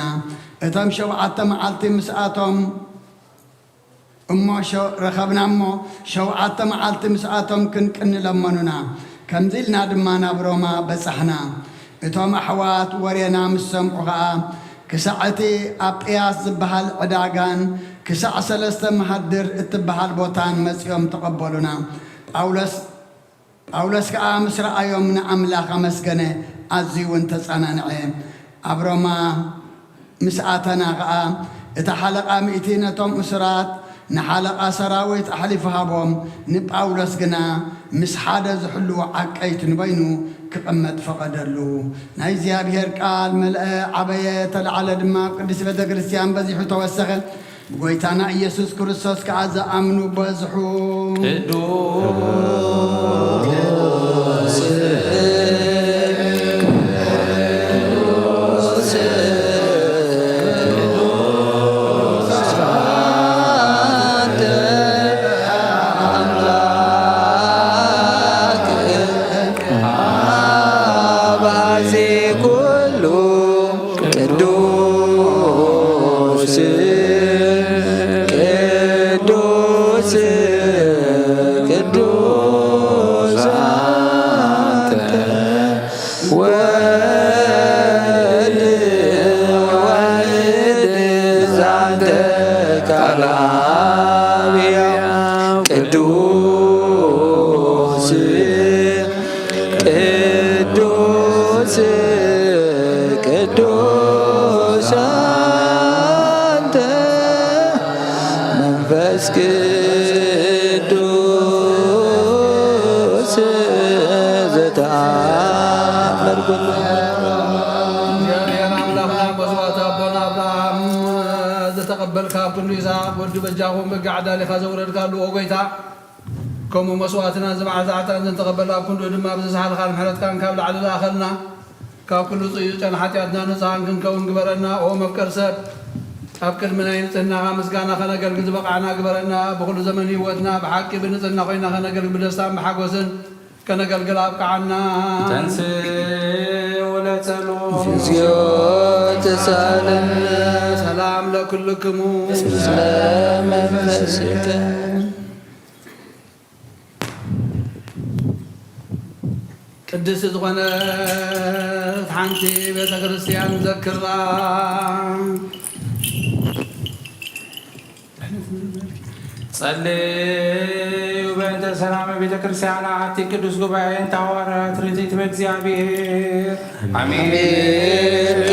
እቶም ሸውዓተ መዓልቲ ምስኣቶም እሞ ሸ-፣ ረኸብና እሞ ሸውዓተ መዓልቲ ምስኣቶም ክንቅኒ ለመኑና። ከምዚ ኢልና ድማ ናብ ሮማ በጻሕና። እቶም ኣሕዋት ወሬና ምስ ሰምዑ ኸኣ፣ ክሳዕ እቲ ኣጵያስ ዝበሃል ዕዳጋን ክሳዕ ሰለስተ መሃድር እትበሃል ቦታን መጺኦም ተቐበሉና። ጳውሎስ ጳውሎስ ከኣ ምስ ረኣዮም ንኣምላኽ ኣመስገነ፣ ኣዝዩ እውን ተጸናንዐ። ኣብ ሮማ ምስ ኣተና ከኣ፣ እቲ ሓለቓ ሚእቲ ነቶም እሱራት ንሓለቓ ሰራዊት ኣሕሊፉ ሃቦም፣ ንጳውሎስ ግና ምስ ሓደ ዝሕልዎ ዓቀይት ንበይኑ ክቕመጥ ፈቐደሉ። ናይ እግዚኣብሔር ቃል መልአ፣ ዓበየ፣ ተለዓለ ድማ፣ ኣብ ቅድስቲ ቤተ ክርስቲያን በዚሑ ተወሰኸ። ብጎይታና ኢየሱስ ክርስቶስ ከኣ ዝኣምኑ በዝሑ። ቅዱስ፣ ቅዱስ፣ ቅዱስ ኣንተ ኣምላክ ኣባዜ ኩሉ። ቅዱስ፣ ቅዱስ፣ ቅዱስ ኣንተ ወልድ ዋሕድ ዛንተ ቃል አብ ሕያው ቅዱስ ቅዱስ ቅዱስ አንተ መንፈስ ቅዱስ ዘተአምር ኩሉ። እግዚኣብሔር ኣምላኽና መስዋዕቲ ኣቦና ኣብርሃም ዝተቐበልካ ኣብ ክንዱ ይስሐቅ ወዲ በጃኹም በጊዕ ኣዳሊኻ ዘውረድካሉ፣ ኦ ጎይታ፣ ከምኡ መስዋዕትና እዚ መዓልቲ ዕጣን ዘንተቐበል ኣብ ክንዱ ድማ ብዝሰሓልኻን ምሕረትካን ካብ ላዕሊ ለኣኸልና። ካብ ኩሉ ጽዩጨን ሓጢኣትና ንጹሃን ክንከውን ግበረና። ኦ መፍቀር ሰብ፣ ኣብ ቅድሚ ናይ ንጽህናኻ ምስጋና ከነገልግል ዝበቓዕና ግበረና። ብኹሉ ዘመን ህይወትና ብሓቂ ብንጽህና ኮይና ከነገልግል ብደስታን ብሓጎስን ከነገልግል ኣብቅዓና። ተንስ ወለጸሎ። እግዚኦ ተሳለነ። ሰላም ለኩልክሙ። ስለ መንፈስከ። ቅድስቲ ዝኾነት ሓንቲ ቤተ ክርስቲያን ዘክራ። ጸልዩ በእንተ ሰላም ቤተ ክርስቲያን ኣቲ ቅዱስ ጉባኤ እንተ ሃዋርያት ርትዕት በእግዚኣብሔር። ኣሜን።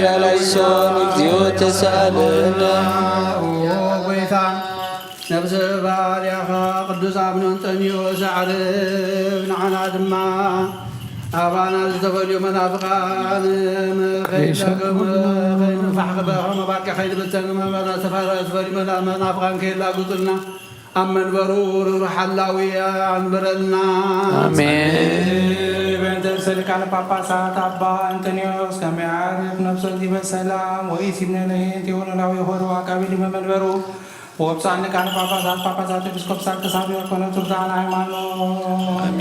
ያላይሶን እግዚኦ ተሳለና። ኦ ጎይታ፣ ነብሰ ባርያኻ ቅዱስ አቡነ እንጠንዮስ ኣዕርብ፣ ንዓና ድማ ኣባና ዝተፈልዩ መናፍቃን ከይለግም፣ ከይንፋሕ፣ ከመባቂ ከይንብተን፣ መባና ዝተፈ-፣ ዝተፈልዩ መና-፣ መናፍቃን ከይላግጹልና፣ ኣብ መንበሩ ርሩሕ ሓላዊ ኣንብረልና። ኣሜን። በእንተ ርእሰ ሊቃነ ጳጳሳት ኣባ እንጠንዮስ ከመ ይዓርፍ ነፍሶ ዲበ ሰላም ወኢሲብነ ለሄት የሆነ ላዊ ሆሮ አቃቢ ሊቀ መንበሩ ወብፁዓን ሊቃነ ጳጳሳት ጳጳሳት ኤጲስቆጶሳት ከሳቢ ወኮነ ቱርታን ሃይማኖት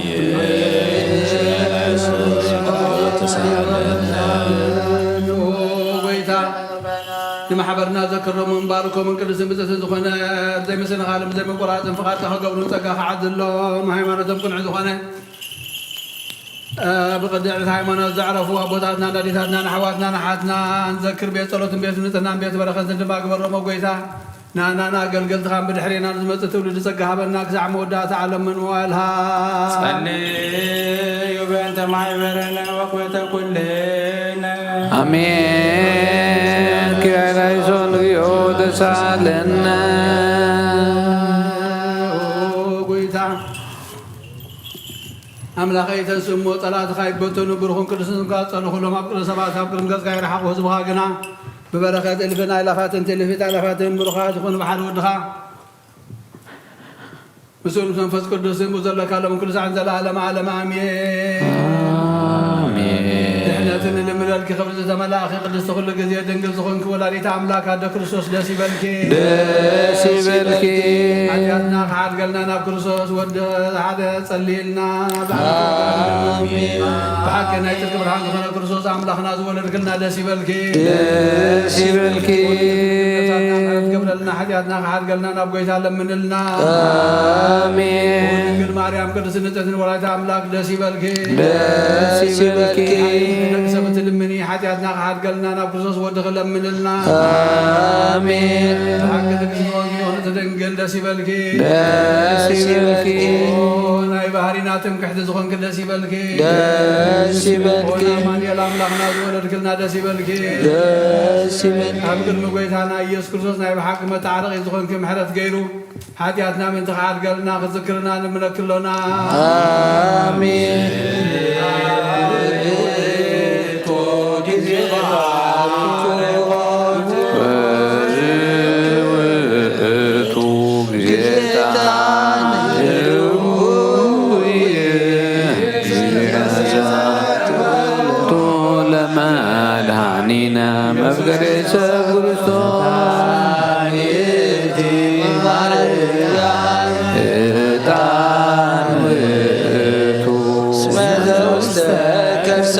ጎይታ ንማሕበርና ዘክሮምን ባርኮምን ቅዱስን ብፅእትን ዝኾነ ዘይምስንኻልን ዘይምቁራፅን ፍቓድካ ክገብሩን ፀጋ ክዓድሎም ሃይማኖቶም ቅኑዕ ዝኾነ ብቕድዕት ሃይማኖት ዘዕረፉ ኣቦታትና ኣዴታትና ንኣሕዋትና ንሓትና ንዘክር ቤት ጸሎትን ቤት ንጽህናን ቤት በረኸትን ድማ ግበሮም ጎይታ። ንኣናን ኣገልገልትኻን ብድሕሬና ንዝመጽእ ትውልዲ ጸጋ ሃበና ክሳዕ መወዳእታ ዓለም ምንዋልሃ። ጸልዩ በእንተ ማሕበርነ ወቅበተ ኩልነ ኣሜን። ኪርያላይሶን እግዚኦ ተሳለነ። ጎይታ ኣምላኸይ ተንስእ እሞ ጸላእትኻ ይበተኑ፣ ብሩኽን ቅዱስን ስምካ ዝጸለኹሎም ኣብ ቅዱስ ሰባት ኣብ ቅድሚ ገጽካ ይርሓቑ። ህዝብኻ ግና ብበረኸት እልፍን ኣእላፋትን ትእልፊት ኣእላፋትን ብሩኻት ይኹኑ ብሓደ ወድኻ ምስኡ ምስ መንፈስ ቅዱስ ምስኡ ዘለካ ሎም ኩሉ ሳዕን ዘለዓለም ዓለም ኣሜን። ኣሜን። ድሕነትን ልምለልኪ ክብሪ ዝተመላእኺ ቅድስቲ ኩሉ ግዜ ድንግል ዝኾንኪ ወላዲት ኣምላክ ኣደ ክርስቶስ ደስ ይበልኪ። ደስ ይበልኪ። ሓጢኣትና ክሓድገልና ናብ ክርስቶስ ወዲ ሓደ ጸልይልና። ብሓቂ ናይ ጽድቂ ብርሃን ዝኾነ ክርስቶስ ኣምላኽና ዝወለድክልና ደስ ይበልኪ። ደስ ይበልኪ። ገብረልና ሓጢኣትና ክሓድገልና ናብ ጎይታ ለምንልና። ኣሜን። ድንግል ማርያም ቅድስት ንጽሕትን ወላዲተ ኣምላክ ደስ ይበልኪ። ደስ ይበልኪ። ደቂ ሰብ ትልምኒ ሓጢኣትና ክሓድገልና ናብ ክርስቶስ ወድኺ ለምንልና። ኣሜን። ብሓቂ ንግስቲ ወንጌል ድንግል ደስ ይበልኪ። ደስ ይበልኪ። ናይ ባህሪና ትምክሕቲ ዝኾንኪ ደስ ይበልኪ። ደስ ይበልኪ። ኣማኑኤል ኣምላኽና ዝወለድክልና ደስ ይበልኪ። ደስ ይበልኪ። ኣብ ቅድሚ ጎይታና ኢየሱስ ክርስቶስ ናይ ብሓቂ መተዓረቒ ዝኾንኪ ምሕረት ገይሩ ሓጢኣትና ምእንቲ ክዓድገልና ክዝክርና ንምለኪ ኣሎና። ኣሜን። ለመድኃኒነ መፍቀሬ ሰብ ክርስቶስ። ዕጣን ውእቱ እስመ ዘውስተ ከርሳ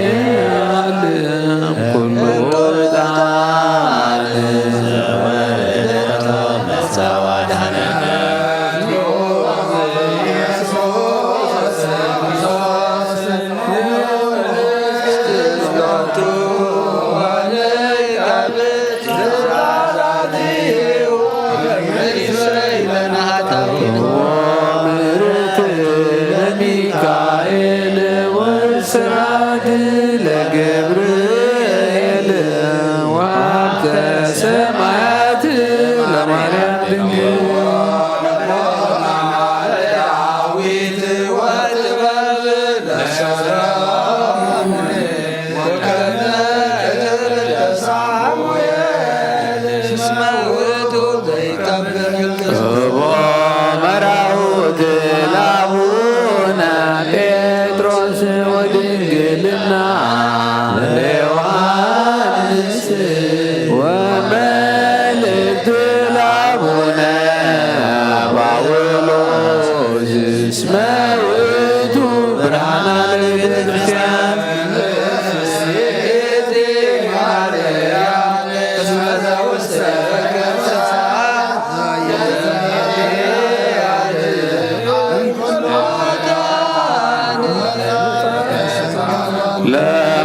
ዘይትዓለም ኩሉ ዕጣን። ለገብርኤል ወሀብተ ሰማያት ለማርያም ድንግል።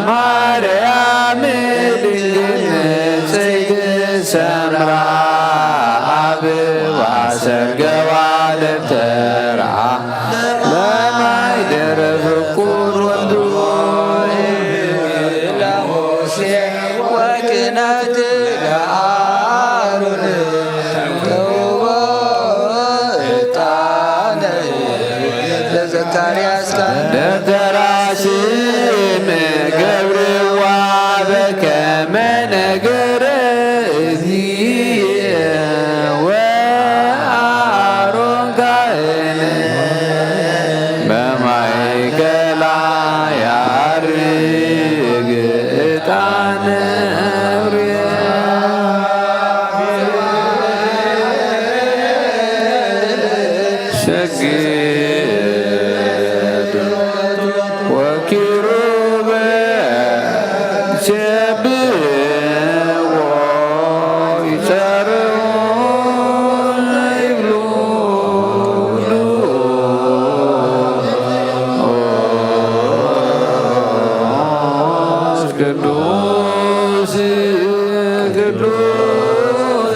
ለማርያም ድንግል ንጽሕት ሰምራ አበባ ሰርገዋ ደብተራ ለማይደረ ፍቁር ወልዱ ለሙሴ ወክህነት ለአሮን ተውቦ ዕጣነ ለዘካርያስ ካህን ደብተራ ስም ገብርዋ በከመ ነገረ እግዚእ ቅዱስ ቅዱስ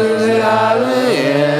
እግዚአብሔር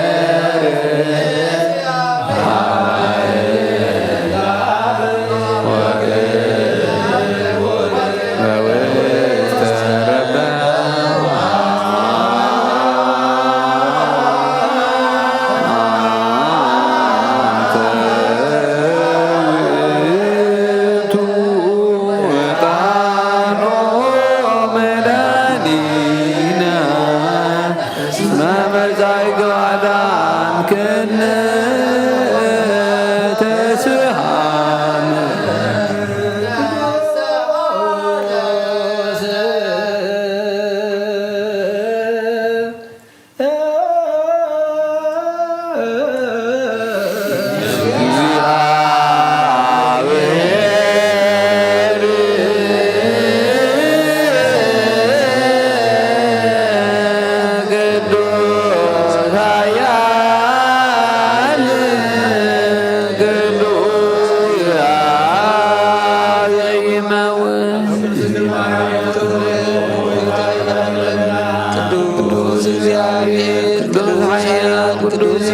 ቅዱስ እግዚአብሔር ቅዱስ ኃያል ቅዱስ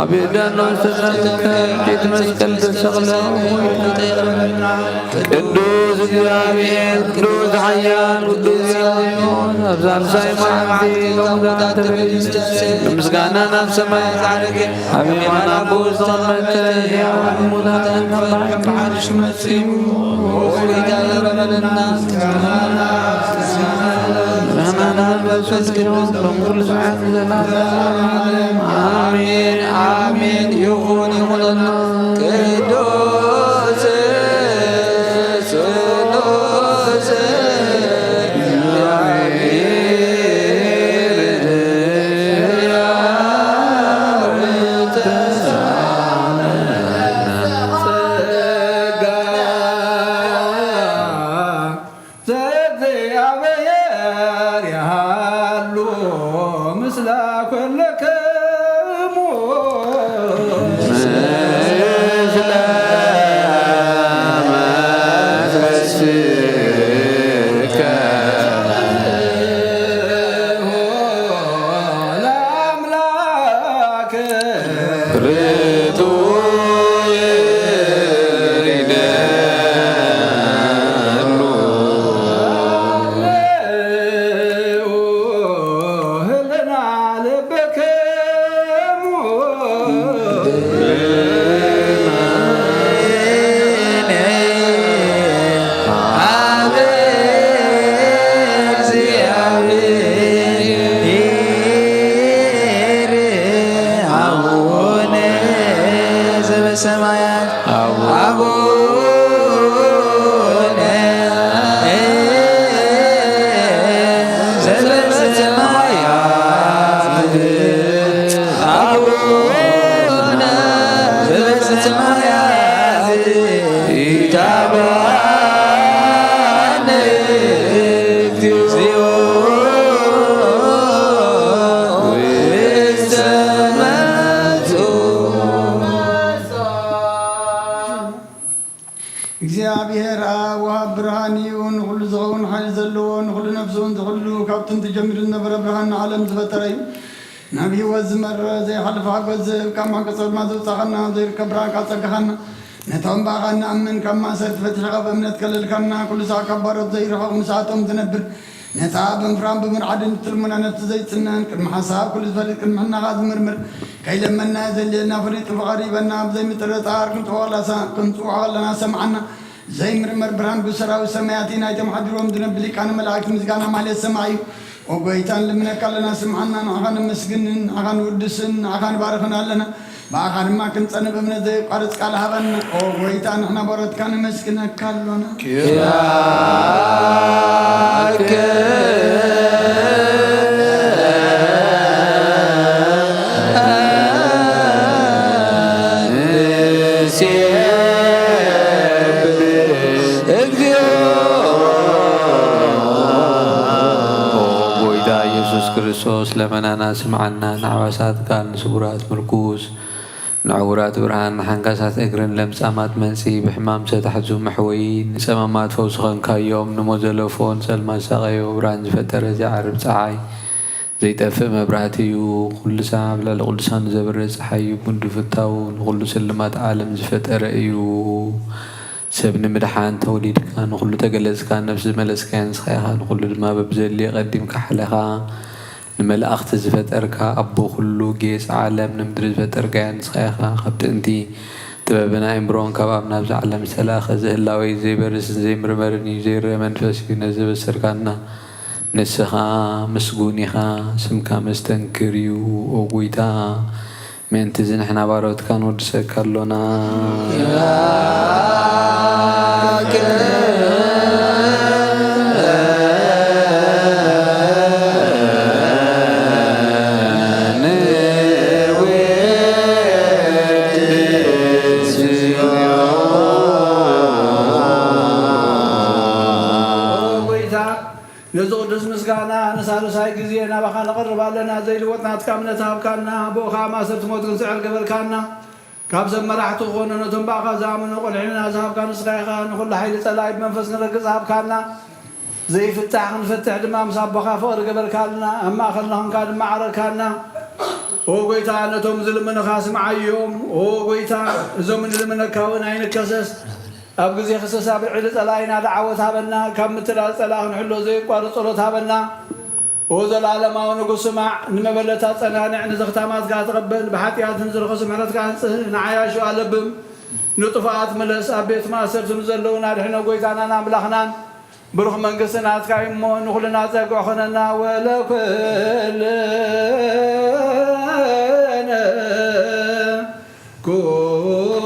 አቤት ዳኖስ ተጸምከ እንዴት መስቀል ተሰቅለ ቅዱስ እግዚአብሔር ቅዱስ ኃያል ቅዱስ እግዚአብሔር ኣብ ሳልሳይ መዓልቲ ከምዛ ተበሊስ ምስጋና ናብ ሰማይ ጻድቅ ኣብ የማን ኣቦ ዝተቐመጠ ሕያዋን ሙታን ካብ ብሓድሽ መጺኡ ወወሊዳ የረበለና። ብርሃናና መንፈስ ቅዱስ ሎም ኩሉ ሰዓት ዘለዓለም ኣሜን ኣሜን ይኹን ይኹነና። ቅዱስ ስሉስ እግዚኣብሔር ኣብ ወሃብ ብርሃን እዩ። ንኹሉ ዝኸውን ሓይሊ ዘለዎ፣ ንኹሉ ነፍሲ እውን ዝኹሉ ካብ ጥንቲ ጀሚሩ ዝነበረ ብርሃን ንዓለም ዝፈጠረ እዩ። ናብ ህይወት ዝመርሕ ዘይሓልፍ ሓጎስ ዝህብ፣ ካብ ማሕጎ ጸልማት ዘውጻኻና፣ ዘይርከብ ብርሃን ካብ ጸጋኻና፣ ነቶም ብኣኻ እንኣምን ካብ ማእሰርቲ ፈቲሕኻ ብእምነት ከለልካና፣ ኩሉ ሳዕ ካብ ባሮት ዘይርሕቕ ምሳቶም ዝነብር፣ ነታ ብምፍራም ብምርዓድን ብትልሙና ነቲ ዘይጽነን ቅድሚ ሓሳብ ኩሉ ዝፈልጥ ቅድሚ ሕናኻ ዝምርምር ከይለመና ዘድልየና ፈሊጡ ፍቓዱ ይበና ብዘይምጥርጣር ክንጽውዖ ከለና ሰምዓና። ዘይምርመር ብርሃን ብሰራዊት ሰማያት ናይቶም ሓዲሮም ዝነብር ሊቃነ መላእክት ምስጋና ማህሌት ሰማይ እዩ። ኦ ጎይታ ንልምነካ ኣለና ስምዓና ንዓኻ ነመስግንን ንዓኻ ንውድስን ንዓኻ ንባርኽን ኣለና። ብኣኻ ድማ ክንጸንብ እምነት ዘየቋርጽ ቃል ሃበና። ኦ ጎይታ ንሕና ባሮትካ ነመስግነካ ኣሎና። ኪራከ ንሴብህ እግዚኦ። ኦ ጎይታ ኢየሱስ ክርስቶስ ለመናና ስምዓና፣ ንዓዋሳት ቃል ንስቡራት ምርኩስ ንዕውራት ብርሃን፣ ንሓንካሳት እግርን ለምጻማት መንጺ፣ ብሕማም ዝተታሕዙ መሕወዪ፣ ንጸማማት ፈውሲ ኾንካዮም። ንሞት ዘለፎ ንጸልማት ሳቐዮ፣ ብርሃን ዝፈጠረ ዘይዓርብ ጸሓይ፣ ዘይጠፍእ መብራህቲ እዩ። ኩሉ ሳዕ ኣብ ልዕሊ ቅዱሳኑ ዘብርህ ጸሓይ እዩ። ጉንዲ ፍታው ንኹሉ ስልማት ዓለም ዝፈጠረ እዩ። ሰብ ንምድሓን ተወሊድካ፣ ንኹሉ ተገለጽካ፣ ነፍሲ ዝመለስካያ ንስኻ ኢኻ፣ ንኹሉ ድማ በብዘድልዮ ቀዲምካ ሓለኻ። ንመላእኽቲ ዝፈጠርካ ኣቦ ኩሉ ጌጽ ዓለም ንምድሪ ዝፈጠርካያ ንስኻ ኢኻ። ካብ ጥንቲ ጥበብን ኣእምሮን ካብ ኣብ ናብዛ ዓለም ዝተላእኸ፣ እዚ ህላዌ ዘይበርስን ዘይምርመርን እዩ፣ ዘይረአ መንፈስ እዩ ነዚ ዘበሰርካና። ንስኻ ምስጉን ኢኻ፣ ስምካ መስተንክር እዩ። ኦ ጎይታ፣ ምእንቲ እዚ ንሕና ባሮትካ ንወድሰካ ኣሎና። ጎይታ፣ ነዚ ቅዱስ ምስጋና ንሳልሳይ ግዜ ናባኻ ነቕርብ ኣለና። ዘይልወጥ ናትካ እምነት ሃብካና፣ ብኡ ኸኣ ማእሰርቲ ሞት ክንስዕር ገበርካና። ካብ ሰብ መራሕቲ ክኾኑ ነቶም ብኣኻ ዝኣምኑ ቆልዑ ሕልና ዝሃብካ ንስኻ ኢኻ። ንኹሉ ሓይሊ ጸላኢ ብመንፈስ ክንረግጽ ሃብካና። ዘይፍታሕ ክንፈትሕ ድማ ምስ ኣቦኻ ፍቕሪ ገበርካልና። ኣብ ማእኸልና ኾንካ ድማ ዓረካና። ኦ ጎይታ፣ ነቶም ዝልምኑኻ ስምዓዮም። ኦ ጎይታ፣ እዞም ንልምነካ እውን ኣይንከሰስ። ኣብ ግዜ ክሰሳ ብልዕሊ ጸላኢና ደዓወት ሃበና። ካብ ምትላል ጸላኢ ክንሕሎ ዘየቋርጽ ጸሎት ሃበና። ኦ ዘላለማዊ ንጉስ ስማዕ፣ ንመበለታት ጸናንዕ፣ ንዘኽታማትካ ተቐበል፣ ብሓጢኣት ንዝረኸሱ ምሕረትካ ኣንጽህ፣ ንዓያሹ ኣለብም፣ ንጥፉኣት ምለስ፣ ኣብ ቤት ማእሰርቲ ንዘለዉን ኣድሕኖ ጎይታናን ኣምላኽናን። ብሩኽ መንግስቲ ናትካ እዩ እሞ፣ ንኹልና ጸግዒ ኾነና። ወለኩልነ ኩን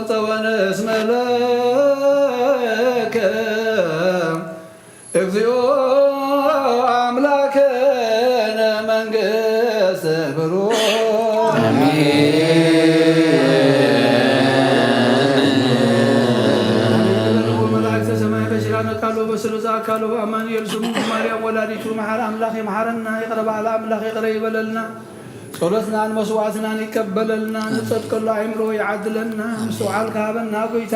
ጸወነ እስመ ለከ እግዚኦ አምላክነ መንግስት ብሩክ። አሜን። መላእክተ ሰማይ በሽራ ነቃሎ በስሉዛ አካሎ አማኑኤል ስሙ ማርያም ወላዲቱ መሐር አምላክ ይመሐረና። ይቅረ በል አምላክ ይቅረ ይበለልና። ጸሎትናን መስዋዕትናን ይቀበለልና። ንጸድቀሉ አእምሮ ይዓድለና። ምስትውዓል ከሃበና ጎይታ።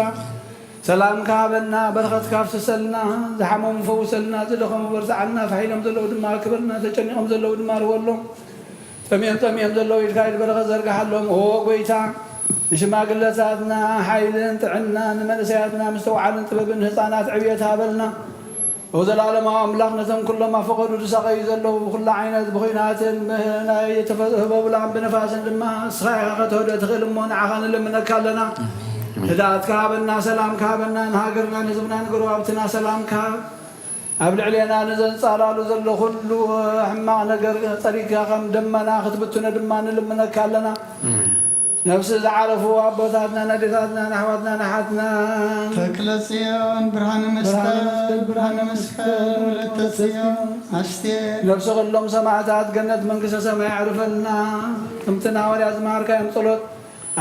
ሰላም ከሃበና፣ በረኸት ካፍስሰልና፣ ዝሓመሙ ፈውሰልና፣ ዝደኸሙ በርትዓልና፣ ፋሕ ኢሎም ዘለዉ ድማ ክበልና፣ ተጨኒቖም ዘለዉ ድማ ርወሎም፣ ጠምዮም ጠምዮም ዘለዉ ኢድካ ኢድ በረኸት ዘርግሓሎም። ኦ ጎይታ፣ ንሽማግለታትና ሓይልን ጥዕናን፣ ንመንእሰያትና ምስትውዓልን ጥበብን፣ ንህፃናት ዕብየት ሃበልና። ኦ ዘላለማዊ ኣምላኽ፣ ነቶም ኩሎም ኣብ ፈቐዱ ዝሳቐዩ ዘለዉ ብኹሉ ዓይነት ብኹናትን ብናይ ተፈ-፣ ህቦብላን ብንፋስን ድማ ንስኻ ኢኻ ከተህዶ ትኽእል እሞ ንዓኻ ንልምነካ ኣለና። ህድኣትካ ሃበና፣ ሰላምካ ሃበና፣ ንሃገርና ንህዝብና ንጎረባብትና ሰላምካ ሃብ። ኣብ ልዕሌና ንዘንጻላሉ ዘሎ ኩሉ ሕማቕ ነገር ጸሪግካ ከም ደመና ክትብትኖ ድማ ንልምነካ ኣለና። ነፍሲ ዝዓረፉ ኣቦታትናን ኣዴታትናን ኣሕዋትናን ኣሓትናን ተክለ ጽዮን ብርሃነ መስቀል፣ ብርሃነ መስቀል ወለተ ጽዮን ኣስቴር። ነፍሲ ኩሎም ሰማዕታት ገነት መንግስተ ሰማይ ኣዕርፈልና። ከምቲ ንሃዋርያት ዝመሃርካዮም ጸሎት፣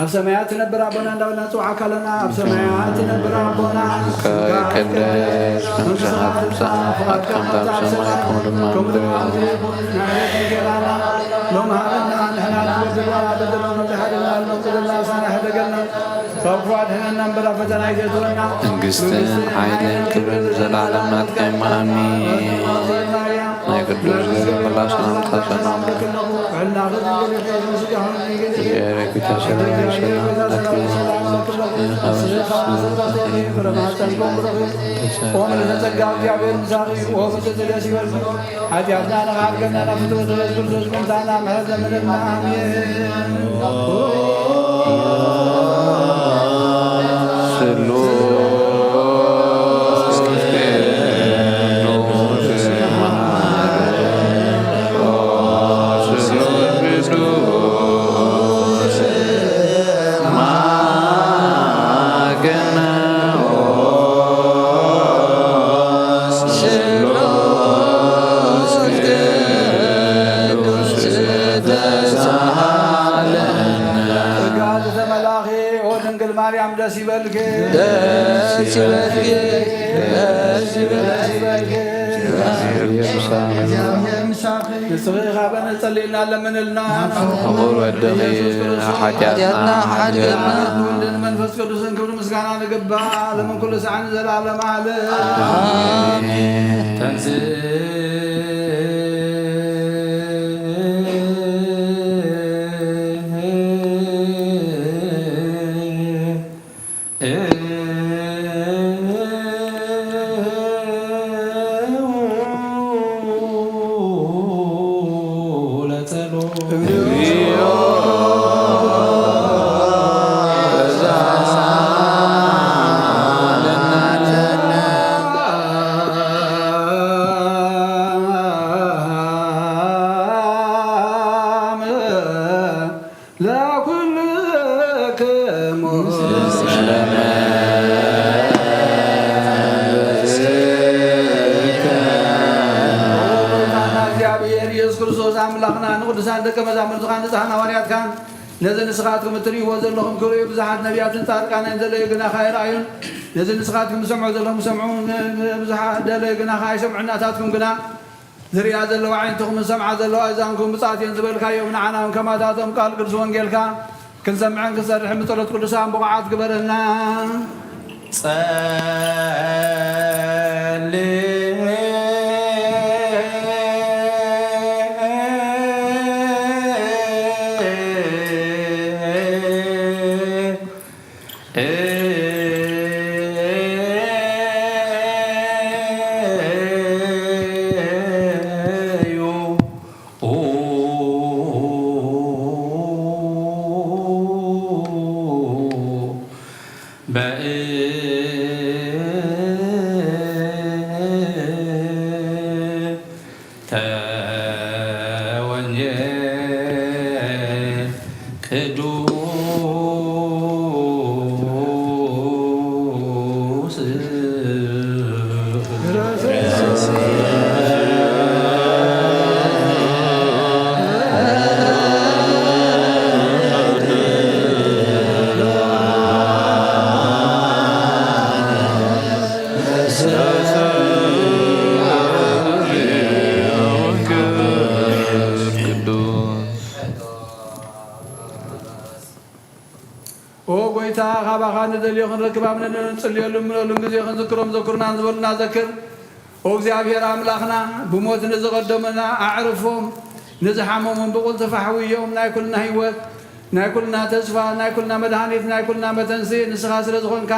ኣብ ሰማያት ትነብር ኣቦና እንዳበልና ንጽውዓካ ኣለና። ኣብ ሰማያት ትነብር ኣቦና፣ ስምካ ይቀደስ፣ መንግስትኻ ትምጻእ፣ ፍቓድካ ከምታ ኣብ ሰማይ ከምኡ ድማ ኣብ ምድሪ ይኹን። ናይ ዕለት እንጀራና ሎሚ ሃበና፣ ንሕና ንበድል በደልና፣ በደልና ንሓድግ፣ ንበደልና ንሓድግ፣ ኣሳና ሕደገልና፣ ካብ ክፉእ ኣድሕነና እምበር ኣብ ፈተና ኣይተእትወና። መንግስትን ሓይልን ክብርን ዘለዓለም ናትካ እዩ። ኣሜን። ናይ ቅዱስ ጊዮርጊስ ሰላምታ ሰላም። ጥዕና ክትንገር ይኽእል፣ ስጋኻ ክትንገር ይኽእል። እግዚኣብሔር ጌታ ሰላም ሰላም ለኪ። ኦ ምልዕተ ጸጋ፣ እግዚኣብሔር ምሳኺ፣ ኦ ምልዕተ ጸጋ ደስ ይበልኪ። ሓጢኣትና ንኽሓድገና ናብ ፍትወት ክርስቶስ ምምጻእና ምሕረት ለምነልና። ኣሜን። ስሉስ ቅዱስ መሐሪ፣ ስሉስ ቅዱስ ማገነ፣ ስሉስ ቅዱስ ተሳሃለነ። ጸጋ ዝተመላኺ ኦ ድንግል ማርያም ደስ ይበልኪ። ደስ ይበልኪ፣ ደስ ይበልኪ። ደስ ይበልኪ። ንስኺ ኻበነ ጸሊእና ለምንልና። ክቡር ወድኺ ኢየሱስ ክርስቶስ ሓጢኣትና ሓድገና። ወልድን መንፈስ ቅዱስን ክብሪ ምስጋና ንግባእ፣ ዓለምን ኩሉ ሰዓን ንዘለዓለም ዓለም። ኣሜን። ተንሥእ ለኩልክሙ። ሰላም። እግዚኣብሔር ኢየሱስ ክርስቶስ ኣምላኽና ንቅዱሳን ደቀ መዛሙርትኻን ንጽሓን ሃዋርያትካን ነዚ ንስኻትኩም እትርእይዎ ዘለኹም ክርእዩ ብዙሓት ነቢያትን ጻድቃንን ዘለዩ ግናኻ ኣይረኣዩን። ነዚ ንስኻትኩም ዝሰምዑ ዘለኹም ዝሰምዑ ብዙሓት ደለዩ ግናኻ ኣይሰምዑን። ናታትኩም ግና ዝርእያ ዘለዋ ኣዒንትኹም ዝሰምዓ ዘለዋ ኣእዛንኩም ብጻት እየን ዝበልካዮም ንዓና እውን ከማታቶም ቃል ቅዱስ ወንጌልካ ክንሰምዕን ክንሰርሕን ብጸሎት ቅዱሳን ብቑዓት ግበረና። ጸልእ። ተወንጌል ቅዱስ። ኦ ጎይታ፣ ካባኻ ንደልዮ ክንረክብ ኣብ ንጽልየሉ እምለሉን ግዜ ክንዝክሮም ዘኩርናን ዝበሉና ዘክር። ኦ እግዚኣብሔር ኣምላኽና፣ ብሞት ንዝቐደሙና ኣዕርፎም፣ ንዝሓመሙን ብቕልጡፍ ኣሕውዮም። ናይ ኩልና ህይወት፣ ናይ ኩልና ተስፋ፣ ናይ ኩልና መድሃኒት፣ ናይ ኩልና መተንስኢ ንስኻ ስለ ዝኾንካ፣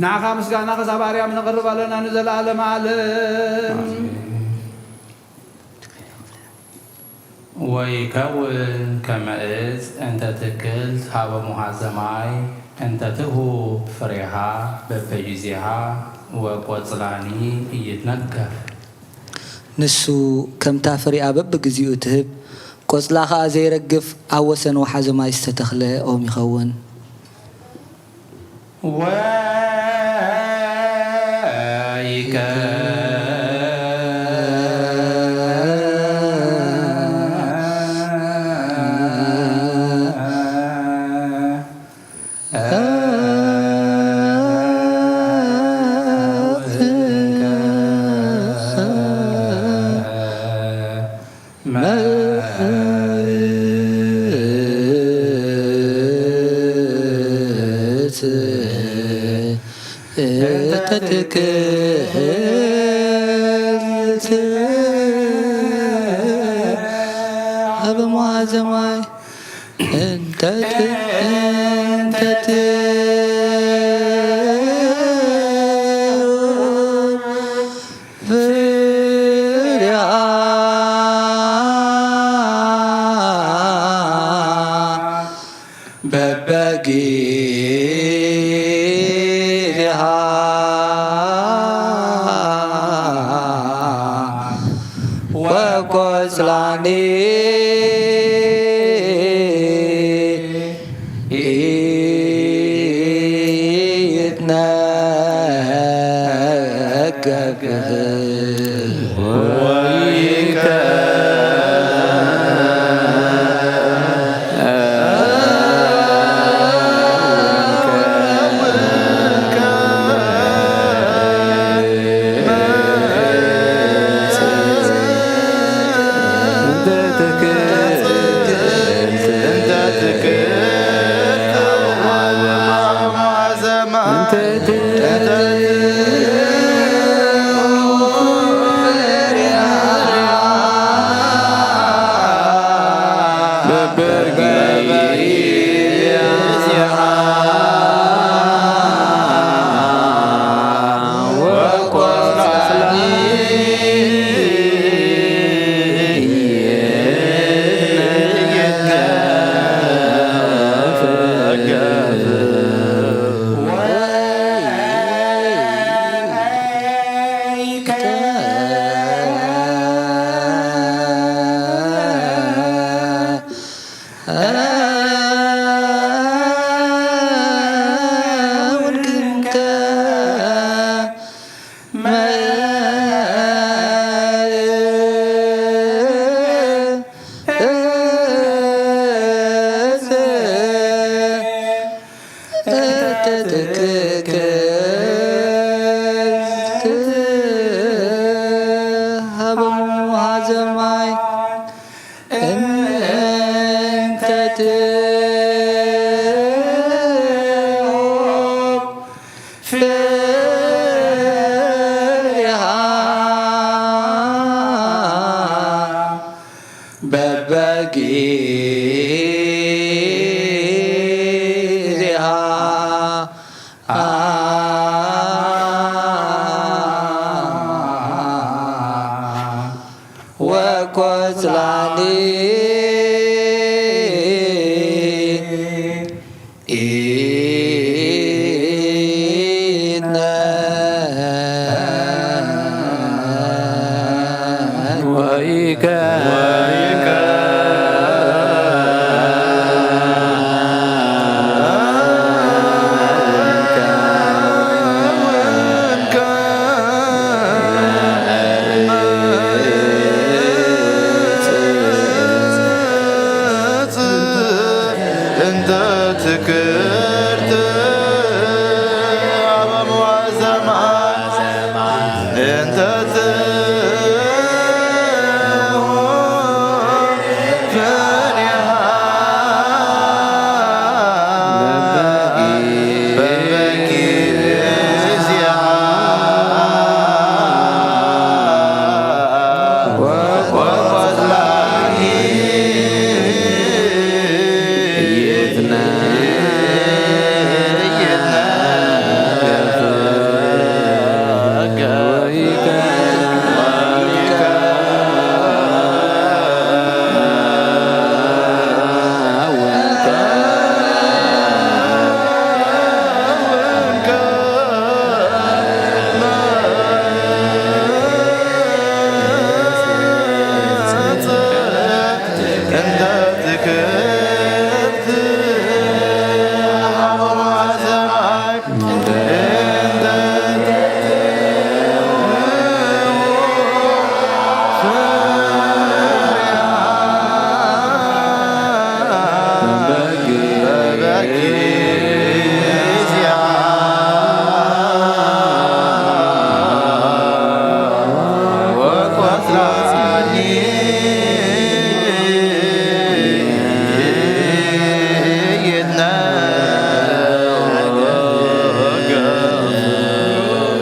ንዓኻ ምስጋና ክሳብ ኣርያም ነቕርብ ኣለና ንዘለኣለም ዓለም። ወይከውን ከመ እፅ እንተ ትክልት ሀበ ሙሃዘ ማይ፣ እንተ ትሁብ ፍሬሃ በበጊዜሃ ወቆጽላኒ ኢይትነገፍ። ንሱ ከምታ ፍሬኣ በብግዜኡ ትህብ፣ ቆጽላ ኸኣ ዘይረግፍ፣ ኣብ ወሰን ወሓዚ ማይ ዝተተኽለ ኦም ይኸውን። ወይከ መርት እንተ ትክልት ሀበ መዋዘ ማይ እንተ ት-፣ እንተ ት-፣ ፍሬሃ በበጊዜሃ ወቆጽላኒ ይትነገፍ። ሃቦም ውሃ ዘማይ እንተ ትሁብ ፍሬሃ በበጊዜሃ ወቆጽላኒ ኢትነ ወይከ እንተ ትክርት ኣበ መዋዘማ እንተ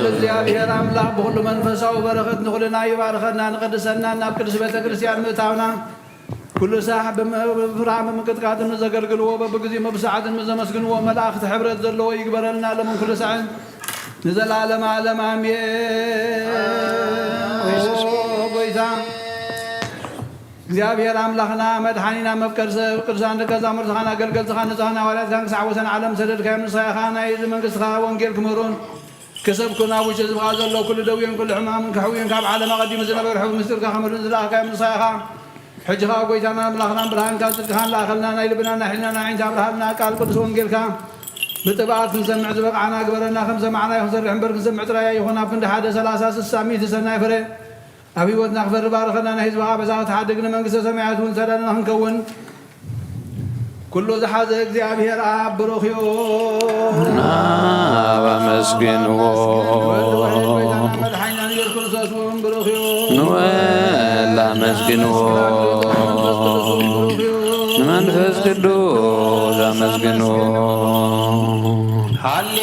እግዚኣብሔር ኣምላኽ ብኹሉ መንፈሳዊ በረኸት ንኹልና ይባርኸና፣ ንቐድሰና፣ ናብ ቅድስቲ ቤተ ክርስቲያን ምእታውና፣ ኩሉ ሳዕ ብም-፣ ብፍርሃን ብምንቅጥቃጥን ንዘገልግልዎ፣ በብግዜኡ ብሰዓትን ንዘመስግንዎ መላእኽቲ ሕብረት ዘለዎ ይግበረልና፣ ሎምን ኩሉ ሳዕን ንዘለዓለመ ዓለም ኣሜን። ኦ ጎይታ፣ እግዚኣብሔር ኣምላኽና፣ መድሓኒና፣ መፍቀሪ ሰብ፣ ቅዱሳን ደቀ መዛሙርትኻን ኣገልገልትኻን ንጹሓን ሃዋርያትካን ክሳዕ ወሰን ዓለም ዝሰደድካዮም፣ ንስኻ ኢኻ ናይ እዚ መንግስትኻ ወንጌል ክምህሩን ክሰብኩን ኣብ ውሽጢ ህዝብኻ ዘሎ ኩሉ ደዌን ኩሉ ሕማምን ክሕውዩን፣ ካብ ዓለም ኣቐዲሙ ዝነበረ ሕቡእ ምስጢርካ ክምህሩን ዝለኣኽካዮም ንስኻ ኢኻ። ሕጂ ኸኣ ጎይታናን ኣምላኽናን ብርሃንካን ጽድቅኻን ለኣኸልና፣ ናይ ልብናን ናይ ሕልናን ኣዒንቲ ኣብርሃልና፣ ቃል ቅዱስ ወንጌልካ ብጥብኣት ክንሰምዕ ዝበቕዓና ግበረና። ከም ሰማዕናዮ ክንሰርሕ እምበር ክንሰምዕ ጥራይ ኣይኹን፣ ኣብ ክንዲ ሓደ ሰላሳ ስሳ ሚእቲ ሰናይ ፍረ ኣብ ህይወትና ክፈሪ ባርኸና፣ ናይ ህዝብኻ በዛ ክትሓድግ ንመንግስተ ሰማያት እውን ሰላምና ክንከውን ኩሉ ዝሓዘ እግዚኣብሔር ኣብ ብሩኽ እዩ። ናብ ኣመስግንዎ። ወልድ ዋሕድ ጎይታና መድሓኒና ኢየሱስ ክርስቶስ እውን ብሩኽ እዩ። ንወል ኣመስግንዎ። ብሩኽ እዩ። ንመንፈስ ቅዱስ ኣመስግንዎ። ሃሌ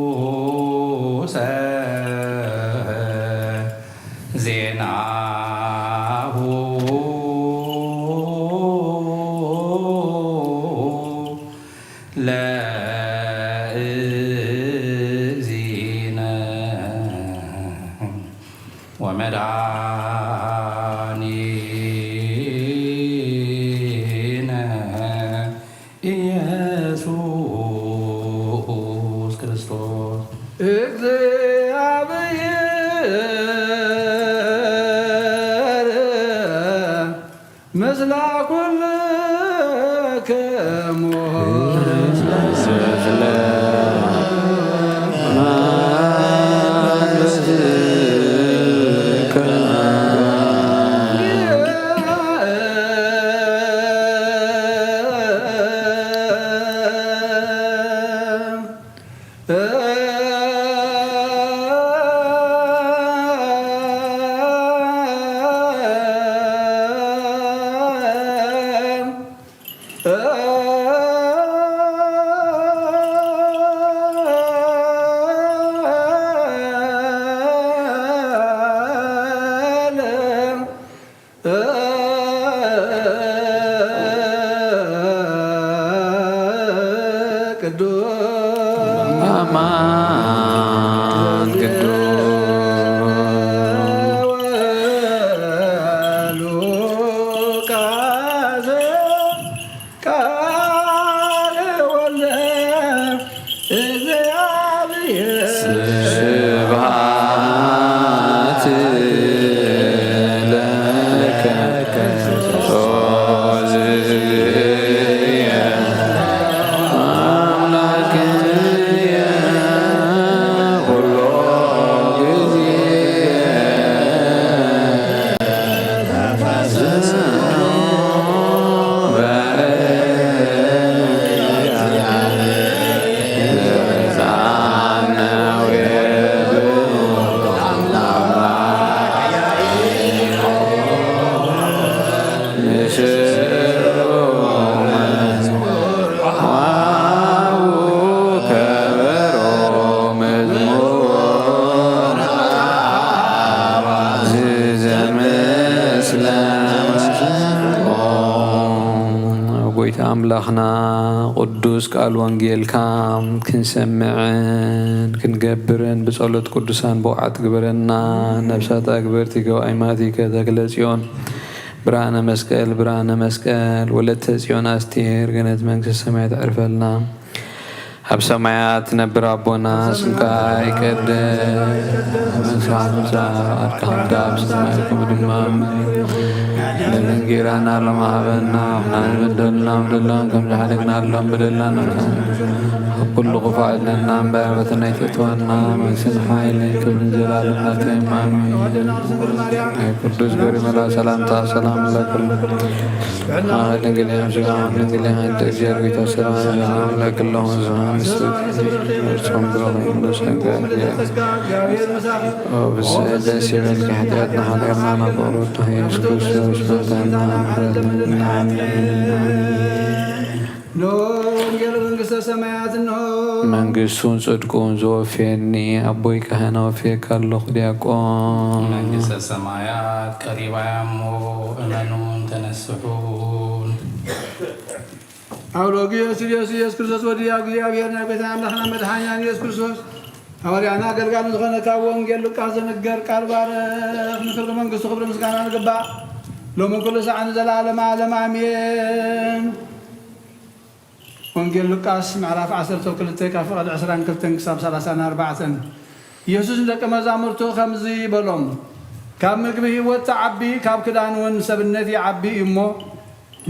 ለቅዱሰ ዜናሁ ለእግዚእነ ወመድኃኒነ ኢየሱስ ክርስቶስ። እግዚአብሔር ምስለ ኩልክሙ። ቅዱስ አማን ቅዱስ ወሉቃስ ቃል ወልደ እግዚአብሔር። ስብሐት ለከ ክርስቶስ አምላክየ ኩሎ ጊዜ ጎይታ ኣምላኽና፣ ቅዱስ ቃል ወንጌልካ ክንሰምዕን ክንገብርን ብጸሎት ቅዱሳን ብቑዓት ግበረና። ነፍሳት ኣግበርቲ ገባኢ ማቲከ ተክለ ጽዮን፣ ብርሃነ መስቀል፣ ብርሃነ መስቀል፣ ወለተ ጽዮን ኣስቴር፣ ገነት መንግስተ ሰማያት ዕርፈልና። ኣብ ሰማያት ትነብር ኣቦና፣ ስምካ ይቀደስ፣ መንግስትኻ ትምጻእ፣ ፍቓድካ ትኩን፣ ኣብ ሰማይ ከምኡ ድማ ኣብ ምድሪ። ለለንጌራና ሎሚ ሃበና፣ ንሕና ንበደልና በደልና ከም ዝሓለግና ሎም በደልና፣ ካብ ኩሉ ክፉእ ኣድነና እምበር፣ ፈተና ኣይተእትወና፣ መንግስትን ሓይልን ክብርን ዘላለምና ናትካ እዩ። ኣሜን። ናይ ቅዱስ ጊዮርጊስ መልኣክ ሰላምታ ሰላም እብለክን። ድንግል እም ስጋ ድንግል እም ደግ ጊዮርጊስ ሰላም እብለክን። ዮሐንስ ብስዕል ደስ ይበልኪ፣ ኃጢአትና ኃጢአትና ናቆሮት ኢየሱስ ክርስቶስ መታና ምሕረትና። እነሆ ወንጌል መንግሥተ ሰማያት እነሆ። መንግስቱን ጽድቁን ዘወፍየኒ ኣቦይ ካህን ኣወፍየካ ኣለኹ ዲያቆን። መንግሥተ ሰማያት ቀሪባ እያ እሞ እመኑን ተነስሑን። ኣብ ሎጊዮስ ኢየሱስ ኢየሱስ ክርስቶስ ወዲ እግዚኣብሔር ናይ ቤትና ኣምላኽና መድሓኛን ኢየሱስ ክርስቶስ ሃዋርያና ኣገልጋሊ ዝኾነ ካብ ወንጌል ሉቃስ ዘንገር ቃል ባረኽ። ንክብሪ መንግስቱ ክብሪ ምስጋና ንግባእ ሎምን ኩሉ ሰዓት ንዘለዓለመ ዓለም ኣሜን። ወንጌል ሉቃስ ምዕራፍ ዓሰርተ ክልተ ካብ ፍቕዲ ዕስራን ክልተን ክሳብ ሰላሳን ኣርባዕተን። ኢየሱስ ንደቀ መዛሙርቱ ከምዚ በሎም፣ ካብ ምግቢ ህይወት ትዓቢ፣ ካብ ክዳን እውን ሰብነት ይዓቢ እዩ እሞ፣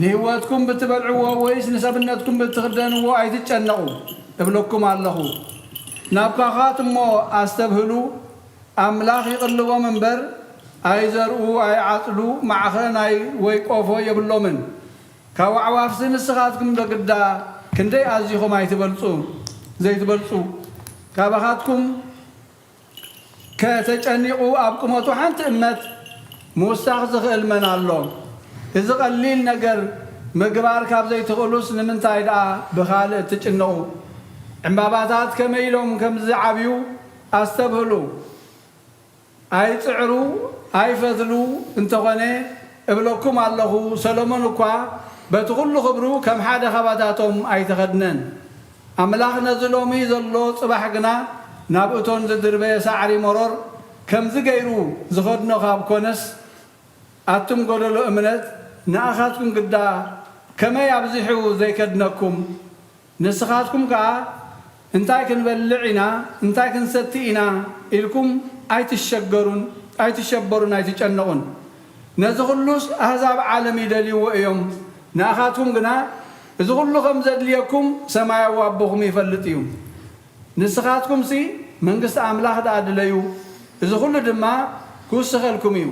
ንህይወትኩም ብትበልዕዎ ወይስ ንሰብነትኩም ብትኽደንዎ ኣይትጨነቑ እብለኩም ኣለኹ። ናብ ካህናት እሞ ኣስተብህሉ፣ ኣምላኽ ይቕልቦም እምበር፣ ኣይዘርኡ፣ ኣይዓጽዱ፣ ማዕኸን ኣይ-፣ ወይ ቆፎ የብሎምን። ካብ ኣዕዋፍሲ ንስኻትኩም በግዳ ክንደይ ኣዚኹም ኣይትበልጹ። ዘይትበልጹ፣ ካባኻትኩም ከተጨኒቑ ኣብ ቁመቱ ሓንቲ እመት ምውሳኽ ዝኽእል መን ኣሎ? እዚ ቀሊል ነገር ምግባር ካብ ዘይትኽእሉስ ንምንታይ ደኣ ብኻልእ ትጭነቑ? ዕምባባታት ከመይ ኢሎም ከም ዝዓብዩ ኣስተብህሉ። ኣይጽዕሩ ኣይፈትሉ እንተኾነ እብለኩም ኣለኹ፣ ሰሎሞን እኳ በቲ ኹሉ ኽብሩ ከም ሓደ ኻባታቶም ኣይተኸድነን። ኣምላኽ ነዚ ሎሚ ዘሎ ጽባሕ ግና ናብ እቶን ዝድርበ ሳዕሪ መሮር ከምዚ ገይሩ ዝኸድኖ ካብ ኮነስ፣ ኣቱም ጎደሎ እምነት፣ ንኣኻትኩም ግዳ ከመይ ኣብዚሑ ዘይከድነኩም? ንስኻትኩም ከኣ እንታይ ክንበልዕ ኢና፣ እንታይ ክንሰቲ ኢና ኢልኩም ኣይትሸገሩን፣ ኣይትሸበሩን፣ ኣይትጨነቑን። ነዚ ኹሉስ ኣህዛብ ዓለም ይደልይዎ እዮም። ንኣኻትኩም ግና እዚ ኹሉ ከም ዘድልየኩም ሰማያዊ ኣቦኹም ይፈልጥ እዩ። ንስኻትኩምሲ መንግስቲ ኣምላኽ ደኣ ድለዩ፣ እዚ ኹሉ ድማ ክውሰኸልኩም እዩ።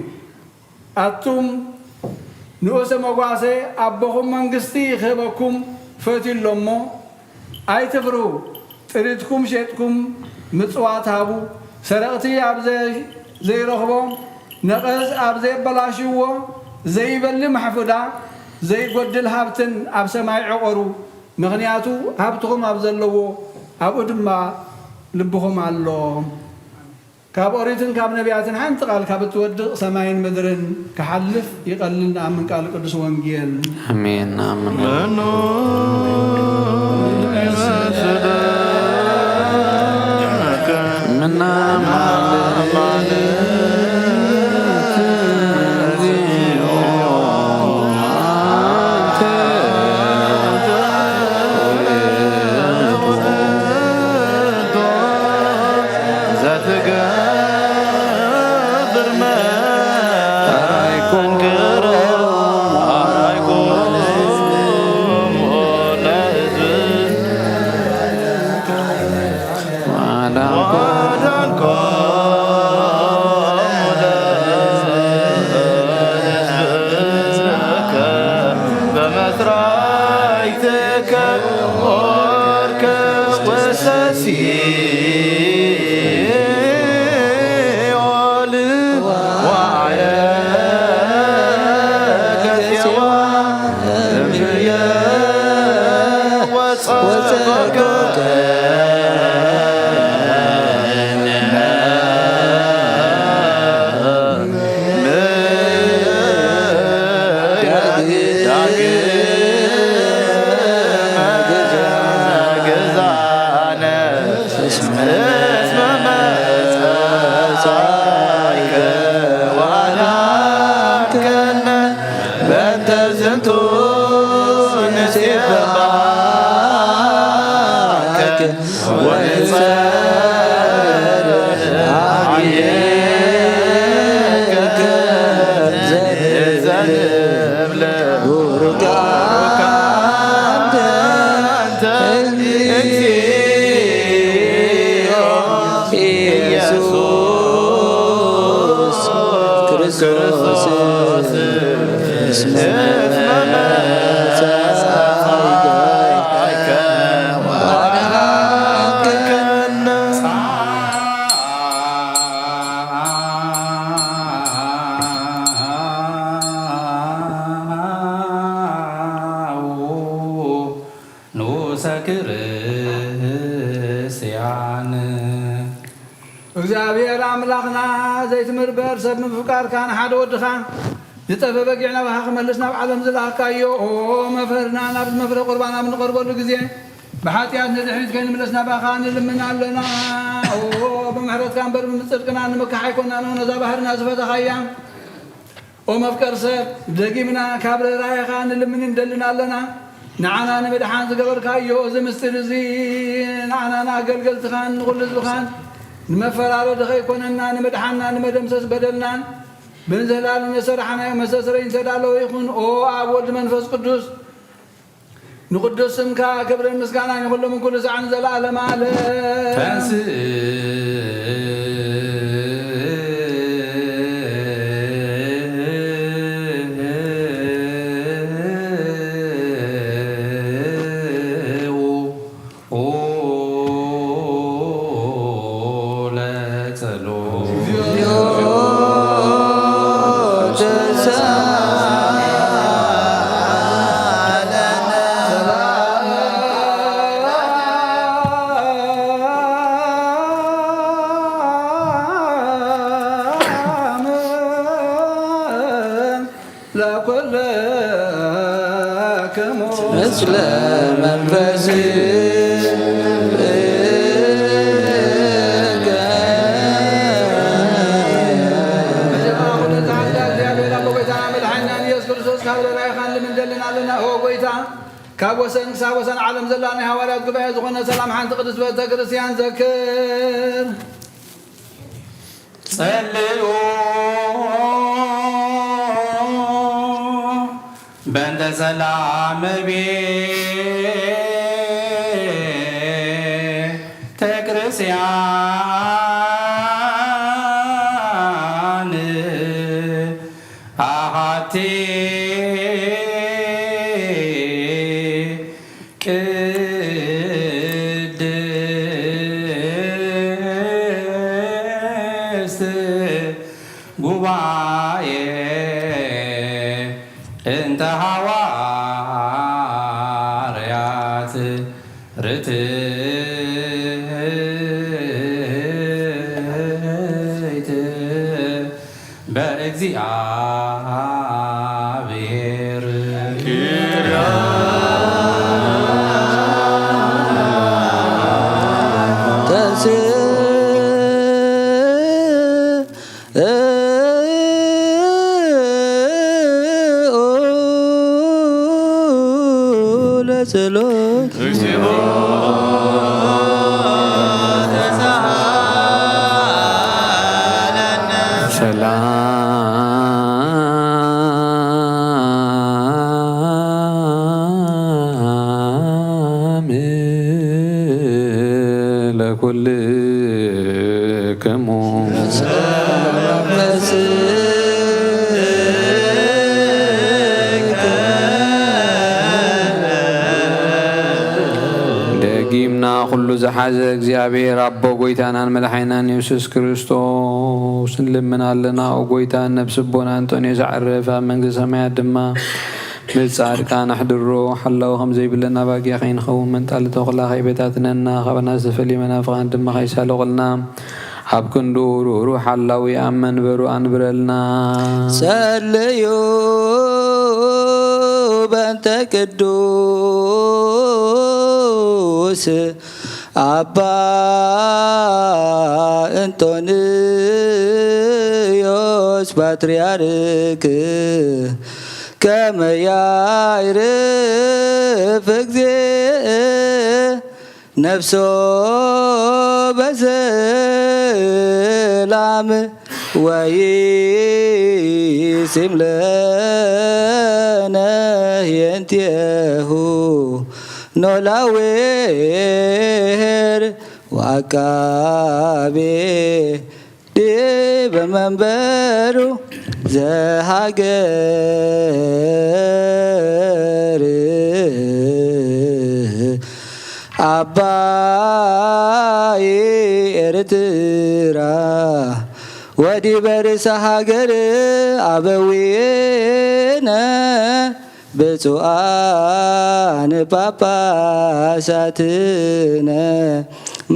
ኣቱም ንኡሰ መጓሰ ኣቦኹም መንግስቲ ክህበኩም ፈትዩ ኣሎ እሞ፣ ኣይትፍርሁ። ጥሪትኩም ሸጥኩም ምጽዋት ሃቡ። ሰረቕቲ ኣብ ዘ-፣ ዘይረኽቦ፣ ነቐዝ ኣብ ዘየበላሽዎ፣ ዘይበሊ ማሕፉዳ፣ ዘይጎድል ሃብትን ኣብ ሰማይ ዕቖሩ። ምኽንያቱ ሃብትኹም ኣብ ዘለዎ፣ ኣብኡ ድማ ልብኹም ኣሎ። ካብ ኦሪትን ካብ ነቢያትን ሓንቲ ቃል ካብ እትወድቕ ሰማይን ምድርን ክሓልፍ ይቐልል ንኣምን ቃል ቅዱስ ወንጌል። ኣሜን። ንኣምን። መኑ ይመስለከ ምና ማለት ንኡሰ ክርስቲያን። እግዚኣብሔር ኣምላኽና ዘይትምርበር ሰብ ምፍቃርካ ንሓደ ወድኻ ዝጠፈ በጊዕ ናባኻ ክመልስ ናብ ዓለም ዝለኣካዮ፣ ኦ መፍህርና፣ ናብዚ መፍረ ቁርባን ኣብ ንቐርበሉ ግዜ ብሓጢኣት ንድሕሪት ከይንምለስ ናባኻ ንልምን ኣለና። ኦ ብምሕረትካ እምበር ብምጽድቅና ንምካሕ ኣይኮናን፣ ነዛ ባህርና ዝፈተኻያ። ኦ መፍቀር ሰብ፣ ደጊምና ካብ ርህራሄኻ ንልምንን ንደልን ኣለና። ንዓና ንምድሓን ዝገበርካዮ እዚ ምስጢር እዚ ንዓና ንኣገልገልትኻን ንኹሉ ህዝብኻን ንመፈራረዲ ከይኮነና፣ ንምድሓንና፣ ንመደምሰስ በደልናን ብንዘላሉ ነሰራሕናዮ መስተስረይ ዝተዳለወ ይኹን። ኦ ኣብ ወልድ መንፈስ ቅዱስ ንቅዱስ ስምካ ክብርን ምስጋናን ይኹሎም ኩሉ ሰዓን ዘለዓለመ ዓለም። ተንስእ ለኩልክሙ ምስለ መንፈስከ። መጀመርያ ኩሉ ዝሓዛ እግዚኣብሔር ኣቦ ጎይታና መድሓኒናን ኢየሱስ ክርስቶስ ካብ ርራይኻን ልምንደልን ኣለና። ኦ ጎይታ፣ ካብ ወሰን ክሳብ ወሰን ዓለም ዘላ ናይ ሃዋርያት ጉባኤ ዝኾነ ሰላም ሓንቲ ቅድስት ቤተ ክርስቲያን ዘክር። ጸልዩ በእንተ ሰላም ቤተ ክርስቲያን ኣሃቲ ቅድስት ጉባኤ እንተ ሃዋርያት ርትዕት በእግዚኣብሔር። ተንሥኡ ለጸሎት። ሰላም ለኩልክሙ። ደጊምና ኩሉ ዝሓዘ እግዚኣብሔር ኣቦ ጎይታናን መድሓኒናን የሱስ ክርስቶስ ንልምን ኣለና። ኦ ጎይታ፣ ነብሲ ኣቦና እንጦንዮስ ዘዕርፍ ኣብ መንግስተ ሰማያት ድማ ምስ ጻድቃን ኣሕድሮ። ሓላዊ ከም ዘይብለና ባጊያ ከይንኸውን መንጣሊ ተኹላ ከይበታትነና፣ ካባና ዝተፈልዩ መናፍቓን ድማ ከይሳልቑልና ኣብ ክንድኡ ርህሩህ ሓላዊ ኣብ መንበሩ ኣንብረልና። ጸልዩ በእንተ ቅዱስ ኣባ እንጦንዮስ ፓትርያርክ ከመ ያዕርፍ እግዜእ ነፍሶ በሰላም ወይሲም ለነ ህየንቴሁ ኖላዌ ኄር ወዐቃቤ ዲበ መንበሩ ዘሃገር ዓባይ ኤርትራ ወዲበ ርእሰ ሃገር ኣበዊነ ብፁዓን ጳጳሳትነ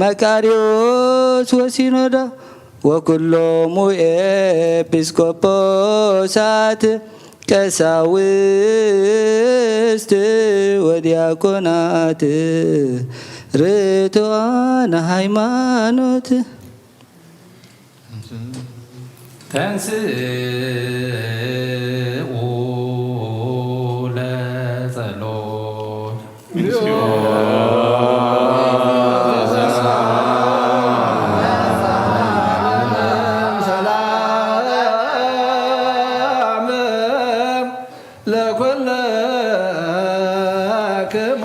መቃርዮስ ወሲኖዳ ወኩሎሙ ኤጲስቆጶሳት ቀሳውስት ወዲያቆናት ርቱዓነ ሃይማኖት። ተንስኡ ለጸሎት። ሰላም ለኩልክሙ።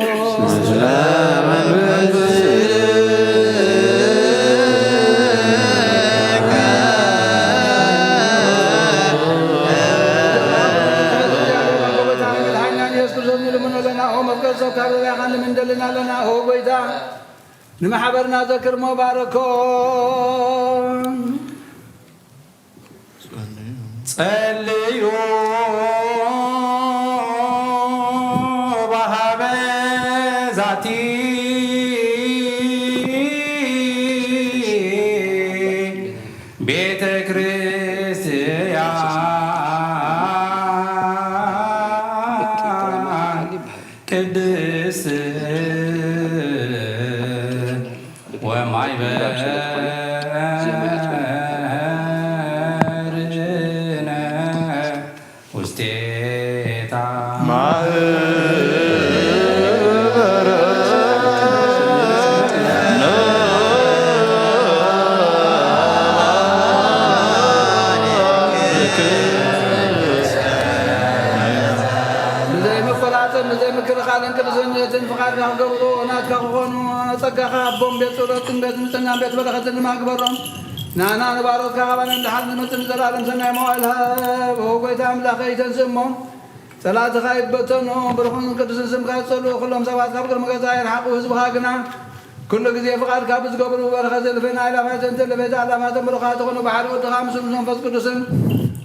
መድሓኒናን ኢየሱስ ክርስቶስ ንልምኖ ኣለና። ኦ መፍቀር ሰብ ካብ ርያኻን ልምንደልን ኣለና። ኦ ጎይታ ንማሕበርና ዘክር ሞባረኮ። ጸልዩ በሃበ ዛቲ ቤተ ክርስቲያን። ዜማ እያ ዝኾነ። ማህበርነ ውስቴታ ብዘይ ምቁራጽን ብዘይ ምክልኻልን ቅዱስነትን ፍቓድካ ክገብሩ ናትካ ክኾኑ ጸጋኻ ኣቦም ቤት ጸሎትን ቤት ምጽናን ቤት በረኸትን ድማ ግበሮም። ናና ንባሮትካ ካባና ንድሓር ንመጽእ ንዘለኣለም ሰናይ መዋእል ሃብ። ኦ ጎይታ ኣምላኸይ፣ ተንስእ እሞ ጸላእትኻ ይበተኑ። ብሩኽን ቅዱስን ስምካ ዝጸልኡ ኩሎም ሰባት ካብ ቅድሚ ገዛ ይርሓቑ። ህዝብኻ ግና ኩሉ ግዜ ፍቓድካ ብዝገብሩ በረኸት ዘልፈና ኣእላፋትን እልፈት ኣእላፋትን ብሩኻት ይኹኑ። ብሓደ ወድኻ ምስ መንፈስ ቅዱስን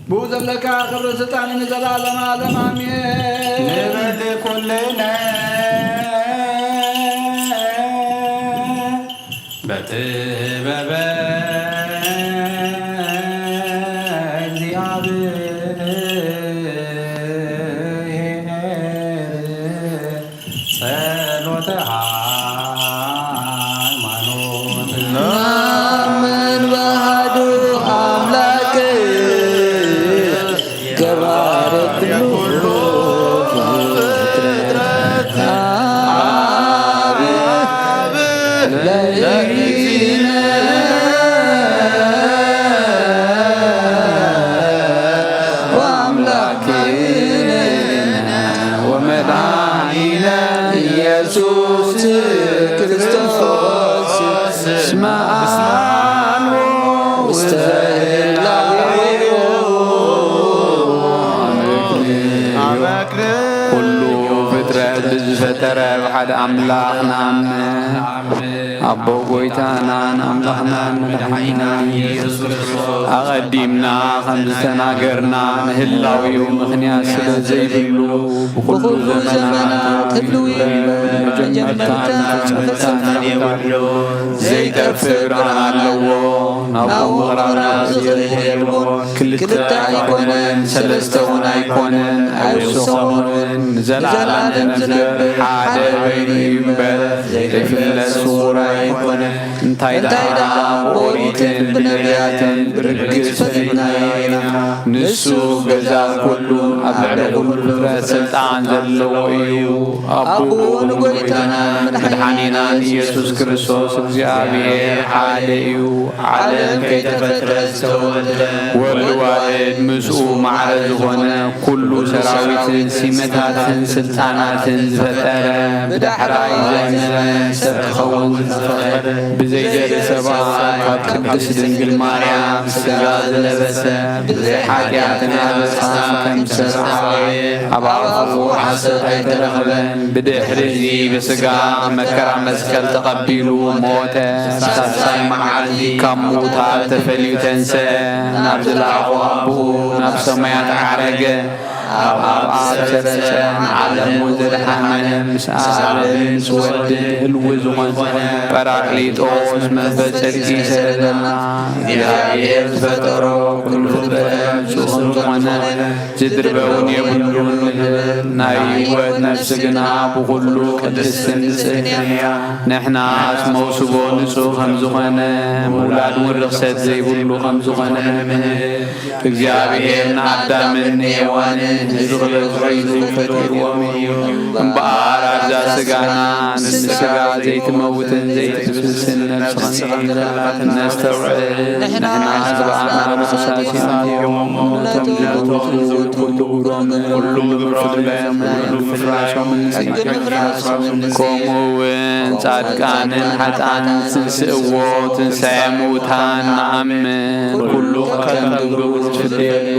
ብኡ ዘለካ ክብርን ስልጣንን ንዘለኣለመ ዓለም ኣሜን። ንበል ኩልነ በጥበበ እግዚአብሔር ጸሎተ ሃይማኖት። ናምን በሃዱ ኣምላክ ገባረ ኩሉ ፍጥረት። አብ ለእግዚእነ ወአምላክነ ወመድኃኒነ ኢየሱስ ክርስቶስ እስመ አልቦ ውስተ ህላዌሁ ኩሉ ፍጥረት ብዝፈጠረ ብሓደ ኣምላኽ ንኣምን። ኣቦ ጎይታናን ኣምላኽናን መድሓኒናን ኢየሱስ ክርስቶስ ኣቐዲምና ከም ዝተናገርና ንህላዊኡ ምኽንያት ስለ ዘይብሉ ብኹሉ ዘመናት ህልው እዩ። መጀመርታን መፈጸምታን የብሉን። ዘይጠፍእ ብርሃን ኣለዎ። ናብኡ ምቕራብ ዝኽእል የልቦን። ክልተ ኣይኮነን፣ ሰለስተ እውን ኣይኮነን፣ ኣይውሰኾን። ንዘለዓለም ዝነብር ሓደ ኮይኑ እዩ እምበር፣ ዘይፍለጥ ስዉር ኣይኮነን። እንታይ ደኣ ብኦሪትን ብነቢያትን ብርግጽ ፈሊጥናዮ ኢና። ንሱ ገዛ ኩሉ፣ ኣብ ልዕሊ ኩሉ ፍጥረት ስልጣን ዘለዎ እዩ። ኣቦኡ ንጎይታናን መድሓኒናን ኢየሱስ ክርስቶስ እግዚኣብሔር ሓደ እዩ። ዓለም ከይተፈጥረ ዝተወልደ ወልድ ዋሕድ ምስኡ ማዕረ ዝኾነ ኩሉ ሰራዊትን ሲመታትን ስልጣናትን ዝፈጠረ ብዳሕራይ ዘመን ሰብ ክኸውን ዝፈቐደ ብዘይ ዘርኢ ሰብኣይ ካብ ቅድስት ድንግል ማርያም ስጋ ዝለበሰ ብዘይ ሓጢኣትን ኣበሳን ከም ሰብ ዓበየ። ኣብ ኣፉ ሓሰት ኣይተረኽበን። ብድሕሪ እዚ ብስጋ መከራ መስቀል ተቐቢሉ ሞተ። ሳልሳይ መዓልቲ ካብ ምዉታት ተፈልዩ ተንስአ። ናብ ዝለኣኾ ኣቦኡ ናብ ሰማያት ዓረገ። ኣብ ኣብ ኣብ ሰረጸ ንዓለሙ ዘድሓነ ምስ ኣብን ምስ ወድን ህልው ዝኾነ ጳራቅሊጦስ መንፈስ ጽድቂ ይሰደደልና። እግዚኣብሔር ዝፈጠሮ ኩሉ ፍጥረት ንጹህ ከም ዝኾነ ዝድርበ እውን የብሉን ንብል። ናይ ህይወት ነፍሲ ግና ብኹሉ ቅድስትን ንጽሕትን እያ። ንሕናስ መውስቦ ንጹህ ከም ዝኾነ ምውላድ እውን ርኽሰት ዘይብሉ ከም ዝኾነ ንምህር። እግዚኣብሔር ንኣዳምን ንሄዋንን ህዝቢ ክበዝሑ ኢሉ ፈጢርዎም እዩ። እምበኣር ኣብዛ ስጋና ንስጋ ዘይትመውትን ዘይትብስብስን ነፍሲ ከም ዘላ ነስተውዕል። ንሕና ዝበኣና ርኹሳት እዮም፣ ነቶም ዝመውቱ ኩሉ ግብሮምን ኩሉ ግብሮምን ኩሉ ፍርሶምን ንጽድቂ ከምኡ እውን ጻድቃንን ሓጥኣንን ትንስእዎ ትንሳኤ ምዉታን ንኣምን። ኩሉ ከም ግብሩ ትፍደየሉ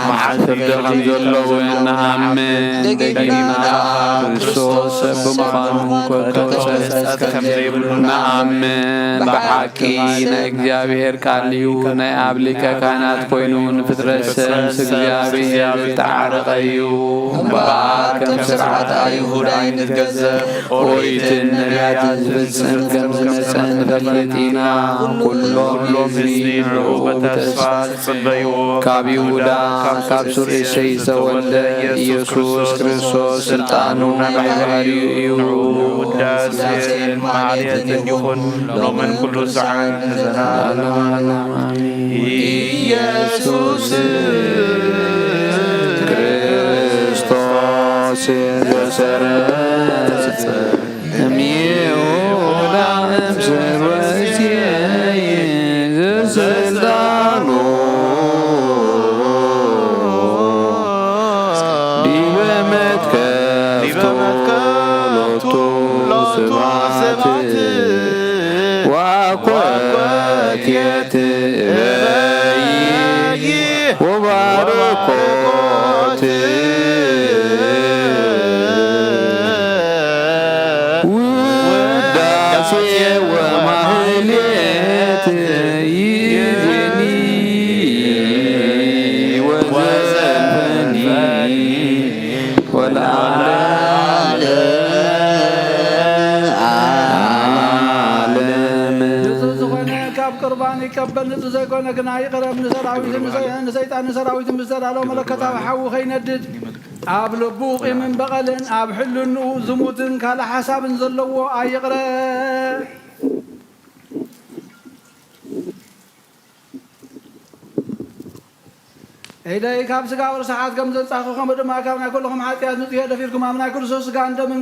መዓልቲ ፍርዲ ከም ዘሎ እውን ንኣምን። ደጊምና ደኣ ክርስቶስ ሰብ ብምዃኑ ከቶ ጸጸት ከም ዘይብሉ ንኣምን። ብሓቂ ናይ እግዚኣብሔር ቃል እዩ። ናይ ኣብ ሊቀ ካህናት ኮይኑ ንፍጥረት ሰብ ምስ እግዚኣብሔር ዝተዓረቐ እዩ። እምበኣር ከም ስርዓት ኣይሁድ ኣይንትገዘእ። ኦሪትን ነቢያትን ዝፍጽም ከም ዝመጸ ንፈልጥ ኢና። ኩሎም ህዝቢ ንዕኡ ብተስፋ ዝጽበይዎ ካብ ይሁዳ፣ ካብ ሱር እሴይ ዝተወ ወልደ ኢየሱስ ክርስቶስ ስልጣኑ ናይ ባህሪኡ እዩ። ውዳሴን ማህሌትን ይኹን ሎምን ኩሉ ሰዓት ንዘለዓለመ ዓለም። ኢየሱስ ክርስቶስ ዘሰረጸ እምይሁዳ እምስርወ እሴይ ዘስልጣኑ ዲበ መትከፍቱ ሎቱ ስብሐት ወአኮ እትየት እበይ ወባርኮት ውዳሴ ወማህሌት ይዜኒ ወዘልፈኒ ወለዓለመ ዓለም። ንጹህ ዝኾነ ካብ ቁርባን ይቀበል፣ ንጹህ ዘይኮነ ግና ይቕረብ። ንሰራዊትን ንሰ-፣ ንሰይጣን ንሰራዊትን ብዝተዳለወ መለኮታዊ ሓዊ ከይነድድ፣ ኣብ ልቡ ቂምን በቐልን፣ ኣብ ሕልንኡ ዝሙትን ካልእ ሓሳብን ዘለዎ ኣይቕረብ። ኢደይ ካብ ስጋዊ ርስሓት ከም ዘንጻኹ፣ ከምኡ ድማ ካብ ናይ ኩልኹም ሓጢኣት ንጹህ እየ። ደፊርኩም ኣብ ናይ ክርስቶስ ስጋን ደምን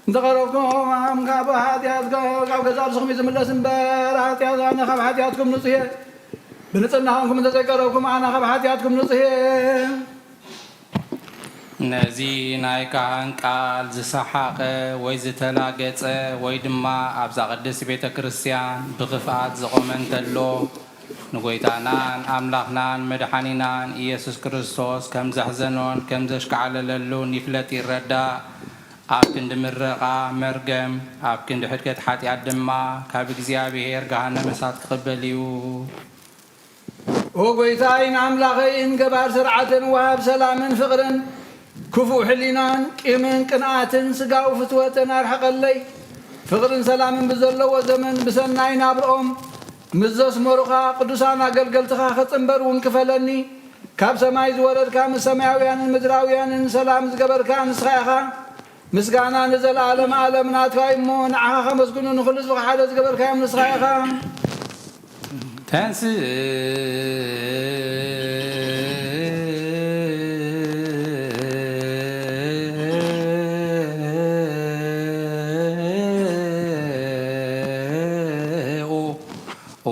እንተቐረብኩም፣ ካብ ሓጢኣት፣ ካብ ገዛእ ርእስኹም እዩ ዝምለስ እምበር፣ ሓጢኣት፣ ኣነ ካብ ሓጢኣትኩም ንጹህ እየ። ብንጽህና ኾንኩም እንተዘይቀረብኩም፣ ኣነ ካብ ሓጢኣትኩም ንጹህ እየ። ነዚ ናይ ካህን ቃል ዝሰሓቐ ወይ ዝተላገጸ ወይ ድማ ኣብዛ ቅድስት ቤተ ክርስቲያን ብኽፍኣት ዝቖመ እንተሎ፣ ንጎይታናን ኣምላኽናን መድሓኒናን ኢየሱስ ክርስቶስ ከም ዘሕዘኖን ከም ዘሽካዕለለሉን ይፍለጥ ይረዳእ። ኣብ ክንዲ ምረቓ መርገም፣ ኣብ ክንዲ ሕድገት ሓጢኣት ድማ ካብ እግዚኣብሔር ገሃነመ እሳት ክቕበል እዩ። ኦ ጎይታይን ኣምላኸይን፣ ገባር ስርዓትን ወሃብ ሰላምን ፍቕርን፣ ክፉእ ሕሊናን ቂምን ቅንኣትን ስጋዊ ፍትወትን ኣርሕቐለይ። ፍቕርን ሰላምን ብዘለዎ ዘመን ብሰናይ ናብርኦም ምስ ዘስመሩኻ ቅዱሳን ኣገልገልትኻ ክጽንበር እውን ክፈለኒ። ካብ ሰማይ ዝወረድካ፣ ምስ ሰማያውያንን ምድራውያንን ሰላም ዝገበርካ ንስኻ ኢኻ። ምስጋና ንዘለኣለም ዓለም ናትካ እዩ እሞ፣ ንዓኻ ከመስግኑ ንኹሉ ህዝብኻ ሓደ ዝገበርካዮም ንስኻ ኢኻ። ተንስእ ኦ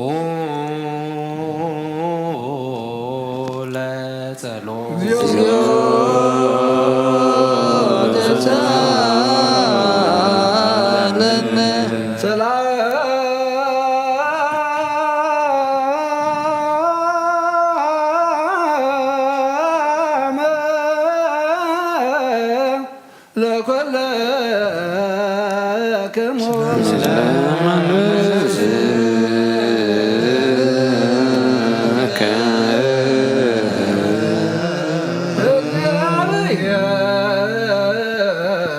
ለጸሎት። እግዚኦ ተሳለነ። ሰላም ለኮለክሙ።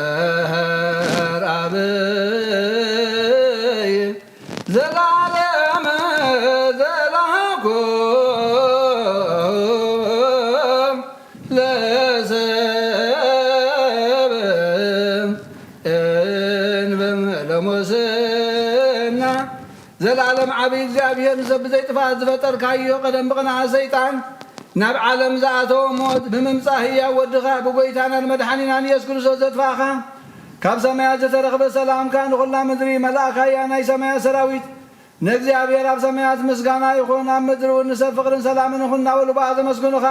እግዚአብሔር አብይ ዘላለም ዘላኮ ለሰብ እንበም ለሞስና። ዘላለም ዓብይ እግዚኣብሔር፣ ንሰብ ብዘይ ጥፍኣት ዝፈጠርካዮ፣ ቀደም ብቕንዓት ሰይጣን ናብ ዓለም ዝኣተወ ሞት ብምምጻእ ህያው ወድኻ ብጎይታናን መድሓኒናን ኢየሱስ ክርስቶስ ዘጥፋእኻ፣ ካብ ሰማያት ዝተረኽበ ሰላምካ ንኹላ ምድሪ መልኣኻያ። ናይ ሰማያት ሰራዊት ንእግዚኣብሔር ኣብ ሰማያት ምስጋና ይኹን፣ ኣብ ምድሪ እውን ንሰብ ፍቕርን ሰላምን ይኹን እናበሉ ብኣ ዘመስግኑኻ።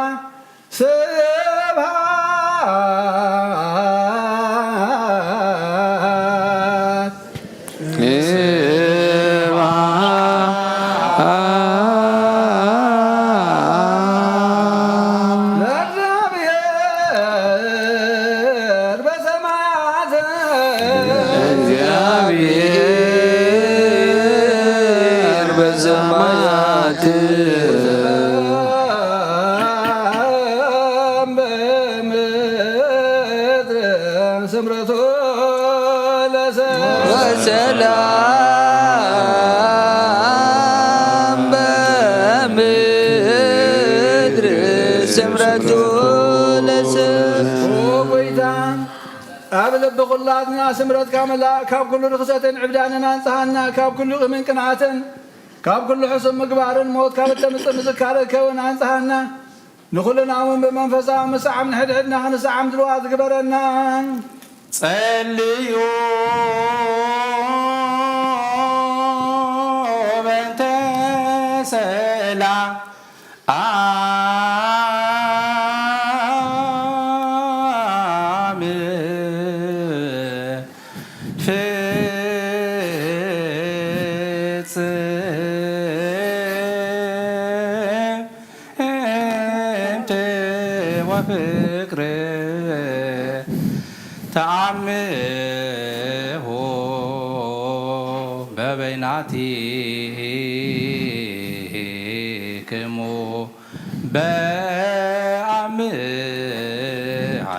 ስብሐት ለእግዚአብሔር በሰማያት። እግዚአብሔር በሰማያት። በምድር ስምረቱ ለሰላም። ወሰላም በምድር ስምረቱ ለሰ ኣብ ልቢ ኩላትና ስምረትካ መላእ፣ ካብ ኩሉ ርኽሰትን ዕብዳንን ኣንጽሃና፣ ካብ ኩሉ ቂምን ቅንዓትን፣ ካብ ኩሉ ሕሱም ምግባርን ሞት ካብ እተምጽእ ምዝካረ ከውን ኣንጽሃና። ንኹልና እውን ብመንፈሳዊ ምስዓም ንሕድሕድና ክንስዓም ድልዋት ግበረና። ጸልዩ በእንተ ሰላም ኣም ፍጽምቲ ወፍቅር ተአምሁ በበይናቲክሙ በአምሃ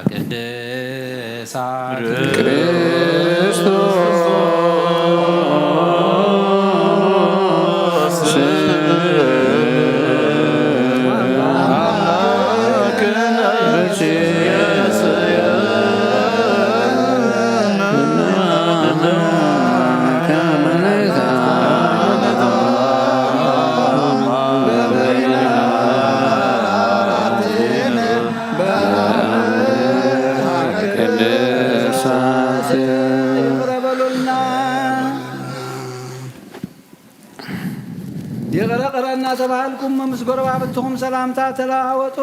ቅድሳት። ይቕረ በሉልና። ይቕረ ቅረ እናተባህልኩም ምስ ጎረባብትኹም ሰላምታ ተለዋወጡ።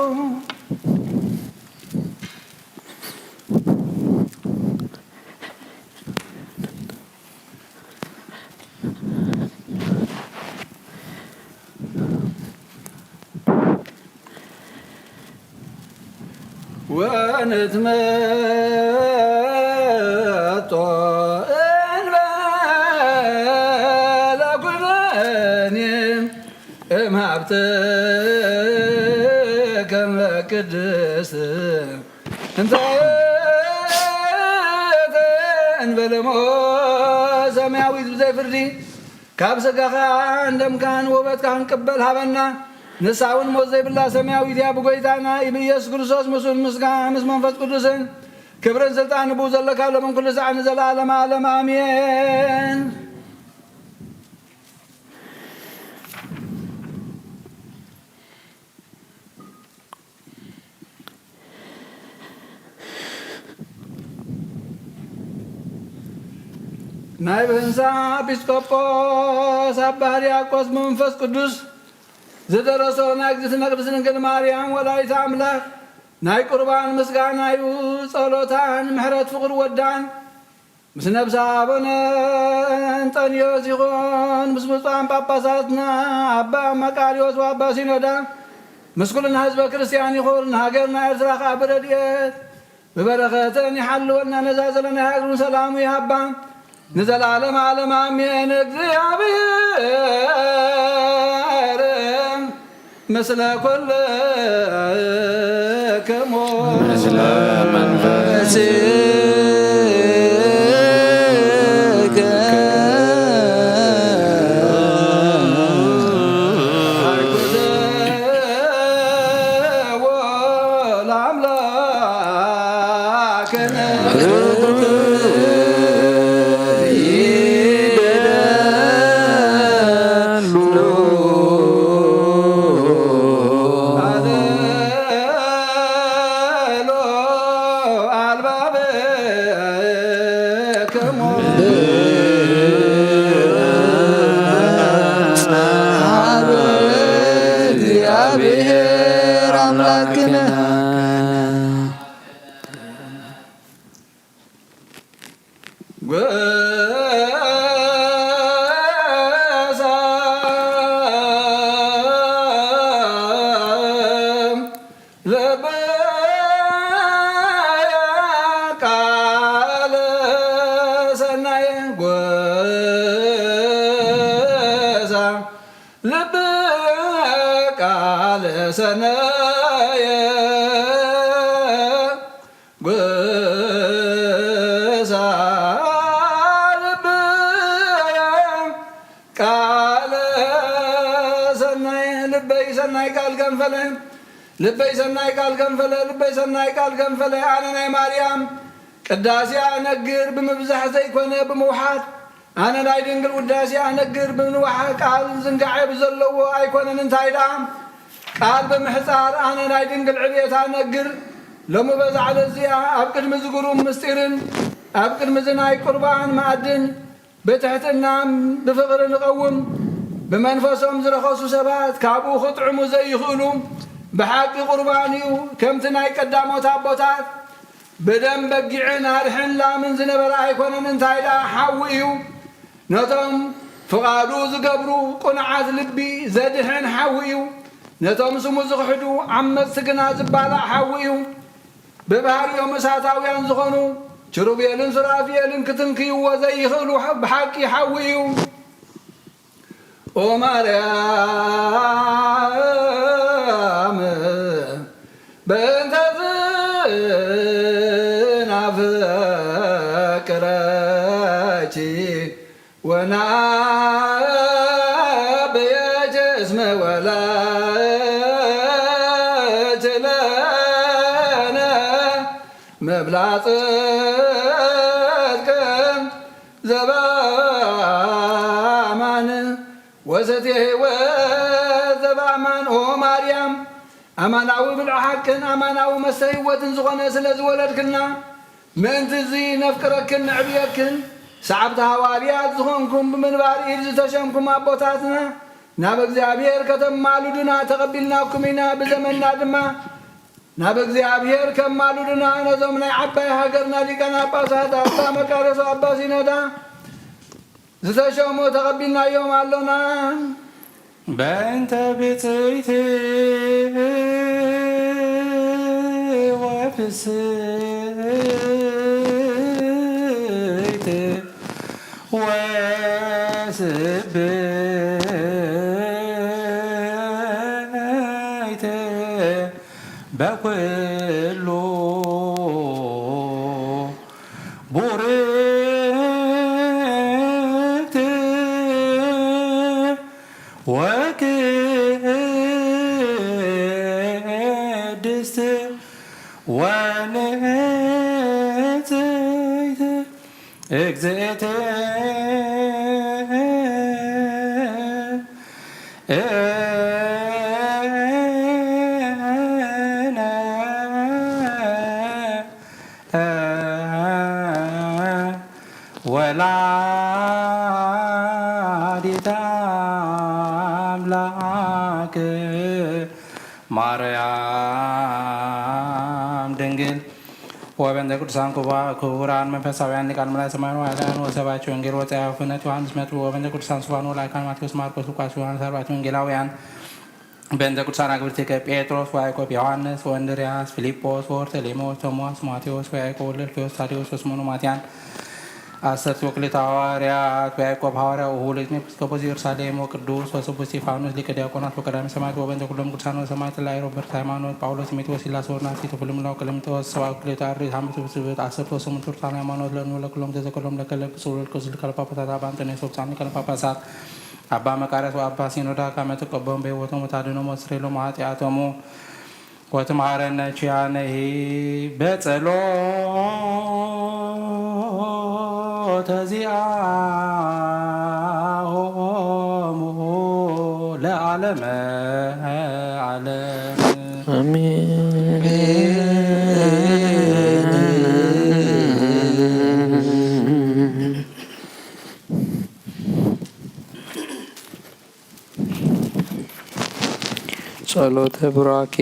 ወንትመጦ እንበለ ኩነኒ እምሃብትከ ቅድስት እንተ እንበለ እሞ ሰማያዊት ብዘይ ፍርዲ ካብ ስጋኻን ደምካን ውበትካ ክንቅበል ሃበና። ንሳ እውን ሞት ዘይብላ ሰማያዊት እያ። ብጎይታና ብኢየሱስ ክርስቶስ ምስኡን ምስጋ-፣ ምስ መንፈስ ቅዱስን ክብርን ስልጣን ብኡ ዘለካ ሎምን ኩሉ ሰዓት ንዘለዓለመ ዓለም ኣሜን። ናይ ብህንሳ ኤጲስቆጶስ ኣባ ሕርያቆስ ብመንፈስ ቅዱስ ዝደረሶ ናይ እግዝእትነ ቅድስት ድንግል ማርያም ወላዲተ ኣምላኽ ናይ ቁርባን ምስጋና እዩ። ጸሎታን ምሕረት ፍቕሪ ወዳን ምስ ነብሰ ኣቡነ እንጠንዮስ ይኹን፣ ምስ ብፁዓን ጳጳሳትና ኣባ መቃርዮስ ወኣባ ሲኖዳ፣ ምስ ኩልና ህዝበ ክርስቲያን ይኹን፣ ንሃገርና ኤርትራ ኸኣ ብረድኤት ብበረኸተን ይሓልወና፣ ነዛ ዘለናያ ሃገር እውን ሰላሙ ይሃባ፣ ንዘለዓለመ ዓለም ኣሜን። እግዚኣብሔር ምስለ ኩልክሙ ምስለ መንፈስከ ለአምላክነ ልብ ቃል ሰናየ ጎሳ ልብ ቃል ሰናየ ልበይ ሰናይ ቃል ገንፈለ ልበይ ሰናይ ቃል ገንፈለ ልበይ ሰናይ ቃል ገንፈለ ኣነ ናይ ማርያም ቅዳሴ ኣነግር ብምብዛሕ ዘይኮነ ብምውሓድ፣ ኣነ ናይ ድንግል ውዳሴ ኣነግር ብምንዋሕ ቃል ዝንጋዐ ብዘለዎ ኣይኮነን። እንታይ ደኣ ቃል ብምሕጻር ኣነ ናይ ድንግል ዕቤት ኣነግር። ሎሚ በዛ ዕለት እዚኣ ኣብ ቅድሚ ዝግሩም ምስጢርን ኣብ ቅድሚ ዝናይ ቁርባን መኣድን ብትሕትናን ብፍቕሪ ንቐውም። ብመንፈሶም ዝረኸሱ ሰባት ካብኡ ክጥዕሙ ዘይኽእሉ ብሓቂ ቁርባን እዩ። ከምቲ ናይ ቀዳሞት ኣቦታት ብደም በጊዕን ኣርሕን ላምን ዝነበረ ኣይኮነን፣ እንታይ ደኣ ሓዊ እዩ። ነቶም ፍቓዱ ዝገብሩ ቁኑዓት ልቢ ዘድሕን ሓዊ እዩ። ነቶም ስሙ ዝኽሕዱ ዓመጽቲ ግና ዝባላዕ ሓዊ እዩ። ብባህሪኦም እሳታውያን ዝኾኑ ኪሩቤልን ሱራፊኤልን ክትንክይዎ ዘይኽእሉ ብሓቂ ሓዊ እዩ። ኦ ማርያም፣ በእንተ ዝናፍቅረኪ ወናብየኪ እስመ ወለድኪ ለነ መብላ ጽድቅን ዘበኣማን ወሰትየ ሕይወት ዘበኣማን። ኦ ማርያም፣ ኣማናዊ ብልዒ ሓቅን ኣማናዊ መስተ ህይወትን ዝኾነ ስለ ዝወለድክልና፣ ምእንቲ እዚ ነፍቅረክን ነዕብየክን፣ ሰዓብቲ ሃዋርያት ዝኾንኩም ብምንባር ኢድ ዝተሸምኩም ኣቦታትና፣ ናብ እግዚኣብሔር ከተማልዱና ተቐቢልናኩም ኢና። ብዘመንና ድማ ናብ እግዚኣብሔር ከማልዱና ነዞም ናይ ዓባይ ሃገርና ሊቃነ ጳጳሳት ኣባ መቃርዮስ ኣባ ሲኖዳ ዝተሸሙ ተቐቢልናዮም ኣሎና። በእንተ ብፅይቲ ወፍስሕቲ ወስብሕቲ በኩሉ ቡርክት ወቅድስት ወንጽሕት እግዝእትነ ወላዲተ ኣምላክ ማርያም ድንግል ወበእንተ ቅዱሳን ክቡራን መንፈሳውያን ሊቃነ መላእክት ሰማያውያን ወሰባኪ ወንጌል ወጸያፉ ነት ዮሐንስ መጥምቁ ወበእንተ ቅዱሳን ስፋን ወላይካን ማቴዎስ ማርቆስ ሉቃስ ዮሐንስ ኣርባዕቱ ወንጌላውያን በእንተ ቅዱሳን ኣግብርቲከ ጴጥሮስ ወያዕቆብ ዮሐንስ ወእንድርያስ ፊልጶስ ወበርተሌሞስ ቶማስ ማቴዎስ ወያዕቆብ ወልደ ኣልፌዎስ ታዴዎስ ወስምኦን ወማትያን ዓሰርተ ወክልተ ሃዋርያት ወያዕቆብ ሃዋርያ ወሁል ኤጲስቆጶስ ኢየሩሳሌም ወቅዱስ ወስቡሕ እስጢፋኖስ ሊቀ ዲያቆናት ወቀዳሚ ሰማዕት ወበእንተ ኩሎም ቅዱሳን ወሰማዕት እለ ሮበርት ሃይማኖት ጳውሎስ ጢሞቴዎስ ሲላስ ወናሲቶ ፊልምና ወቀለሚንጦስ ሰብዓ ወክልኤቱ ኣርድእት ሓሙሽተ ብስብእት ዓሰርተ ወስሙንቱ ርቱዓን ሃይማኖት ለእንበለ ኩሎም ተዘከሎም ለከለ ብፁዕ ወልቅዱስ ሊቃነ ጳጳሳት ኣባ እንጦንዮስ ወብፁዓን ሊቃነ ጳጳሳት ኣባ መቃርዮስ ወኣባ ሲኖዳ ከመ ትቀቦም በሕይወቶም ወታድኖም ወትስሬሎም ኃጢአቶሙ ወትምሃረነ ኪያነሂ በጸሎተ ዚአሆሙ ለዓለመ ዓለም። አሜን። ጸሎተ ቡራኬ።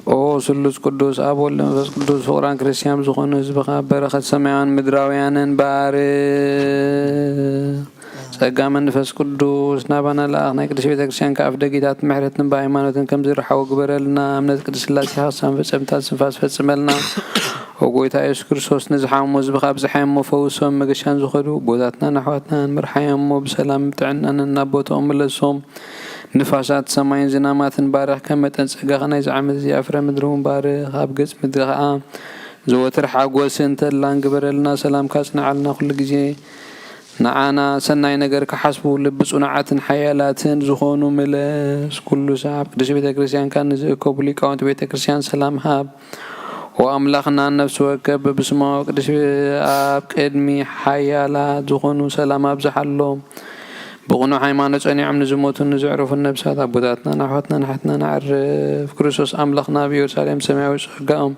ኦ ስሉስ ቅዱስ፣ ኣብ ወልድ መንፈስ ቅዱስ ፍቑራን ክርስቲያን ዝኾኑ ህዝብኻ በረኸት ሰማያውያን ምድራውያንን ባርኽ። ጸጋ መንፈስ ቅዱስ ናባና ለኣኽ፣ ናይ ቅድስት ቤተ ክርስቲያን ከኣ ኣፍ ደጊታት ምሕረትን ብሃይማኖትን ከም ዝርሓው ግበረልና። እምነት ቅድስት ሥላሴ ክሳብ ፍጽምታ ትንፋስ ፈጽመልና። ኦ ጎይታ የሱስ ክርስቶስ፣ ንዝሓሙ ህዝብኻ ኣብዝሓዮሞ ፈውሶም፣ መገሻን ዝኸዱ ኣቦታትናን ኣሕዋትናን ምርሓዮሞ፣ ብሰላም ብጥዕናን ናብ ቦታኦም ምለሶም። ንፋሳት ሰማይን ዝናማትን ባርኽ፣ ከም መጠን ጸጋኻ ናይዚ ዓመት እዚ ኣፍረ ምድሪ እውን ባርኽ። ኣብ ገጽ ምድሪ ኸኣ ዘወትር ሓጎስን ተድላን ግበረልና። ሰላምካ ኣጽንዓልና ኩሉ ግዜ። ንዓና ሰናይ ነገር ክሓስቡ ልቢ ጽኑዓትን ሓያላትን ዝኾኑ ምለስ። ኩሉ ሰብ ኣብ ቅድስቲ ቤተ ክርስቲያንካ ንዝእከቡ ሊቃውንቲ ቤተ ክርስቲያን ሰላም ሃብ። ኦ ኣምላኽና፣ ነፍሲ ወከፍ በብስማዊ ቅዱስ ኣብ ቅድሚ ሓያላት ዝኾኑ ሰላም ኣብዝሓሎም። ብቕኑዕ ሃይማኖት ጸኒዖም ንዝሞቱን ንዘዕረፉን ነብሳት ኣቦታትናን ኣሕዋትናን ኣሓትናን ኣዕርፍ። ክርስቶስ ኣምላኽና ኣብ ኢየሩሳሌም ሰማያዊ ጸጋኦም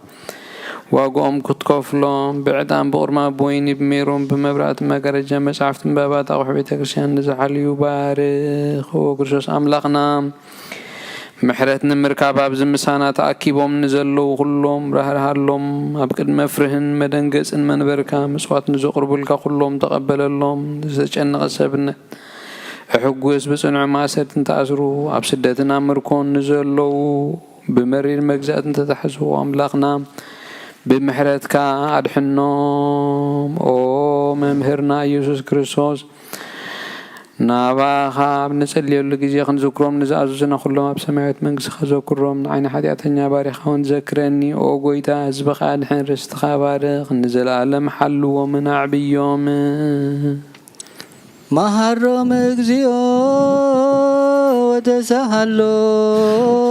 ዋጋኦም ክትከፍሎም፣ ብዕጣን ብቑርባን ብወይኒ ብሜሮን ብመብራእቲ መጋረጃ መጻሕፍቲ ዕምባባታት ኣቑሑ ቤተ ክርስቲያን ንዝሓልዩ ባርኽ። ኦ ክርስቶስ ኣምላኽና፣ ምሕረት ንምርካብ ኣብዚ ምሳና ተኣኪቦም ንዘለዉ ኩሎም ራህርሃሎም። ኣብ ቅድሚ መፍርህን መደንገጽን መንበርካ ምጽዋት ንዘቕርቡልካ ኩሎም ተቐበለሎም። ዝተጨነቐ ሰብነት እሕጉስ፣ ብጽኑዕ ማእሰርቲ ንተኣስሩ፣ ኣብ ስደትን ኣብ ምርኮን ንዘለዉ፣ ብመሪር መግዛእቲ ንተታሕዙ ኣምላኽና ብምሕረትካ ኣድሕኖም። ኦ መምህርና ኢየሱስ ክርስቶስ፣ ናባኻ ኣብ ንጸልየሉ ግዜ ክንዝክሮም ንዝኣዘዙና ኩሎም ኣብ ሰማያዊት መንግስትኻ ዘክሮም። ንዓይኒ ሓጢኣተኛ ባሪኻ እውን ዘክረኒ። ኦ ጎይታ፣ ህዝብኻ ኣድሕን፣ ርስትኻ ባርኽ፣ ንዘለኣለም ሓልዎምን ኣዕብዮም። መሃሮም እግዚኦ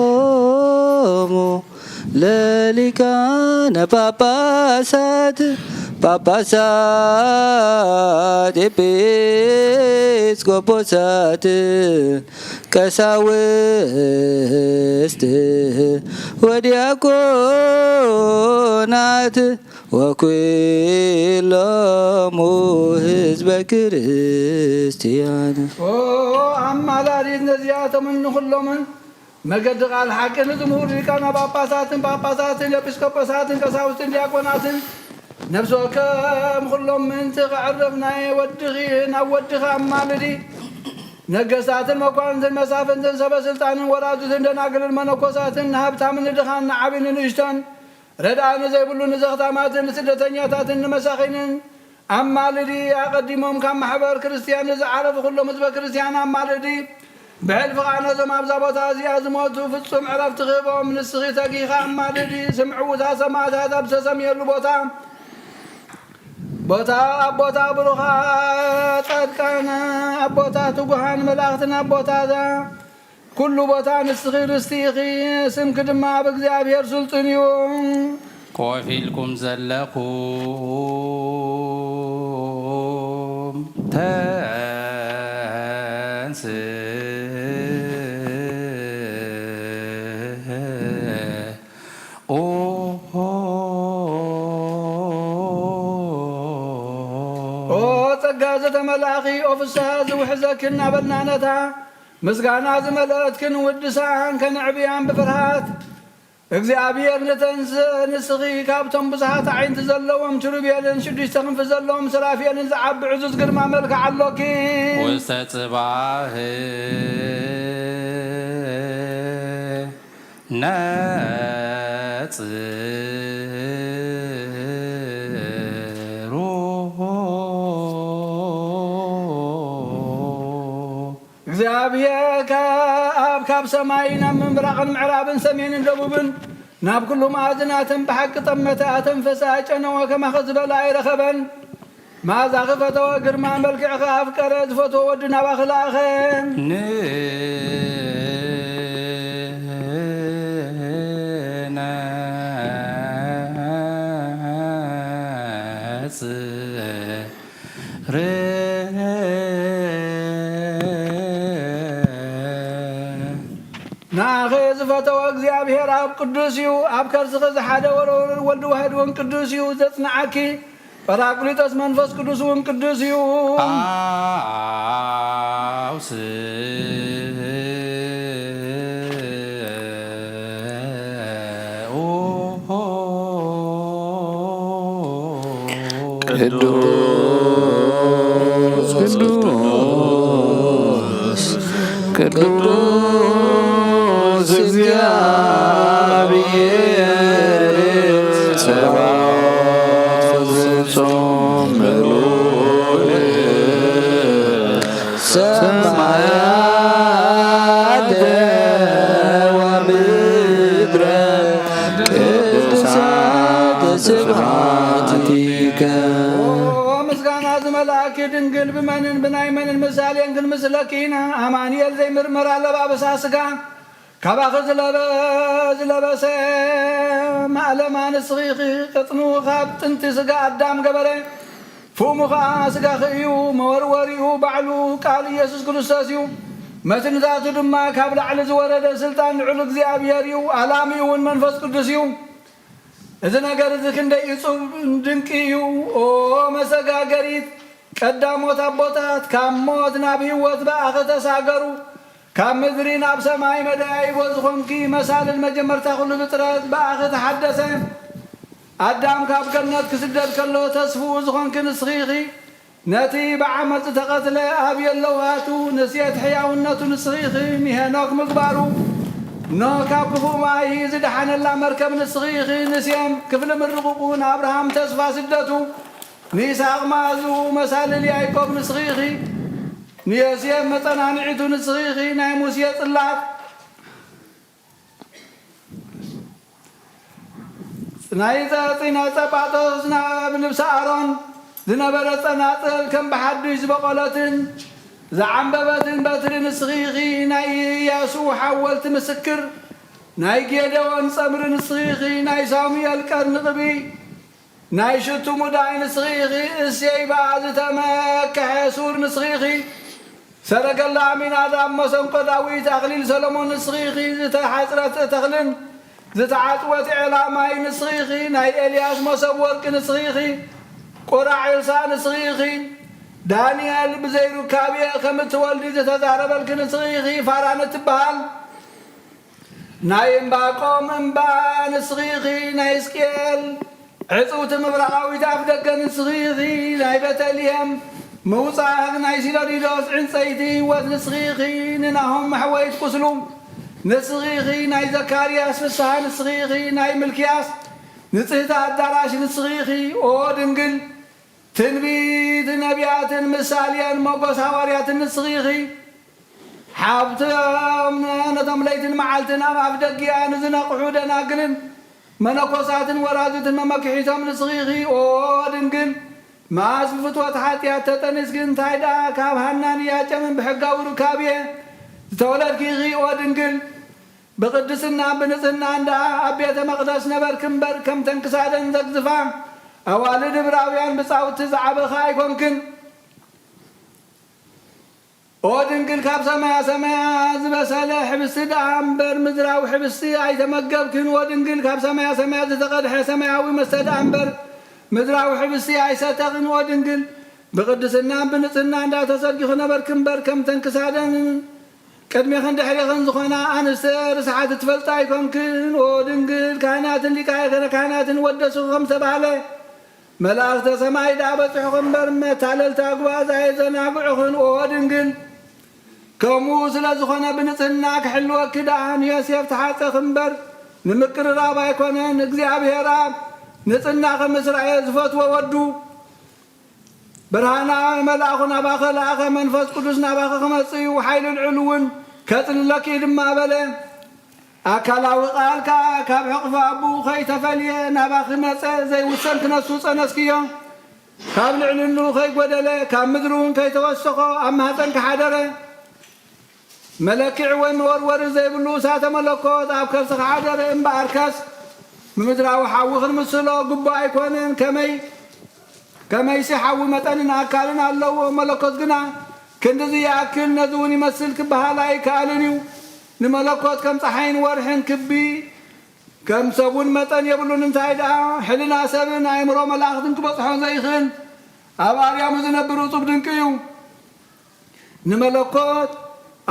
ወተሳሃሎሙ ለሊቃነ ጳጳሳት፣ ጳጳሳት፣ ኤጲስቆጶሳት፣ ቀሳውስት ወዲያቆናት ወኩሎሙ ህዝበ ክርስቲያን። ኦ ኣማላዲት ነዚኣቶምን ንኹሎምን መገዲ ቃል ሓቂ ንዝምሁር ሊቃነ ጳጳሳትን ጳጳሳትን ኤጲስቆጶሳትን ቀሳውስትን ዲያቆናትን ነፍሲ ወከም ኩሎም ምእንቲ ከዕርፍ ናይ ወድኺ ናብ ወድኺ ኣማልዲ። ነገስታትን መኳንንትን መሳፍንትን ሰበ ስልጣንን ወራዙትን ደናግልን መነኮሳትን ንሃብታምን ንድኻን ንዓቢ ንንእሽቶን ረድኣ ንዘይብሉ ንዘኽታማትን ንስደተኛታትን ንመሳኺንን ኣማልዲ። ኣቐዲሞም ካብ ማሕበር ክርስትያን ንዝዓረፉ ኩሎም ህዝበ ክርስትያን ኣማልዲ። ብሕልፊ ኸኣ ነዞም ኣብዛ ቦታ እዚኣ ዝሞቱ ፍጹም ዕረፍቲ ክህቦም ንስኺ ተጊኻ ኣማልዲ። ስም ዕዉታት ሰማዕታት ኣብ ዝተሰምየሉ ቦታ፣ ቦታ ኣብ ቦታ ብሩኻት ጻድቃን፣ ኣብ ቦታ ትጉሃን መላእኽትን ኣብ ቦታ ኩሉ ቦታ ንስኺ ርስቲ ኢኺ፣ ስምኪ ድማ ኣብ እግዚኣብሔር ስልጡን እዩ። ኮፍ ኢልኩም ዘለኹም ተንስኡ። ኦ ጸጋ ዝተመላእኺ፣ ኦ ፍስሃ ዝውሕዘኪ እናበልና ነታ ምስጋና ዝመልአትክን ውድሳን ከነዕብያን ብፍርሃት እግዚኣብሔር ንተንስእ። ንስኺ ካብቶም ብዙሓት ኣዒንቲ ዘለዎም ኪሩቤልን ሽዱሽተ ክንፊ ዘለዎም ሰራፊልን ዝዓቢ ዕዙዝ ግርማ መልክዕ ኣሎኪ። ውስተ ጽባሕ ነጽሩ። እግዚኣብሔር ከ-፣ ኣብ ካብ ሰማይ ናብ ምብራቕን ምዕራብን ሰሜንን ደቡብን ናብ ኩሉ መኣዝናትን ብሓቂ ጠመተ፣ ኣተንፈሰ፣ ኣጨነወ፣ ከማኸ ዝበለ ኣይረኸበን። መኣዛኺ ፈተወ፣ ግርማ መልክዕኺ ኣፍቀረ፣ ዝፈትዎ ወዲ ናባኺ ለኣኸ። ንነጽር። ንኣኺ ዝፈተወ እግዚኣብሔር ኣብ ቅዱስ እዩ። ኣብ ከርስኺ ዝሓደረ ወልድ ዋህድ እውን ቅዱስ እዩ። ዘጽንዓኪ ጳራቅሊጦስ መንፈስ ቅዱስ እውን ቅዱስ እዩ። ኣውስኡ ቅዱስ፣ ቅዱስ፣ ቅዱስ እግዚኣብሔር ጸባኦት ፍጹም ምሉእ ሰማያተ ወምድረ ቅዱሳት ስብሐቲከ። ኦ ምስጋና ዝመልኣኪ ድንግል ብመ መንን ብናይ መንን ምሳሌን ክንምስለኪ ኢና? ኣማኑኤል ዘይምርመር ኣለባብሳ ስጋ ካባኺ ዝለበ-፣ ዝለበሰ ማእለማ ንስኺ ኢኺ። ቅጥኑ ካብ ጥንቲ ስጋ ኣዳም ገበረ፣ ፍህሙ ኸዓ ስጋኺ እዩ። መወርወሪኡ ባዕሉ ቃል ኢየሱስ ክርስቶስ እዩ። መትንታቱ ድማ ካብ ላዕሊ ዝወረደ ስልጣን ልዑል እግዚኣብሔር እዩ። ኣላሚኡ እውን መንፈስ ቅዱስ እዩ። እዚ ነገር እዚ ክንደይ እጹብ ድንቂ እዩ! ኦ መሰጋገሪት! ቀዳሞት ኣቦታት ካብ ሞት ናብ ህይወት ብኣኺ ተሳገሩ። ካብ ምድሪ ናብ ሰማይ መደያይቦ ዝኾንኪ መሳልል መጀመርታ ኩሉ ፍጥረት ብኣኺ ተሓደሰ። ኣዳም ካብ ገነት ክስደድ ከሎ ተስፍኡ ዝኾንኪ ንስኺ ኢኺ። ነቲ ብዓመጽ ዝተቐትለ ኣብ የለውሃቱ ንሴት ሕያውነቱ ንስኺ ኢኺ። ንሄኖክ ምግባሩ ኖህ ካብ ክፉእ ማይ ዝደሓነላ መርከብ ንስኺ ኢኺ። ንሴም ክፍሊ ምርቕቑ ንኣብርሃም ተስፋ ስደቱ ንይስሃቅ መኣዝኡ መሳልል ያዕቆብ ንስኺ ኢኺ። ንዮሴፍ መጸናንዒቱ ንስኺ ኢኺ። ናይ ሙሴ ጽላት ናይ ጸጺና ጸጳጦስ ናብ ልብሲ ኣሮን ዝነበረ ጸናጽል ከም ብሓድሽ ዝበቖለትን ዝዓምበበትን በትሪ ንስኺ ኢኺ። ናይ ኢያሱ ሓወልቲ ምስክር ናይ ጌዴዎን ጸምሪ ንስኺ ኢኺ። ናይ ሳሙኤል ቀርኒ ቅብኢ ናይ ሽቱ ሙዳይ ንስኺ ኢኺ። እሴይ ብኣ ዝተመከሐ ሱር ንስኺ ኢኺ። ሰረገላ ኣሚናዳብ መሰንቆ ዳዊት ኣኽሊል ሰሎሞን ንስኺ ኢኺ። ዝተሓጽረት ተኽልን ዝተዓጽወት ዔላ ማይ ንስኺ ኢኺ። ናይ ኤልያስ መሶብ ወርቂ ንስኺ ኢኺ። ቁራዕ ኤልሳእ ንስኺ ኢኺ። ዳንኤል ብዘይ ሩካቤ ከም እትወልዲ ዝተዛረበልኪ ንስኺ ኢኺ። ፋራን እትበሃል ናይ እምባቆም እምባ ንስኺ ኢኺ። ናይ ሕዝቅኤል ዕጽውቲ ምብራቓዊት ኣፍ ደገ ንስኺ ኢኺ። ናይ ቤተልሔም ምውጻእ ናይ ሲሎዲዶስ ዕንጸይቲ ህይወት ንስኺ ኢኺ። ንናሆም መሕወይት ቁስሉ ንስኺ ኢኺ። ናይ ዘካርያስ ፍስሃ ንስኺ ኢኺ። ናይ ምልክያስ ንጽህቲ ኣዳራሽ ንስኺ ኢኺ። ኦ ድንግል፣ ትንቢት ነቢያትን ምሳሌን ሞጎስ ሃዋርያትን ንስኺ ኢኺ። ሓብቶም ነቶም ለይትን መዓልትን ኣብ ኣፍ ደጊኣ ንዝነቕሑ ደናግልን መነኮሳትን ወራዙትን መመክሒቶም ንስኺ ኢኺ። ኦ ድንግል፣ መኣስ ብፍትወት ሓጢኣት ተጠኒስኪ፣ እንታይ ደኣ ካብ ሃናን ኢያቄምን ብሕጋዊ ሩካቤ ዝተወለድኪ ኢኺ። ኦ ድንግል፣ ብቕድስና ብንጽህናን ደኣ ኣብ ቤተ መቕደስ ነበርኪ እምበር፣ ከምተን ክሳደን ዘግዝፋ ኣዋልድ እብራውያን ብጻውቲ ዝዓበኻ ኣይኮንክን። ኦ ድንግል፣ ካብ ሰማያ ሰማያ ዝበሰለ ሕብስቲ ደኣ እምበር፣ ምድራዊ ሕብስቲ ኣይተመገብክን። ኦ ድንግል፣ ካብ ሰማያ ሰማያ ዝተቐድሐ ሰማያዊ መስተ ደኣ እምበር፣ ምድራዊ ሕብስቲ ኣይሰተኽን። ኦ ድንግል፣ ብቕድስናን ብንጽህና እንዳተሰጊ ክነበርኪ እምበር፣ ከምተን ክሳደን ቅድሜኽን ድሕሬኽን ዝኾና ኣንስቲ ርስሓት ትፈልጣ ኣይኮንክን። ኦ ድንግል፣ ካህናትን ሊቃነ ካህናትን ወደሱኺ ከም ዝተባህለ፣ መላእኽተ ሰማይ ደኣ በጽሑኺ እምበር፣ መታለልቲ ኣጉባዝ ኣየዘናግዑኽን። ኦ ድንግል፣ ከምኡ ስለ ዝኾነ ብንጽህና ክሕልወኪ ደኣ ንዮሴፍ ተሓጸኺ እምበር፣ ንምቅርራብ ኣይኮነን። እግዚኣብሔር ኣብ ንጽህናኺ ምስ ረኣየ ዝፈትዎ ወዱ፣ ብርሃናዊ መልኣኹ ናባኺ ለኣኸ፣ መንፈስ ቅዱስ ናባኺ ክመጽእ እዩ፣ ሓይሊ ልዑል እውን ከጽልለኪ እዩ ድማ በለ። ኣካላዊ ቃል ከኣ ካብ ሕቕፊ ኣቦኡ ከይተፈልየ ናባኺ መጸ፣ ዘይውሰን ክነሱ ጸነስክዮ። ካብ ልዕልንኡ ከይጎደለ፣ ካብ ምድሪ እውን ከይተወሰኾ ኣብ ማህጸንኪ ሓደረ። መለክዒ ወይ መወርወሪ ዘይብሉ እሳተ መለኮት ኣብ ከርስኺ ሓደረ እምበኣርከስ፣ ብምድራዊ ሓዊ ክንምስሎ ግቡእ ኣይኮነን። ከመይ፣ ከመይሲ ሓዊ መጠንን ኣካልን ኣለዎ። መለኮት ግና ክንድዚ ይኣክል፣ ነዚ እውን ይመስል ክበሃል ኣይከኣልን እዩ። ንመለኮት ከም ጸሓይን ወርሕን ክቢ፣ ከም ሰብ እውን መጠን የብሉን። እንታይ ደኣ፣ ሕልና ሰብን ኣእምሮ መላእኽትን ክበጽሖ ዘይኽእል፣ ኣብ ኣርያሙ ዝነብር እጹብ ድንቂ እዩ። ንመለኮት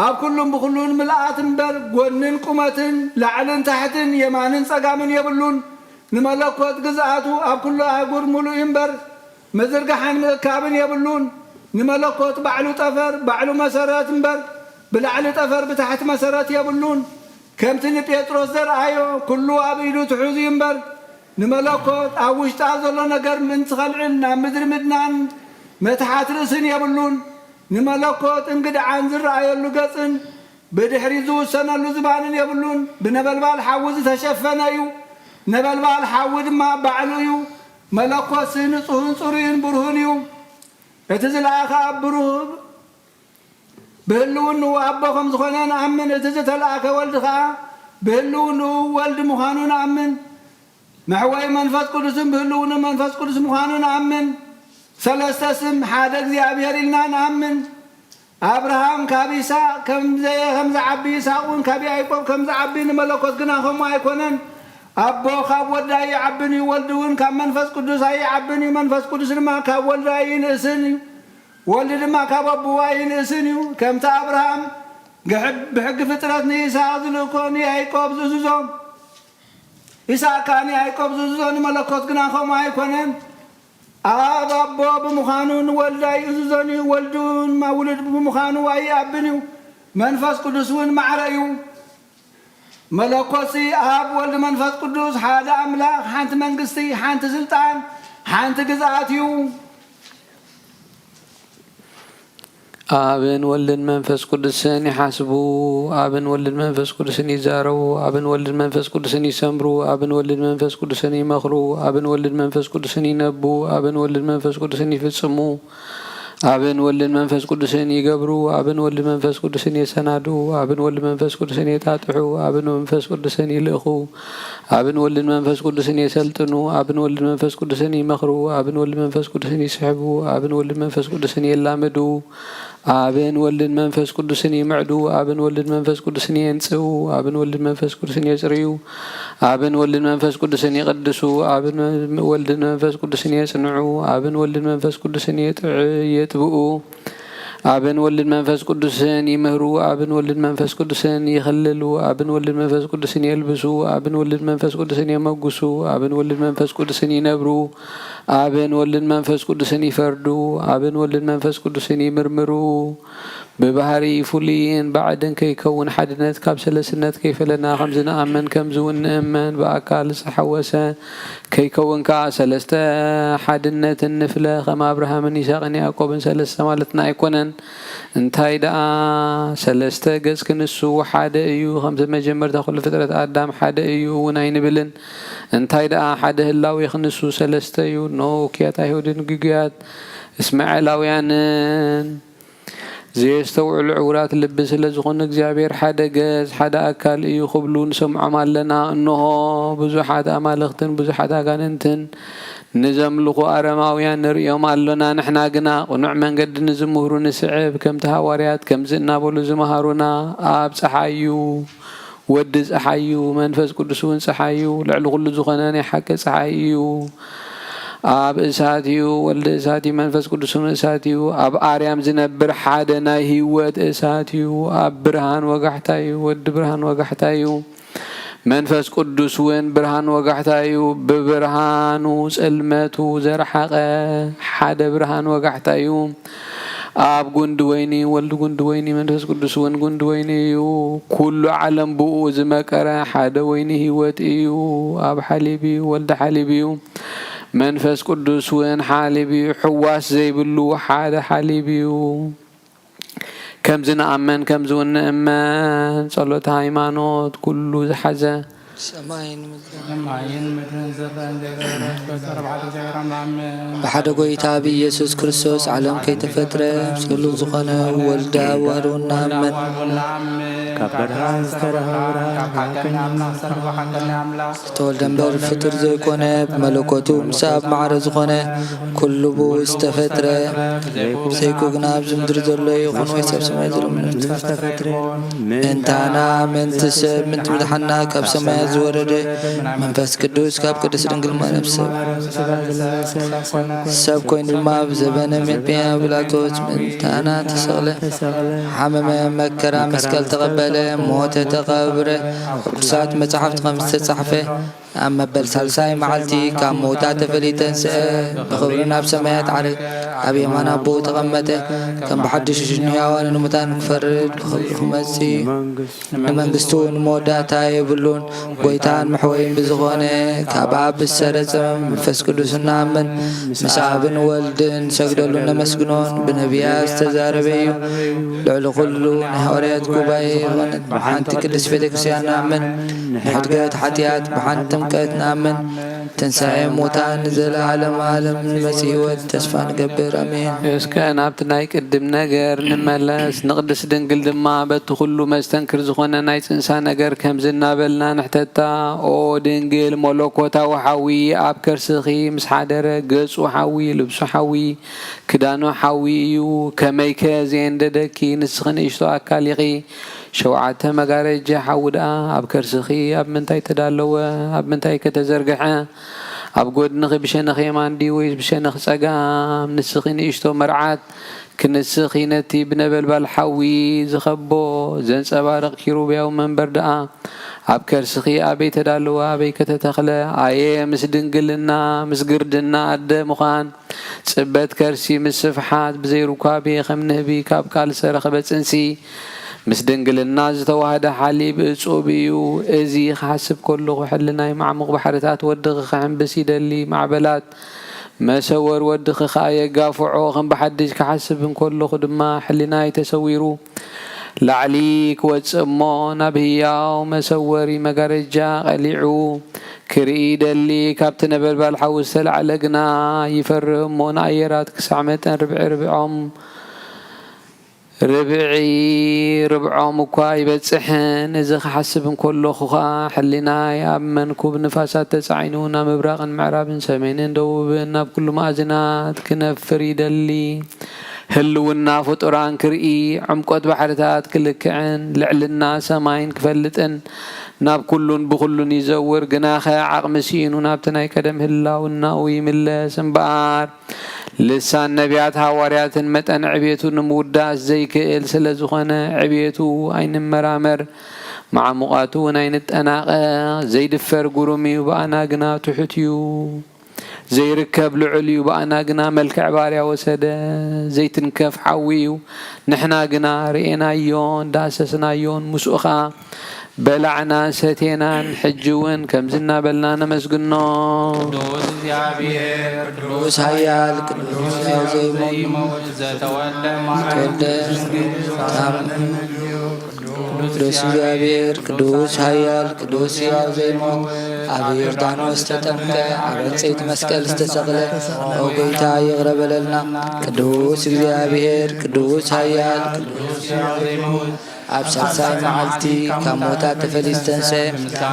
ኣብ ኩሉን ብኹሉን ምልኣት እምበር፣ ጐንን ቁመትን፣ ላዕልን ታሕትን፣ የማንን ጸጋምን የብሉን። ንመለኮት ግዝኣቱ ኣብ ኩሉ ኣህጉር ምሉእ እዩ እምበር፣ ምዝርጋሕን ምእካብን የብሉን። ንመለኮት ባዕሉ ጠፈር፣ ባዕሉ መሰረት እምበር፣ ብላዕሊ ጠፈር ብታሕቲ መሰረት የብሉን። ከምቲ ንጴጥሮስ ዘርኣዮ፣ ኩሉ ኣብ ኢዱ ትሑዝ እዩ እምበር፣ ንመለኮት ኣብ ውሽጣ ዘሎ ነገር ምእንቲ ኸልዕል ናብ ምድሪ ምድናን ምትሓት ርእስን የብሉን። ንመለኮት እንግድዓን ዝረኣየሉ ገጽን ብድሕሪት ዝውሰነሉ ዝባንን የብሉን። ብነበልባል ሓዊ ዝተሸፈነ እዩ። ነበልባል ሓዊ ድማ ባዕሉ እዩ። መለኮትሲ ንጹህን ጽሩይን ብሩህን እዩ። እቲ ዝለኣኸ ኣብ ብሩህ ብህልውንኡ ኣቦ ከም ዝኾነ ንኣምን። እቲ ዝተለኣከ ወልድ ኸዓ ብህልውንኡ ወልድ ምዃኑ ንኣምን። መሕወይ መንፈስ ቅዱስን ብህልውንኡ መንፈስ ቅዱስ ምዃኑ ንኣምን። ሰለስተ ስም ሓደ እግዚኣብሔር ኢልና ንኣምን። ኣብርሃም ካብ ይስሐቅ ከም ዘ-፣ ከም ዝዓቢ፣ ይስሐቅ እውን ካብ ያዕቆብ ከም ዝዓቢ፣ ንመለኮት ግና ከምኡ ኣይኮነን። ኣቦ ካብ ወዲ ኣይዓብን እዩ፣ ወልድ እውን ካብ መንፈስ ቅዱስ ኣይዓብን እዩ፣ መንፈስ ቅዱስ ድማ ካብ ወልድ ኣይንእስን እዩ፣ ወልድ ድማ ካብ ኣቦኡ ኣይንእስን እዩ። ከምቲ ኣብርሃም ግሕ-፣ ብሕጊ ፍጥረት ንይስሐቅ ዝልእኮ ንያዕቆብ ዝእዝዞ፣ ይስሐቅ ከኣ ንያዕቆብ ዝእዝዞ፣ ንመለኮት ግና ከምኡ ኣይኮነን። ኣብ ኣቦ ብምዃኑ ንወልድ ኣይእዝዞን እዩ፣ ወልድ እውን ውሉድ ብምዃኑ ኣይኣብን እዩ፣ መንፈስ ቅዱስ እውን ማዕረ እዩ። መለኮትሲ ኣብ ወልድ መንፈስ ቅዱስ ሓደ ኣምላኽ፣ ሓንቲ መንግስቲ፣ ሓንቲ ስልጣን፣ ሓንቲ ግዝኣት እዩ። ኣብን ወልድን መንፈስ ቅዱስን ይሓስቡ፣ ኣብን ወልድን መንፈስ ቅዱስን ይዛረቡ፣ ኣብን ወልድን መንፈስ ቅዱስን ይሰምሩ፣ ኣብን ወልድን መንፈስ ቅዱስን ይመኽሩ፣ ኣብን ወልድን መንፈስ ቅዱስን ይነቡ፣ ኣብን ወልድን መንፈስ ቅዱስን ይፍጽሙ፣ ኣብን ወልድን መንፈስ ቅዱስን ይገብሩ፣ ኣብን ወልድን መንፈስ ቅዱስን የሰናድኡ፣ ኣብን ወልድን መንፈስ ቅዱስን የጣጥሑ፣ ኣብን መንፈስ ቅዱስን ይልእኹ፣ ኣብን ወልድን መንፈስ ቅዱስን የሰልጥኑ፣ ኣብን ወልድን መንፈስ ቅዱስን ይመኽሩ፣ ኣብን ወልድን መንፈስ ቅዱስን ይስሕቡ፣ ኣብን ወልድን መንፈስ ቅዱስን የላምዱ፣ ኣብን ወልድን መንፈስ ቅዱስን ይምዕዱ፣ ኣብን ወልድን መንፈስ ቅዱስን የንጽሁ፣ ኣብን ወልድን መንፈስ ቅዱስን የጽርዩ፣ ኣብን ወልድን መንፈስ ቅዱስን ይቕድሱ፣ ኣብን ወልድን መንፈስ ቅዱስን የጽንዑ፣ ኣብን ወልድን መንፈስ ቅዱስን የጥዕ-፣ የጥብኡ፣ ኣብን ወልድን መንፈስ ቅዱስን ይምህሩ፣ ኣብን ወልድን መንፈስ ቅዱስን ይኽልሉ፣ ኣብን ወልድን መንፈስ ቅዱስን የልብሱ፣ ኣብን ወልድን መንፈስ ቅዱስን የመጉሱ፣ ኣብን ወልድን መንፈስ ቅዱስን ይነብሩ፣ ኣብን ወልድን መንፈስ ቅዱስን ይፈርዱ፣ ኣብን ወልድን መንፈስ ቅዱስን ይምርምሩ። ብባህሪ ፍሉይን ባዕድን ከይከውን ሓድነት ካብ ሰለስነት ከይፈለና ከምዚ ንኣምን ከምዚ እውን ንእመን ብኣካል ዝተሓወሰ ከይከውን ከኣ ሰለስተ ሓድነትን ንፍለ ከም ኣብርሃምን ይስሐቅን ያዕቆብን ሰለስተ ማለትና ኣይኮነን። እንታይ ደኣ ሰለስተ ገጽ ክንሱ ሓደ እዩ። ከምዚ መጀመርታ ኩሉ ፍጥረት ኣዳም ሓደ እዩ እውን ኣይንብልን። እንታይ ደኣ ሓደ ህላዌ ክንሱ ሰለስተ እዩ። ኖ ውክያት ኣይሁድን ግጉያት እስማኤላውያንን ዘየስተውዕሉ ዕውራት ልቢ ስለ ዝኾኑ እግዚኣብሔር ሓደ ገጽ ሓደ ኣካል እዩ ክብሉ ንሰምዖም ኣለና። እንሆ ብዙሓት ኣማልኽትን ብዙሓት ኣጋንንትን ንዘምልኹ ኣረማውያን ንርእዮም ኣሎና። ንሕና ግና ቅኑዕ መንገዲ ንዝምህሩ ንስዕብ፣ ከምቲ ሃዋርያት ከምዚ እናበሉ ዝመሃሩና፣ ኣብ ጸሓይ እዩ፣ ወዲ ጸሓይ እዩ፣ መንፈስ ቅዱስ እውን ጸሓይ እዩ፣ ልዕሊ ኩሉ ዝኾነ ናይ ሓቂ ጸሓይ እዩ። ኣብ እሳት እዩ፣ ወልዲ እሳት እዩ፣ መንፈስ ቅዱስ እውን እሳት እዩ። ኣብ ኣርያም ዝነብር ሓደ ናይ ህይወት እሳት እዩ። ኣብ ብርሃን ወጋሕታ እዩ፣ ወዲ ብርሃን ወጋሕታ እዩ። መንፈስ ቅዱስ እውን ብርሃን ወጋሕታ እዩ። ብብርሃኑ ጽልመቱ ዘርሓቐ ሓደ ብርሃን ወጋሕታ እዩ። ኣብ ጉንዲ ወይኒ ወልድ ጉንዲ ወይኒ መንፈስ ቅዱስ እውን ጉንዲ ወይኒ እዩ። ኩሉ ዓለም ብኡ ዝመቀረ ሓደ ወይኒ ህይወት እዩ። ኣብ ሓሊብ እዩ፣ ወልድ ሓሊብ እዩ። መንፈስ ቅዱስ እውን ሓሊብ እዩ። ሕዋስ ዘይብሉ ሓደ ሓሊብ እዩ። ከምዚ ንኣመን ከምዚ እውን ንእመን። ጸሎተ ሃይማኖት ኩሉ ዝሓዘ ሰማይን ምድርን ሰማይን ምድርን ዘረን ዘይረረስ በጸረ ብሓደ እግዚኣብሔር ኣምላኽ ኣሜን። ብሓደ ጎይታ ብኢየሱስ ክርስቶስ ዓለም ከይተፈጥረ ምስሉ ዝኾነ ወልድ ኣዋሉ እናእመን ካብ ብርሃን ዝተረኸበ ብርሃን ካብ ሓቀኛ ኣምላኽ ዝተረኸበ ሓቀኛ ኣምላኽ ዝተወልደ እምበር ፍጡር ዘይኮነ ብመለኮቱ ምስ ኣብ ማዕረ ዝኾነ ኩሉ ብኡ ዝተፈጥረ ዘይኮነ ዘይኮ ግና ኣብዚ ምድሪ ዘሎ ይኹን ወይስ ኣብ ሰማይ ዘሎ ምንም ዝተፈጥረ ምእንታና ምእንቲ ሰብ ምእንቲ ምድሓና ካብ ሰማያት ዝወረደ መንፈስ ቅዱስ ካብ ቅድስት ድንግል ማርያም ሰብ ሰብ ኮይኑ ድማ ኣብ ዘበነ ሜጥያ ጲላጦስ ምእንታና ተሰቕለ፣ ሓመመ፣ መከራ መስቀል ተቐበለ፣ ሞተ፣ ተቐብረ። ኣብ ቅዱሳት መጻሕፍቲ ከም ዝተጻሕፈ ኣብ መበል ሳልሳይ መዓልቲ ካብ ምዉታት ተፈሊጠ ተንስአ፣ ብኽብሪ ናብ ሰማያት ዓረገ፣ ኣብ የማን ኣቦኡ ተቐመጠ። ከም ብሓድሽ ንህያዋንን ንሙታን ክፈርድ ብኽብሪ ክመጽእ እዩ። ንመንግስቱ እውን መወዳእታ የብሉን። ጎይታን መሕወይን ብዝኾነ ካብ ኣብ ዝሰረጸ መንፈስ ቅዱስ እንኣምን፣ ምስ ኣብን ወልድን ንሰግደሉን ነመስግኖን ብነቢያት ዝተዛረበ እዩ። ልዕሊ ኩሉ ናይ ሃዋርያት ጉባኤ ዝኾነት ብሓንቲ ቅድስት ቤተ ክርስቲያን ንኣምን። ንሕድገት ሓጢኣት ብሓንቲ ጥምቀት ንኣምን። ትንሳኤ ሙታን ንዘለዓለም ዓለም ንመጽእ ህይወት ተስፋ ንገብር። ኣሜን። እስከ ናብቲ ናይ ቅድም ነገር ንመለስ። ንቅድስት ድንግል ድማ በቲ ኩሉ መስተንክር ዝኾነ ናይ ጽንሳ ነገር ከምዚ እናበልና ንሕተታ። ኦ ድንግል፣ መለኮታዊ ሓዊ ኣብ ከርስኺ ምስ ሓደረ፣ ገጹ ሓዊ፣ ልብሱ ሓዊ፣ ክዳኑ ሓዊ እዩ። ከመይከ ዘየንደደኪ? ንስኺ ንእሽቶ ኣካል ኢኺ። ሸውዓተ መጋረጃ ሓዊ ደኣ ኣብ ከርስኺ ኣብ ምንታይ ተዳለወ? ኣብ ምንታይ ከተዘርግሐ? ኣብ ጎድንኺ ብሸነኽ የማን ድዩ ወይስ ብሸነኽ ጸጋም? ንስኺ ንእሽቶ መርዓት ክንስኺ ነቲ ብነበልባል ሓዊ ዝኸቦ ዘንጸባርቕ ኪሩብያዊ መንበር ደኣ ኣብ ከርስኺ ኣበይ ተዳለወ? ኣበይ ከተተኽለ? ኣየ ምስ ድንግልና፣ ምስ ግርድና ኣደ ምዃን፣ ጽበት ከርሲ ምስ ስፍሓት ብዘይ ሩካቤ ከም ንህቢ ካብ ቃል ዝተረኽበ ጽንሲ፣ ምስ ድንግልና ዝተዋህደ ሓሊብ እጹብ እዩ። እዚ ክሓስብ ከለኹ፣ ሕልናይ ማዕሙቕ ባሕርታት ወድኺ ክሕንብስ ይደሊ፣ ማዕበላት መሰወር ወድኺ ኸኣ የጋፍዖ። ከም ብሓድሽ ክሓስብ እንከለኹ ድማ፣ ሕልናይ ተሰዊሩ ላዕሊ ክወጽእ እሞ፣ ናብ ህያው መሰወሪ መጋረጃ ቀሊዑ ክርኢ ይደሊ። ካብቲ ነበልባል ሓዊ ዝተላዕለ ግና ይፈርህ እሞ፣ ንኣየራት ክሳዕ መጠን ርብዒ ርብዖም፣ ርብዒ ርብዖም እኳ ኣይበጽሕን። እዚ ክሓስብ እንከለኹ ኸኣ፣ ሕሊናይ ኣብ መንኩብ ንፋሳት ተጻዒኑ ናብ ምብራቕን ምዕራብን ሰሜንን ደቡብን ናብ ኩሉ መኣዝናት ክነፍር ይደሊ። ህልውና ፍጡራን ክርኢ፣ ዕምቆት ባሕርታት ክልክዕን ልዕልና ሰማይን ክፈልጥን ናብ ኩሉን ብኹሉን ይዘውር። ግናኸ ዓቕሚ ስኢኑ ናብቲ ናይ ቀደም ህላውናኡ ይምለስ እምበኣር፣ ልሳን ነቢያት ሃዋርያትን መጠን ዕቤቱ ንምውዳስ ዘይክእል ስለ ዝኾነ፣ ዕቤቱ ኣይንመራመር፣ መዓሙቓቱ እውን ኣይንጠናቐቕ። ዘይድፈር ግሩም እዩ፣ ብኣና ግና ትሑት እዩ። ዘይርከብ ልዑል እዩ፣ ብኣና ግና መልክዕ ባርያ ወሰደ። ዘይትንከፍ ሓዊ እዩ፣ ንሕና ግና ርኤናዮን ዳሰስናዮን። ምስኡ ኸኣ በላዕናን ሰቴናን። ሕጂ እውን ከምዚ እናበልና ነመስግኖ። ቅዱስ እግዚኣብሔር፣ ቅዱስ ኃያል፣ ቅዱስ ሕያው ዘይሞት፣ ዝተወልደ ማርያም ተወልደ፣ ድንግል ታም-፣ ታም-፣ ቅዱስ እግዚኣብሔር፣ ቅዱስ ኃያል፣ ቅዱስ ሕያው ዘይሞት፣ ኣብ ዮርዳኖስ ተጠምቀ፣ ኣብ ዕንጸይቲ መስቀል ዝተሰቕለ፣ ኦ ጐይታ፣ ይቕረ በለልና። ቅዱስ እግዚኣብሔር፣ ቅዱስ ኃያል፣ ቅዱስ ሕያው ዘይሞት፣ ኣብ ሳልሳይ መዓልቲ ካብ ሞታት ተፈልዩ ዝተንስአ፣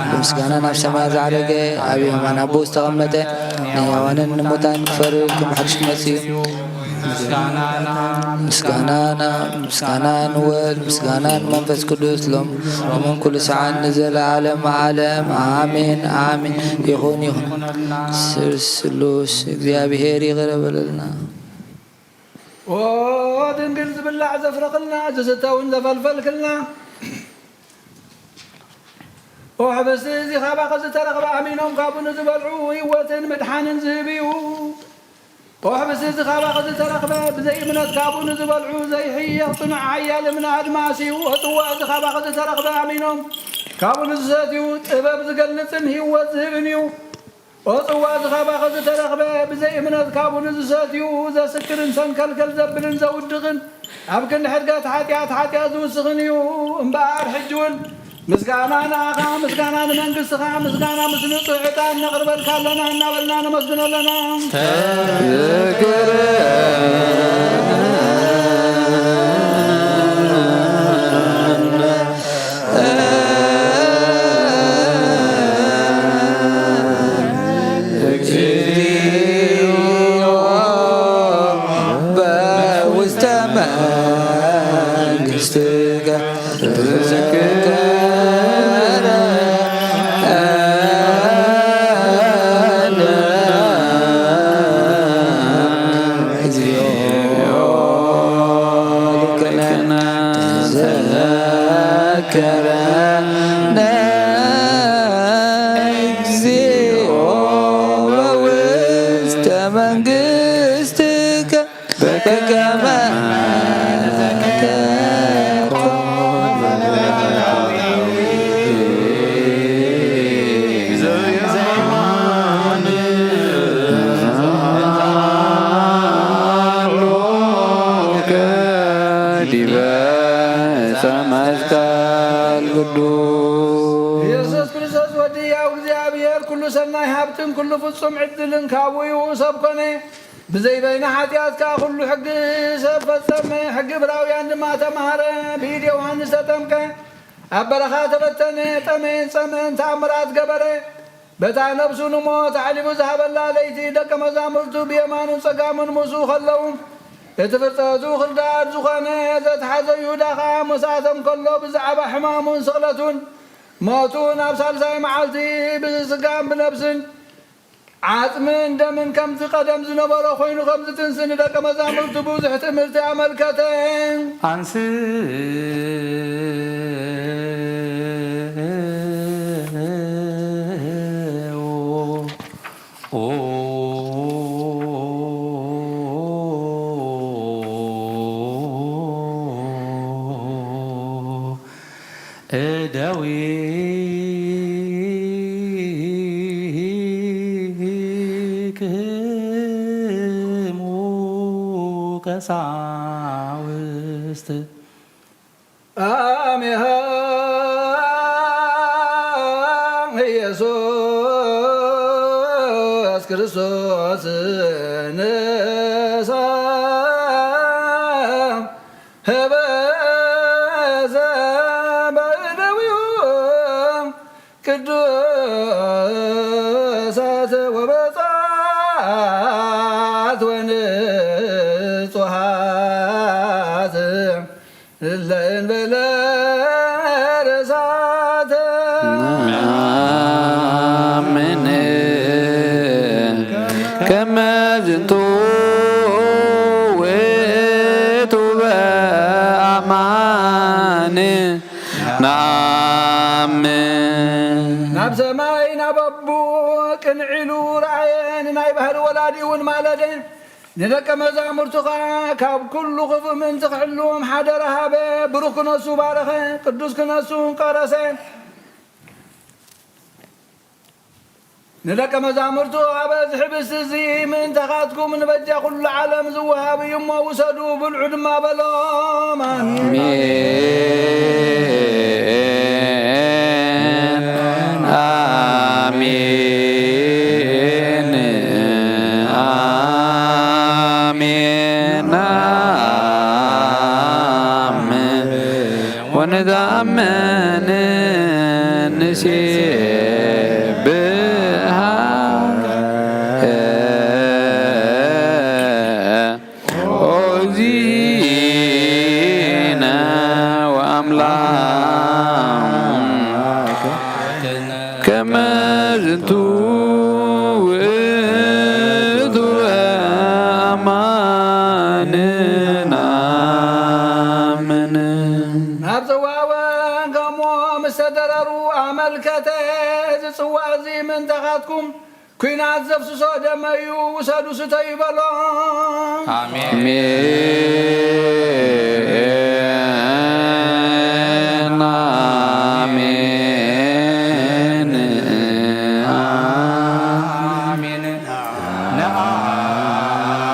ብምስጋና ናብ ሰማይ ዝዓረገ፣ ኣብ የማን ኣቦ ዝተቐመጠ፣ ንሕያዋንን ንሙታን ክፈርድ ከም ሓድሽ ክመጽእ እዩ። ምስጋና ናብ፣ ምስጋና ንወልድ፣ ምስጋና ንመንፈስ ቅዱስ፣ ሎም-፣ ሎምን ኩሉ ሰዓን ንዘለዓለም ዓለም። ኣሜን፣ ኣሜን። ይኹን፣ ይኹን። ስሉስ እግዚኣብሔር ይቕረ በለልና። ኦ ድንግል፣ ዝብላዕ ዘፍረኽልና፣ ዝስተ እውን ዘፈልፈልክልና፣ ኦ ሕብስቲ እዚ ካባኺ ዝተረኽበ ኣሚኖም ካብኡ ንዝበልዑ ህይወትን ምድሓንን ዝህብ እዩ። ኦ ሕብስቲ እዚ ካባኺ ዝተረኽበ ብዘይ እምነት ካብኡ ንዝበልዑ ዘይሕየኽ ጽኑዕ ሓያል እምነ ኣድማስ እዩ። ኦ ጽዋእ እዚ ካባኺ ዝተረኽበ ኣሚኖም ካብኡ ንዝሰትዩ ጥበብ ዝገልጽን ህይወት ዝህብን እዩ። ኦ ጽዋ እዚ ካባኺ ዝተረኽበ ብዘይ እምነት ካብኡ ንዝሰትዩ ዘስክርን ሰንከልከል ዘብልን ዘውድቕን ኣብ ክንዲ ሕድገት ሓጢኣት ሓጢኣት ዝውስኽን እዩ። እምበኣር ሕጂ እውን ምስጋና ንኣኻ፣ ምስጋና ንመንግስትኻ፣ ምስጋና ምስ ንጹሕ ዕጣን ነቕርበልካ ኣለና እናበልና ነመስግኖ ኣለና። እግዚኦ በውስተ መንግሥትከ ተዘከረነ። እግዚኦ ልክነ ተዘከረነ። እግዚኦ በውስተ መንግሥትከ በከመ ዲበ ዕፀ መስቀል ቅዱስ። ኢየሱስ ክርስቶስ ወዲ ሕያው እግዚኣብሔር ኩሉ ሰናይ ሃብትን ኩሉ ፍጹም ዕድልን ካብኡ እዩ። ሰብ ኮነ፣ ብዘይ በይነ ሓጢኣት ከኣ ኩሉ ሕጊ ሰብ ፈጸመ። ሕጊ ዕብራውያን ድማ ተማህረ፣ ብኢድ ዮሃንስ ተጠምቀ፣ ኣብ በረኻ ተበተነ፣ ጠመየን ጸምእን ተኣምራት ገበረ። በታ ነብሱ ንሞት ኣሕሊፉ ዝሃበላ ለይቲ ደቀ መዛሙርቱ ብየማኑን ጸጋሙን ምስኡ ከለዉ፣ እቲ ፍልጠቱ ክርዳድ ዝኾነ ዘተሓዘ ይሁዳ ኸኣ ምስኣቶም ከሎ ብዛዕባ ሕማሙን ስቕለቱን ሞቱን ኣብ ሳልሳይ መዓልቲ ብስጋን ብነብስን ዓጽምን ደምን ከምቲ ቀደም ዝነበሮ ኮይኑ ከም ዝትንስእ ንደቀ መዛሙርቱ ብዙሕ ትምህርቲ ኣመልከተ። ኣንስ እደዊክሙ ቀሳውስት ኣሜሃ ኢየሱስ ክርስቶስ ንሳ ህበዘ በእደዊሁ ቅዱሳት ወበጻት ወንጹሃት እለ እንበለ ርእሳት። ነአምን ከመ ዝንቱ ውእቱ በአማን ነአምን። ናብ ሰማይ ናብ ኣቦ ቅንዒሉ ረኣየ፣ ንናይ ባህሪ ወላዲኡ እውን ማለደ። ንደቀ መዛሙርቱ ኸኣ ካብ ኩሉ ክፉእ ምእንቲ ክሕልዎም ሓደራ ሃበ። ብሩኽ ክነሱ ባረኸ፣ ቅዱስ ክነሱ ቀረሰ። ንደቀ መዛሙርቱ ኣብ እዚ ሕብስቲ እዚ ምእንታኻትኩም ንበጃ ኩሉ ዓለም ዝወሃብ እዩ እሞ ውሰዱ፣ ብልዑ ድማ በሎም። ኣሜን። ኣሜን። ኣሜን። ኣሜን። ወንትአምን ንሴብሐ ኦ እግዚእነ ወአምላክ ከመ ዝንቱ ውእቱ አማን ነአምን። ናብ ጽዋእ ወንገሞ ምስ ተደረሩ ኣመልከተ። እዚ ጽዋእ እዚ ምእንታኻትኩም ኲናት ዘፍስሶ ደመይ እዩ፣ ውሰዱ ስተዩ በሎም። ኣሜን። ኣሜን። ኣሜን።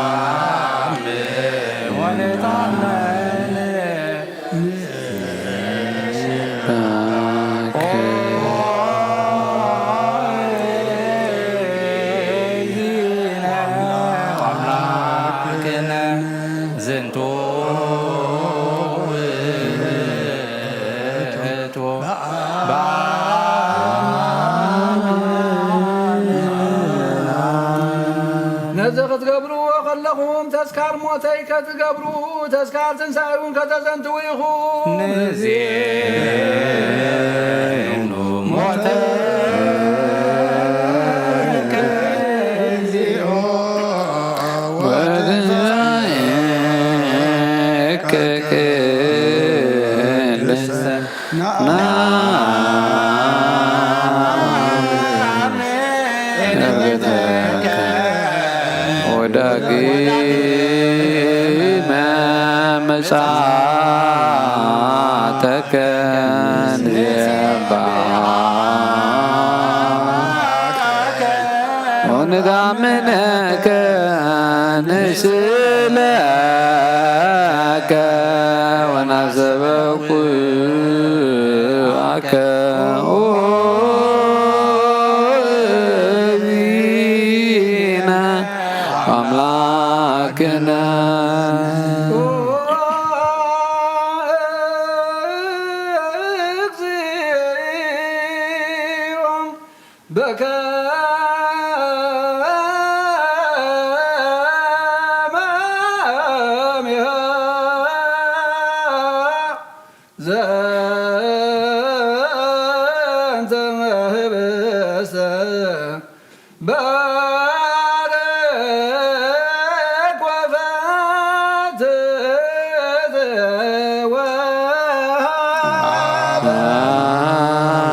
ነአምን ወንትአምን። ዝንቱ ውእቱ ነዚ ክትገብርዎ ከለኹም ተስካር ሞተይ ከትገብሩ፣ ተስካር ትንሳኤ እውን ከተዘንትዉ ኢኹም። ንዜኑ ሞተከ እግዚኦ ወትንሳኤከ ቅድስተ ወዳግመ ምጽኣተከ ንሴብሐከ ወንታምነከ ንስእለከ ወናሰበኩ ኣከ ከመ አሜሃ ዘንተ ህብስተ ባርክ ወፈትት ወሃብ።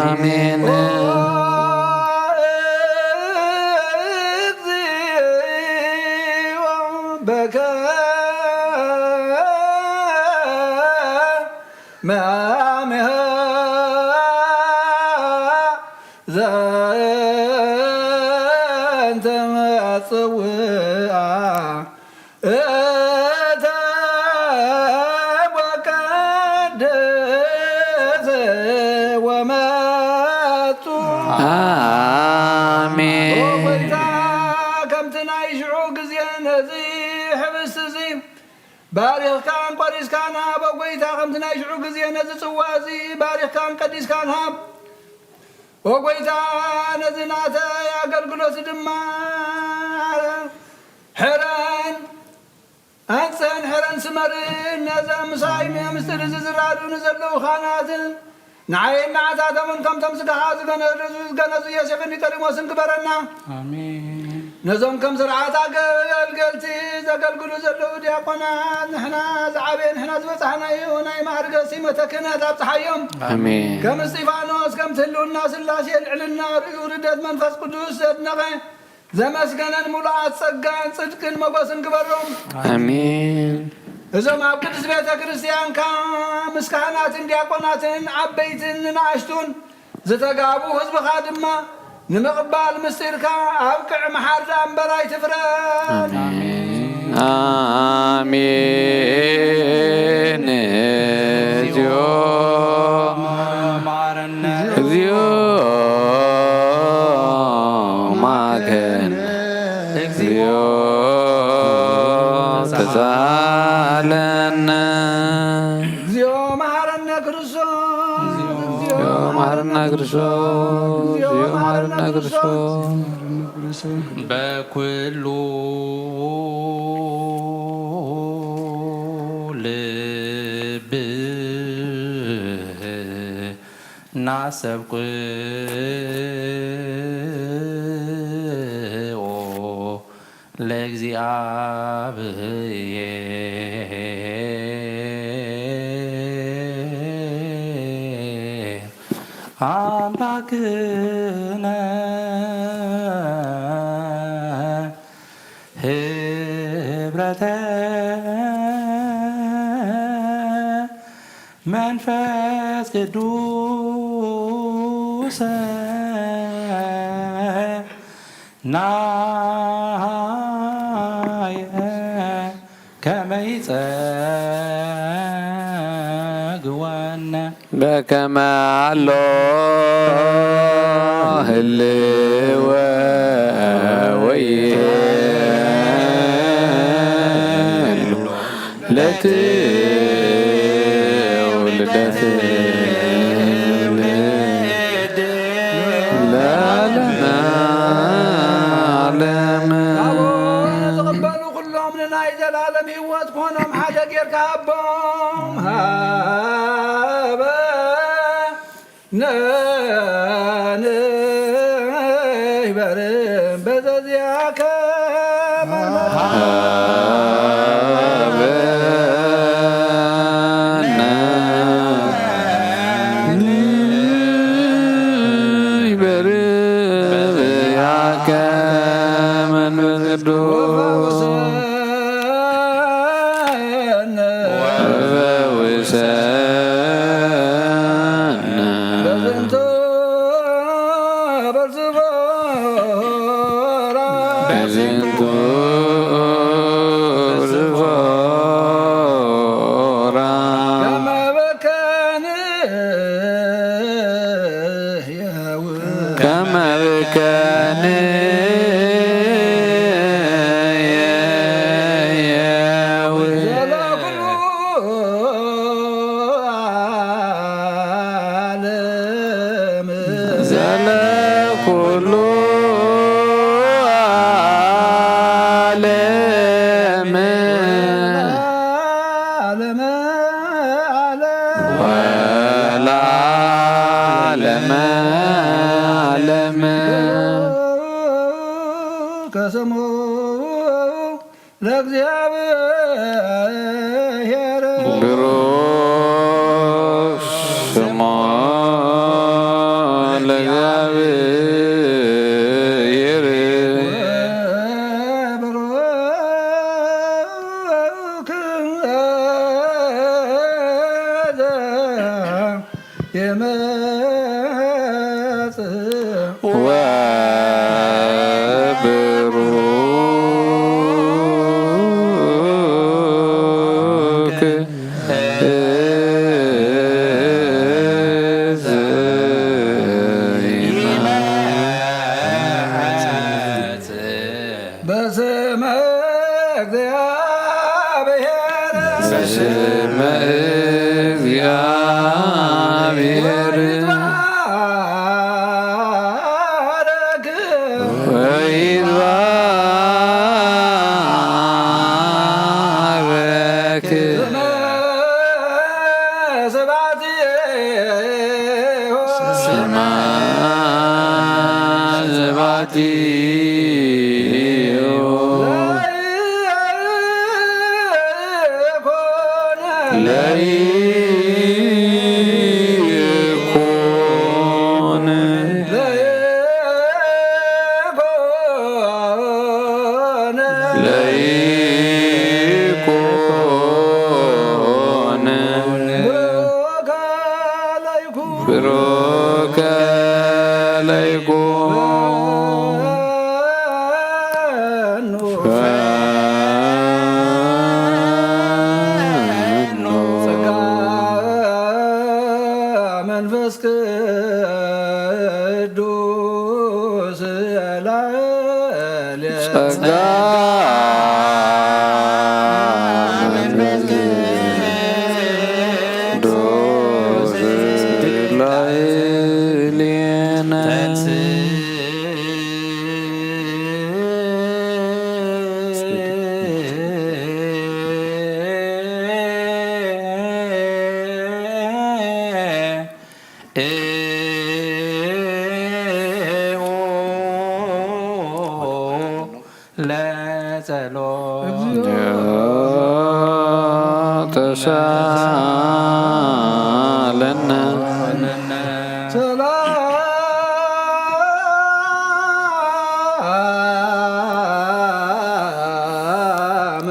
አሜን። እግዚኦ በከ መአሜሃ ዘንተ ጽውዓ እተ ወቀድስ ወመጹ። አሜን። ኦ ጎይታ፣ ከምቲ ናይ ሽዑ ግዜ ነዚ ሕብስቲ እዚ ባሪኽካን ቆሪስካን ሃብ። ኦ ጎይታ፣ ከምቲ ናይ ሽዑ ግዜ ነዚ ጽዋ እዚ ባሪኽካን ቀዲስካን ሃብ። ኦ ጎይታ፣ ነዚ ናተይ ኣገልግሎት ድማ ሕረን ኣንጽህን ሕረን ስመርን። ነዘም ምሳይ ምስጢር እዚ ዝራዱ ንዘለዉ ካህናትን ንዓይን ንዓታቶምን ከምቶም ስጋኻ ዝገነዙ፣ ዝገነዙ ዮሴፍን ኒቆዲሞስን ግበረና። ኣሜን። ነዞም ከም ስርዓት ኣገልገልቲ ዘገልግሉ ዘለዉ ዲያቆናት፣ ንሕና ዝዓበየ፣ ንሕና ዝበጻሕናዮ ናይ ማዕርገ ሲመተ ክህነት ኣብጽሓዮም። ኣሜን። ከም እስጢፋኖስ፣ ከምቲ ህልውና ስላሴ ልዕልና ርእዩ ርደት መንፈስ ቅዱስ ዘድነቐ ዘመስገነን ምሉኣት ጸጋን ጽድቅን መጎስን ግበሮም። ኣሜን። እዞም ኣብ ቅድስት ቤተ ክርስቲያንካ ምስ ካህናትን ዲያቆናትን ዓበይትን ንናእሽቱን ዝተጋቡ ህዝብኻ ድማ ንምቕባል ምስጢርካ ኣብቅዕ፣ መሓር ደኣ እምበር ኣይትፍረድ። ኣሜን። ኣሜን። እግዚኦ መሐረነ። እግዚኦ መሐረነ። እግዚኦ መሐረነ። እግዚኦ ተሳለነ። እግዚኦ መሐረነ ክርስቶስ። እግዚኦ መሐረነ ክርስቶስ። እግዚኦ መሐረነ ክርስቶስ። በኩሉ ልብ እናሰብክዎ ለእግዚኣብሔር ኣምላክነ ህብረተ መንፈስ ቅዱስ ናየ ከመ ይጸግወነ። በከመ ኣሎ ህልወ ወይህሉ ለትውልደ ትውልድ ለዓለመ ዓለም። ዝቕበሉ ኩሎም ንናይ ዘላለም ህይወት ክኾኖም ሓደ ጌርካ ሃቦም። ሃበ ንሕበር በዘዚኣከ መንፈስ ሃበነ ንሕበር በዘዚኣከ መንፈስ ቅዱስ ወፈውሰነ። በዝንቱ በርዝቦራ በዝንቱ በርዝቦራ ከመ በከንያው ከመ ብከንያው ዘለኩሉ ዓለም ዘለኩ ኩሉ ዓለም። ዓለመ ዓለም። ወለዓለመ ዓለም። ከሰሞ ለእግዚኣብሔር። ብሩክ ስሙ ለእግዚኣብሔር። ብሩክ ዘ ይመጽእ ወብሩክ ዘይመጽእ። በስመ እግዚአብሔር። በስመ እግዚአብሔር። ወይትባረክ። ወይትባረክ። ስመ ስብሐት። ስመ ስብሐት። ለይኩን። ለይኩን። ለይኩን። ለይኩን። ብሩከ ለይኩን። ብሩከ ለይኩን። ፈኑ። ፈኑ። ጸጋ መንፈስ ቅዱስ ላዕሌነ። ጸጋ መንፈስ ቅዱስ ላዕሌነ። ለጸሎት። ተሳለነ። ሰላም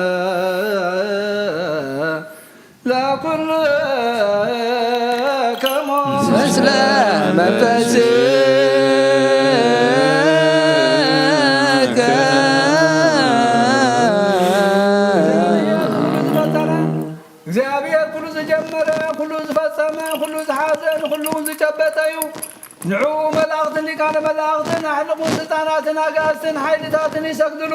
ለኩልክሙ። ምስለ መንፈስከ። እግዚኣብሔር ኩሉ ዝጀመረ፣ ኩሉ ዝፈጸመ፣ ኩሉ ዝሓዘ፣ ንኹሉ ዝጨበጠ እዩ። ንዕኡ መላእኽትን ሊቃነ መላእኽትን ኣሕልቑን ስልጣናትን ኣጋእዝትን ሓይልታትን ይሰግድሉ።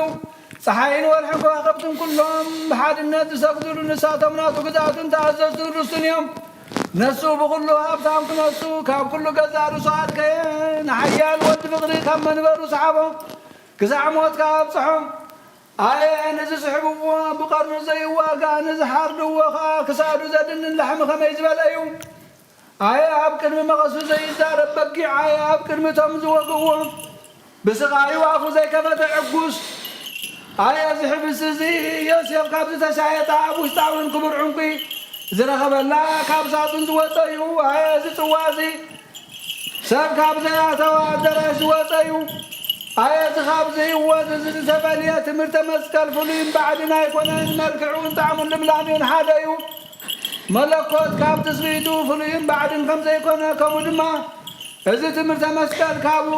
ጸሓይን ወርሕን ከዋኽብትን ኩሎም ብሓድነት ዝሰግድሉ፣ ንሳቶም ናቱ ግዛእቱን ተኣዘዝቱን ርስቱን እዮም። ነሱ ብኹሉ ሃብታም ክነሱ፣ ካብ ኩሉ ገዛእ ርእሱ ኣድከየ። ንሓያል ወዲ ፍቕሪ ካብ መንበሩ ሰሓቦ፣ ክሳዕ ሞት ከኣ ኣብጽሖ። ኣየ ንዝስሕብዎ ብቐርኑ ዘይዋጋእ፣ ንዝሓርድዎ ኸኣ ክሳዱ ዘድንን ላሕሚ ከመይ ዝበለ እዩ። ኣየ ኣብ ቅድሚ መቐሱ ዘይዛረብ በጊዕ፣ ኣየ ኣብ ቅድሚ እቶም ዝወግእዎ ብስቓዩ ኣፉ ዘይከፈተ ዕጉስ። ኣየ እዚ ሕብስቲ እዚ ዮሴፍ ካብ ዝተሻየጣ ኣብ ውሽጣ እውን ክቡር ዕንቁ ዝረኸበላ፣ ካብ ሳጹን ዝወጸ እዩ። ኣየ እዚ ጽዋ እዚ ሰብ ካብ ዘይኣተወ ኣዳራሽ ዝወጸ እዩ። ኣየ እዚ ካብ ዝህይወት እዚ ዝተፈልየ ትምህርተ መስቀል ፍሉይን ባዕድን ኣይኮነን፣ መልክዑን ጣዕሙን ልምላሜኡን ሓደ እዩ። መለኮት ካብ ትስብእቱ ፍሉይን ባዕድን ከም ዘይኮነ፣ ከምኡ ድማ እዚ ትምህርተ መስቀል ካብኡ፣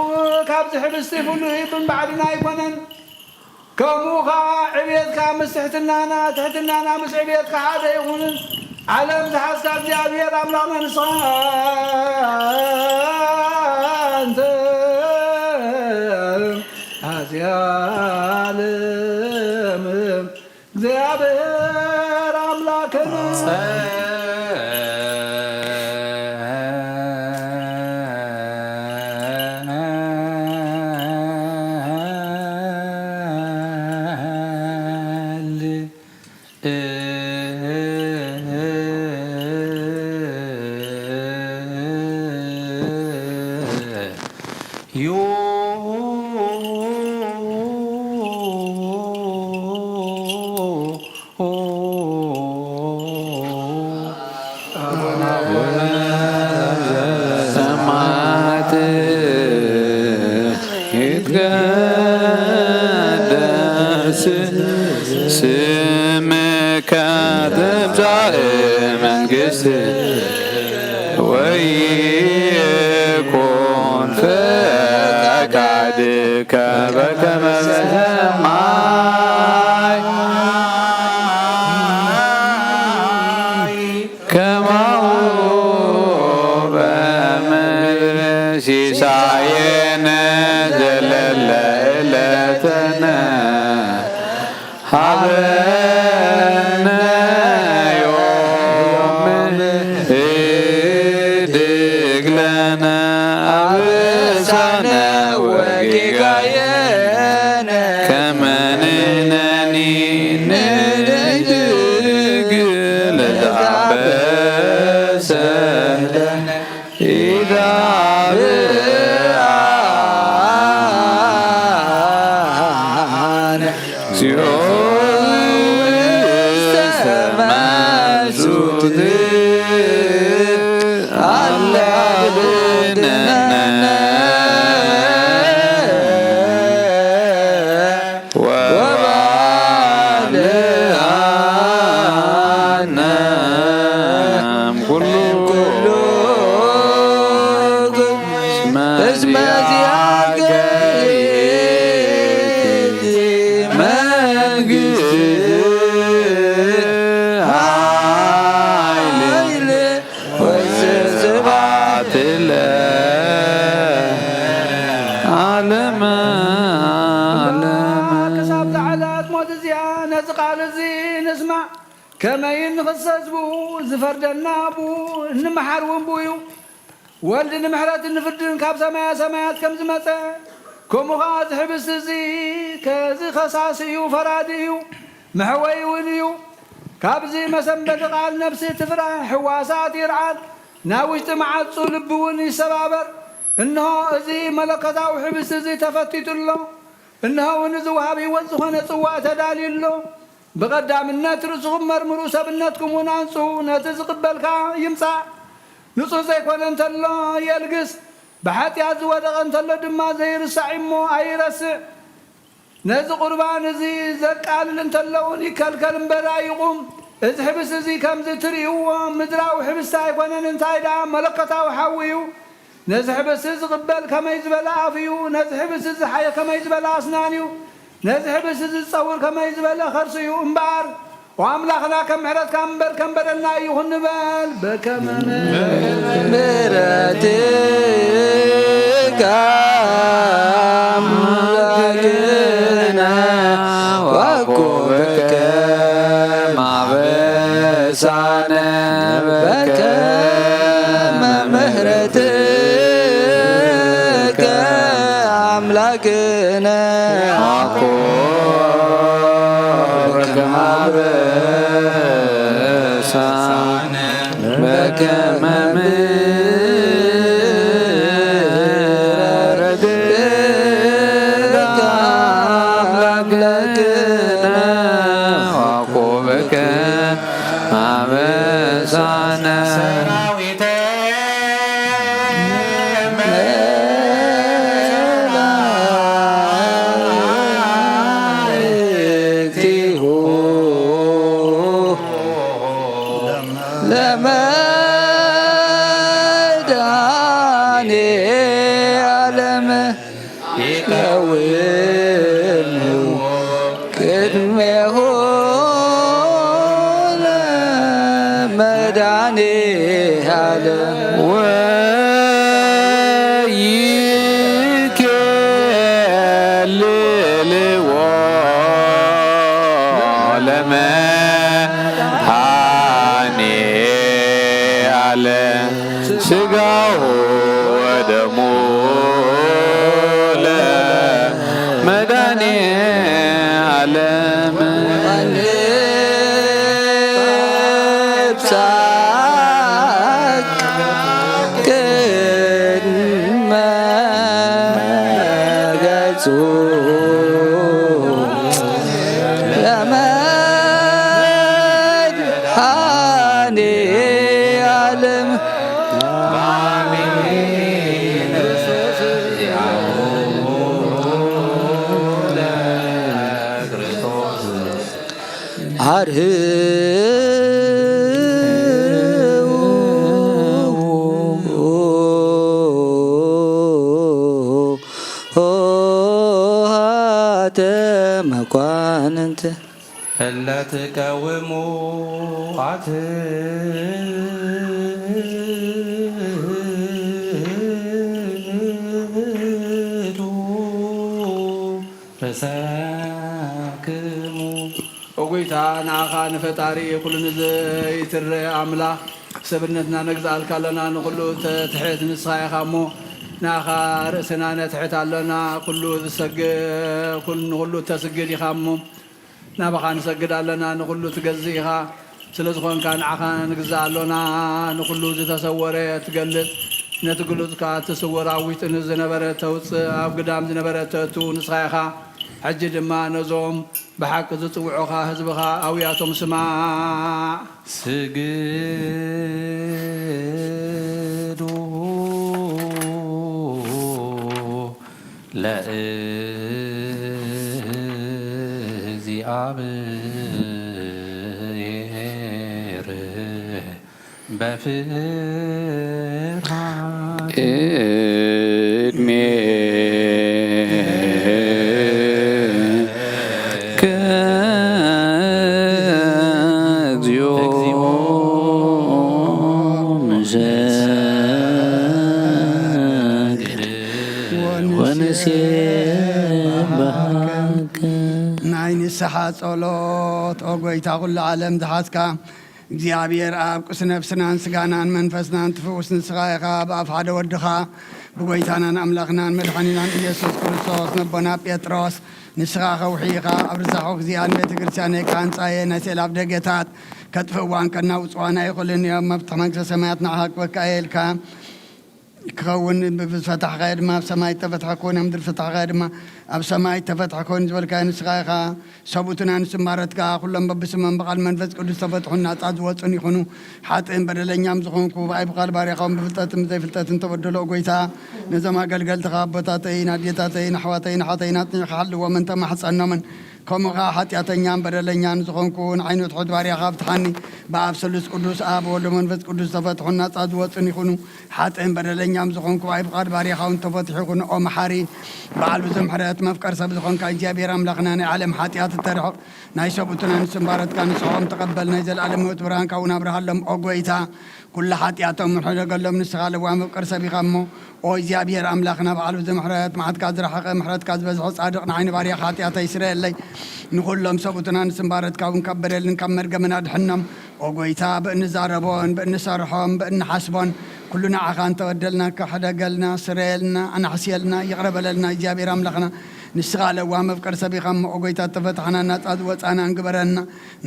ካብዚ ሕብስቲ ፍሉይን ባዕድን ኣይኮነን። ከምኡ ኸዓ ዕብየትካ ምስ ትሕትናና፣ ትሕትናና ምስ ዕብየትካ ሓደ ይኹን። ዓለም ዝሓዝካ እግዚኣብሔር ኣምላኽና ንስኻ ኣንተ። ኣዝያ ዓለም እግዚኣብሔር ኣምላኽና። ዩ ሰማያት ይትቀደስ ስምከ ትምጻእ መንግስት ወይኩን ፈቃድከ በከመ በሰማይ ከማሁ በምድር። ሲሳየነ ዘለለ ዕለትነ ሃበነ ዮም ህድግ ለነ አበሳነ ወጌጋየነ ከመ ንሕነኒ ንህድግ ለዘአበሰ ኢታብአነ እግዚኦ ውስተ መንሱት አላ አድነነ ወባልዓነ እምኩሉ እስመ ዚአከ ይእቲ መንግስት ኃይል ወስብሐት ለዓለመ ዓለም። ክሳብ ዝዓለት ሞት እዚኣ ነዚ ቃል እዚ ንስማዕ። ከመይ ንኽሰ ህዝቡ ዝፈርደና ብኡ፣ እንመሓር እውን ብኡ እዩ። ወልድ ንምሕረትን ንፍርድን ካብ ሰማያ ሰማያት ከም ዝመጸ፣ ከምኡ ኸዓ እዚ ሕብስቲ እዚ ከዚ ኸሳሲ እዩ፣ ፈራዲ እዩ፣ መሕወዪ እውን እዩ። ካብዚ መሰንበዲ ቃል ነፍሲ ትፍራሕ፣ ሕዋሳት ይርዓድ፣ ናይ ውሽጢ መዓጹ ልቢ እውን ይሰባበር። እንሆ እዚ መለኮታዊ ሕብስቲ እዚ ተፈቲቱ ኣሎ። እንሆ እውን እዚ ወሃብ ህይወት ዝኾነ ጽዋእ ተዳልዩ ኣሎ። ብቐዳምነት ርእስኹም መርምሩ፣ ሰብነትኩም እውን ኣንጽሁ፣ ነቲ ዝቕበል ከኣ ይምጻእ። ንጹህ ዘይኮነ እንተሎ የልግስ፣ ብሓጢኣት ዝወደቐ እንተሎ ድማ ዘይርሳዕ እዩ እሞ ኣይረስዕ። ነዚ ቁርባን እዚ ዘቃልል እንተሎ እውን ይከልከል እምበር ኣይቑም። እዚ ሕብስቲ እዚ ከምዚ ትርእይዎ ምድራዊ ሕብስቲ ኣይኮነን፣ እንታይ ደኣ መለኮታዊ ሓዊ እዩ። ነዚ ሕብስቲ ዝቕበል ከመይ ዝበለ ኣፍ እዩ፣ ነዚ ሕብስቲ ዝሓየ ከመይ ዝበለ ኣስናን እዩ፣ ነዚ ሕብስቲ እዚ ዝጸውር ከመይ ዝበለ ኸርሲ እዩ እምበኣር። ኦ ኣምላኽና፣ ከም ምሕረትካ እምበር ከም በደልና ኣይኹን ንበል። በከመ ምሕረትከ ኣምላክነ ወኩበከ ማበሳነ በከመ ምሕረትከ ኣምላክነ ወኩበከ ማበሳነ በከመ ምሕረትከ አምላክነ ወኩበከ አበሳነ። መላእክቲሁ ለመድኃኔ ዓለም ይቀውሙ ቅድሜሁ ለመድኃኔ ዓለም። ወይኬልልዎ ለመድኃኔ ዓለም ሥጋሁ ወደሙ ለመድኃኔ ዓለም። ቅድመ አርህዉ ሆሃተ መኳንንት እለ ትቀውሙ አትሕቱ ርእሰክሙ። ኦ ጎይታ፣ ንኣኻ ንፈጣሪ ኩሉ ንዘይትረአ ኣምላኽ ሰብነትና ነግዝኣልካ ኣለና። ንኹሉ ተትሕት ንስኻ ኢኻ እሞ፣ ንኣኻ ርእስና ነትሕት ኣለና። ኩሉ ዝሰግ-፣ ኩል-፣ ንኹሉ ተስግድ ኢኻ እሞ፣ ናባኻ ንሰግድ ኣለና። ንኹሉ ትገዝእ ኢኻ። ስለ ዝኾንካ ንዓኻ ንግዛእ ኣሎና። ንኹሉ ዝተሰወረ ትገልጽ፣ ነቲ ግሉጽ ከኣ እቲ ስውር ኣብ ውሽጢ ንዝነበረ ተውጽእ፣ ኣብ ግዳም ዝነበረ ተእቱ ንስኻ ኢኻ። ሕጂ ድማ ነዞም ብሓቂ ዝጽውዑኻ ህዝብኻ ኣውያቶም ስማዕ። ስግዱ ለእግዚኣብሔር በፍርሃት ቅድሜ ከእግዚኦ ንሰግድ ወንሴብሐከ። ናይ ንስሓ ጸሎት። ኦ ጎይታ፣ ኩሉ ዓለም ዝሓዝካ እግዚኣብሔር ኣብ ቅዱስ ነፍስናን ስጋናን መንፈስናን ትፍውስ ንስኻ ኢኻ። ብኣፍ ሓደ ወድኻ ብጎይታናን ኣምላኽናን መድሓኒናን ኢየሱስ ክርስቶስ ነቦና ጴጥሮስ ንስኻ ከውሒ ኢኻ። ኣብ ርዛኹ እግዚኣብሔር ቤተ ክርስቲያነይ ክሃንጻ እየ፣ ናይ ስዕል ኣፍደገታት ከጥፍእዋን ከናውጽዋን ኣይኽእልን እዮም። መፍትሒ መንግስተ ሰማያት ንዓኻ ክበካ እየ ኢልካ ክኸውን ብዝፈታሕካዮ ድማ ኣብ ሰማይ እተፈትሐ ክኸውን፣ ኣብ ምድሪ ዝፈታሕካዮ ድማ ኣብ ሰማይ እተፈትሐ ክኸውን ዝበልካዮ ንስኻ ኢኻ። ሰብኡትና ንስም ባረትካ፣ ኩሎም በብስሞም ብቓል መንፈስ ቅዱስ ተፈትሑን ናጻ ዝወጹን ይኹኑ። ሓጥእን በደለኛም ዝኾንኩ ብኣይ ብቓል ባርያኻውን ብፍልጠትን ብዘይፍልጠትን ተበደሎ ጎይታ፣ ነዞም ኣገልገልትኻ ኣቦታተይን ኣዴታተይን ኣሕዋተይን ኣሓተይን ኣጽኒዕካ ሓልዎም እንተማሕጸኖምን ከምኡ ኸዓ ሓጢኣተኛን በደለኛን ዝኾንኩ ንዓይኑ ትሑት ባርያኻ ፍትሓኒ። ብኣብ ስሉስ ቅዱስ ኣብ ወልድ መንፈስ ቅዱስ ተፈትሑን ናጻ ዝወጹን ይኹኑ። ሓጥእን በደለኛም ዝኾንኩ ብኣይ ፍቓድ ባርያኻ እውን ተፈትሑ ይኹን። ኦ መሓሪ በዓል ብዙሕ ምሕረት መፍቀር ሰብ ዝኾንካ እግዚኣብሔር ኣምላኽና ናይ ዓለም ሓጢኣት እተርሕቕ ናይ ሰብኡትና ንስም ባረትካ ንስሖም ተቐበል ናይ ዘለኣለም ህይወት ብርሃንካ እውን ኣብርሃሎም። ኦ ጎይታ ኩሉ ሓጢኣቶም ሕደገሎም ንስኻ ለዋህ መፍቀር ሰብ ኢኻ እሞ ኦ እግዚኣብሔር ኣምላኽና በዓል ብዙሕ ምሕረት መዓትካ ዝረሓቐ ምሕረትካ ዝበዝሐ ጻድቕ ንዓይኒ ባርያኻ ሓጢኣተይ ስረየለይ። ንኹሎም ሰብኡትና ንስም ባረትካ እውን ካብ በደልን ካብ መርገምን ኣድሕኖም። ኦ ጎይታ ብእንዛረቦን ብእንሰርሖም ብእንሓስቦን ኩሉ ንዓኻ እንተበደልና ክሕደገልና ስረየልና ኣናሕስየልና ይቕረ በለልና እግዚኣብሔር ኣምላኽና። ንስኻ ለዋህ መፍቀር ሰብ ኢኻ እሞ ኦ ጎይታ እተፈታሕና ናጻ ዝወጻና እንግበረና።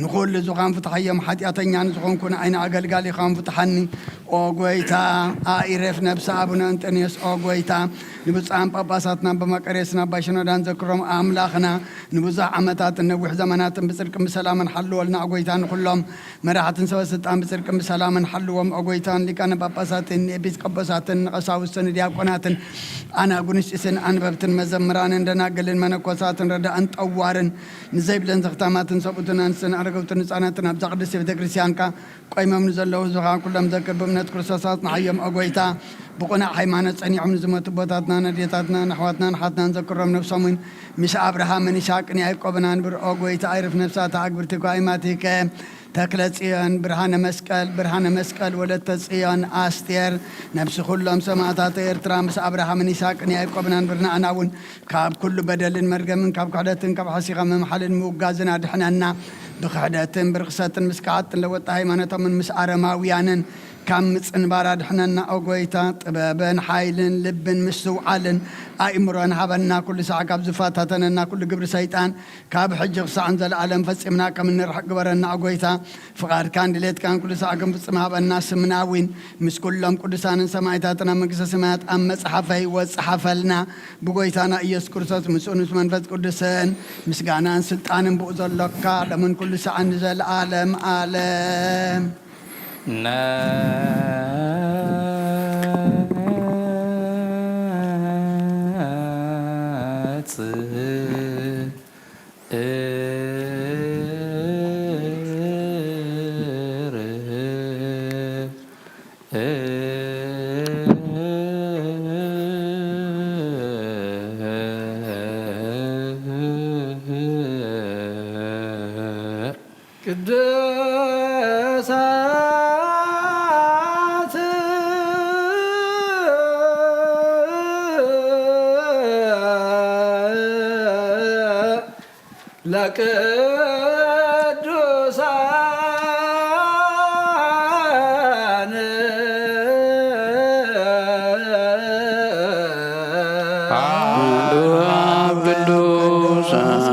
ንኹሉ ዝኻን ፍትሓዮም ሓጢኣተኛ ንዝኾንኩ ንዓይኒ ኣገልጋሊኻን ፍትሓኒ። ኦ ጎይታ ኣኢረፍ ነብሲ ኣቡነ እንጠንዮስ ኦ ጎይታ ንብፁዓን ጳጳሳትና በመቀሬስና ባሽኖዳን ዘክሮም ኣምላኽና ንብዙሕ ዓመታትን ነዊሕ ዘመናትን ብጽድቅን ብሰላምን ሓልወልና ኦ ጎይታ ንኹሎም መራሕትን ሰበ ስልጣን ብጽድቅን ብሰላምን ሓልዎም ኦ ጎይታ ንሊቃነ ጳጳሳትን ንኤጲስቆጶሳትን ንቀሳውስትን ንዲያቆናትን ኣናጉንስጢስን ኣንበብትን መዘምራንን ደናግልን መነኮሳትን ረዳእን ጠዋርን ንዘይብለን ዘኽታማትን ሰብኡትን ኣንስትን ኣረገውትን ህፃናትን ኣብዛ ቅድስቲ ቤተ ክርስቲያንካ ቆይሞም ንዘለዉ ህዝብኻ ኩሎም ዘክር ብእምነት ክርስቶስ ኣጽንሓዮም ኦ ጎይታ። ብቕኑዕ ሃይማኖት ጸኒዖም ንዝሞቱ ኣቦታትና ነዴታትና ንኣሕዋትና ንሓትናን ዘክሮም ነብሶምን ምስ ኣብርሃምን ይስሐቅን ያዕቆብን ኣንብር ኦ ጎይታ። ኣይርፍ ነፍሳት ኣግብርቲኮ ኣይማቲከ ተክለ ጽዮን ብርሃነ መስቀል ብርሃነ መስቀል ወለተ ጽዮን ኣስቴር ነብሲ ኩሎም ሰማእታት ኤርትራ ምስ ኣብርሃምን ይስሐቅን ያዕቆብን ኣንብር ንኣና እውን ካብ ኩሉ በደልን መርገምን ካብ ክሕደትን ካብ ሓሲኻ ምምሓልን ምውጋዝን ኣድሕነና። ብክሕደትን ብርኽሰትን ምስ ከሓድትን ለወጥቲ ሃይማኖቶምን ምስ ኣረማውያንን ካብ ምጽንባር ኣድሕነና ኦ ጎይታ። ጥበብን ሓይልን ልብን ምስትውዓልን ኣእምሮን ሃበና። ኩሉ ሳዕ ካብ ዝፈታተነና ኩሉ ግብሪ ሰይጣን ካብ ሕጂ ክሳዕ ንዘለኣለም ፈጺምና ከም እንርሕቅ ግበረና ኦ ጎይታ። ፍቓድካን ድሌትካን ኩሉ ሳዕ ክንፍጽም ሃበና። ስምና እውን ምስ ኩሎም ቅዱሳንን ሰማዕታትን ኣብ መንግስተ ሰማያት ኣብ መጽሓፈ ህይወት ጸሓፈልና። ብጎይታና ኢየሱስ ክርስቶስ ምስኡን ምስ መንፈስ ቅዱስን ምስጋናን ስልጣንን ብኡ ዘሎካ ሎምን ኩሉ ሳዕን ንዘለኣለም ኣለም። ቅዱሳት ለቅዱሳን አብ ቅዱሳን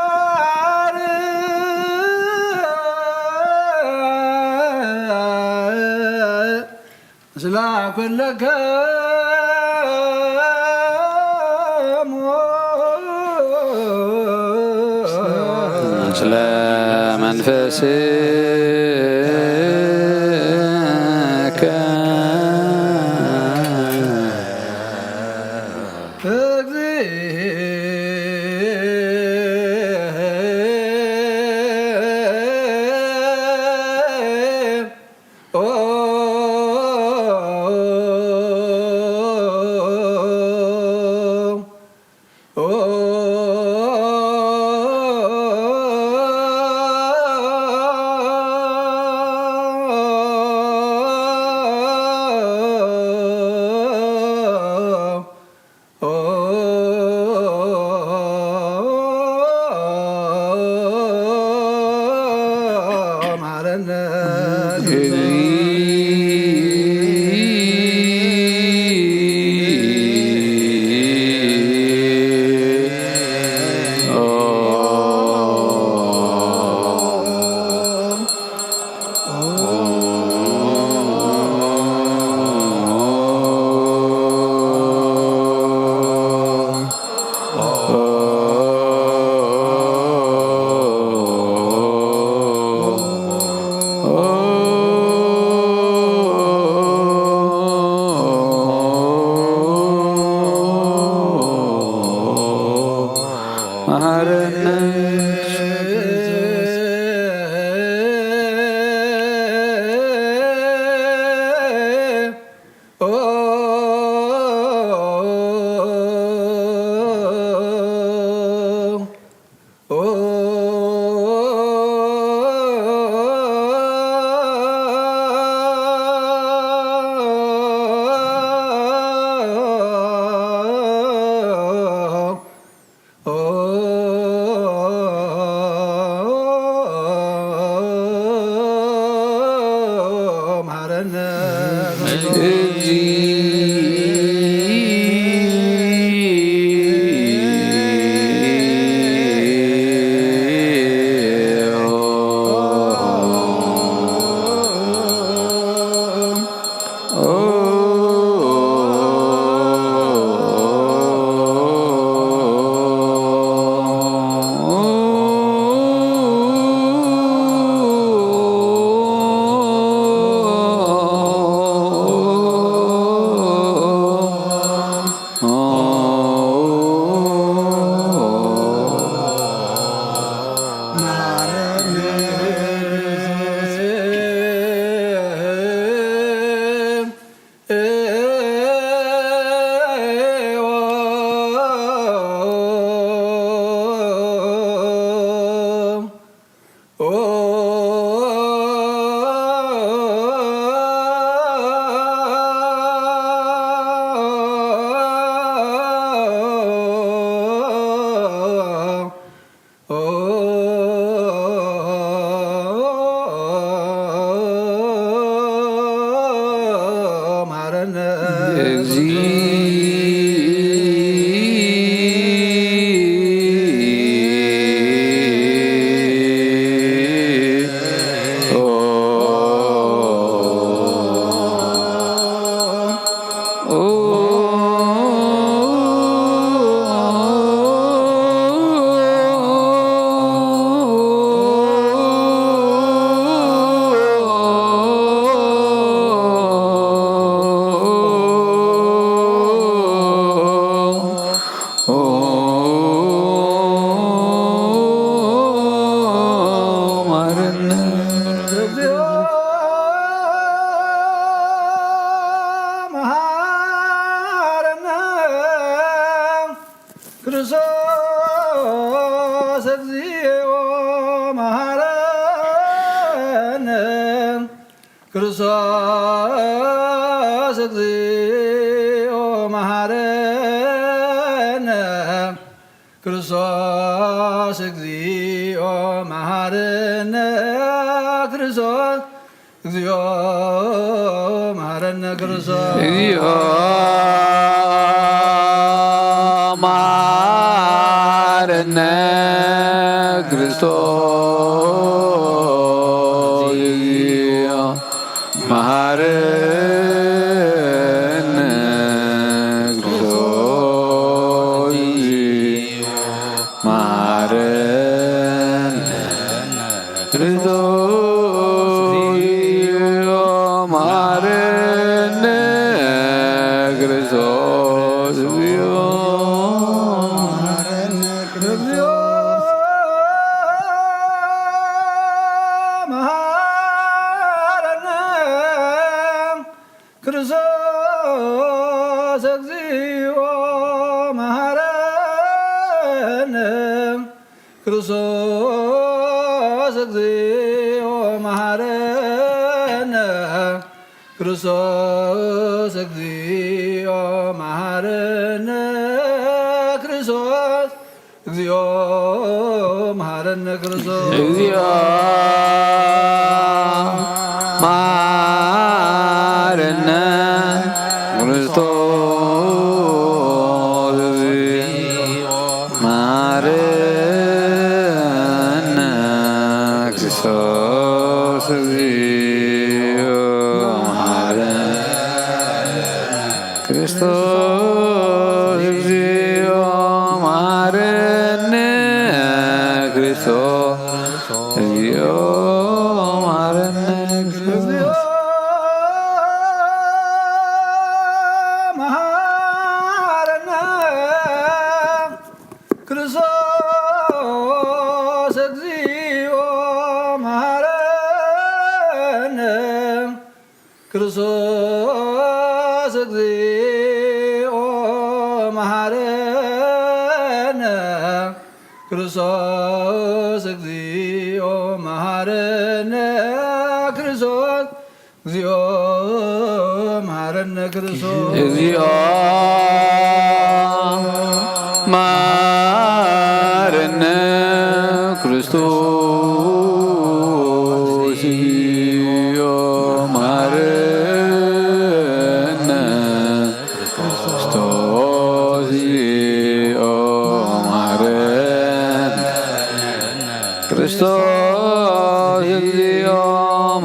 እግዚአብሔር ምስለ ኩልክሙ ምስለ መንፈስከ እግዚኦ። እግዚኦ መሐረነ ክርስቶስ፣ እግዚኦ መሐረነ ክርስቶስ፣ እግዚኦ መሐረነ ክርስቶስ፣ እግዚኦ መሐረነ ክርስቶስ፣ እግዚኦ መሐረነ ክርስቶስ። እግዚኦ መሐረነ ክርስቶስ፣ እግዚኦ መሐረነ ክርስቶስ፣ እግዚኦ መሐረነ ክርስቶስ፣ እግዚኦ መሐረነ ክርስቶስ፣ እግዚኦ መሐረነ ክርስቶስ። መሐረነ ክርስቶስ፣ እግዚኦ መሐረነ ክርስቶስ፣ እግዚኦ መሐረነ ክርስቶስ፣ እግዚኦ መሐረነ ክርስቶስ፣ እግዚኦ መሐረነ ክርስቶስ። እግዚኦ መሐረነ ክርስቶስ፣ እግዚኦ መሐረነ ክርስቶስ፣ እግዚኦ መሐረነ ክርስቶስ፣ እግዚኦ መሐረነ ክርስቶስ፣ እግዚኦ መሐረነ ክርስቶስ። መሐረነ ክርስቶስ፣ እግዚኦ መሐረነ ክርስቶስ፣ እግዚኦ መሐረነ ክርስቶስ፣ እግዚኦ መሐረነ ክርስቶስ፣ እግዚኦ መሐረነ ክርስቶስ። እግዚኦ መሐረነ ክርስቶስ፣ እግዚኦ መሐረነ ክርስቶስ፣ እግዚኦ መሐረነ ክርስቶስ፣ እግዚኦ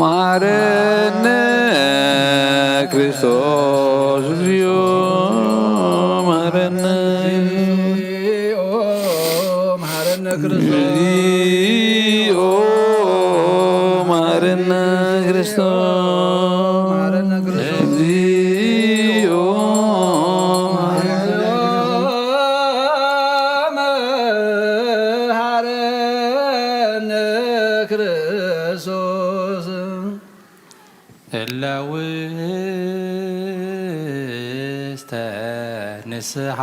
መሐረነ ክርስቶስ፣ እግዚኦ መሐረነ። እግዚኦ መሐረነ ክርስቶስ። እግዚኦ መሐረነ ክርስቶስ። መሐረነ ክርስቶስ። እግዚኦ መሐረነ መሐረነ ክርስቶስ። እለ ውስተ ንስሓ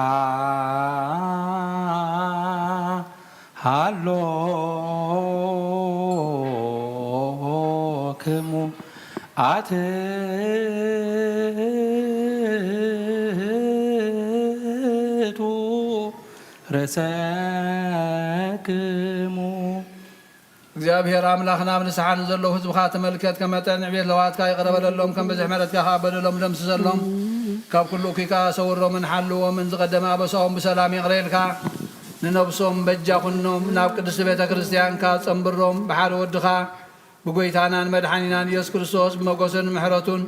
ሃሎክሙ ኣትሕቱ ርእሰክሙ። እግዚኣብሔር ኣምላኽና፣ ኣብ ንስሓ ንዘለዉ ህዝብኻ ተመልከት፣ ከም መጠን ዕቤት ለዋትካ ይቕረ በለሎም፣ ከም ብዝሒ ምሕረትካ ከኣ በደሎም ደምስሰሎም። ካብ ኩሉ እኩይ ከኣ ሰውሮምን ሓልዎምን፣ ዝቐደመ ኣበሳኦም ብሰላም ይቕረ ኢልካ ንነብሶም በጃ ኩኖም፣ ናብ ቅድስቲ ቤተ ክርስቲያንካ ጸንብሮም፣ ብሓደ ወድኻ ብጎይታናን መድሓኒናን ኢየሱስ ክርስቶስ ብመጎስን ምሕረቱን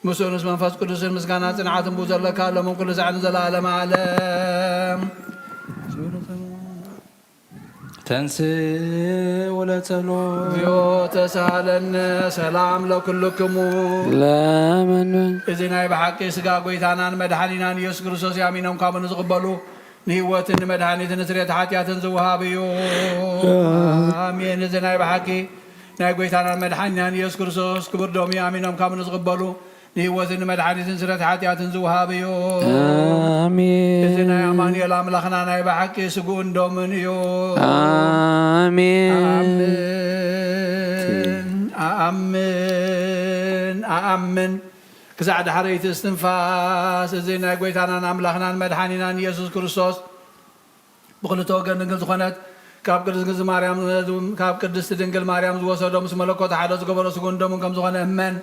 ምስኡንስ መንፈስ ቅዱስን ምስጋና ጽንዓትን ብኡ ዘለካ ሎምን ኩሉ ሳዕ ንዘለዓለመ ዓለም። ተንሥኡ ለጸሎት። እግዚኦ ተሳሃለነ ሰላም ለኩልክሙ። ለመኑ። እዚ ናይ ብሓቂ ስጋ ጎይታናን መድሓኒናን ኢየሱስ ክርስቶስ እዩ። ኣሚኖም ካብኡ ንዝቕበሉ ንህይወትን ንመድሓኒትን ንስርየት ሓጢኣትን ዝወሃብ እዩ። ኣሜን። እዚ ናይ ብሓቂ ናይ ጐይታናን መድሓኒናን ኢየሱስ ክርስቶስ ክቡር ደሙ ኣሚኖም ካብ ንዝቕበሉ ንህይወትን ንመድሓኒትን ስርየት ሓጢኣትን ዝወሃብ እዩ። ኣሜን። እዚ ናይ ኣማኑኤል ኣምላኽና ናይ ብሓቂ ስግኡን ደሙን እዩ። ኣሜን። ኣኣምን፣ ኣኣምን፣ ኣኣምን። ክሳዕ ዳሕረይቲ እስትንፋስ እዚ ናይ ጐይታናን ኣምላኽናን መድሓኒናን ኢየሱስ ክርስቶስ ብኽልተ ወገን ድንግል ዝኾነት ካብ ቅድስት ድንግል ማርያም፣ ካብ ቅድስት ድንግል ማርያም ዝወሰዶ ምስ መለኮት ሓደ ዝገበሮ ስግኡን ደሙን ከም ዝኾነ እመን።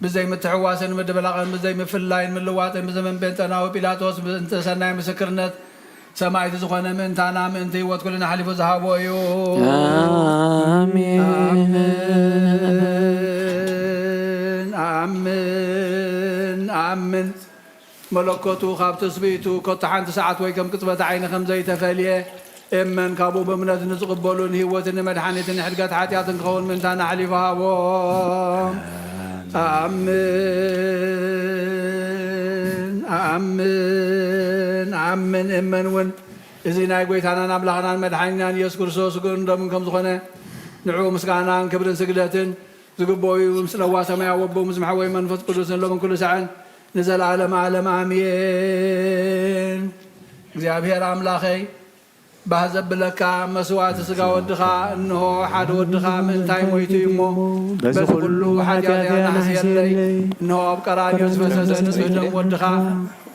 ብዘይ ምትሕዋስን ምድብላቕን ብዘይ ምፍላይን ምልዋጥን ብዘመን ጴንጠናዊ ጲላጦስ ብእንተ ሰናይ ምስክርነት ሰማዕቲ ዝኾነ ምእንታና ምእንቲ ህይወት ኩልና ኣሕሊፉ ዝሃቦ እዩ። ኣሜን። ኣኣምን፣ ኣኣምን፣ ኣኣምን። መለኮቱ ካብ ትስብእቱ ከቶ ሓንቲ ሰዓት ወይ ከም ቅጽበት ዓይኒ ከም ዘይተፈልየ እመን። ካብኡ ብእምነት ንዝቕበሉ ንህይወትን ንመድሓኒትን ንሕድገት ሓጢኣትን ክኸውን ምእንታና ኣሕሊፉ ሃቦም። ኣኣምን፣ ኣኣምን፣ ኣኣምን፣ እመን እውን። እዚ ናይ ጐይታናን ኣምላኽናን መድሓኒናን ኢየሱስ ክርስቶስ ስግኡን ደሙን ከም ዝኾነ ንዕኡ ምስጋናን ክብርን ስግደትን ዝግብኦ እዩ። ምስ ለዋ ሰማያዊ ኣቦ፣ ምስ መሓወይ መንፈስ ቅዱስን ሎምን ኩሉ ሳዕን ንዘለኣለም ኣለም ኣሜን። እግዚኣብሔር ኣምላኸይ፣ ባህ ዘብለካ መስዋዕቲ ስጋ ወድኻ፣ እንሆ ሓደ ወድኻ ምእንታይ ሞይቱ እዩ እሞ፣ በዚ ኩሉ ሓጢኣተይ ኣናሕስየለይ። እንሆ ኣብ ቀራንዮ ዝፈሰሰ ንጹህ ደም ወድኻ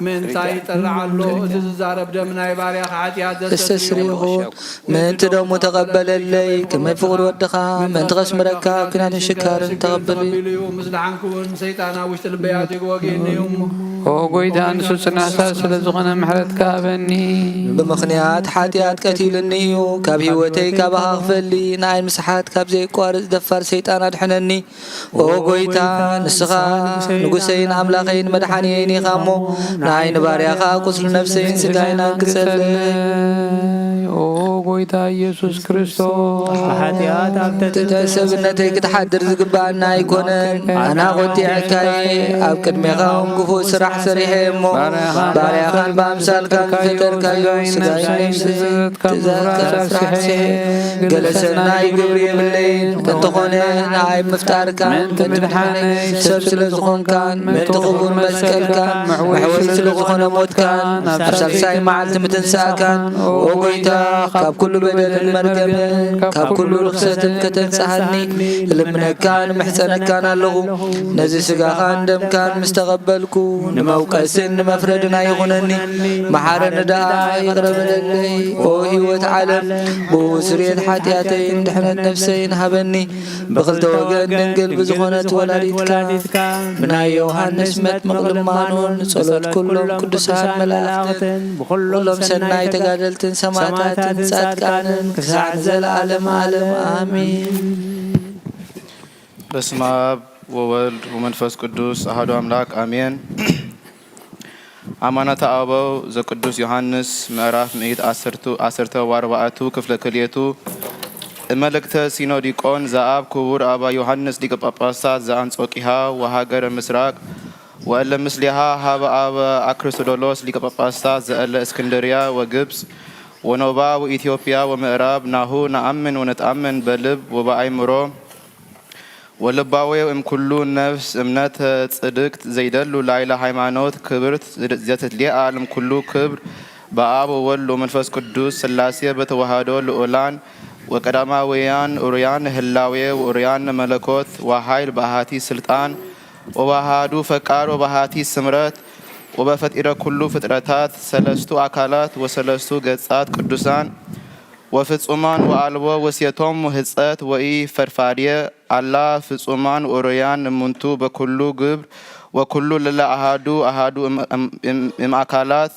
ምእንታይ ይጠርዕ ኣሎ። እዚ ዝዛረብ ደም ናይ ባርያኻ ሓጢኣት ዘስተስርዩ ዘስተስርዩ ምእንቲ ደሙ ተቐበለለይ። ከመይ ፍቑር ወድኻ ምእንቲ ከስምረካ ኣብ ኲናትን ሽካርን ተቐብሉ። ተቐቢሉ እዩ። ምስ ደሓንኩ እውን ሰይጣን ኣብ ውሽጢ ልበይ ኣትዩ ወጊኡኒ እዩ እሞ። ኦ ጐይታ፣ ንሱ ጽኑዕ ሓሳብ ስለ ዝኾነ ምሕረትካ ሃበኒ። ብምኽንያት ሓጢኣት ቀቲሉኒ እዩ። ካብ ህይወተይ ካባኻ ክፈሊ፣ ንዓይ ንምስሓት ካብ ዘየቋርጽ ደፋር ሰይጣን ኣድሕነኒ። ኦ ጐይታ፣ ንስኻ ንጉሰይን ኣምላኸይን መድሓኒየይን ኢኻ እሞ፣ ንዓይ ንባርያኻ ቁስሊ ነፍሰይን ስጋይን ኣንቅጸለይ። ኦ ጐይታ ኢየሱስ ክርስቶስ፣ ብሓጢኣት ኣብ ትሕቲ ሰብነተይ ክትሓድር ዝግብኣኒ ኣይኮነን። ኣነ ቖጢዐካየ፣ ኣብ ቅድሜኻ እውን ክፉእ ስራሕ ሰሪሐ እሞ፣ ባርያኻን ብኣምሳልካን ዝፈጠርካዮ ስጋይን ነፍሰይን ትእዛዝ ኣስሪሐ፣ ገለ ሰናይ ግብሪ የብለይን። እንተኾነ ንዓይ ምፍጣርካን ምእንቲ ምድሓነይ ሰብ ስለ ዝኾንካን ምእንቲ ክቡር መስቀልካን መሕወይ ስለ ዝኾነ ሞትካን ኣብ ሳልሳይ መዓልቲ ምትንሳእካን፣ ኦ ጐይታ፣ ካብ ኩሉ በደልን መርገምን ካብ ኩሉ ርኽሰትን ከተንጽሃኒ እልምነካን እምሕጸነካን ኣለኹ። ነዚ ስጋኻን ደምካን ምስ ተቐበልኩ፣ ንመውቀስን ንመፍረድን ኣይኹነኒ። መሓረኒ ደኣ ይቕረ በለለይ። ኦ ህይወት ዓለም፣ ብኡ ስርየት ሓጢኣተይን ድሕነት ነፍሰይን ሃበኒ። ብኽልተ ወገን ድንግል ብዝኾነት ወላዲትካ፣ ብናይ ዮሃንስ መጥምቕ ልማኖን ንጸሎት ኩሎም ቅዱሳን መላእኽትን፣ ብኹሎም ሰናይ ተጋደልትን ሰማዕታትን ጻድቃንን ክሳዕ ንዘለዓለም ዓለም ኣሜን። በስመ አብ ወወልድ ወመንፈስ ቅዱስ አሐዱ አምላክ አሜን። አማናተ አበው ዘቅዱስ ዮሐንስ ምዕራፍ ምእት ዓሰርቱ፣ ዓሰርተ ወአርባዕቱ ክፍለ ክልኤቱ እመልእክተ ሲኖዲቆን ዘአብ ክቡር አባ ዮሐንስ ሊቀ ጳጳሳት ዘአንጾቂሃ ወሃገረ ምስራቅ ወእለ ምስሊሃ ሀበ አበ አክርስዶሎስ ሊቀ ጳጳሳት ዘእለ እስክንድርያ ወግብጽ ወኖባ ወኢትዮጵያ ወምዕራብ ናሁ ነአምን ወነትአምን በልብ ወበአይምሮ ወልባዌ እምኩሉ ነፍስ እምነተ ጽድቅት ዘይደሉ ላይለ ሃይማኖት ክብርት ዘትትሊአ እምኩሉ ክብር በአብ ወወልድ ወመንፈስ ቅዱስ ስላሴ በተዋህዶ ልዑላን ወቀዳማውያን ኡርያን ህላዌ ወኡርያን መለኮት ወሃይል በአሃቲ ስልጣን ወበሃዱ ፈቃር ወበሃቲ ስምረት ወበፈጢረ ኩሉ ፍጥረታት ሰለስቱ አካላት ወሰለስቱ ገጻት ቅዱሳን ወፍጹማን ወአልቦ ወስየቶም ህጸት ወኢ ፈድፋድየ አላ ፍጹማን ወኡሩያን እሙንቱ በኩሉ ግብር ወኩሉ ለለ አሃዱ አሃዱ እም-፣ እም-፣ እም-፣ እምአካላት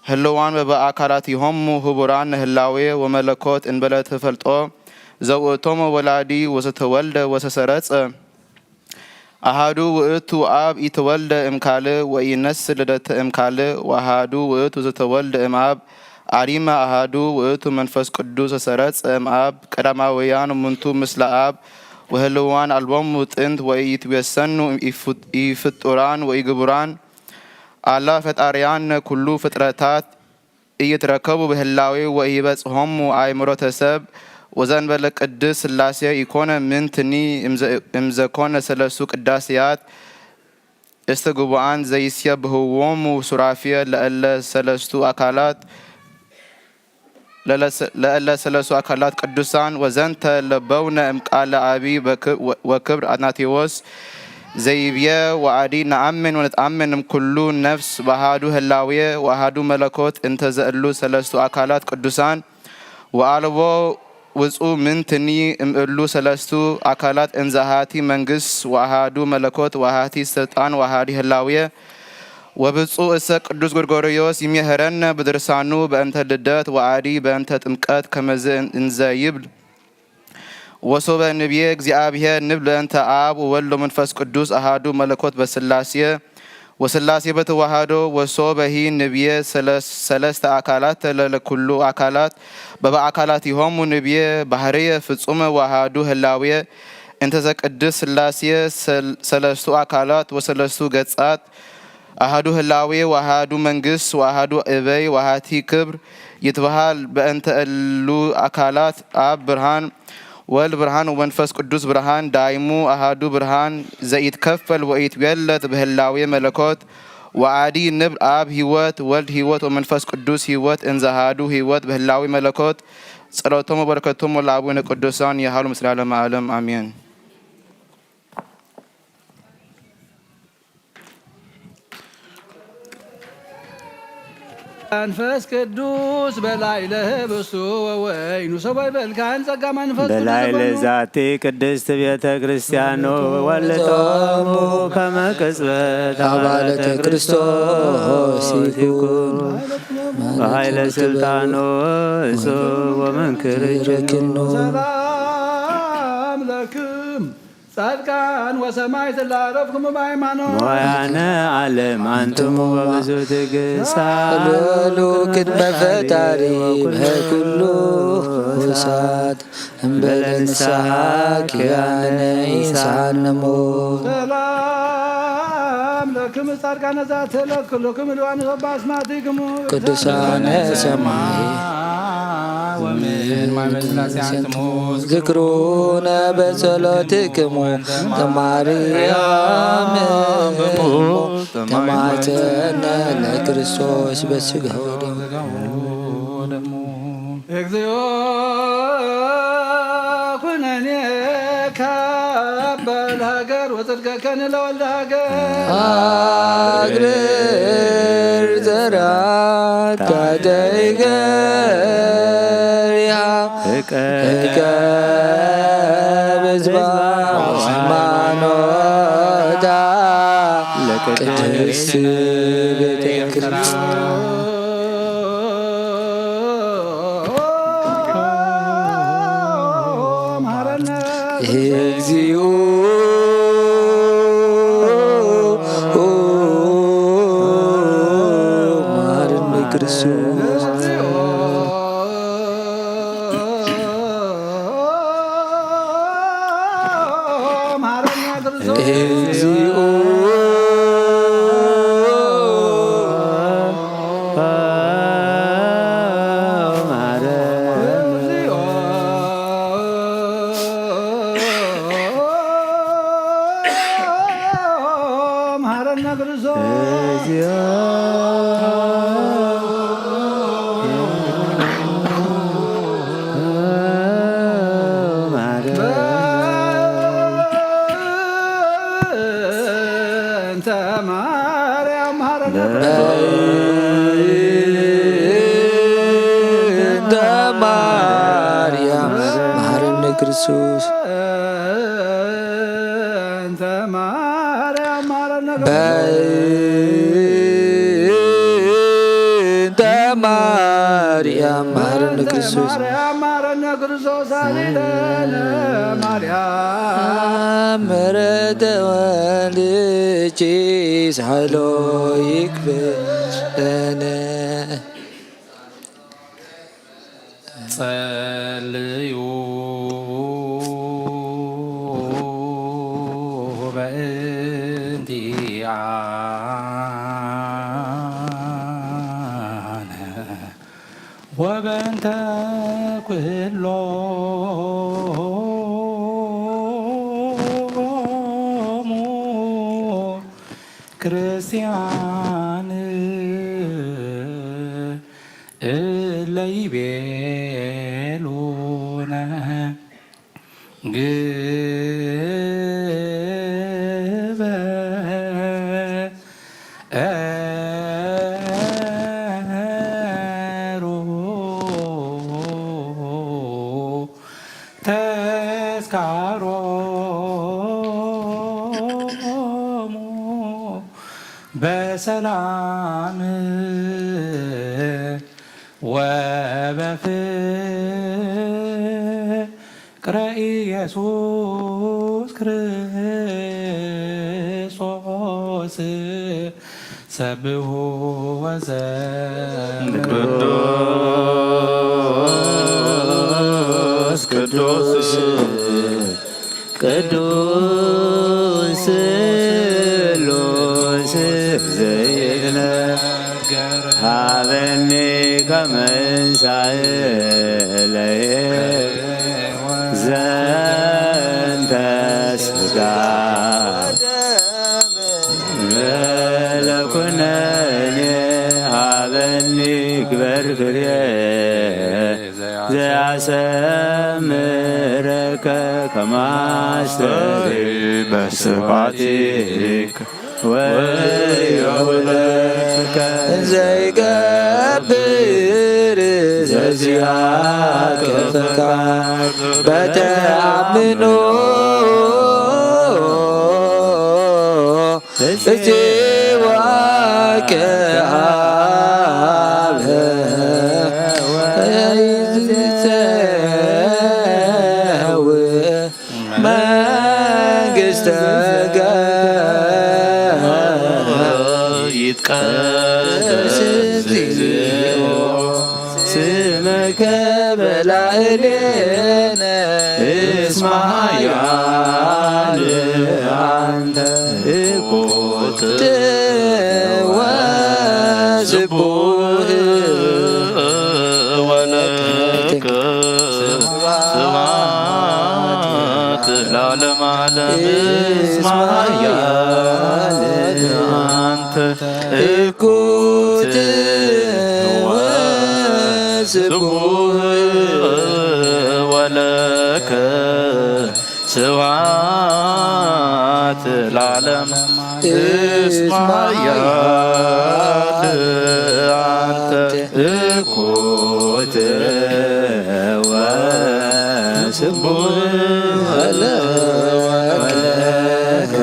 ህልዋን በበአካላቲሆሙ ህቡራን ህላዌ ወመለኮት እንበለ ተፈልጦ ዘውእቶሙ ወላዲ ወዘተወልደ ወዘሰረጸ አሃዱ ውእቱ አብ ኢተወልደ እምካልእ ወኢነስ ልደተ እምካልእ ወአሃዱ ውእቱ ዘተወልደ እምአብ አሪመ አሃዱ ውእቱ መንፈስ ቅዱስ ዘሰረጸ እምአብ ቀዳማውያን እሙንቱ ምስለ አብ ወህልዋን አልቦሙ ጥንት ወኢይትዌሰኑ ኢፍጡራን ወኢግቡራን አላ ፈጣርያነ ኩሉ ፍጥረታት ኢይትረከቡ በህላዌ ወኢይበጽሖሙ አእምሮተ ሰብ ወዘንበለ ቅድስ ሥላሴ ኢኮነ ምንትኒ እምዘ-፣ እምዘኮነ ሰለስቱ ቅዳሴያት እስትግቡኣን ዘይሴብህዎሙ ሱራፌል ለእለ ሰለስቱ አካላት ለለሰ-፣ ለእለ ሰለስቱ አካላት ቅዱሳን። ወዘንተ ለበውነ እምቃለ አቢ በክ-፣ ወ-፣ ወክብር አትናቴዎስ ዘይብየ ወአዲ ነአምን ወነትአምን እምኩሉ ነፍስ በአሃዱ ህላዌ ወአሃዱ መለኮት እንተ ዘእሉ ሰለስቱ አካላት ቅዱሳን ወአልቦ ውጹ ምንትኒ እምእሉ ሰለስቱ አካላት እንዘ አሃቲ መንግስት ወአሃዱ መለኮት ወአሃቲ ስልጣን ወአሃዲ ህላዌ። ወብፁዕ እሰ ቅዱስ ጎርጎርዮስ ይሜህረነ ብድርሳኑ በእንተ ልደት ወአዲ በእንተ ጥምቀት ከመዝ እንዘ ይብል። ወሶበ ንብየ እግዚኣብሔር ንብል በእንተ አብ ወወልድ ወመንፈስ ቅዱስ አሃዱ መለኮት በስላሴ ወስላሴ በተዋህዶ። ወሶበሂ ንብየ ሰለስ-፣ ሰለስተ አካላት ለለኩሉ አካላት በበአካላቲሆሙ ንብየ ባህርየ ፍጹመ ወአሃዱ ህላዌ እንተ ዘቅድስ ስላሴ ሰል-፣ ሰለስቱ አካላት ወሰለስቱ ገጻት አሃዱ ህላዌ ወአሃዱ መንግስት ወአሃዱ እበይ ወአሃቲ ክብር ይትበሃል። በእንተ እሉ አካላት አብ ብርሃን ወልድ ብርሃን ወመንፈስ ቅዱስ ብርሃን ዳይሙ አሃዱ ብርሃን ዘይትከፈል ወኢትቤለት በህላዌ መለኮት ወአዲ ንብል አብ ህይወት ወልድ ህይወት ወመንፈስ ቅዱስ ህይወት እንዘ አሃዱ ህይወት በህላዌ መለኮት። ጸሎቶም ወበረከቶም ለአቡነ ቅዱሳን ይሃሉ ምስለ ዓለመ ዓለም አሜን። መንፈስ ቅዱስ በላይ ለህብስቱ ወወይኑ ሰቦይ በልካን ጸጋ መንፈስ ቅዱስ በላይ በኑ። ለዛቲ ቅድስት ቤተ ክርስቲያኑ ወልጦሙ ከመ ቅጽበት አባለተ አባለተ ክርስቶስ ክርስቶስ ይኩን። ይኩን። በኃይለ ስልጣኑ እጹብ ወመንክር ይረክኑ። ሰላም ለክም ጻድቃን ወሰማዕት ለዐረፍክሙ በሃይማኖት። መዋያነ ዓለም አንትሙ ወብዙ ትግሳ። ልዑሉ ቅድመ ፈጣሪ በኩሉ ሰዓት እምበለ ንስሐ ኪያነ ኢሰአነ ሞት። ሰላም ለክሙ ጻድቃነ ዛተ ዕለት ኩልክሙ ልዋን ሶባ አስማቲክሙ ቅዱሳነ ሰማይ ወምድር ማይ በስላሴ አንትሙ ዝክሩነ በጸሎትክሙ ተማርያም ተማተነ ለክርስቶስ በስጋ ወደሙ። እግዚኦ ኩነኔ ካበል ሀገር ወጽድቀከን ለወልደ ሀገር። አግርር ዘራት ታደይ ገሪሃ እቀብ ህዝባ ሃይማኖታ ለቅድስት ቤተ ክርስቲያን። እግዚኦ መሐረነ ክርስቶስ። እግዚኦ በእንተ ማርያም መሐረነ በእንተ ማርያም መሐረነ ክርስቶስ። በእንተ ማርያም መሐረነ በእንተ ማርያም መሐረነ ክርስቶስ። ማርያም መሐረነ ክርስቶስ አሊለነ ማርያም ምሕረተ ወልድኪ ሳህሎ ይክፈለነ። ጸልዩ በእንቲአነ ወበእንተ ኩሎ ክርስቲያን እለ ይቤሉነ ግበሩ ተስካሮሙ በሰላም ወበፍቅረ ኢየሱስ ክርስቶስ ሰብሑ ወዘምሩ። ቅዱስ ቅዱስ ቅዱስ ስሉስ ዘይትነገር ሃበኒ ከመንሳእ ለየ ዘንተ ስጋ ለኩነኔ ሃበኒ ግበር ክብሬ ዘያሰምረከ ከማስተሪ በስብሐቲከ ወዮብለከ ዘይገብር ዘዚአከ ፈቃድ በተአምኖ እጽዋከ አብ ወይትጸውዕ መንግሥተከ ይትቀደስ እግዚኦ ስመከ በላዕሌነ እስመ ኃያል አንተ እኩት ወስቡሕ ወለከ ስብሐት ለዓለመ ዓለም እስመ ኃያል አንተ እኩት ወስቡሕ ወለከ ስብሐት ለዓለም እስመ ኃያል አንተ እኩት ወስቡሕ ወለከ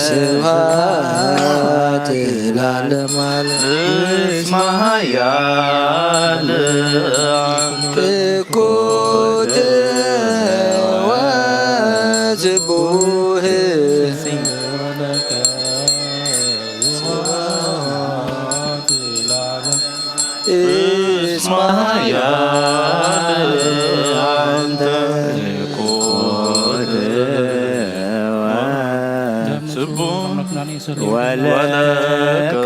ስብሐት ለዓለመ ዓለም እስመ ኃያል አንተ እኩት ወስቡሕ እስመ ኃያል አንተ እኩት ወስቡሕ ወለከ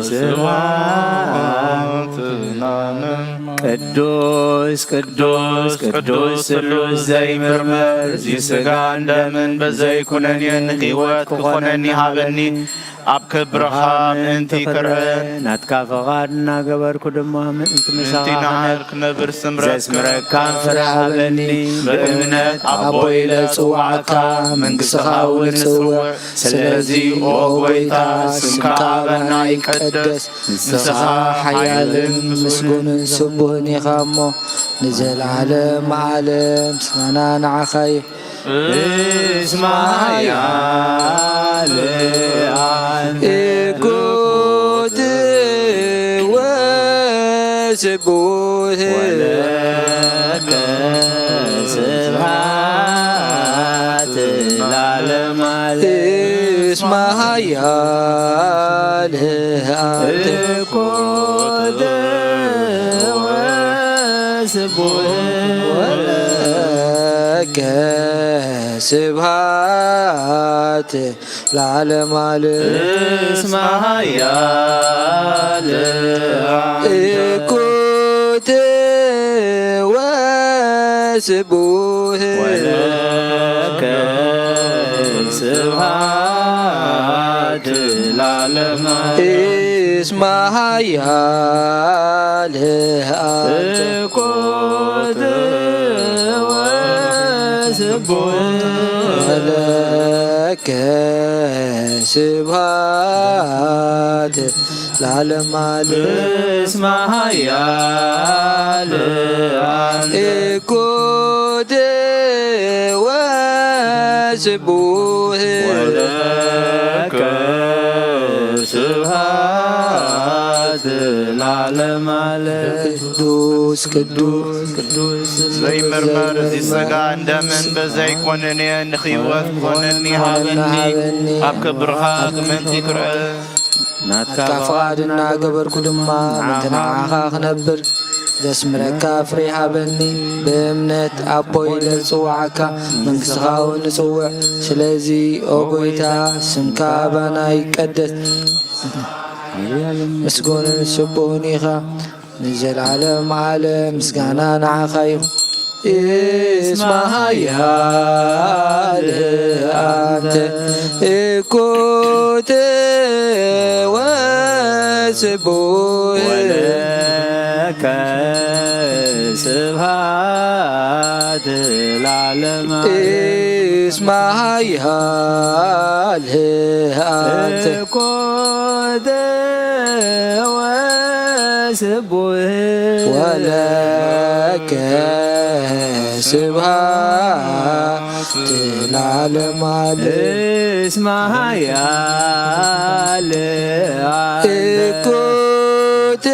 ስብሐት ለዓለም። ቅዱስ ቅዱስ ቅዱስ ስሉስ ዘይምርመር፣ እዚ ሥጋ እንደምን በዘይ ኩነኔ ንሕይወት ክኾነኒ ሃበኒ። ኣብ ክብርኻ ምእንቲ ክርአ ናትካ ፈቓድ እናገበርኩ ድማ ምእንቲ ምሳኻ ምእንቲ ንዓል ክነብር ስምረትካ ዘስምረካ ፍረ ሃበኒ። ብእምነት ኣቦ ኢለ ጽዋዕካ መንግሥትኻ እውን እጽውዕ። ስለዚ ኦ ጎይታ ስምካ ኣባና ይቀደስ። ንስኻ ሓያልን ምስጉንን ስቡህን ኢኻ እሞ ንዘለዓለም ዓለም ምስጋና ንዓኻ እዩ። እስመ ኃያል አንተ እኩት ወስቡህ ወለከ ስብሐት ለዓለመ ዓለም። እስመ ኃያል አንተ እኩት ወስቡህ ወለከ ስብሐት ለዓለመ ዓለም። እስመ ኃያል አንተ እኩት ወስቡህ ወለከ ስብሐት ለዓለመ ዓለም። እስመ ኃያል አንተ። እኮተ ወስቡሕ። ወለከ ስብሐት ለዓለመ ዓለም። እስመ ኃያል አንተ። እኮተ ወስቡሕ። ወለከ ስብሐት ለዓለመ ዓለም። ቅዱስ ቅዱስ ቅዱስ ዘይምርመር እዚ ሥጋ እንደምን በዘይኮነነ ንኽይወት ኮነኒ ሃበኒ። ኣብ ክብርኻ ክምንቲ ክርአ ናትካ ፍቓድ እናገበርኩ ድማ ምእንቲ ንዓኻ ክነብር ዘስምረካ ፍሬ ሃበኒ። ብእምነት ኣቦ ኢለ ዝጽውዓካ መንግሥትኻ እውን ንጽውዕ። ስለዚ ኦ ጐይታ ስምካ ኣባና ይቀደስ። ምስጉንን ስቡሕን ኢኻ ንዘለዓለም ዓለም። ምስጋና ንዓኻ ይኹን። እስመ ኃያል አንተ እኮተ ወስቡሕ። ወለከ ስብሐት ለዓለመ ዓለም። እስመ ኃያል አንተ። እኮተ ወስቡሕ። ወለከ ስብሐት ለዓለመ ዓለም። እስመ ኃያል አንተ። እኮተ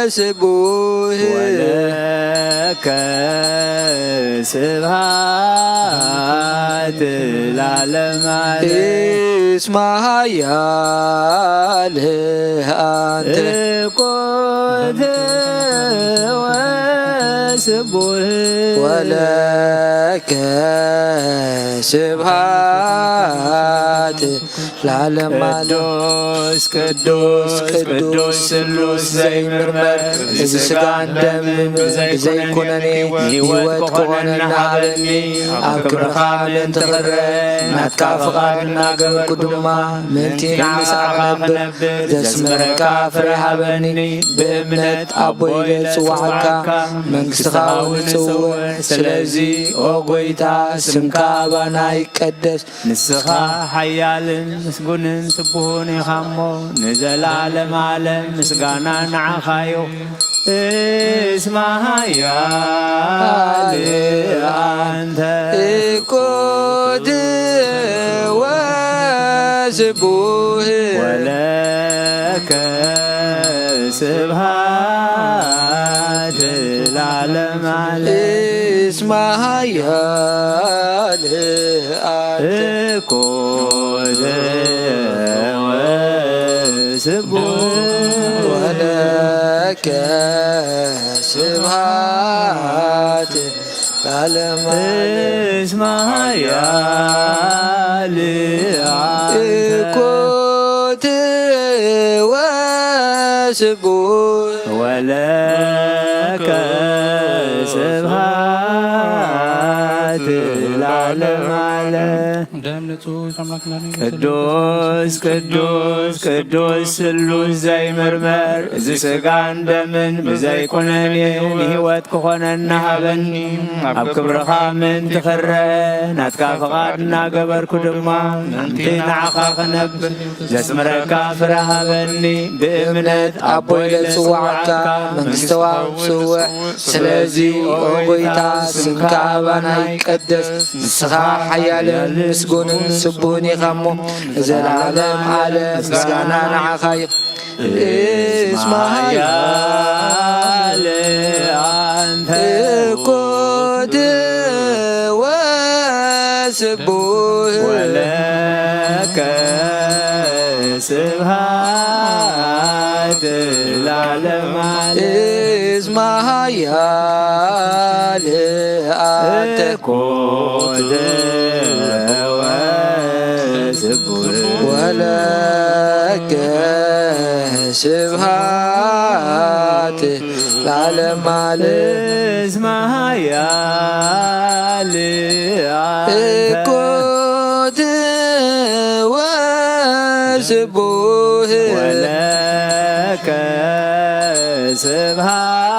ወስቡሕ። ወለከ ስብሐት ለዓለመ ዓለም። እስመ ኃያል አንተ። እኮተ ወስቡሕ። ወለከ ስብሐት ለዓለመ ዓለም። ቅዱስ ቅዱስ ቅዱስ ስሉስ ዘይምርመር እዚ ሥጋን ደምን ብዘይኩነኔ ንሕይወት ክኾነና ሃበኒ። ኣብ ክብርኻ ምእንቲ ክረአ ናትካ ፍቓድ እናገበርኩ ድማ ምእንቲ ንዓኻ ክነብር ዘስምረካ ፍረ ሃበኒ። ብእምነት ኣቦ ኢለ ዝጽውዓካ መንግሥትኻ እውን እጽውዕ። ስለዚ ኦ ጐይታ ስምካ ኣባና ይቀደስ። ንስኻ ሓያልን ምስጉንን ስቡሕን ኢኻ እሞ ንዘለዓለም ዓለም ምስጋና ንዓኻ እዩ። እስመ ኃያል አንተ። እኮት ወስቡሕ። ወለከ ስብሐት ለዓለመ ዓለም። እስመ ኃያል አንተ። እኮት ወስቡሕ። ወለከ ስብሐት ለዓለመ ዓለም። እስመ ኃያል አንተ። እኮት ወስቡሕ። ወለከ ስብሐት ለዓለመ ዓለም። ደም ንጹሕ ኣምላክና ነኝ። ቅዱስ ቅዱስ ቅዱስ ስሉስ ዘይምርመር እዚ ሥጋን ደምን ብዘይኩነኔ ንሕይወት ክኾነና ሃበኒ። ኣብ ክብርኻ ምእንቲ ክረአ ናትካ ፍቓድ እናገበርኩ ድማ ምእንቲ ንዓኻ ክነብር ዘስምረካ ፍረ ሃበኒ። ብእምነት ኣቦ ኢለ ዝጽውዓካ መንግሥትኻ ውጽውዕ። ስለዚ ኦ ጐይታ ስምካ ኣባና ይቀደስ። ንስኻ ሓያልን ምስጉንን ስቡህን ኢኻ እሞ ንዘለዓለም ዓለም ምስጋና ንዓኻ ይኹን። እስመ ኃያል አንተ። እኮት ወስቡህ። ወለከ ስብሐት ለዓለመ ዓለም። እስመ ኃያል አንተ። እኮት ወስቡህ። ወለከ ስብሐት ለዓለመ ዓለም። እስመ ኃያል አንተ። እኮት ስቡህ ወለከ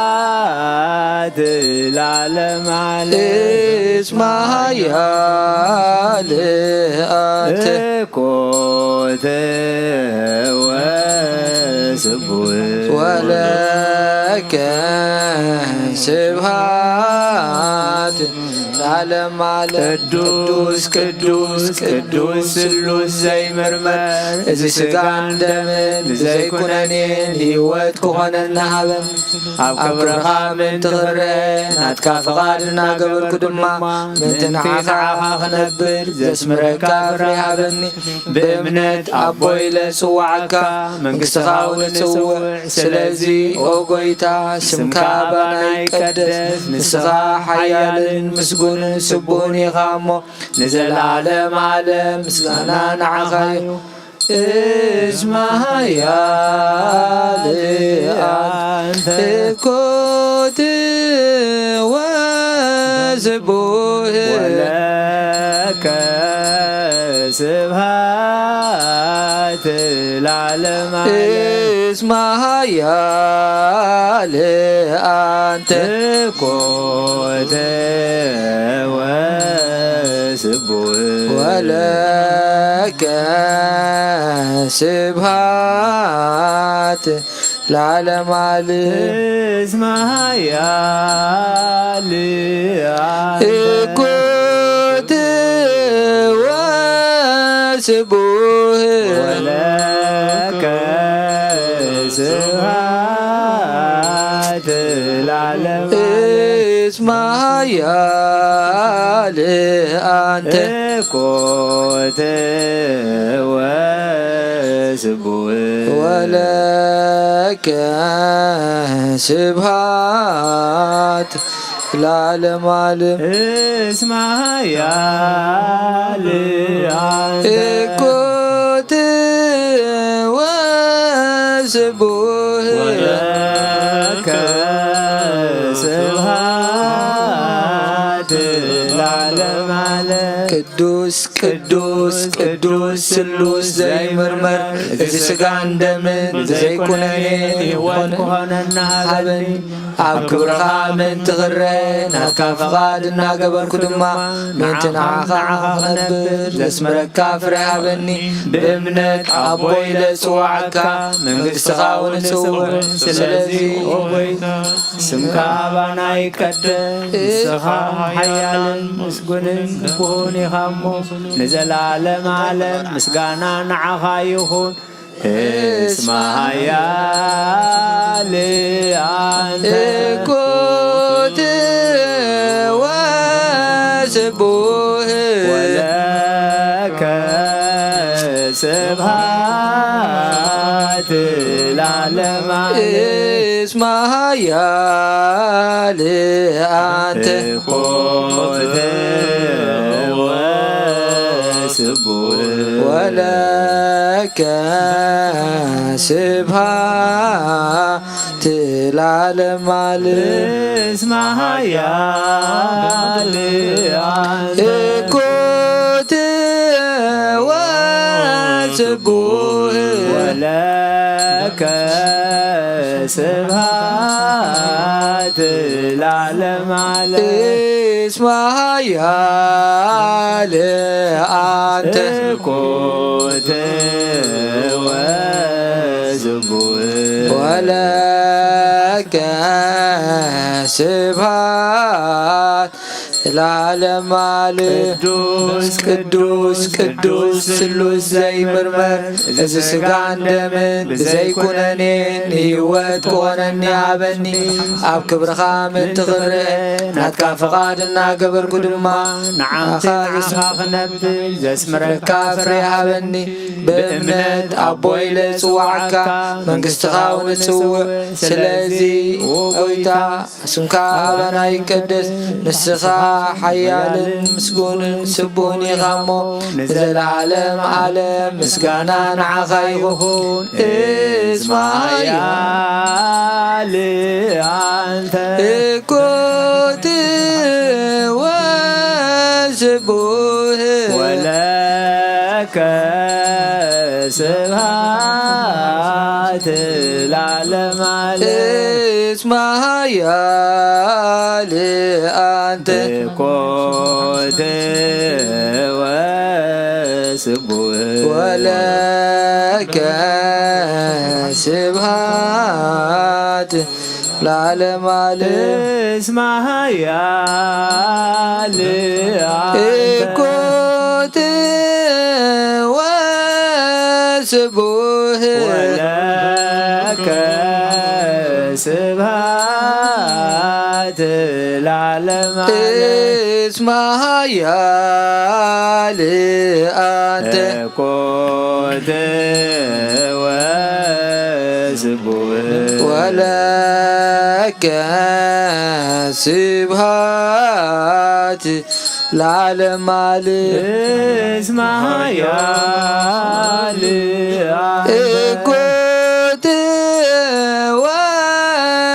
ስብሃት ለዓለም ዓለም። እስመ ኃያል አንተ እኮተ ወስቡህ ወለከ ስብሃት ለዓለም ዓለም። ቅዱስ ቅዱስ ቅዱስ ስሉስ ዘይምርመር፣ እዚ ስጋን ደምን ብዘይኩነኔ ንህይወት ክኾነና ሃበን። ኣብ ክብርኻ ምእንቲ ክረአ ናትካ ፍቓድ እናገበርኩ ድማ፣ ምእንቲ ንዓኻ ክነብር ዘስምረካ ፍሬ ሃበኒ። ብእምነት ኣቦ ኢለ ጽዋዓካ፣ መንግስትኻ እውን እጽውዕ። ስለዚ ኦ ጎይታ፣ ስምካ ባና ይቀደስ። ንስኻ ሓያልን ምስጉንን ስቡህን ኢኻ እሞ፣ ንዘለዓለም ዓለም ምስጋና ንዓኻ እዩ። እስመ ኃያል አንተ እኮት ወስቡህ ወለከ ስብሃት ለዓለም ዓለም። እስመ ኃያል አንተ እኮተ ወስቡህ ወለከ ስብሃት ለዓለም ዓለም። እስመ ኃያል አንተ እኮት ወስቡህ ወለከ ስብሃት ለዓለም ዓለም። እስመ ኃያል አንተ እኮተ ወስቡህ ወለከ ስብሃት ለዓለም ዓለም። እስመ ኃያል አንተ እኮት ወስቡህ ወለከ ስብሃት ለዓለም ዓለም። ቅዱስ ቅዱስ ቅዱስ ስሉስ ዘይምርመር፣ እዚ ስጋን ደምን ብዘይኩነኔ ይኾን ክኾነና ሃበኒ። ኣብ ክብርኻ ምእንቲ ክረአ ናትካ ፍቓድ እናገበርኩ ድማ፣ ምእንቲ ንዓኻ ክነብር ዘስምረካ ፍረ ሃበኒ። ብእምነት ኣቦ ኢለ ጽዋዓካ፣ መንግስትኻ እውን እጽውዕ። ስለዚ ኦ ጎይታ፣ ስምካ ባና ይቀደስ። ንስኻ ሓያልን ምስጉንን ስቡህን ኢኻ እሞ፣ ንዘለዓለም ዓለም ምስጋና ንዓኻ ይኹን። እስመ ኃያል አንተ እኮት ወስቡህ ወለከ ስብሃት ለዓለም ዓለም። እስመ ኃያል አንተ እኮተ ወስቡህ ወለከ ስብሃት ለዓለም ዓለም። እስመ ኃያል አንተ እኮት ወስቡህ ወለከ ስብሃት ለዓለም ዓለም። እስመ ኃያል አንተ እኮተ ወስቡህ ወለከ ስብሃት ለዓለም ዓለም። ቅዱስ ቅዱስ ቅዱስ ስሉስ ዘይምርመር፣ እዚ ስጋን ደምን ብዘይኩነኔ ንህይወት ክኾነኒ ሃበኒ። ኣብ ክብርኻ ምእንቲ ክርአ ናትካ ፍቓድ እናገበርኩ ድማ፣ ንዓኻ ንስኻ ክነብር ዘስምረካ ፍሬ ሃበኒ። ብእምነት ኣቦ ኢለ ጽዋዓካ፣ መንግስትኻ እውን እጽውዕ። ስለዚ ኦ ጎይታ፣ ስምካ ኣባና ይቀደስ። ንስኻ ሓያልን ምስጉንን ስቡህን ኢኻ እሞ፣ ንዘለዓለም ዓለም ምስጋና ንዓኻ ይኹን። እስመ ኃያል አንተ እኮት ወስቡህ ወለከ ስብሐት ለዓለመ ዓለም። እስመ ኃያል አንተ ኮት ወስቡሕ ወለከ ስብሐት ለዓለመ ዓለም። እስመ ኃያል አንተ ኮት ወስቡሕ ወለከ ስብሐት ለዓለመ ዓለም። እስመ ኃያል አንተ ኮት ወስቡሕ ወለከ ስብሐት ለዓለመ ዓለም። እስመ ኃያል አንተ ኮት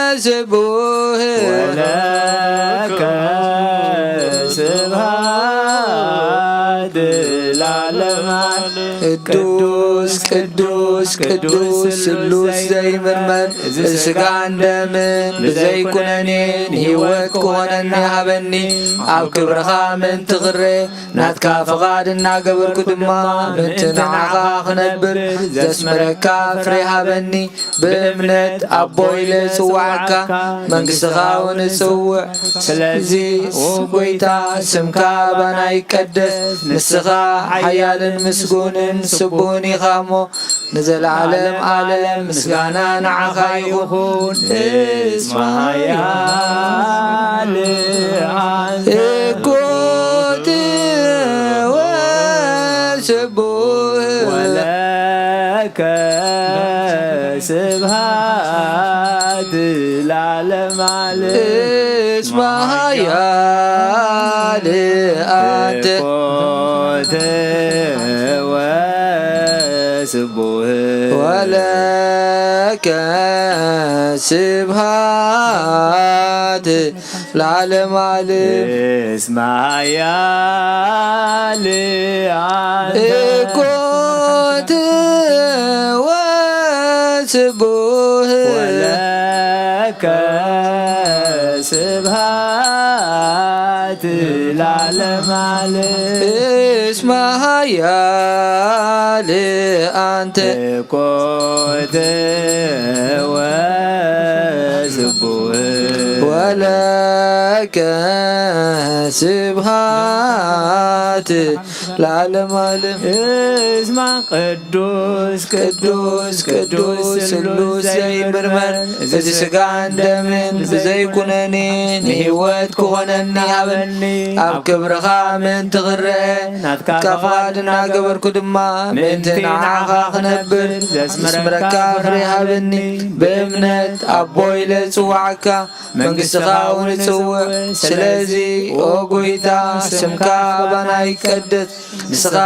ወስቡሕ ወለከ ስብሐት ለዓለመ ዓለም። ቅዱስ ቅዱስ ቅዱስ ስሉስ ዘይምርመር፣ እዚ ስጋን ደምን ብዘይ ኩነኔ ንህይወት ክኾነኒ ሃበኒ። ኣብ ክብርኻ ምእንቲ ክሬ ናትካ ፍቓድ እናገበርኩ ድማ ምእንቲ ንዓኻ ክነብር ዘስምረካ ፍሬ ሃበኒ። ብእምነት ኣቦ ኢለ እጽውዓካ፣ መንግስትኻ እውን እጽውዕ። ስለዚ ኦ ጎይታ፣ ስምካ ባና ይቀደስ። ንስኻ ሓያልን ምስጉንን ስቡህን ኢኻ እሞ፣ ንዘለዓለም ዓለም ምስጋና ንዓኻ ይኹን። እስመ ኃያል አንተ ኮት ወስቡሕ ወለከ ስብሐት ለዓለመ ዓለም። እስመ ኃያል አንተ ኮት ወስቡሕ ወለከ ስብሐት ለዓለመ ዓለም። እስመ ኃያል አንተ ኮት ወስቡሕ ወለከ ስብሐት ለዓለመ ዓለም። እስመ ኃያል አንተ ኮት ወስቡሕ ወለከ ስብሐት ለዓለመ ዓለም። እስመ ቅዱስ ቅዱስ ቅዱስ ስሉስ ዘይምርመር፣ እዚ ስጋን ደምን ብዘይ ኩነኔ ንህይወት ክኾነኒ ሃበኒ። ኣብ ክብርኻ ምእንቲ ክረአ ናትካ ፍቓድ እናገበርኩ ድማ ምእንቲ ንዓኻ ክነብር ዘስምረካ ፍሬ ሃበኒ። ብእምነት ኣቦ ኢለ እጽውዓካ፣ መንግስትኻ እውን እጽውዕ። ስለዚ ኦ ጎይታ፣ ስምካ ባና ይቀደስ። ንስኻ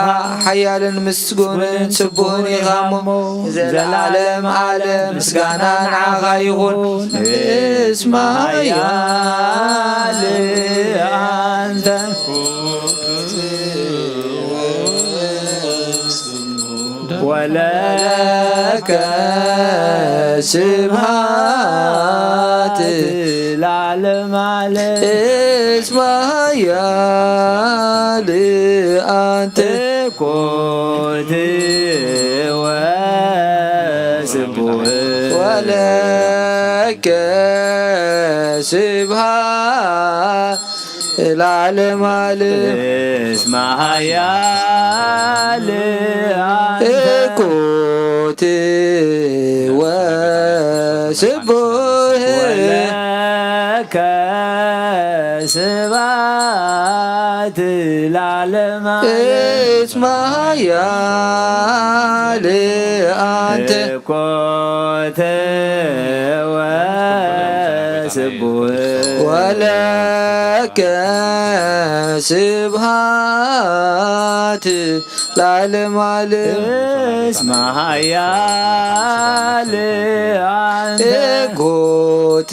ሓያልን ምስጉንን ስቡህን ኢኻ እሞ፣ ንዘለዓለም ዓለም ምስጋና ንዓኻ ይኹን። እስመ ኃያል አንተ ወለከ ስብሐት ለዓለመ ዓለም። እስመ ኃያል አንተ ኮት ወስቡሕ ወለከ ስብሐት ለዓለመ ዓለም። እስመ ኃያል አንተ ኮት ወስቡሕ ወለከ ስብሐት ለዓለመ ዓለም። እስመ ኃያል አንተ ኮት ወስቡሕ ወለከ ስብሐት ለዓለመ ዓለም። እስመ ኃያል አንተ ኮት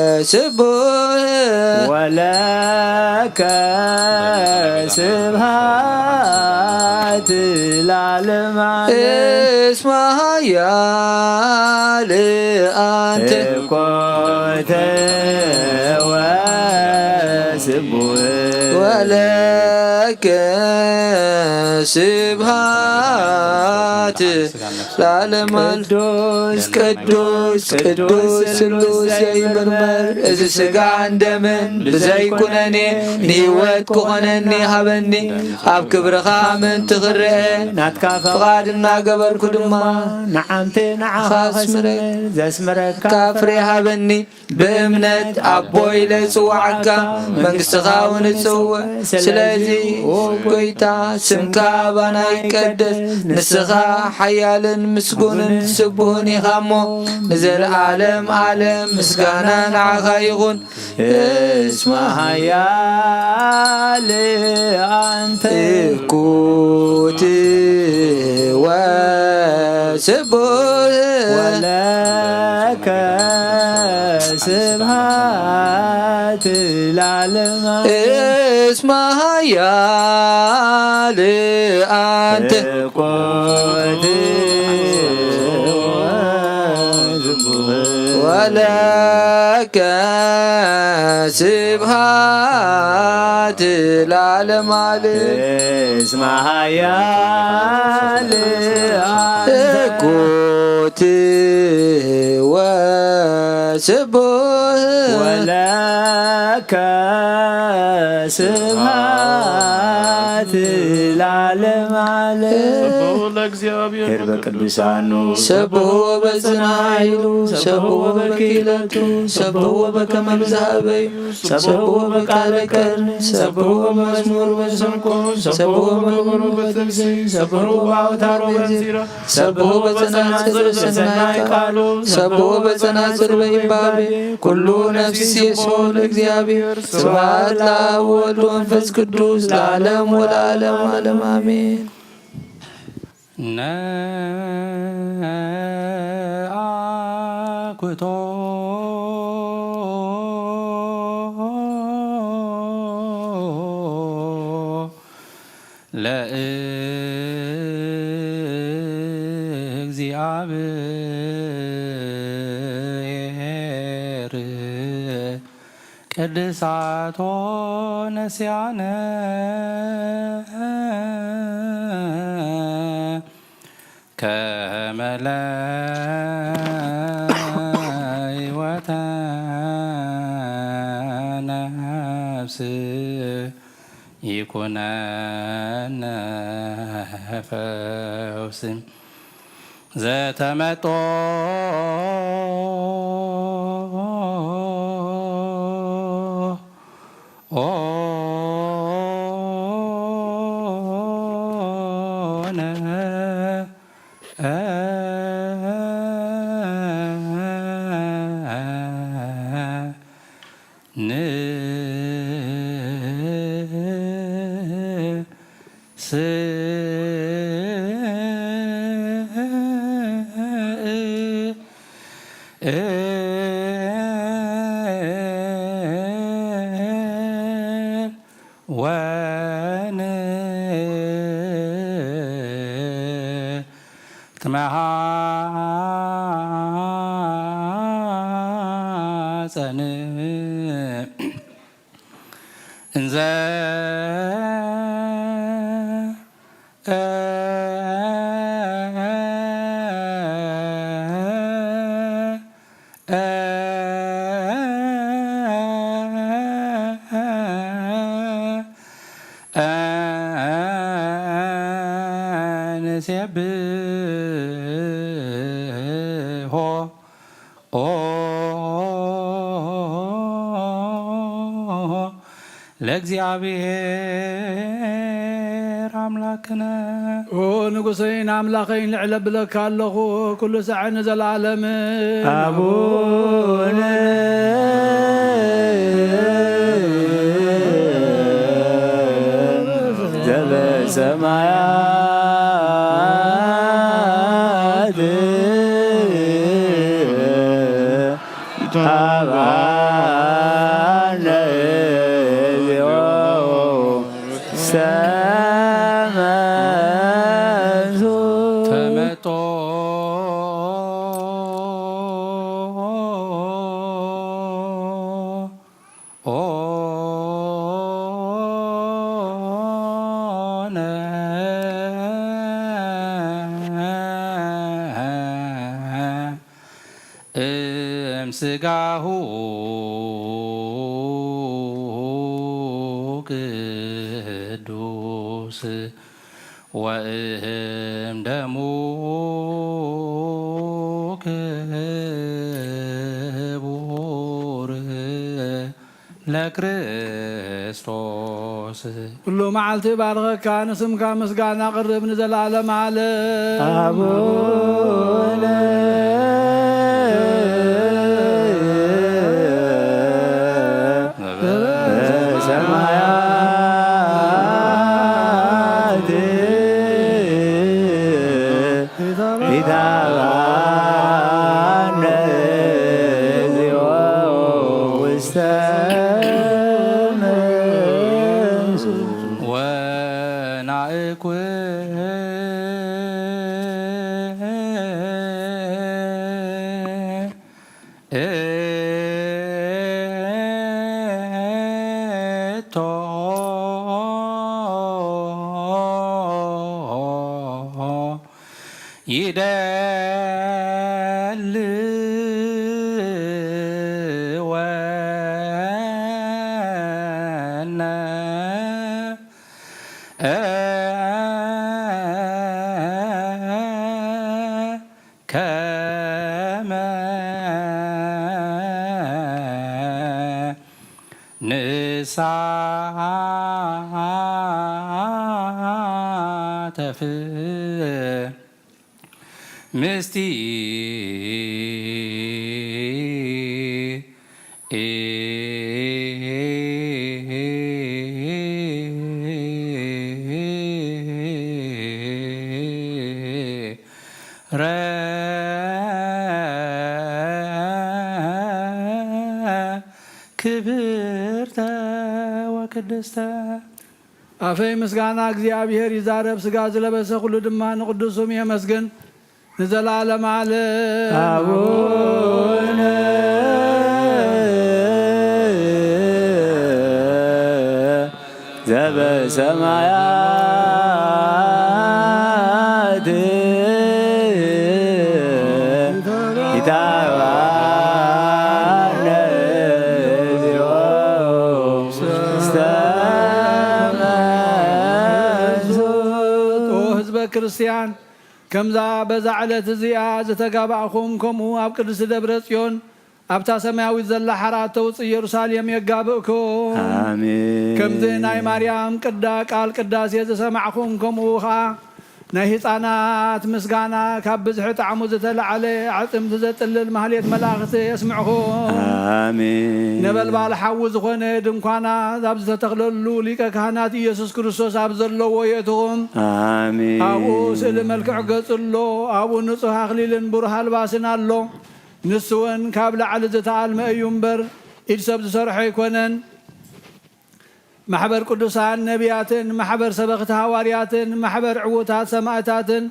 ወስቡሕ ወለከ ከስብሃት ላለማ እስማ ሃያል ኣንተ ኮተ ወስቡህ ወለከ ስብሃት ለዓለም። ቅዱስ ቅዱስ ቅዱስ ስሉስ ዘይምርመር፣ እዚ ስጋን ደምን ብዘይኩነኔ ንህይወት ክኾነኒ ሃበኒ። ኣብ ክብርኻ ምእንቲ ክርአ ናትካ ፍቓድ እናገበርኩ ድማ ንዓምቲ ንዓኻ ከስምር፣ ዘስምረካ ፍሬ ሃበኒ። ብእምነት ኣቦይ ለጽዋዓካ መንግስትኻ እውን እጽውዕ። ስለዚ ኦ ጎይታ ስምካ ኣባና ይቀደስ። ንስኻ ሓያልን ምስጉንን ስቡህን ኢኻ እሞ ንዘለዓለም ዓለም ምስጋና ንዓኻ ይኹን። እስማ ሃያል ኣንተ እኩት ወስቡህ ወለከ ስብሃት ላለማ እስማ ሃያል ኣንተ ኮት ወለከ ስብሃት ለዓለም ዓለም። እስመ ኃያል ኮት ወስቡህ ወለከ ስብሃት ለዓለም ዓለም። ሰብሑ ለእግዚአብሔር ሄር በቅዱሳኑ ሰብሑ በጽንዓ ኃይሉ ሰብሑ በክኢለቱ ሰብሑ በከመ ብዝሃበዩ ሰብሕዎ በቃለ ቀርኒ፣ ሰብሕዎ በመዝሙር በሰንቆ፣ ሰብሕዎ በመዝሙር በትብስይ፣ ሰብሕዎ በአውታሮ በንዚራ፣ ሰብሕዎ በጸናጽል በሰናይ ቃሉ፣ ሰብሕዎ በጸናጽል በይባቤ፣ ኩሉ ነፍሲ ሴሶ ለእግዚአብሔር። ስብሐት ለአብ ወወልድ ወመንፈስ ቅዱስ ለዓለም ወለዓለም ዓለም አሜን። ነአኩቶ ለእግዚአብሔር ቅድሳቶ ነስያነ ከመ ለህይወተ ነፍስ ይኩነነ ፈውስ። ዘተመጦ ኦነ ንስእ ወንትመሃፀን እንዘ ንሴብሖ ኦ ለእግዚአብሔር አምላክነ። ኦ ንጉሰይን ኣምላኸይን ልዕለ ብለካ ኣለኹ፣ ኩሉ ሳዕ ንዘለዓለም። አቡነ ዘበሰማያት ይትሃባነ ሰመዙ ተመጦ ኦነ እምስጋሁ ቅዱስ ወእም ደሙ ክቡር ለክርስቶስ። ኩሉ መዓልቲ ባርኸካ፣ ንስምካ ምስጋና ቅርብ ንዘለዓለም ዓለም። አቡነ ዘበሰማያት ኢታብአነ እግዚኦ ውስተ መንሱ ወናእኩ እቶ ይደል ወነ ከመ ንሳተፍ ምስቲ ክብርተ ወቅድስተ። ኣፈይ ምስጋና እግዚኣብሔር ይዛረብ፣ ስጋ ዝለበሰ ኩሉ ድማ ንቅዱስ ስሙ የመስግን ንዘላለም ዓለም። አቡነ ዘበሰማያት ኢታብአነ እግዚኦ ውስተ መንሱ። ኦ ህዝበ ክርስቲያን፣ ከምዛ በዛ ዕለት እዚኣ ዝተጋባእኹም፣ ከምኡ ኣብ ቅድስቲ ደብረ ጽዮን ኣብታ ሰማያዊት ዘላ ሓራ እተውፅእ ኢየሩሳሌም የጋብእኩም። አሜን። ከምዚ ናይ ማርያም ቅዳ ቃል ቅዳሴ ዝሰማዕኹም፣ ከምኡ ኸዓ ናይ ህፃናት ምስጋና ካብ ብዝሒ ጣዕሙ ዝተላዓለ ኣዕፅምቲ ዘጥልል ማህሌት መላእኽቲ የስምዕኹም። አሜን። ነበልባል ሓዊ ዝኾነ ድንኳና ኣብ ዝተተኽለሉ ሊቀ ካህናት ኢየሱስ ክርስቶስ ኣብ ዘለዎ የእትኹም። አሜን። ኣብኡ ስእሊ መልክዕ ገጽ ኣሎ። ኣብኡ ንጹሕ ኣኽሊልን ብሩህ ኣልባስን ኣሎ። ንሱ እውን ካብ ላዕሊ ዝተኣልመ እዩ እምበር፣ ኢድ ሰብ ዝሰርሖ ኣይኮነን። ማሕበር ቅዱሳን ነቢያትን፣ ማሕበር ሰበኽቲ ሃዋርያትን፣ ማሕበር ዕዉታት ሰማእታትን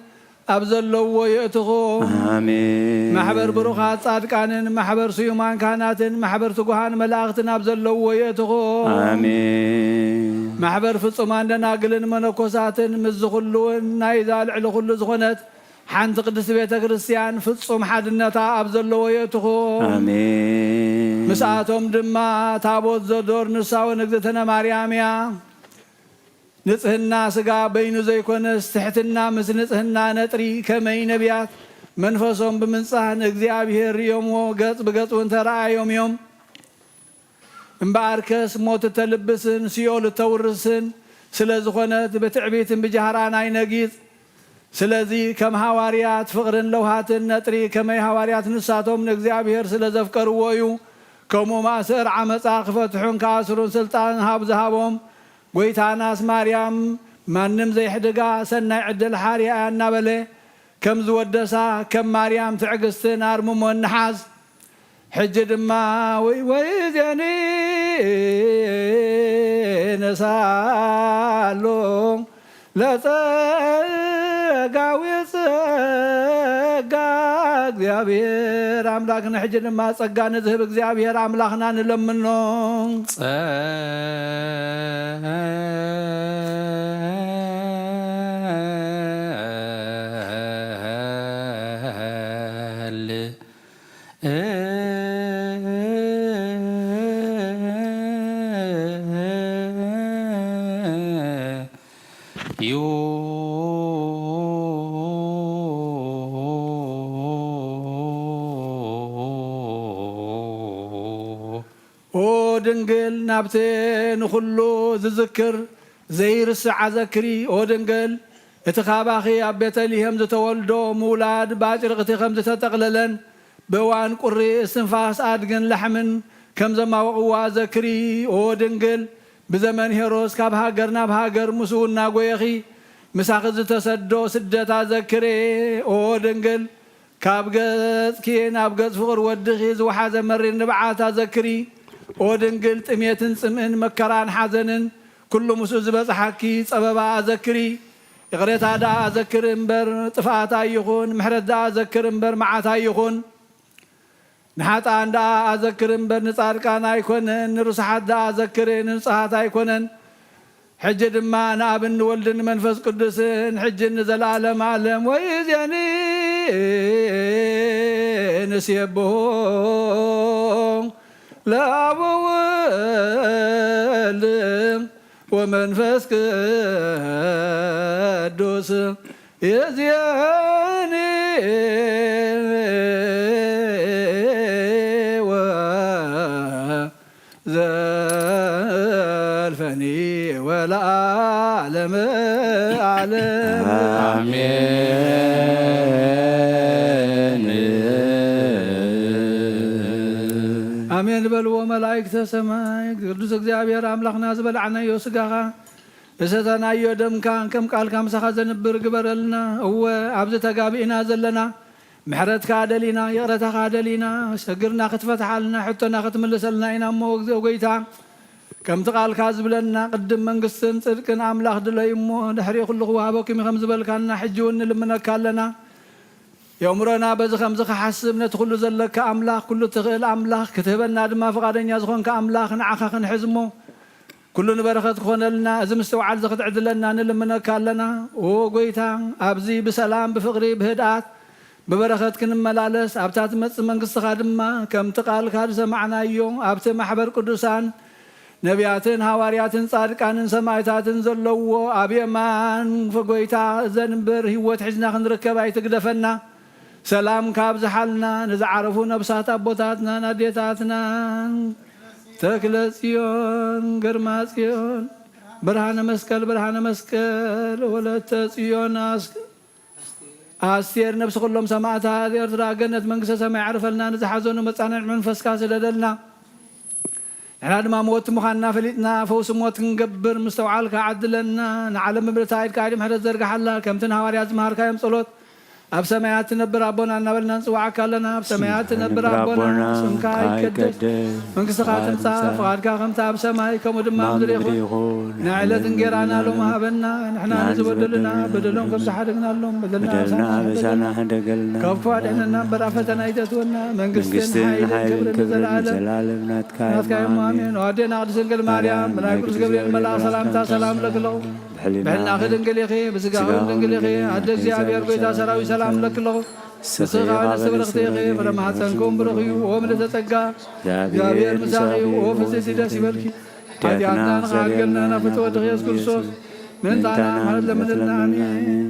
ኣብ ዘለዎ የእትኹም። አሜን። ማሕበር ብሩኻት ጻድቃንን፣ ማሕበር ስዩማን ካህናትን፣ ማሕበር ትጉሃን መላእኽትን ኣብ ዘለዎ የእትኹም። አሜን። ማሕበር ፍጹማን ደናግልን መነኮሳትን፣ ምስዚ ኩሉ እውን ናይዛ ልዕሊ ኩሉ ዝኾነት ሓንቲ ቅድስቲ ቤተ ክርስቲያን ፍጹም ሓድነታ ኣብ ዘለዎ የእትኹም። አሜን። ምስኣቶም ድማ ታቦት ዘዶር ንሳ እውን እግዝእትነ ማርያም እያ። ንጽህና ስጋ በይኑ ዘይኮነስ፣ ትሕትና ምስ ንጽህና ነጥሪ፣ ከመይ ነቢያት መንፈሶም ብምንጻህ ንእግዚኣብሔር ርእዮምዎ፣ ገጽ ብገጽ እውን ተረኣዮም እዮም። እምበኣርከስ ሞት እተልብስን ሲኦል እተውርስን ስለ ዝኾነት፣ ብትዕቢትን ብጃህራን ኣይነጊጽ። ስለዚ ከም ሃዋርያት ፍቕርን ለውሃትን ነጥሪ፣ ከመይ ሃዋርያት ንሳቶም ንእግዚኣብሔር ስለ ዘፍቀርዎ እዩ። ከምኡ ማእሰር ዓመፃ ክፈትሑን ክኣስሩን ስልጣን ሃብ ዝሃቦም። ጐይታናስ ማርያም ማንም ዘይሕድጋ ሰናይ ዕድል ሓርያ እያ እናበለ ከም ዝወደሳ፣ ከም ማርያም ትዕግስትን ኣርምሞን ንሓዝ። ሕጂ ድማ ወይ ወይ ዜኒ ነሳሎ ለጸጋዊ ጸጋ እግዚኣብሔር ኣምላክና። ሕጂ ድማ ጸጋ ንዝህብ እግዚኣብሔር ኣምላኽና ንለምኖ። ጸል ዩ። ኦ ድንግል፣ ናብቲ ንኹሉ ዝዝክር ዘይርስዕ ኣዘክሪ። ኦ ድንግል፣ እቲ ካባኺ ኣብ ቤተልሔም ዝተወልዶ ምውላድ ብኣጭርቕቲ ከም ዝተጠቕለለን ብእዋን ቁሪ እስትንፋስ ኣድግን ላሕምን ከም ዘማወቕዋ ዘክሪ። ኦ ድንግል፣ ብዘመን ሄሮስ ካብ ሃገር ናብ ሃገር ምስኡ እናጎየኺ ምሳኺ ዝተሰዶ ስደት ኣዘክሬ። ኦ ድንግል፣ ካብ ገጽኪ ናብ ገጽ ፍቕር ወድኺ ዝወሓዘ መሪር ንብዓት ኣዘክሪ። ኦ ድንግል፣ ጥሜትን ጽምእን መከራን ሓዘንን ኩሉ ምስኡ ዝበጽሓኪ ጸበባ ኣዘክሪ። ይቕሬታ ደኣ ኣዘክር እምበር ጥፍኣት ኣይኹን፣ ምሕረት ደኣ ኣዘክር እምበር መዓት ኣይኹን። ንሓጥኣን ደኣ ኣዘክር እምበር ንጻድቃን ኣይኮነን፣ ንርሱሓት ደኣ ኣዘክር ንንጹሃት ኣይኮነን። ሕጂ ድማ ንኣብን ንወልድን ንመንፈስ ቅዱስን ሕጂ ንዘለዓለም ዓለም ወይዜኒ ንሴብሖ ለኣብ ወወልድ ወመንፈስ ቅዱስ ይእዜኒ ወዘልፈኒ ወለዓለመ ዓለም። ኣሜን። ኣሜን በልዎ መላእክተ ሰማይ። ቅዱስ እግዚኣብሔር ኣምላኽና፣ ዝበላዕናዮ ስጋኻ ዝሰተናዮ ደምካ ከም ቃልካ ምሳኻ ዘንብር ግበረልና። እወ፣ ኣብዚ ተጋቢእና ዘለና ምሕረትካ ደሊና፣ ይቕረታኻ ደሊና፣ ሸግርና ክትፈትሓልና፣ ሕቶና ክትምልሰልና ኢና እሞ፣ እግዚኣብሔር ጐይታ፣ ከምቲ ቃልካ ዝብለና፣ ቅድም መንግስትን ጽድቅን ኣምላኽ ድለዩ እሞ፣ ድሕሪኡ ኩሉ ክወሃበኩም እዩ ከም ዝበልካና፣ ሕጂ እውን ንልምነካ ኣለና። የእምሮና በዚ ከምዚ ክሓስብ፣ ነቲ ኩሉ ዘለካ ኣምላኽ፣ ኩሉ ትኽእል ኣምላኽ፣ ክትህበና ድማ ፍቓደኛ ዝኾንካ ኣምላኽ፣ ንዓኻ ክንሕዝ እሞ፣ ኩሉ ንበረኸት ክኾነልና፣ እዚ ምስትውዓል እዚ ክትዕድለና ንልምነካ ኣለና። ኦ ጐይታ፣ ኣብዚ ብሰላም፣ ብፍቕሪ፣ ብህድኣት፣ ብበረኸት ክንመላለስ፣ ኣብታ ትመጽእ መንግስትኻ ድማ፣ ከምቲ ቃልካ ዝሰማዕናዮ፣ ኣብቲ ማሕበር ቅዱሳን፣ ነቢያትን ሃዋርያትን ጻድቃንን ሰማዕታትን ዘለውዎ ኣብ የማን ጐይታ ዘንብር ህይወት ሒዝና ክንርከብ ኣይትግደፈና። ሰላምካ ኣብዝሓልና። ንዝዓረፉ ነብሳት ኣቦታትናን ኣዴታትናን ተክለ ጽዮን፣ ግርማ ጽዮን፣ ብርሃነ መስቀል፣ ብርሃነ መስቀል፣ ወለተ ጽዮን፣ ኣስ-፣ ኣስቴር፣ ነብሲ ኩሎም ሰማዕታት ኤርትራ ገነት መንግስተ ሰማይ ዓርፈልና። ንዝሓዘኑ መጻንዕ መንፈስካ ስደደልና። ንሕና ድማ ሞት ምዃንና ፈሊጥና፣ ፈውሲ ሞት ክንገብር ምስተውዓልካ ዓድለና። ንዓለም ብምልእታ ኢድካ ኢድ ምሕረት ዘርግሓላ። ከምቲ ንሃዋርያት ዝመሃርካዮም ጸሎት፣ ኣብ ሰማያት ትነብር ኣቦና እናበልና ንጽውዓካ ኣለና። ኣብ ሰማያት ትነብር ኣቦና፣ ስምካ ይቀደስ፣ መንግስትኻ ትምጻእ፣ ፍቓድካ ከምቲ ኣብ ሰማይ ከምኡ ድማ ኣብ ምድሪ ይኹን። ናይ ዕለት እንጌራና ሎሚ ሃበና። ንሕና ንዝበደሉና በደሎም ከም ዝሓደግናሎም በደልና በደልና ኣበሳና ኣበሳና ሕደገልና። ካብ ክፉእ ኣድሕነና እምበር ኣብ ፈተና ኣይተእትወና። መንግስትን መንግስትን ሓይልን ሓይልን ክብርን ክብርን ንዘለኣለም ንዘለኣለም ናትካ ናትካ እዩ። እሞ ኣሜን። ኣሜን። ኣዴና ቅድስት ድንግል ማርያም፣ መልኣክ ቅዱስ ገብርኤል መልኣክ ሰላምታ ሰላም ለክለኹ። ብሕልናኺ ድንግል ኢኺ፣ ብስጋኺ ድንግል ኢኺ። ኣደ እግዚኣብሔር ጐይታ ሰራዊት ሰላም ለክለኹ። ንስኺ ከኣ ንስቲ ብርኽቲ ኢኺ፣ ፍረ ማሕፀንኩም ብሩኽ እዩ። ኦ ምልዕተ ጸጋ፣ እግዚኣብሔር ምሳኺ እዩ። ኦ ፍጽምቲ ደስ ይበልኪ። ሓጢኣትና ንኽሓልገልና ናብ ፍትወ ወድኺ የሱስ ክርስቶስ ምእንታና ምሕረት ለምንልና። ኣሜን።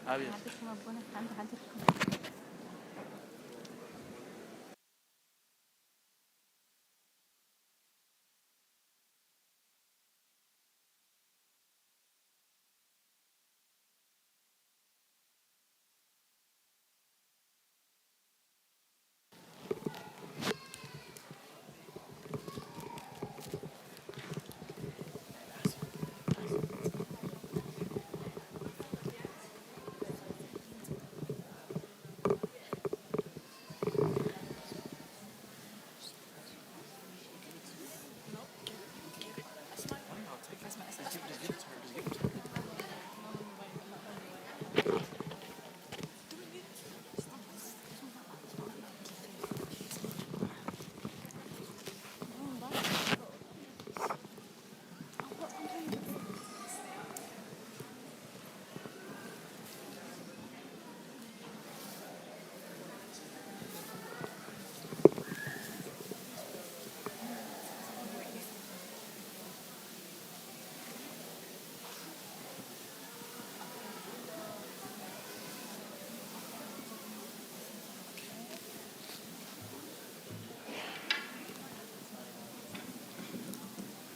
ኣቤት።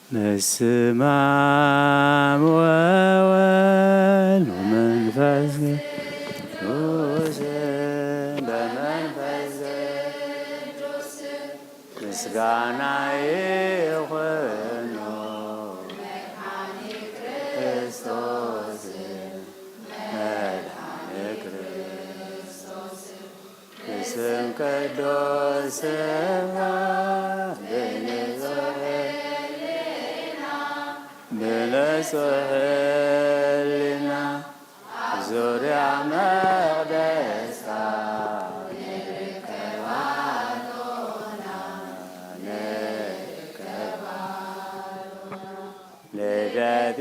በስመ አብ ወወልድ ወመንፈስ ቅዱስ፣ በመንፈስ ቅዱስ ምስጋና ይኹኖ፣ መድኃኒ ክርስቶስ፣ መድኃኒ ክርስቶስ። ብስም ቅዱስ ስምካ ብንጹሕ ህሊና፣ ብንጹሕ ህሊና ኣብ ዙርያ መቕደስካ ንርከብ ኣሎና፣ ንርከብ ኣሎና። ልደት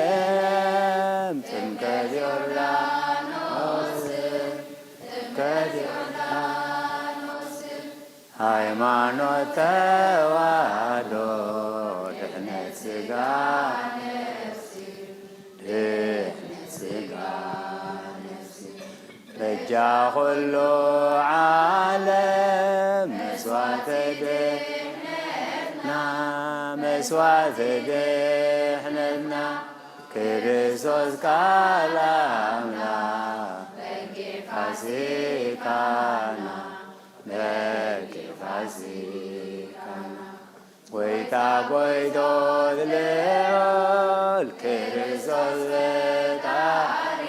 ቤተልሔም፣ ጥምቀት ዮርዳኖስ፣ ጥምቀት ዮርዳኖስ፣ ሃይማኖት ተዋህዶ፣ ድሕነት ሥጋ ነፍሲ፣ ድሕነት ሥጋ ነፍሲ። በጃ ኩሉ ዓለም መስዋዕቲ ድሕነትና፣ መስዋዕቲ ድሕነትና፣ ክርስቶስ ቃል ኣምላኽ በጊዕ ፋሲካና፣ በጊዕ ፋሲካና። ጐይታ ጐይቶት ልዑል ክርስቶስ ፈጣሪ፣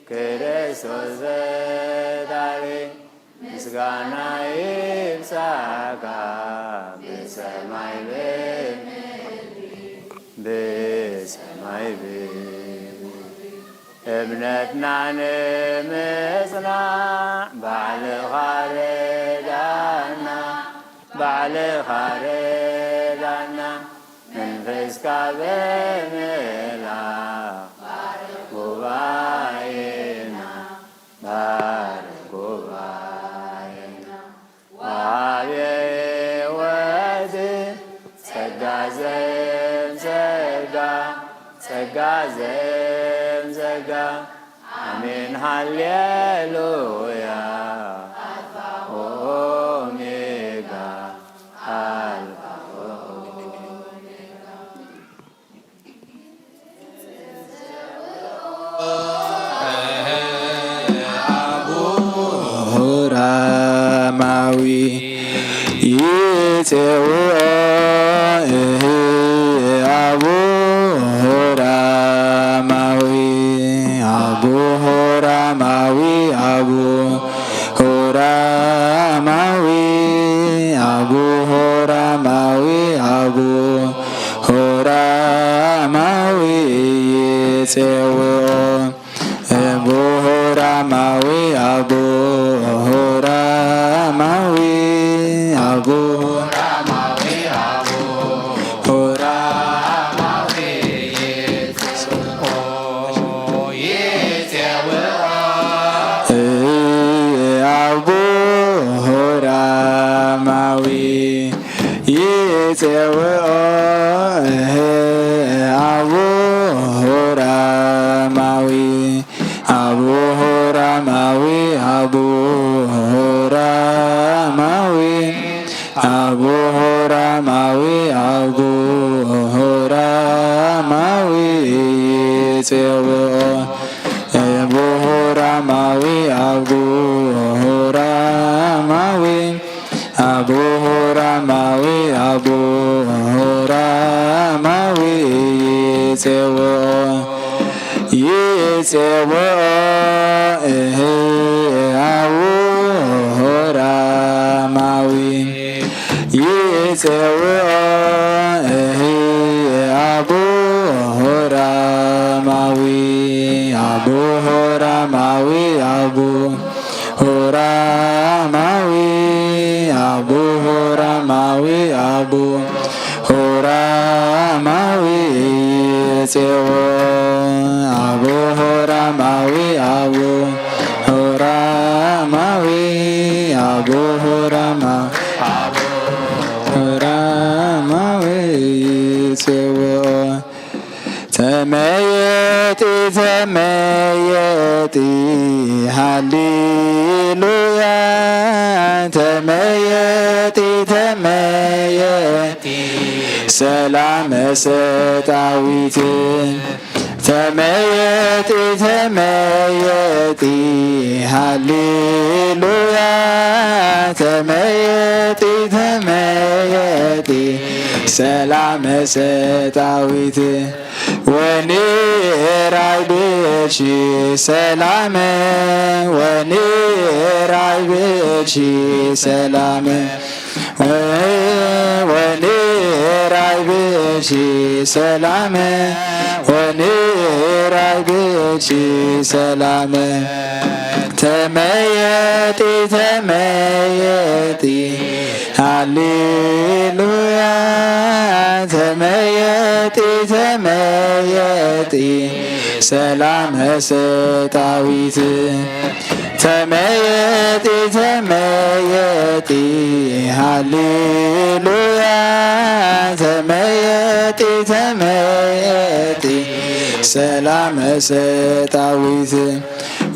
ክርስቶስ ፈጣሪ፣ ምስጋና ይብጻሕካ ብሰማይ ብምድሪ፣ ብሰማይ ብምድሪ። እምነትና ንምጽናዕ ባዕልኻ ርዳና፣ ባዕልኻ ርዳና፣ መንፈስካ ብምልኣኽ ባርኽ ጉባኤና፣ ባርኽ ጉባኤና። ወሃቢ ሕይወት ጸጋ ዘእም ጸጋ፣ ጸጋ ዘእም ጸጋ። ኣሜን ሃሌሉያ። ኣልፋ ወኦሜጋ፣ ኣልፋ ወኦሜጋ። አቡ ሆራማዊ ይጼውኦ፣ እህ፣ አቡ ሆራማዊ፣ አቡ ሆራማዊ፣ አቡ ሆራማዊ፣ አቡ ሆራማዊ፣ አቡ ሆራማዊ ይጼውኦ። አቡ ሆራማዊ፣ አቡ ሆራማዊ፣ አቡ ሆራማዊ፣ አቡ ሆራማዊ ይጼውኦ፣ ይጼውኦ። አቡ ሆራማዊ ይጼውኦ፣ አቡ ሆራ ማዊ ኣቡ ሆራማዊ ኣቡ ሆራማዊ ኣቡ ሆራማዊ ይጽውኦ ኣቡ ሆራማዊ ኣቡ ሆራማዊ ኣቡ ሆራማዊ ኣቡ ሆራማዊ ይጽውኦ ይጽውኦ እህ ኣቡ ሆራማዊ ይጽውኦ እህ ኣቡ ሆራማዊ ኣቡ ሆራማዊ ኣቡ ሆራማዊ ኣቡ ሆራማዊ ኣቡ ሆራማዊ ይጽውኦ ኣቡ ሆራማዊ ኣቡ ሆራማዊ ኣቡ ሆራማ ሆራማዊ ይጽውኦ ተመየጢ ተመየጢ ሃሌሉያ ተመየጢ ተመየጢ ሰላመ ሰጣዊት ተመየጢ ተመየጢ ሃሌሉያ ተመየጢ ተመየጢ ሰላመ ሰጣዊት ወኔራይ ብቺ ሰላመ ወኔራይ ብቺ ሰላመ ወኔራይ ብቺ ሰላመ ወኔራይ ብቺ ሰላመ ተመየጢ ተመየጢ ሃሌሉያ ተመየጢ ተመየጢ ሰላመ ሰጣዊት ተመየጢ ተመየጢ ሃሌሉያ ተመየጢ ተመየጢ ሰላመ ሰጣዊት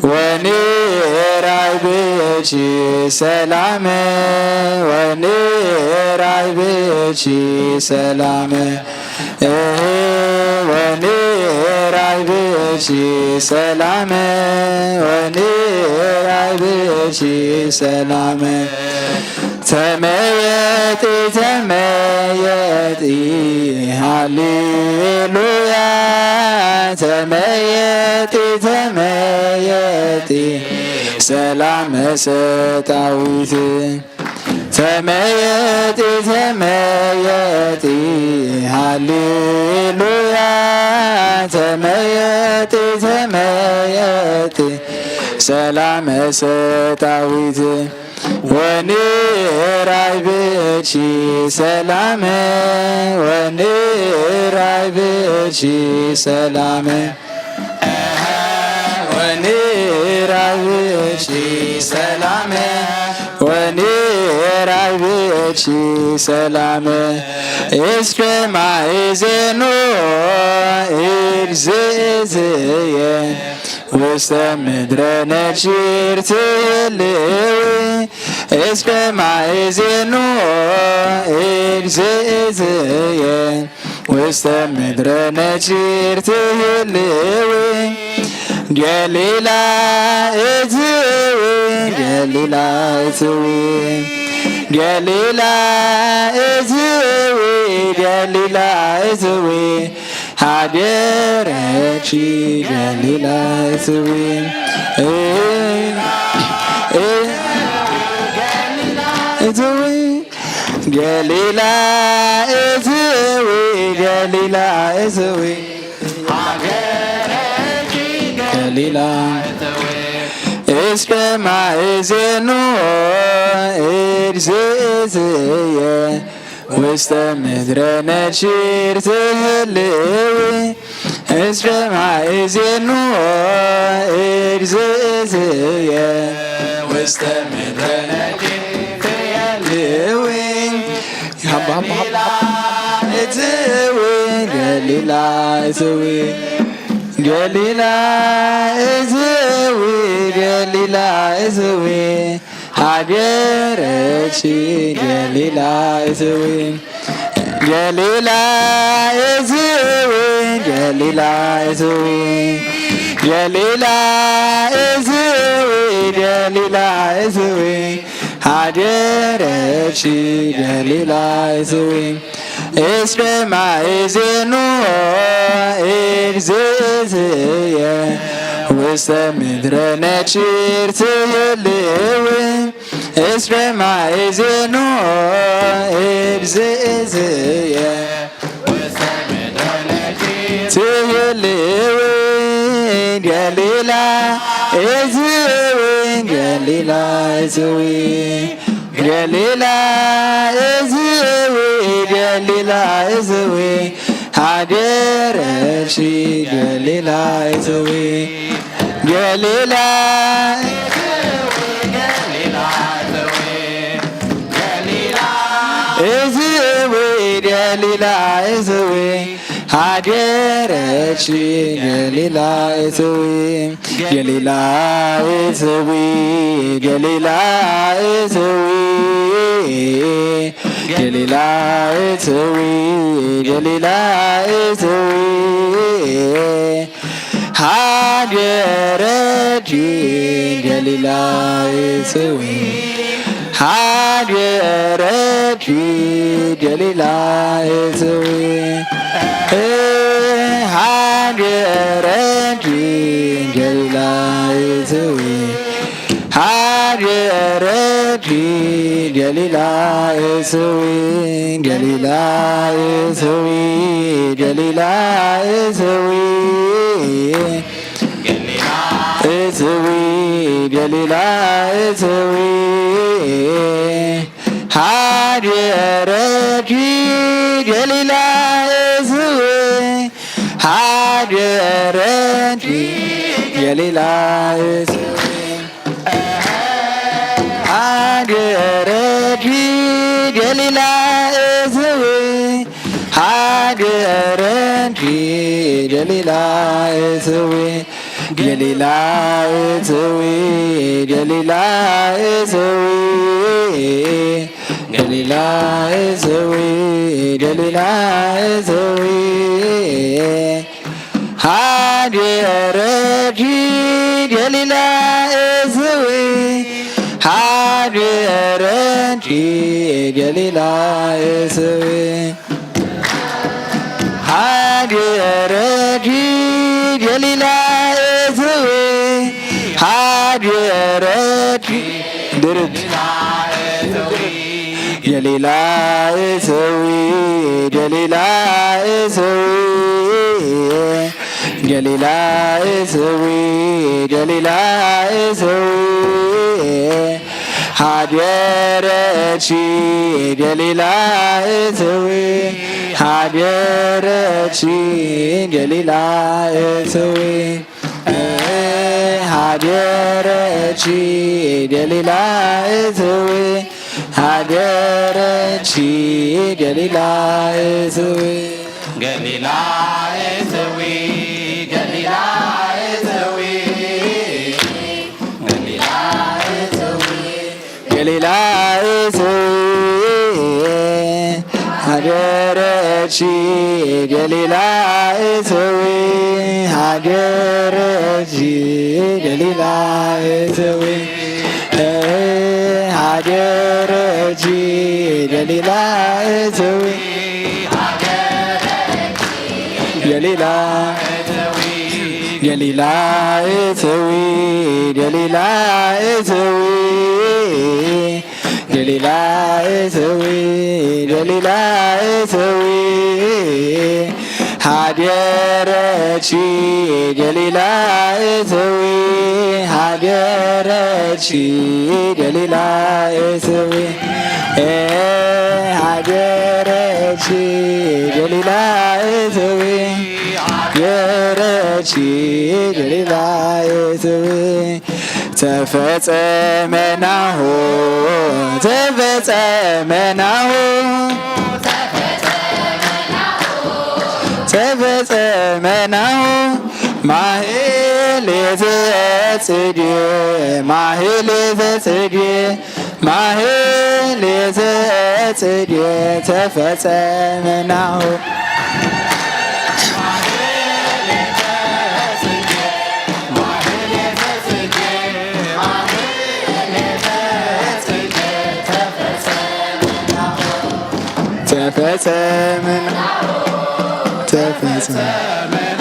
ወኔራይ ብቺ ሰላመ ወኔራይ ብቺ ሰላመ እህ ወኔራይ ብቺ ሰላመ ወኔራይ ብቺ ሰላመ ተመየጢ ተመየጢ ሃሌሉያ ተመየጢ ተመየጢ ሰላመ ሰጣዊት ተመየጢ ተመየጢ ሃሌሉያ ተመየጢ ተመየጢ ሰላመ ሰጣዊት ወኔራይ ብቺ ሰላመ ወኔራይ ብቺ ሰላመ ወኔራይ ብቺ ሰላመ ወኔራይ ብቺ ሰላመ እስከ ማእዜኑ እግዝእትየ ውስተ ምድረ ነኪር ትህልዊ እስከ ማእዜኑ እግዝእትየ ውስተ ምድረ ነኪር ትህልዊ ገሊላ እትዊ ገሊላ እትዊ ገሊላ እትዊ ገሊላ እትዊ ሃገረኪ ገሊላ እትዊ እትዊ ገሊላ እትዊ ገሊላ እትዊ ገሊላ እስከ ማእዜኑ እግዝእትየ ውስተ ምድረ ነኪር ትህልዊ እስከ ማእዜኑ እግዝእትየ ውስተ ምድረ ነኪር ትህልዊ ገሊላ እትዊ ገሊላ እትዊ ገሊላ እትዊ ገሊላ ገሊላ እዝዊ ሃገረች ገሊላ እዝዊ ገሊላ እዝዊ ገሊላ እዝዊ ገሊላ እዝዊ ገሊላ እዝዊ ሃገረች ገሊላ እዝዊ እስከ ማእዜኑ እግዝእዝየ ውስተ ምድረ ነኪር ትህልዊ እስከ ማእዜኑ እግዝእዝየ ትህልዊ ገሊላ እዝዊ ገሊላ እዝዊ ገሊላ እዝዊ ገሊላ እዝዊ ሃገረች ገሊላ እዝዊ ገሊላ እዝዊ ገሊላ እዝዊ ሃገረች ገሊላ እዝዊ ገሊላ እዝዊ ገሊላ እዝዊ ገሊላ እዝዊ ገሊላ እዝዊ ሃገረች ገሊላ እዝዊ ሃገረች ገሊላ እዝዊ ሃገረች ገሊላ እዝዊ ሃገረች ገሊላ እዝዊ ገሊላ እዝዊ ገሊላ እዝዊ እዝዊ ገሊላ እዝዊ ሃገረች ገሊላ እዝዊ ሃገረች ገሊላ እዝዊ ሃገረች ገሊላ እዝዊ ሃገረች ገሊላ እዝዊ ገሊላ እዝዊ ገሊላ እዝዊ ገሊላ እዝዊ ገሊላ እዝዊ ሃገረች ገሊላ እዝዊ ሃገረች ገሊላ እዝዊ ሃገረች ገሊላ እዝዊ ሃገረች ድርብ ገሊላ እዝዊ ገሊላ እዝዊ ገሊላ እዝዊ ገሊላ እዝዊ ሃገረች ገሊላ እዝዊ ሃገረች ገሊላ እዝዊ ሃገረች ገሊላ እዝዊ ሃገረች ገሊላ እዝዊ ገሊላ እዝዊ ገሊላ እዝዊ ገሊላ እዝዊ ገሊላ እዝዊ ሃገረች ገሊላ እዝዊ ሃገረች ገሊላ እዝዊ ሃገረች ገሊላ እዝዊ ገሊላ ገሊላ እዝዊ ገሊላ እዝዊ ገሊላ እዝዊ ገሊላ እዝዊ ሃገረች ገሊላ እዝዊ ሃገረች ገሊላ እዝዊ ሃገረች ገሊላ እዝዊ ሃገረች ገሊላ እዝዊ ተፈጸመ ናሁ ተፈጸመ ናሁ ተፈጸመ ናሁ ማህሌተ ጽጌ፣ ማህሌተ ጽጌ፣ ማህሌተ ጽጌ ተፈጸመ ናሁ። ተፈጸመ ናሁ፣ ተፈጸመ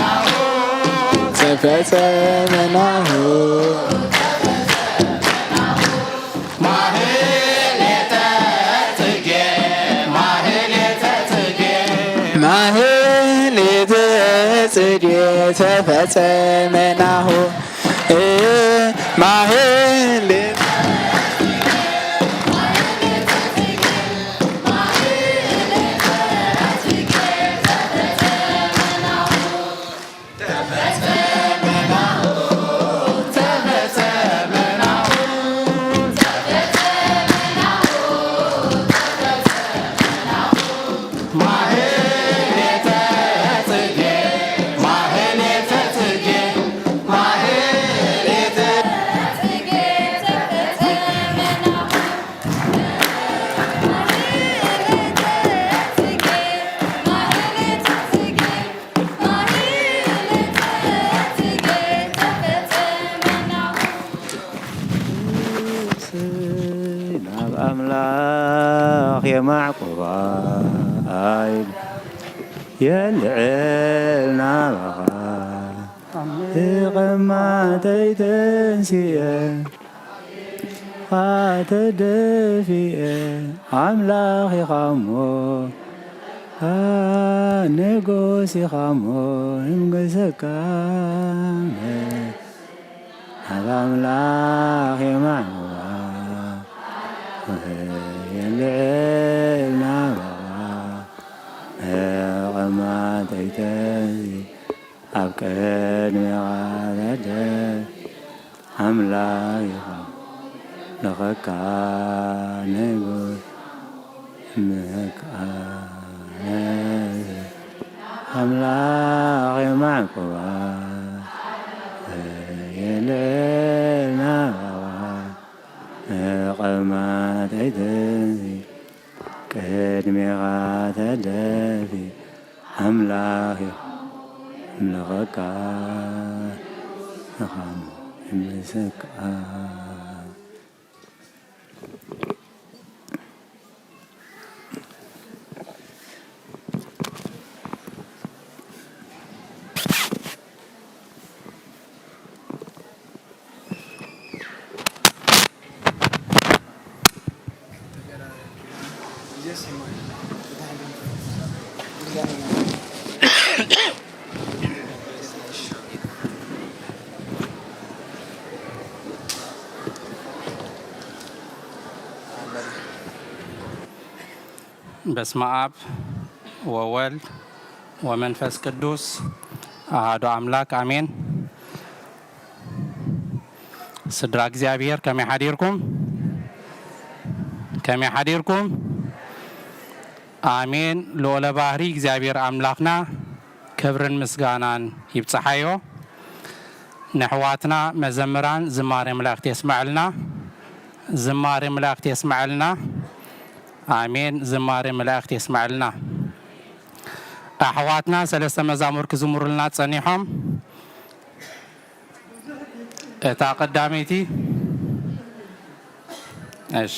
ናሁ፣ ተፈጸመ ናሁ። ማህሌተ ጽጌ፣ ማህሌተ ጽጌ፣ ማህሌተ ጽጌ ተፈጸመ ናሁ። ማህሌተ ናብ ኣምላኽ የማዕቁባ ኣይብ የልዕል ናባኻ። እቐማጠይ ተንሲኤ ተደፊኤ ኣምላኽ ኢኻ እሞ፣ ንጉስ ኢኻ እሞ፣ ይምገሰካ። ናብ ኣምላኽ የማዕዋ የልዕል ናባኻ። እቐማጠይ ተንሲኤ ኣብ ቅድሜኻ ተደፊኤ ኣምላኽ ኢኻ ለኸካ ንጉስ ምካ ኣምላኽ የማዕቁባ የልዕል ናባኻ። እቐማጠይ ተንሲኤ ቅድሜኻ ተደፊኤ ኣምላኽ የምልኸካ ንኻሞ ይምስካ። በስመ አብ ወወልድ ወመንፈስ ቅዱስ አሐዱ አምላክ አሜን። ስድራ እግዚኣብሔር ከመይ ሓዲርኩም? ከመይ ሓዲርኩም? ኣሜን። ልዑለ ባህሪ እግዚኣብሔር ኣምላኽና ክብርን ምስጋናን ይብጽሓዮ። ነሕዋትና መዘምራን ዝማሬ መላእክት የስመዐልና። ዝማሬ መላእክት የስመዐልና። ኣሜን። ዝማሬ መላእክት የስመዐልና። ኣሕዋትና ሰለስተ መዛሙር ክዝምሩልና ጸኒሖም። እታ ቀዳመይቲ፣ እሺ፣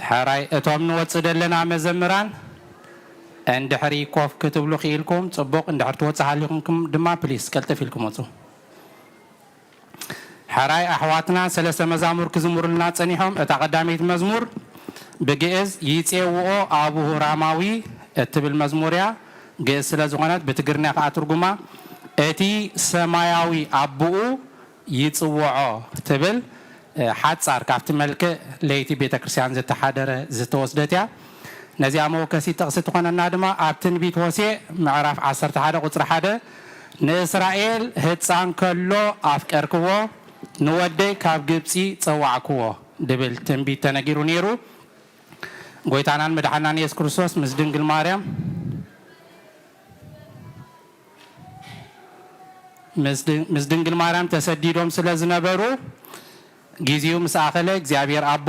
ሕራይ እቶም ንወጽእ ዘለና መዘምራን እንድሕሪ ኮፍ ክትብሉ ክኢልኩም ጽቡቕ፣ እንድሕር ትወጽእ ሃሊኹም ድማ ፕሊስ ቀልጥፍ ኢልኩም ወጹ። ሕራይ ኣሕዋትና ሰለስተ መዛሙር ክዝምሩልና ጸኒሖም። እታ ቀዳመይቲ መዝሙር ብግእዝ "ይጼውኦ ኣቡሁ ራማዊ" እትብል መዝሙር እያ። ግእዝ ስለ ዝኾነት ብትግርኛ ከኣ ትርጉማ "እቲ ሰማያዊ ኣቦኡ ይጽውዖ" ትብል፣ እ፣ ሓጻር ካብቲ መልክዕ ለይቲ ቤተ ክርስቲያን ዝተሓደረ ዝተወስደት እያ። ነዚኣ መወከሲት ጥቕሲ ትኾነና ድማ ኣብ ትንቢት ሆሴዕ ምዕራፍ ዓሰርተ ሓደ ቁጽሪ ሓደ፣ "ንእስራኤል ህጻን ከሎ ኣፍቀርክዎ፣ ንወደይ ካብ ግብጺ ጸዋዕክዎ" ድብል ትንቢት ተነጊሩ ነይሩ። ጎይታናን መድሓናን የሱስ ክርስቶስ ምስ ድንግል ማርያም ምስ ድን- ምስ ድንግል ማርያም ተሰዲዶም ስለ ዝነበሩ፣ ጊዜኡ ምስ ኣኸለ እግዚኣብሔር ኣቦ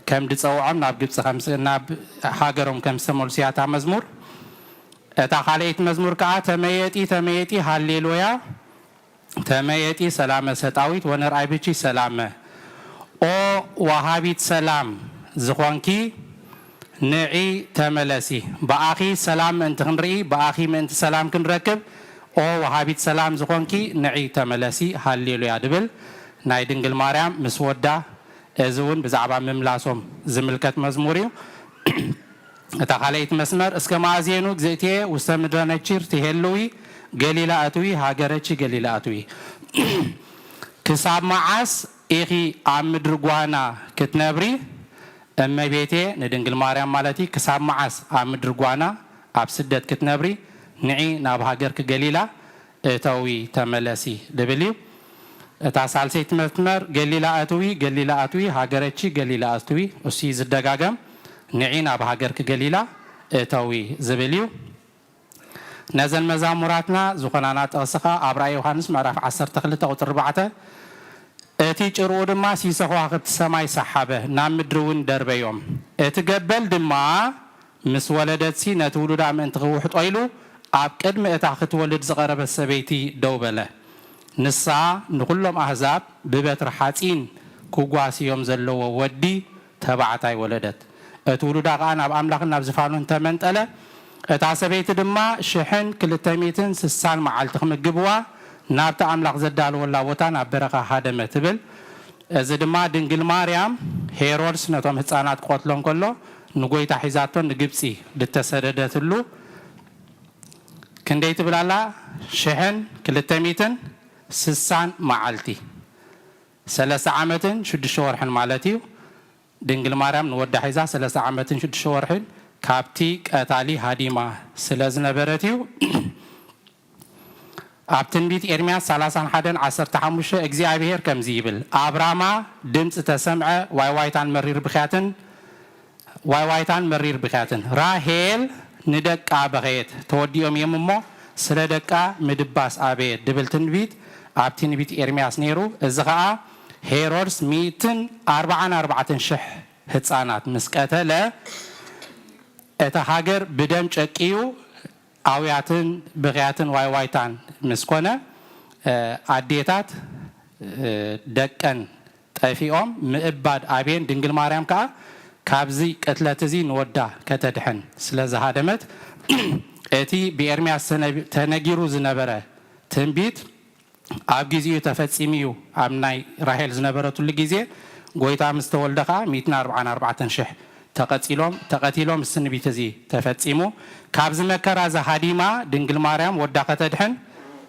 ከም ድጸውዖም ናብ ግብጺ ከም ስ- ናብ ሃገሮም ከም ዝተመልሱ እያ እታ መዝሙር። እታ ካልኣይቲ መዝሙር ከኣ ተመየጢ ተመየጢ ሃሌሉያ ተመየጢ ሰላመ ሰጣዊት ወነርኣይ ብቺ ሰላመ። ኦ ወሃቢት ሰላም ዝኾንኪ ንዒ ተመለሲ። ብኣኺ ሰላም ምእንቲ ክንርኢ፣ ብኣኺ ምእንቲ ሰላም ክንረክብ፣ ኦ ወሃቢት ሰላም ዝኾንኪ ንዒ ተመለሲ። ሃሌሉያ ድብል ናይ ድንግል ማርያም ምስ ወዳ፣ እዚ እውን ብዛዕባ ምምላሶም ዝምልከት መዝሙር እዩ። እታ ካልኣይቲ መስመር፣ እስከ ማእዜኑ እግዝእትየ ውስተ ምድረ ነቺር ትሄልዊ ገሊላ ኣትዊ ሃገረቺ ገሊላ ኣትዊ። ክሳብ መዓስ ኢኺ ኣብ ምድሪ ጓና ክትነብሪ? እመቤቴ ንድንግል ማርያም ማለት እዩ። ክሳብ መዓስ ኣብ ምድሪ ጓና ኣብ ስደት ክትነብሪ? ንዒ ናብ ሃገርኪ ገሊላ እተዊ ተመለሲ ድብል እዩ። እታ ሳልሰይቲ መስመር ገሊላ ኣትዊ፣ ገሊላ ኣትዊ፣ ሃገረቺ ገሊላ ኣትዊ፣ እሱ እዩ ዝደጋገም። ንዒ ናብ ሃገርኪ ገሊላ እተዊ ዝብል እዩ። ነዘን መዛሙራትና ዝኾናና ጥቕሲ ኸኣ ኣብ ራእይ ዮሃንስ ምዕራፍ ዓሰርተ ክልተ ቁጽሪ ኣርባዕተ፣ እቲ ጭርኡ ድማ ሲሶ ከዋኽብቲ ሰማይ ሰሓበ፣ ናብ ምድሪ እውን ደርበዮም። እቲ ገበል ድማ ምስ ወለደትሲ ነቲ ውሉዳ ምእንቲ ክውሕጦ ኢሉ ኣብ ቅድሚ እታ ክትወልድ ዝቐረበት ሰበይቲ ደው በለ። ንሳ ንኹሎም ኣህዛብ ብበትሪ ሓጺን ክጓስዮም ዘለዎ ወዲ ተባዕታይ ወለደት። እቲ ውሉዳ ኸኣ ናብ ኣምላኽን ናብ ዝፋኑን ተመንጠለ። እታ ሰበይቲ ድማ ሽሕን ክልተ ሚእትን ስሳን መዓልቲ ክምግብዋ ናብቲ ኣምላኽ ዘዳለወላ ቦታ ናብ በረኻ ሃደመ ትብል። እዚ ድማ ድንግል ማርያም ሄሮድስ ነቶም ህፃናት ክቐትሎም ከሎ ንጎይታ ሒዛቶ ንግብፂ ድተሰደደትሉ ክንደይ ትብል ኣላ? ሽሕን ክልተ ሚእትን ስሳን መዓልቲ፣ ሰለስተ ዓመትን ሽዱሽተ ወርሕን ማለት እዩ። ድንግል ማርያም ንወዳ ሒዛ ሰለስተ ዓመትን ሽዱሽተ ወርሕን ካብቲ ቀታሊ ሃዲማ ስለ ዝነበረት እዩ። ኣብ ትንቢት ኤርምያስ ሰላሳን ሓደን ዓሰርተ ሓሙሽተ እግዚኣብሔር ከምዚ ይብል፣ ኣብ ራማ ድምፂ ተሰምዐ፣ ዋይዋይታን መሪር ብኽያትን፣ ዋይዋይታን መሪር ብኽያትን። ራሄል ንደቃ በኸየት፣ ተወዲኦም እዮም እሞ ስለ ደቃ ምድባስ ኣበየት ድብል ትንቢት ኣብ ትንቢት ኤርምያስ ነይሩ። እዚ ኸኣ ሄሮድስ ሚእትን ኣርባዓን ኣርባዕተን ሽሕ ህፃናት ምስ ቀተለ፣ እታ ሃገር ብደም ጨቅዩ ኣውያትን ብኽያትን ዋይዋይታን ምስ ኮነ፣ ኣዴታት ደቀን ጠፊኦም ምእባድ ኣብየን፣ ድንግል ማርያም ከኣ ካብዚ ቅትለት እዚ ንወዳ ከተድሕን ስለ ዝሃደመት፣ እቲ ብኤርምያስ ተነ- ተነጊሩ ዝነበረ ትንቢት ኣብ ግዜኡ ተፈጺሙ እዩ። ኣብ ናይ ራሄል ዝነበረትሉ ግዜ፣ ጎይታ ምስ ተወልደ ከኣ ሚእትን ኣርባዓን ኣርባዕተን ሽሕ ተቐጺሎም፣ ተቐቲሎም፣ እዚ ትንቢት እዚ ተፈጺሙ። ካብዚ መከራ እዚ ሃዲማ ድንግል ማርያም ወዳ ከተድሕን፣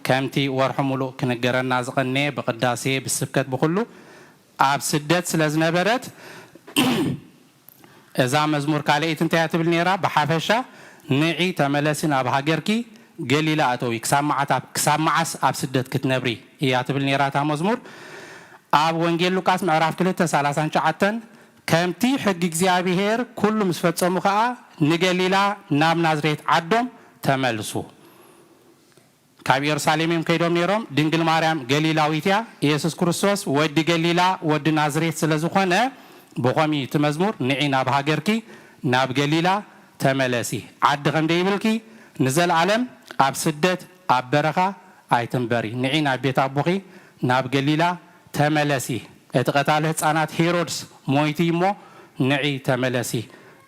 ከምቲ ወርሒ ሙሉእ ክንገረና ዝቐነየ ብቅዳሴ፣ ብስብከት፣ ብኹሉ ኣብ ስደት ስለ ዝነበረት፣ እዛ መዝሙር ካልኣይቲ እንታይ እያ ትብል ነይራ? ብሓፈሻ ንዒ ተመለሲ ናብ ሃገርኪ ገሊላ እተዊ፣ ክሳብ መዓት ኣብ- ክሳብ መዓስ ኣብ ስደት ክትነብሪ እያ ትብል ነይራ እታ መዝሙር። ኣብ ወንጌል ሉቃስ ምዕራፍ ክልተ ሰላሳን ትሽዓተን፣ ከምቲ ሕጊ እግዚኣብሔር ኩሉ ምስ ፈጸሙ ኸኣ ንገሊላ ናብ ናዝሬት ዓዶም ተመልሱ። ካብ ኢየሩሳሌም እዮም ከይዶም ነይሮም። ድንግል ማርያም ገሊላዊት እያ። ኢየሱስ ክርስቶስ ወዲ ገሊላ፣ ወዲ ናዝሬት ስለ ዝኾነ፣ ብኸምኡ እዩ እቲ መዝሙር፣ ንዒ ናብ ሃገርኪ፣ ናብ ገሊላ ተመለሲ። ዓዲ ከም ደይብልኪ፣ ንዘለኣለም ኣብ ስደት፣ ኣብ በረኻ ኣይትንበሪ። ንዒ ናብ ቤት ኣቦኺ፣ ናብ ገሊላ ተመለሲ። እቲ ቀታሊ ህፃናት ሄሮድስ ሞይቱ እሞ፣ ንዒ ተመለሲ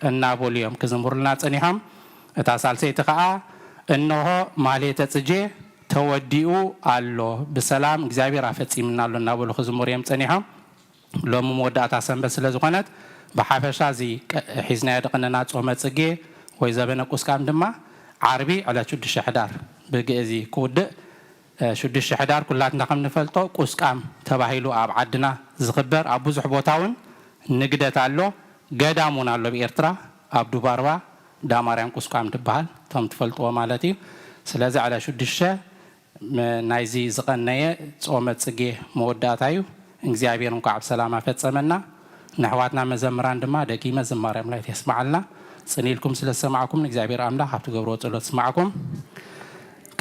እናበሉ እዮም ክዝምሩልና ጸኒሖም። እታ ሳልሰይቲ ኸኣ፣ እንሆ ማሌተ ጽጌ ተወዲኡ ኣሎ፣ ብሰላም እግዚኣብሔር ኣፈጺምና ኣሎ እናበሉ ክዝምሩ እዮም ጸኒሖም። ሎሚ መወዳእታ ሰንበት ስለ ዝኾነት፣ ብሓፈሻ እዚ ቀ- ሒዝናዮ ደቐነና ጾመ ጽጌ ወይ ዘበነ ቁስቃም ድማ ዓርቢ ዕለት ሽዱሽተ ሕዳር ብግእዚ ክውድእ፣ እ፣ ሽዱሽተ ሕዳር ኩላትና ከም ንፈልጦ ቁስቃም ተባሂሉ ኣብ ዓድና ዝኽበር፣ ኣብ ብዙሕ ቦታ እውን ንግደት ኣሎ። ገዳም እውን ኣሎ ኣብ ኤርትራ፣ ኣብ ዱባርባ ዳማርያም ቁስቋም ትበሃል፣ እቶም ትፈልጥዎ ማለት እዩ። ስለዚ ዕለት ሽዱሽተ ም- ናይዚ ዝቐነየ ጾመ ጽጌ መወዳእታ እዩ። እግዚኣብሔር እንኳዕ ብሰላም ኣፈጸመና። ንኣሕዋትና መዘምራን ድማ ደጊመ ዝማሬ ኣምላክ የስምዓልና። ጽን ኢልኩም ስለ ዝሰማዕኩም ንእግዚኣብሔር ኣምላኽ ኣብ ትገብርዎ ጸሎት ይስማዕኩም።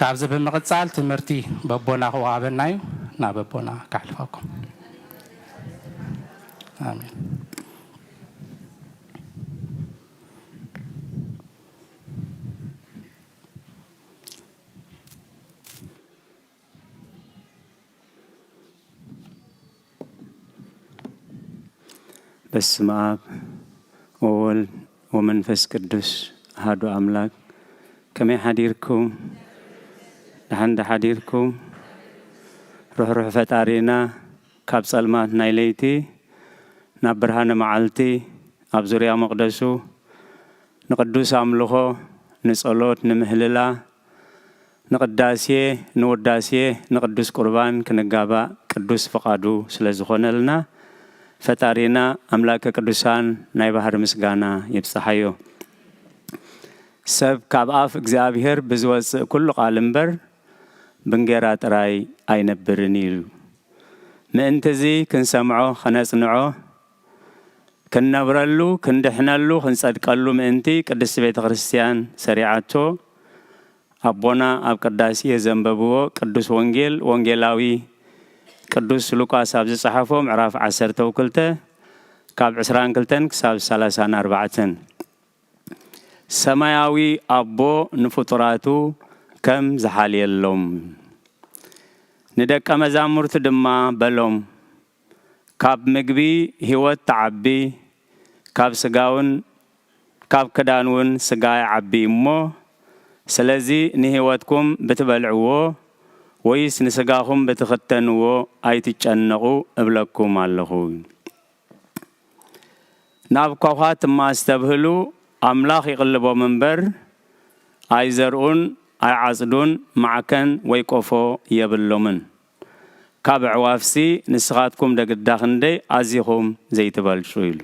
ካብዚ ብምቕጻል ትምህርቲ በቦና ክወሃበና እዩ። ናብ በቦና ከሕልፈኩም። ኣሜን። በስመ አብ ወወልድ ወመንፈስ ቅዱስ አሐዱ አምላክ። ከመይ ሓዲርኩም? ደሓን ዶ ሓዲርኩም? ርሕሩሕ ፈጣሪና ካብ ጸልማት ናይ ለይቲ ናብ ብርሃነ መዓልቲ ኣብ ዙርያ መቕደሱ ንቅዱስ ኣምልኾ፣ ንጸሎት፣ ንምህልላ፣ ንቅዳሴ፣ ንውዳሴ፣ ንቅዱስ ቁርባን ክንጋባእ ቅዱስ ፍቓዱ ስለ ዝኾነልና ኣምላከ ቅዱሳን ናይ ባህሪ ምስጋና ይብጽሓዮ። ሰብ ካብ ኣፍ እግዚኣብሔር ብዝወጽእ ኩሉ ቃል እምበር ብንጌራ ጥራይ ኣይነብርን እዩ። ምእንቲ እዚ ክንሰምዖ፣ ከነጽንዖ፣ ክንነብረሉ፣ ክንድሕነሉ፣ ክንጸድቀሉ ምእንቲ ቅድስቲ ቤተ ክርስቲያን ሰሪዓቶ ኣቦና ኣብ ቅዳሴ ዘንበብዎ ቅዱስ ወንጌል ወንጌላዊ ቅዱስ ሉቃስ ኣብ ዝጸሓፎ ምዕራፍ ዓሰርተ ክልተ ካብ ዕስራን ክልተን ክሳብ ሰላሳን ኣርባዕተን። ሰማያዊ ኣቦ ንፍጡራቱ ከም ዝሓልየሎም ንደቀ መዛሙርቱ ድማ በሎም፣ ካብ ምግቢ ህይወት ትዓቢ፣ ካብ ስጋ እውን፣ ካብ ክዳን እውን ስጋ ይዓቢ እሞ፣ ስለዚ ንህይወትኩም ብትበልዕዎ ወይስ ንስጋኹም ብትኽተንዎ ኣይትጨነቑ እብለኩም ኣለኹ። ናብ ኳዃት እማ ኣስተብህሉ፣ ኣምላኽ ይቕልቦም እምበር፣ ኣይዘርኡን ኣይዓጽዱን፣ ማዕከን ወይ ቆፎ የብሎምን። ካብ ኣዕዋፍሲ ንስኻትኩም ደግዳ ክንደይ ኣዚኹም ዘይትበልጹ ኢሉ።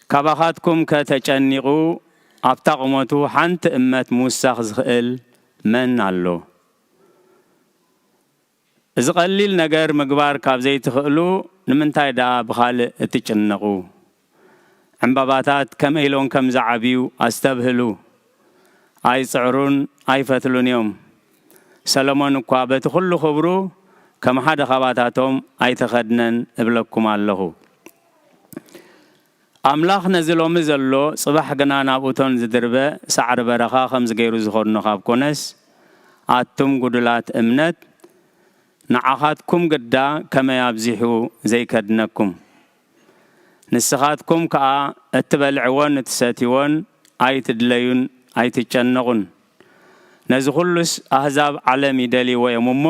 ካባኻትኩም ከ ተጨኒቑ ኣብታ ቁመቱ ሓንቲ እመት ምውሳኽ ዝኽእል መን ኣሎ? እዚ ቀሊል ነገር ምግባር ካብ ዘይትኽእሉ ንምንታይ ደኣ ብኻልእ እትጭነቑ? ዕምባባታት ከመይ ኢሎም ከም ዝዓብዩ ኣስተብህሉ። ኣይጽዕሩን ኣይፈትሉን እዮም። ሰሎሞን እኳ በቲ ኩሉ ክብሩ ከም ሓደ ካባታቶም ኣይተኸድነን እብለኩም ኣለኹ። ኣምላኽ ነዚ ሎሚ ዘሎ ጽባሕ ግና ናብኡቶን ዝድርበ ሳዕሪ በረኻ ከምዚ ገይሩ ዝኾድኖ ካብ ኮነስ ኣቱም ጉዱላት እምነት ንዓኻትኩም ግዳ ከመይ ኣብዚሑ ዘይከድነኩም። ንስኻትኩም ከኣ እትበልዕዎን እትሰትይዎን ኣይትድለዩን ኣይትጨነቑን። ነዚ ኹሉስ ኣህዛብ ዓለም ይደልይዎ እዮም እሞ፣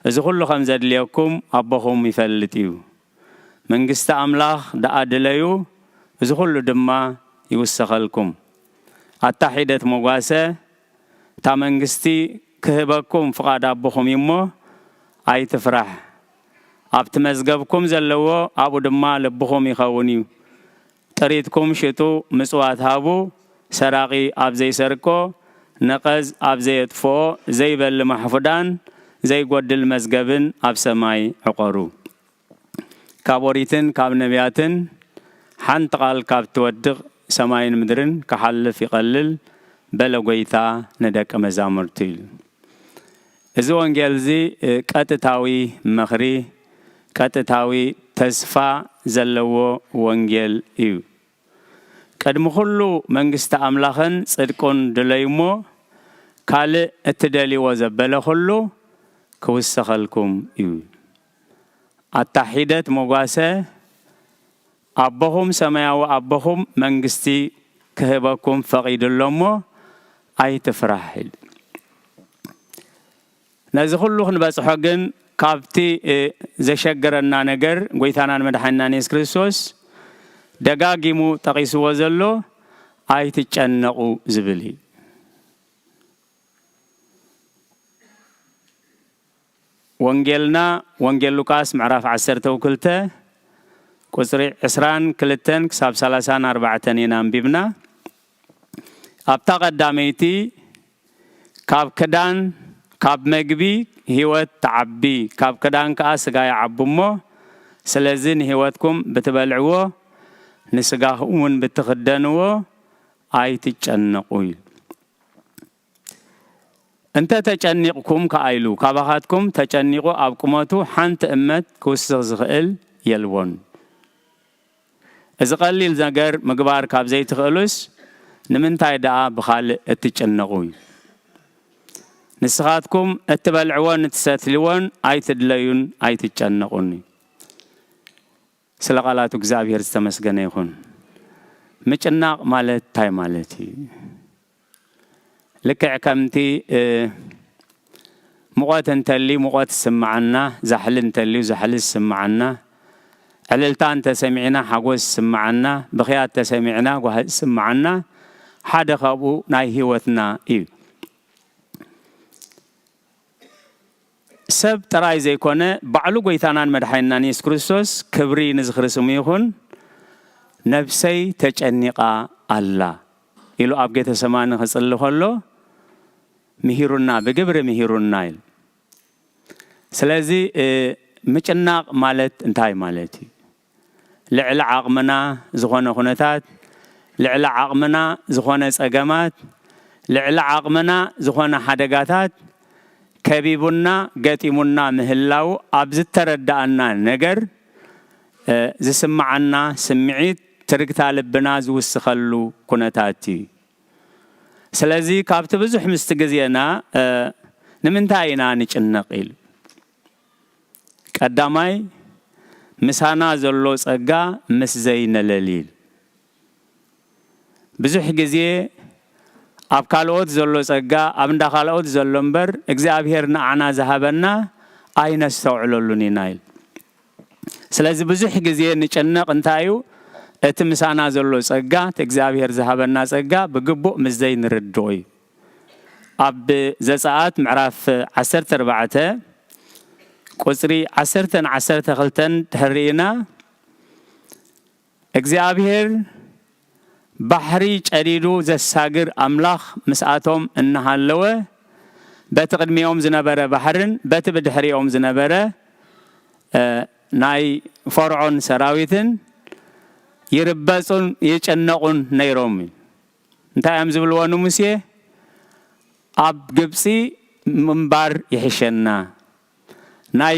እዚ ኹሉ ከም ዘድልየኩም ኣቦኹም ይፈልጥ እዩ። መንግስቲ ኣምላኽ ደኣ ድለዩ፣ እዚ ኹሉ ድማ ይውሰኸልኩም። ኣታ ሒደት መጓሰ፣ እታ መንግስቲ ክህበኩም ፍቓድ ኣቦኹም እዩ እሞ፣ ኣይትፍራሕ። ኣብቲ መዝገብኩም ዘለዎ ኣብኡ ድማ ልብኹም ይኸውን እዩ። ጥሪትኩም ሽጡ፣ ምጽዋት ሃቡ፣ ሰራቒ ኣብ ዘይሰርቆ፣ ነቐዝ ኣብ ዘየጥፍኦ፣ ዘይበሊ ማሕፉዳን ዘይጎድል መዝገብን ኣብ ሰማይ ዕቆሩ። ካብ ኦሪትን ካብ ነቢያትን ሓንቲ ቃል ካብ ትወድቕ ሰማይን ምድርን ክሓልፍ ይቐልል በለ ጐይታ ንደቀ መዛሙርቱ ኢሉ። እዚ ወንጌል እዚ፣ እ፣ ቀጥታዊ ምኽሪ፣ ቀጥታዊ ተስፋ ዘለዎ ወንጌል እዩ። ቅድሚ ኩሉ መንግስቲ ኣምላኽን ጽድቁን ድለዩ እሞ፣ ካልእ እትደልይዎ ዘበለ ኩሉ ክውሰኸልኩም እዩ። ኣታ ሒደት መጓሰ፣ ኣቦኹም ሰማያዊ ኣቦኹም መንግስቲ ክህበኩም ፈቒዱ ኣሎ እሞ ኣይትፍራሕ ኢሉ። ነዚ ኩሉ ክንበጽሖ ግን ካብቲ፣ እ፣ ዘሸገረና ነገር ጐይታናን መድሓኒናን የሱስ ክርስቶስ ደጋጊሙ ጠቒስዎ ዘሎ ኣይትጨነቑ ዝብል እዩ። ወንጌልና ወንጌል ሉቃስ ምዕራፍ ዓሰርተ ክልተ ቁጽሪ ዕስራን ክልተን ክሳብ ሰላሳን ኣርባዕተን ኢና ኣንቢብና። ኣብታ ቀዳመይቲ ካብ ክዳን፣ ካብ መግቢ ህይወት ትዓቢ፣ ካብ ክዳን ከኣ ስጋ ይዓቢ እሞ፣ ስለዚ ንህይወትኩም ብትበልዕዎ፣ ንስጋኹም እውን ብትኽደንዎ ኣይትጨነቑ እዩ። እንተ ተጨኒቕኩም ከኣ ኢሉ፣ ካባኻትኩም ተጨኒቑ ኣብ ቁመቱ ሓንቲ እመት ክውስኽ ዝኽእል የልቦን። እዚ ቀሊል ነገር ምግባር ካብ ዘይትኽእሉስ፣ ንምንታይ ደኣ ብኻልእ እትጨነቑ? ንስኻትኩም እትበልዕዎን እትሰትልዎን ኣይትድለዩን ኣይትጨነቑን። ስለ ቃላቱ እግዚኣብሔር ዝተመስገነ ይኹን። ምጭናቕ ማለት እንታይ ማለት እዩ? ልክዕ ከምቲ፣ እ፣ ሙቐት እንተልዩ ሙቐት ዝስምዓና፣ ዛሕሊ እንተልዩ ዛሕሊ ዝስምዓና፣ ዕልልታ እንተሰሚዕና ሓጎስ ዝስምዓና፣ ብኽያት ተሰሚዕና ጓሂ ዝስምዓና፣ ሓደ ካብኡ ናይ ህይወትና እዩ። ሰብ ጥራይ ዘይኮነ፣ ባዕሉ ጎይታናን መድሓኒናን የሱስ ክርስቶስ፣ ክብሪ ንዝኽሪ ስሙ ይኹን፣ "ነብሰይ ተጨኒቓ ኣላ" ኢሉ ኣብ ጌተሰማኒ ክጽሊ ከሎ ምሂሩና፣ ብግብሪ ምሂሩና ኢሉ። ስለዚ፣ እ፣ ምጭናቕ ማለት እንታይ ማለት እዩ? ልዕሊ ዓቕምና ዝኾነ ኩነታት፣ ልዕሊ ዓቕምና ዝኾነ ጸገማት፣ ልዕሊ ዓቕምና ዝኾነ ሓደጋታት ከቢቡና፣ ገጢሙና ምህላው ኣብ ዝተረድኣና ነገር፣ እ፣ ዝስምዓና ስምዒት ትርግታ ልብና ዝውስኸሉ ኩነታት እዩ። ስለዚ ካብቲ ብዙሕ ምስቲ ግዜና፣ እ፣ ንምንታይ ኢና ንጭነቕ ኢሉ? ቀዳማይ፣ ምሳና ዘሎ ጸጋ ምስ ዘይነለሊ ኢሉ። ብዙሕ ግዜ ኣብ ካልኦት ዘሎ ጸጋ፣ ኣብ እንዳ ካልኦት ዘሎ እምበር፣ እግዚኣብሔር ንዓና ዝሃበና ኣይነስተውዕለሉን ኢና ኢሉ። ስለዚ ብዙሕ ግዜ ንጨነቕ እንታይ እዩ? እቲ ምሳና ዘሎ ጸጋ፣ እቲ እግዚኣብሔር ዝሃበና ጸጋ ብግቡእ ምስ ዘይንርድኦ እዩ። ኣብ ዘጸኣት ምዕራፍ ዓሰርተ ኣርባዕተ ቁጽሪ ዓሰርተ ን ዓሰርተ ክልተን ድሕር ርኢና፣ እግዚኣብሔር ባሕሪ ጨዲዱ ዘሳግር ኣምላኽ ምስኣቶም እናሃለወ፣ በቲ ቅድሚኦም ዝነበረ ባሕርን በቲ ብድሕሪኦም ዝነበረ፣ እ፣ ናይ ፈርዖን ሰራዊትን ይርበጹን ይጨነቑን ነይሮም። እንታይ እዮም ዝብልዎ ንሙሴ? "ኣብ ግብጺ ምንባር ይሕሸና፣ ናይ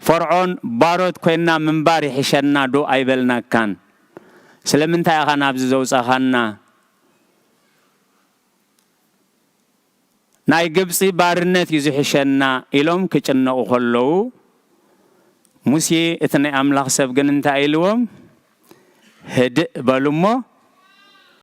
ፈርዖን ባሮት ኮይንና ምንባር ይሕሸና ዶ ኣይበልናካን? ስለምንታይ ኢኻ ናብዚ ዘውጻኻና? ናይ ግብጺ ባርነት እዩ ዝሕሸና" ኢሎም ክጭነቑ ከለዉ፣ ሙሴ እቲ ናይ ኣምላኽ ሰብ ግን እንታይ ኢልዎም? "ህድእ በሉ እሞ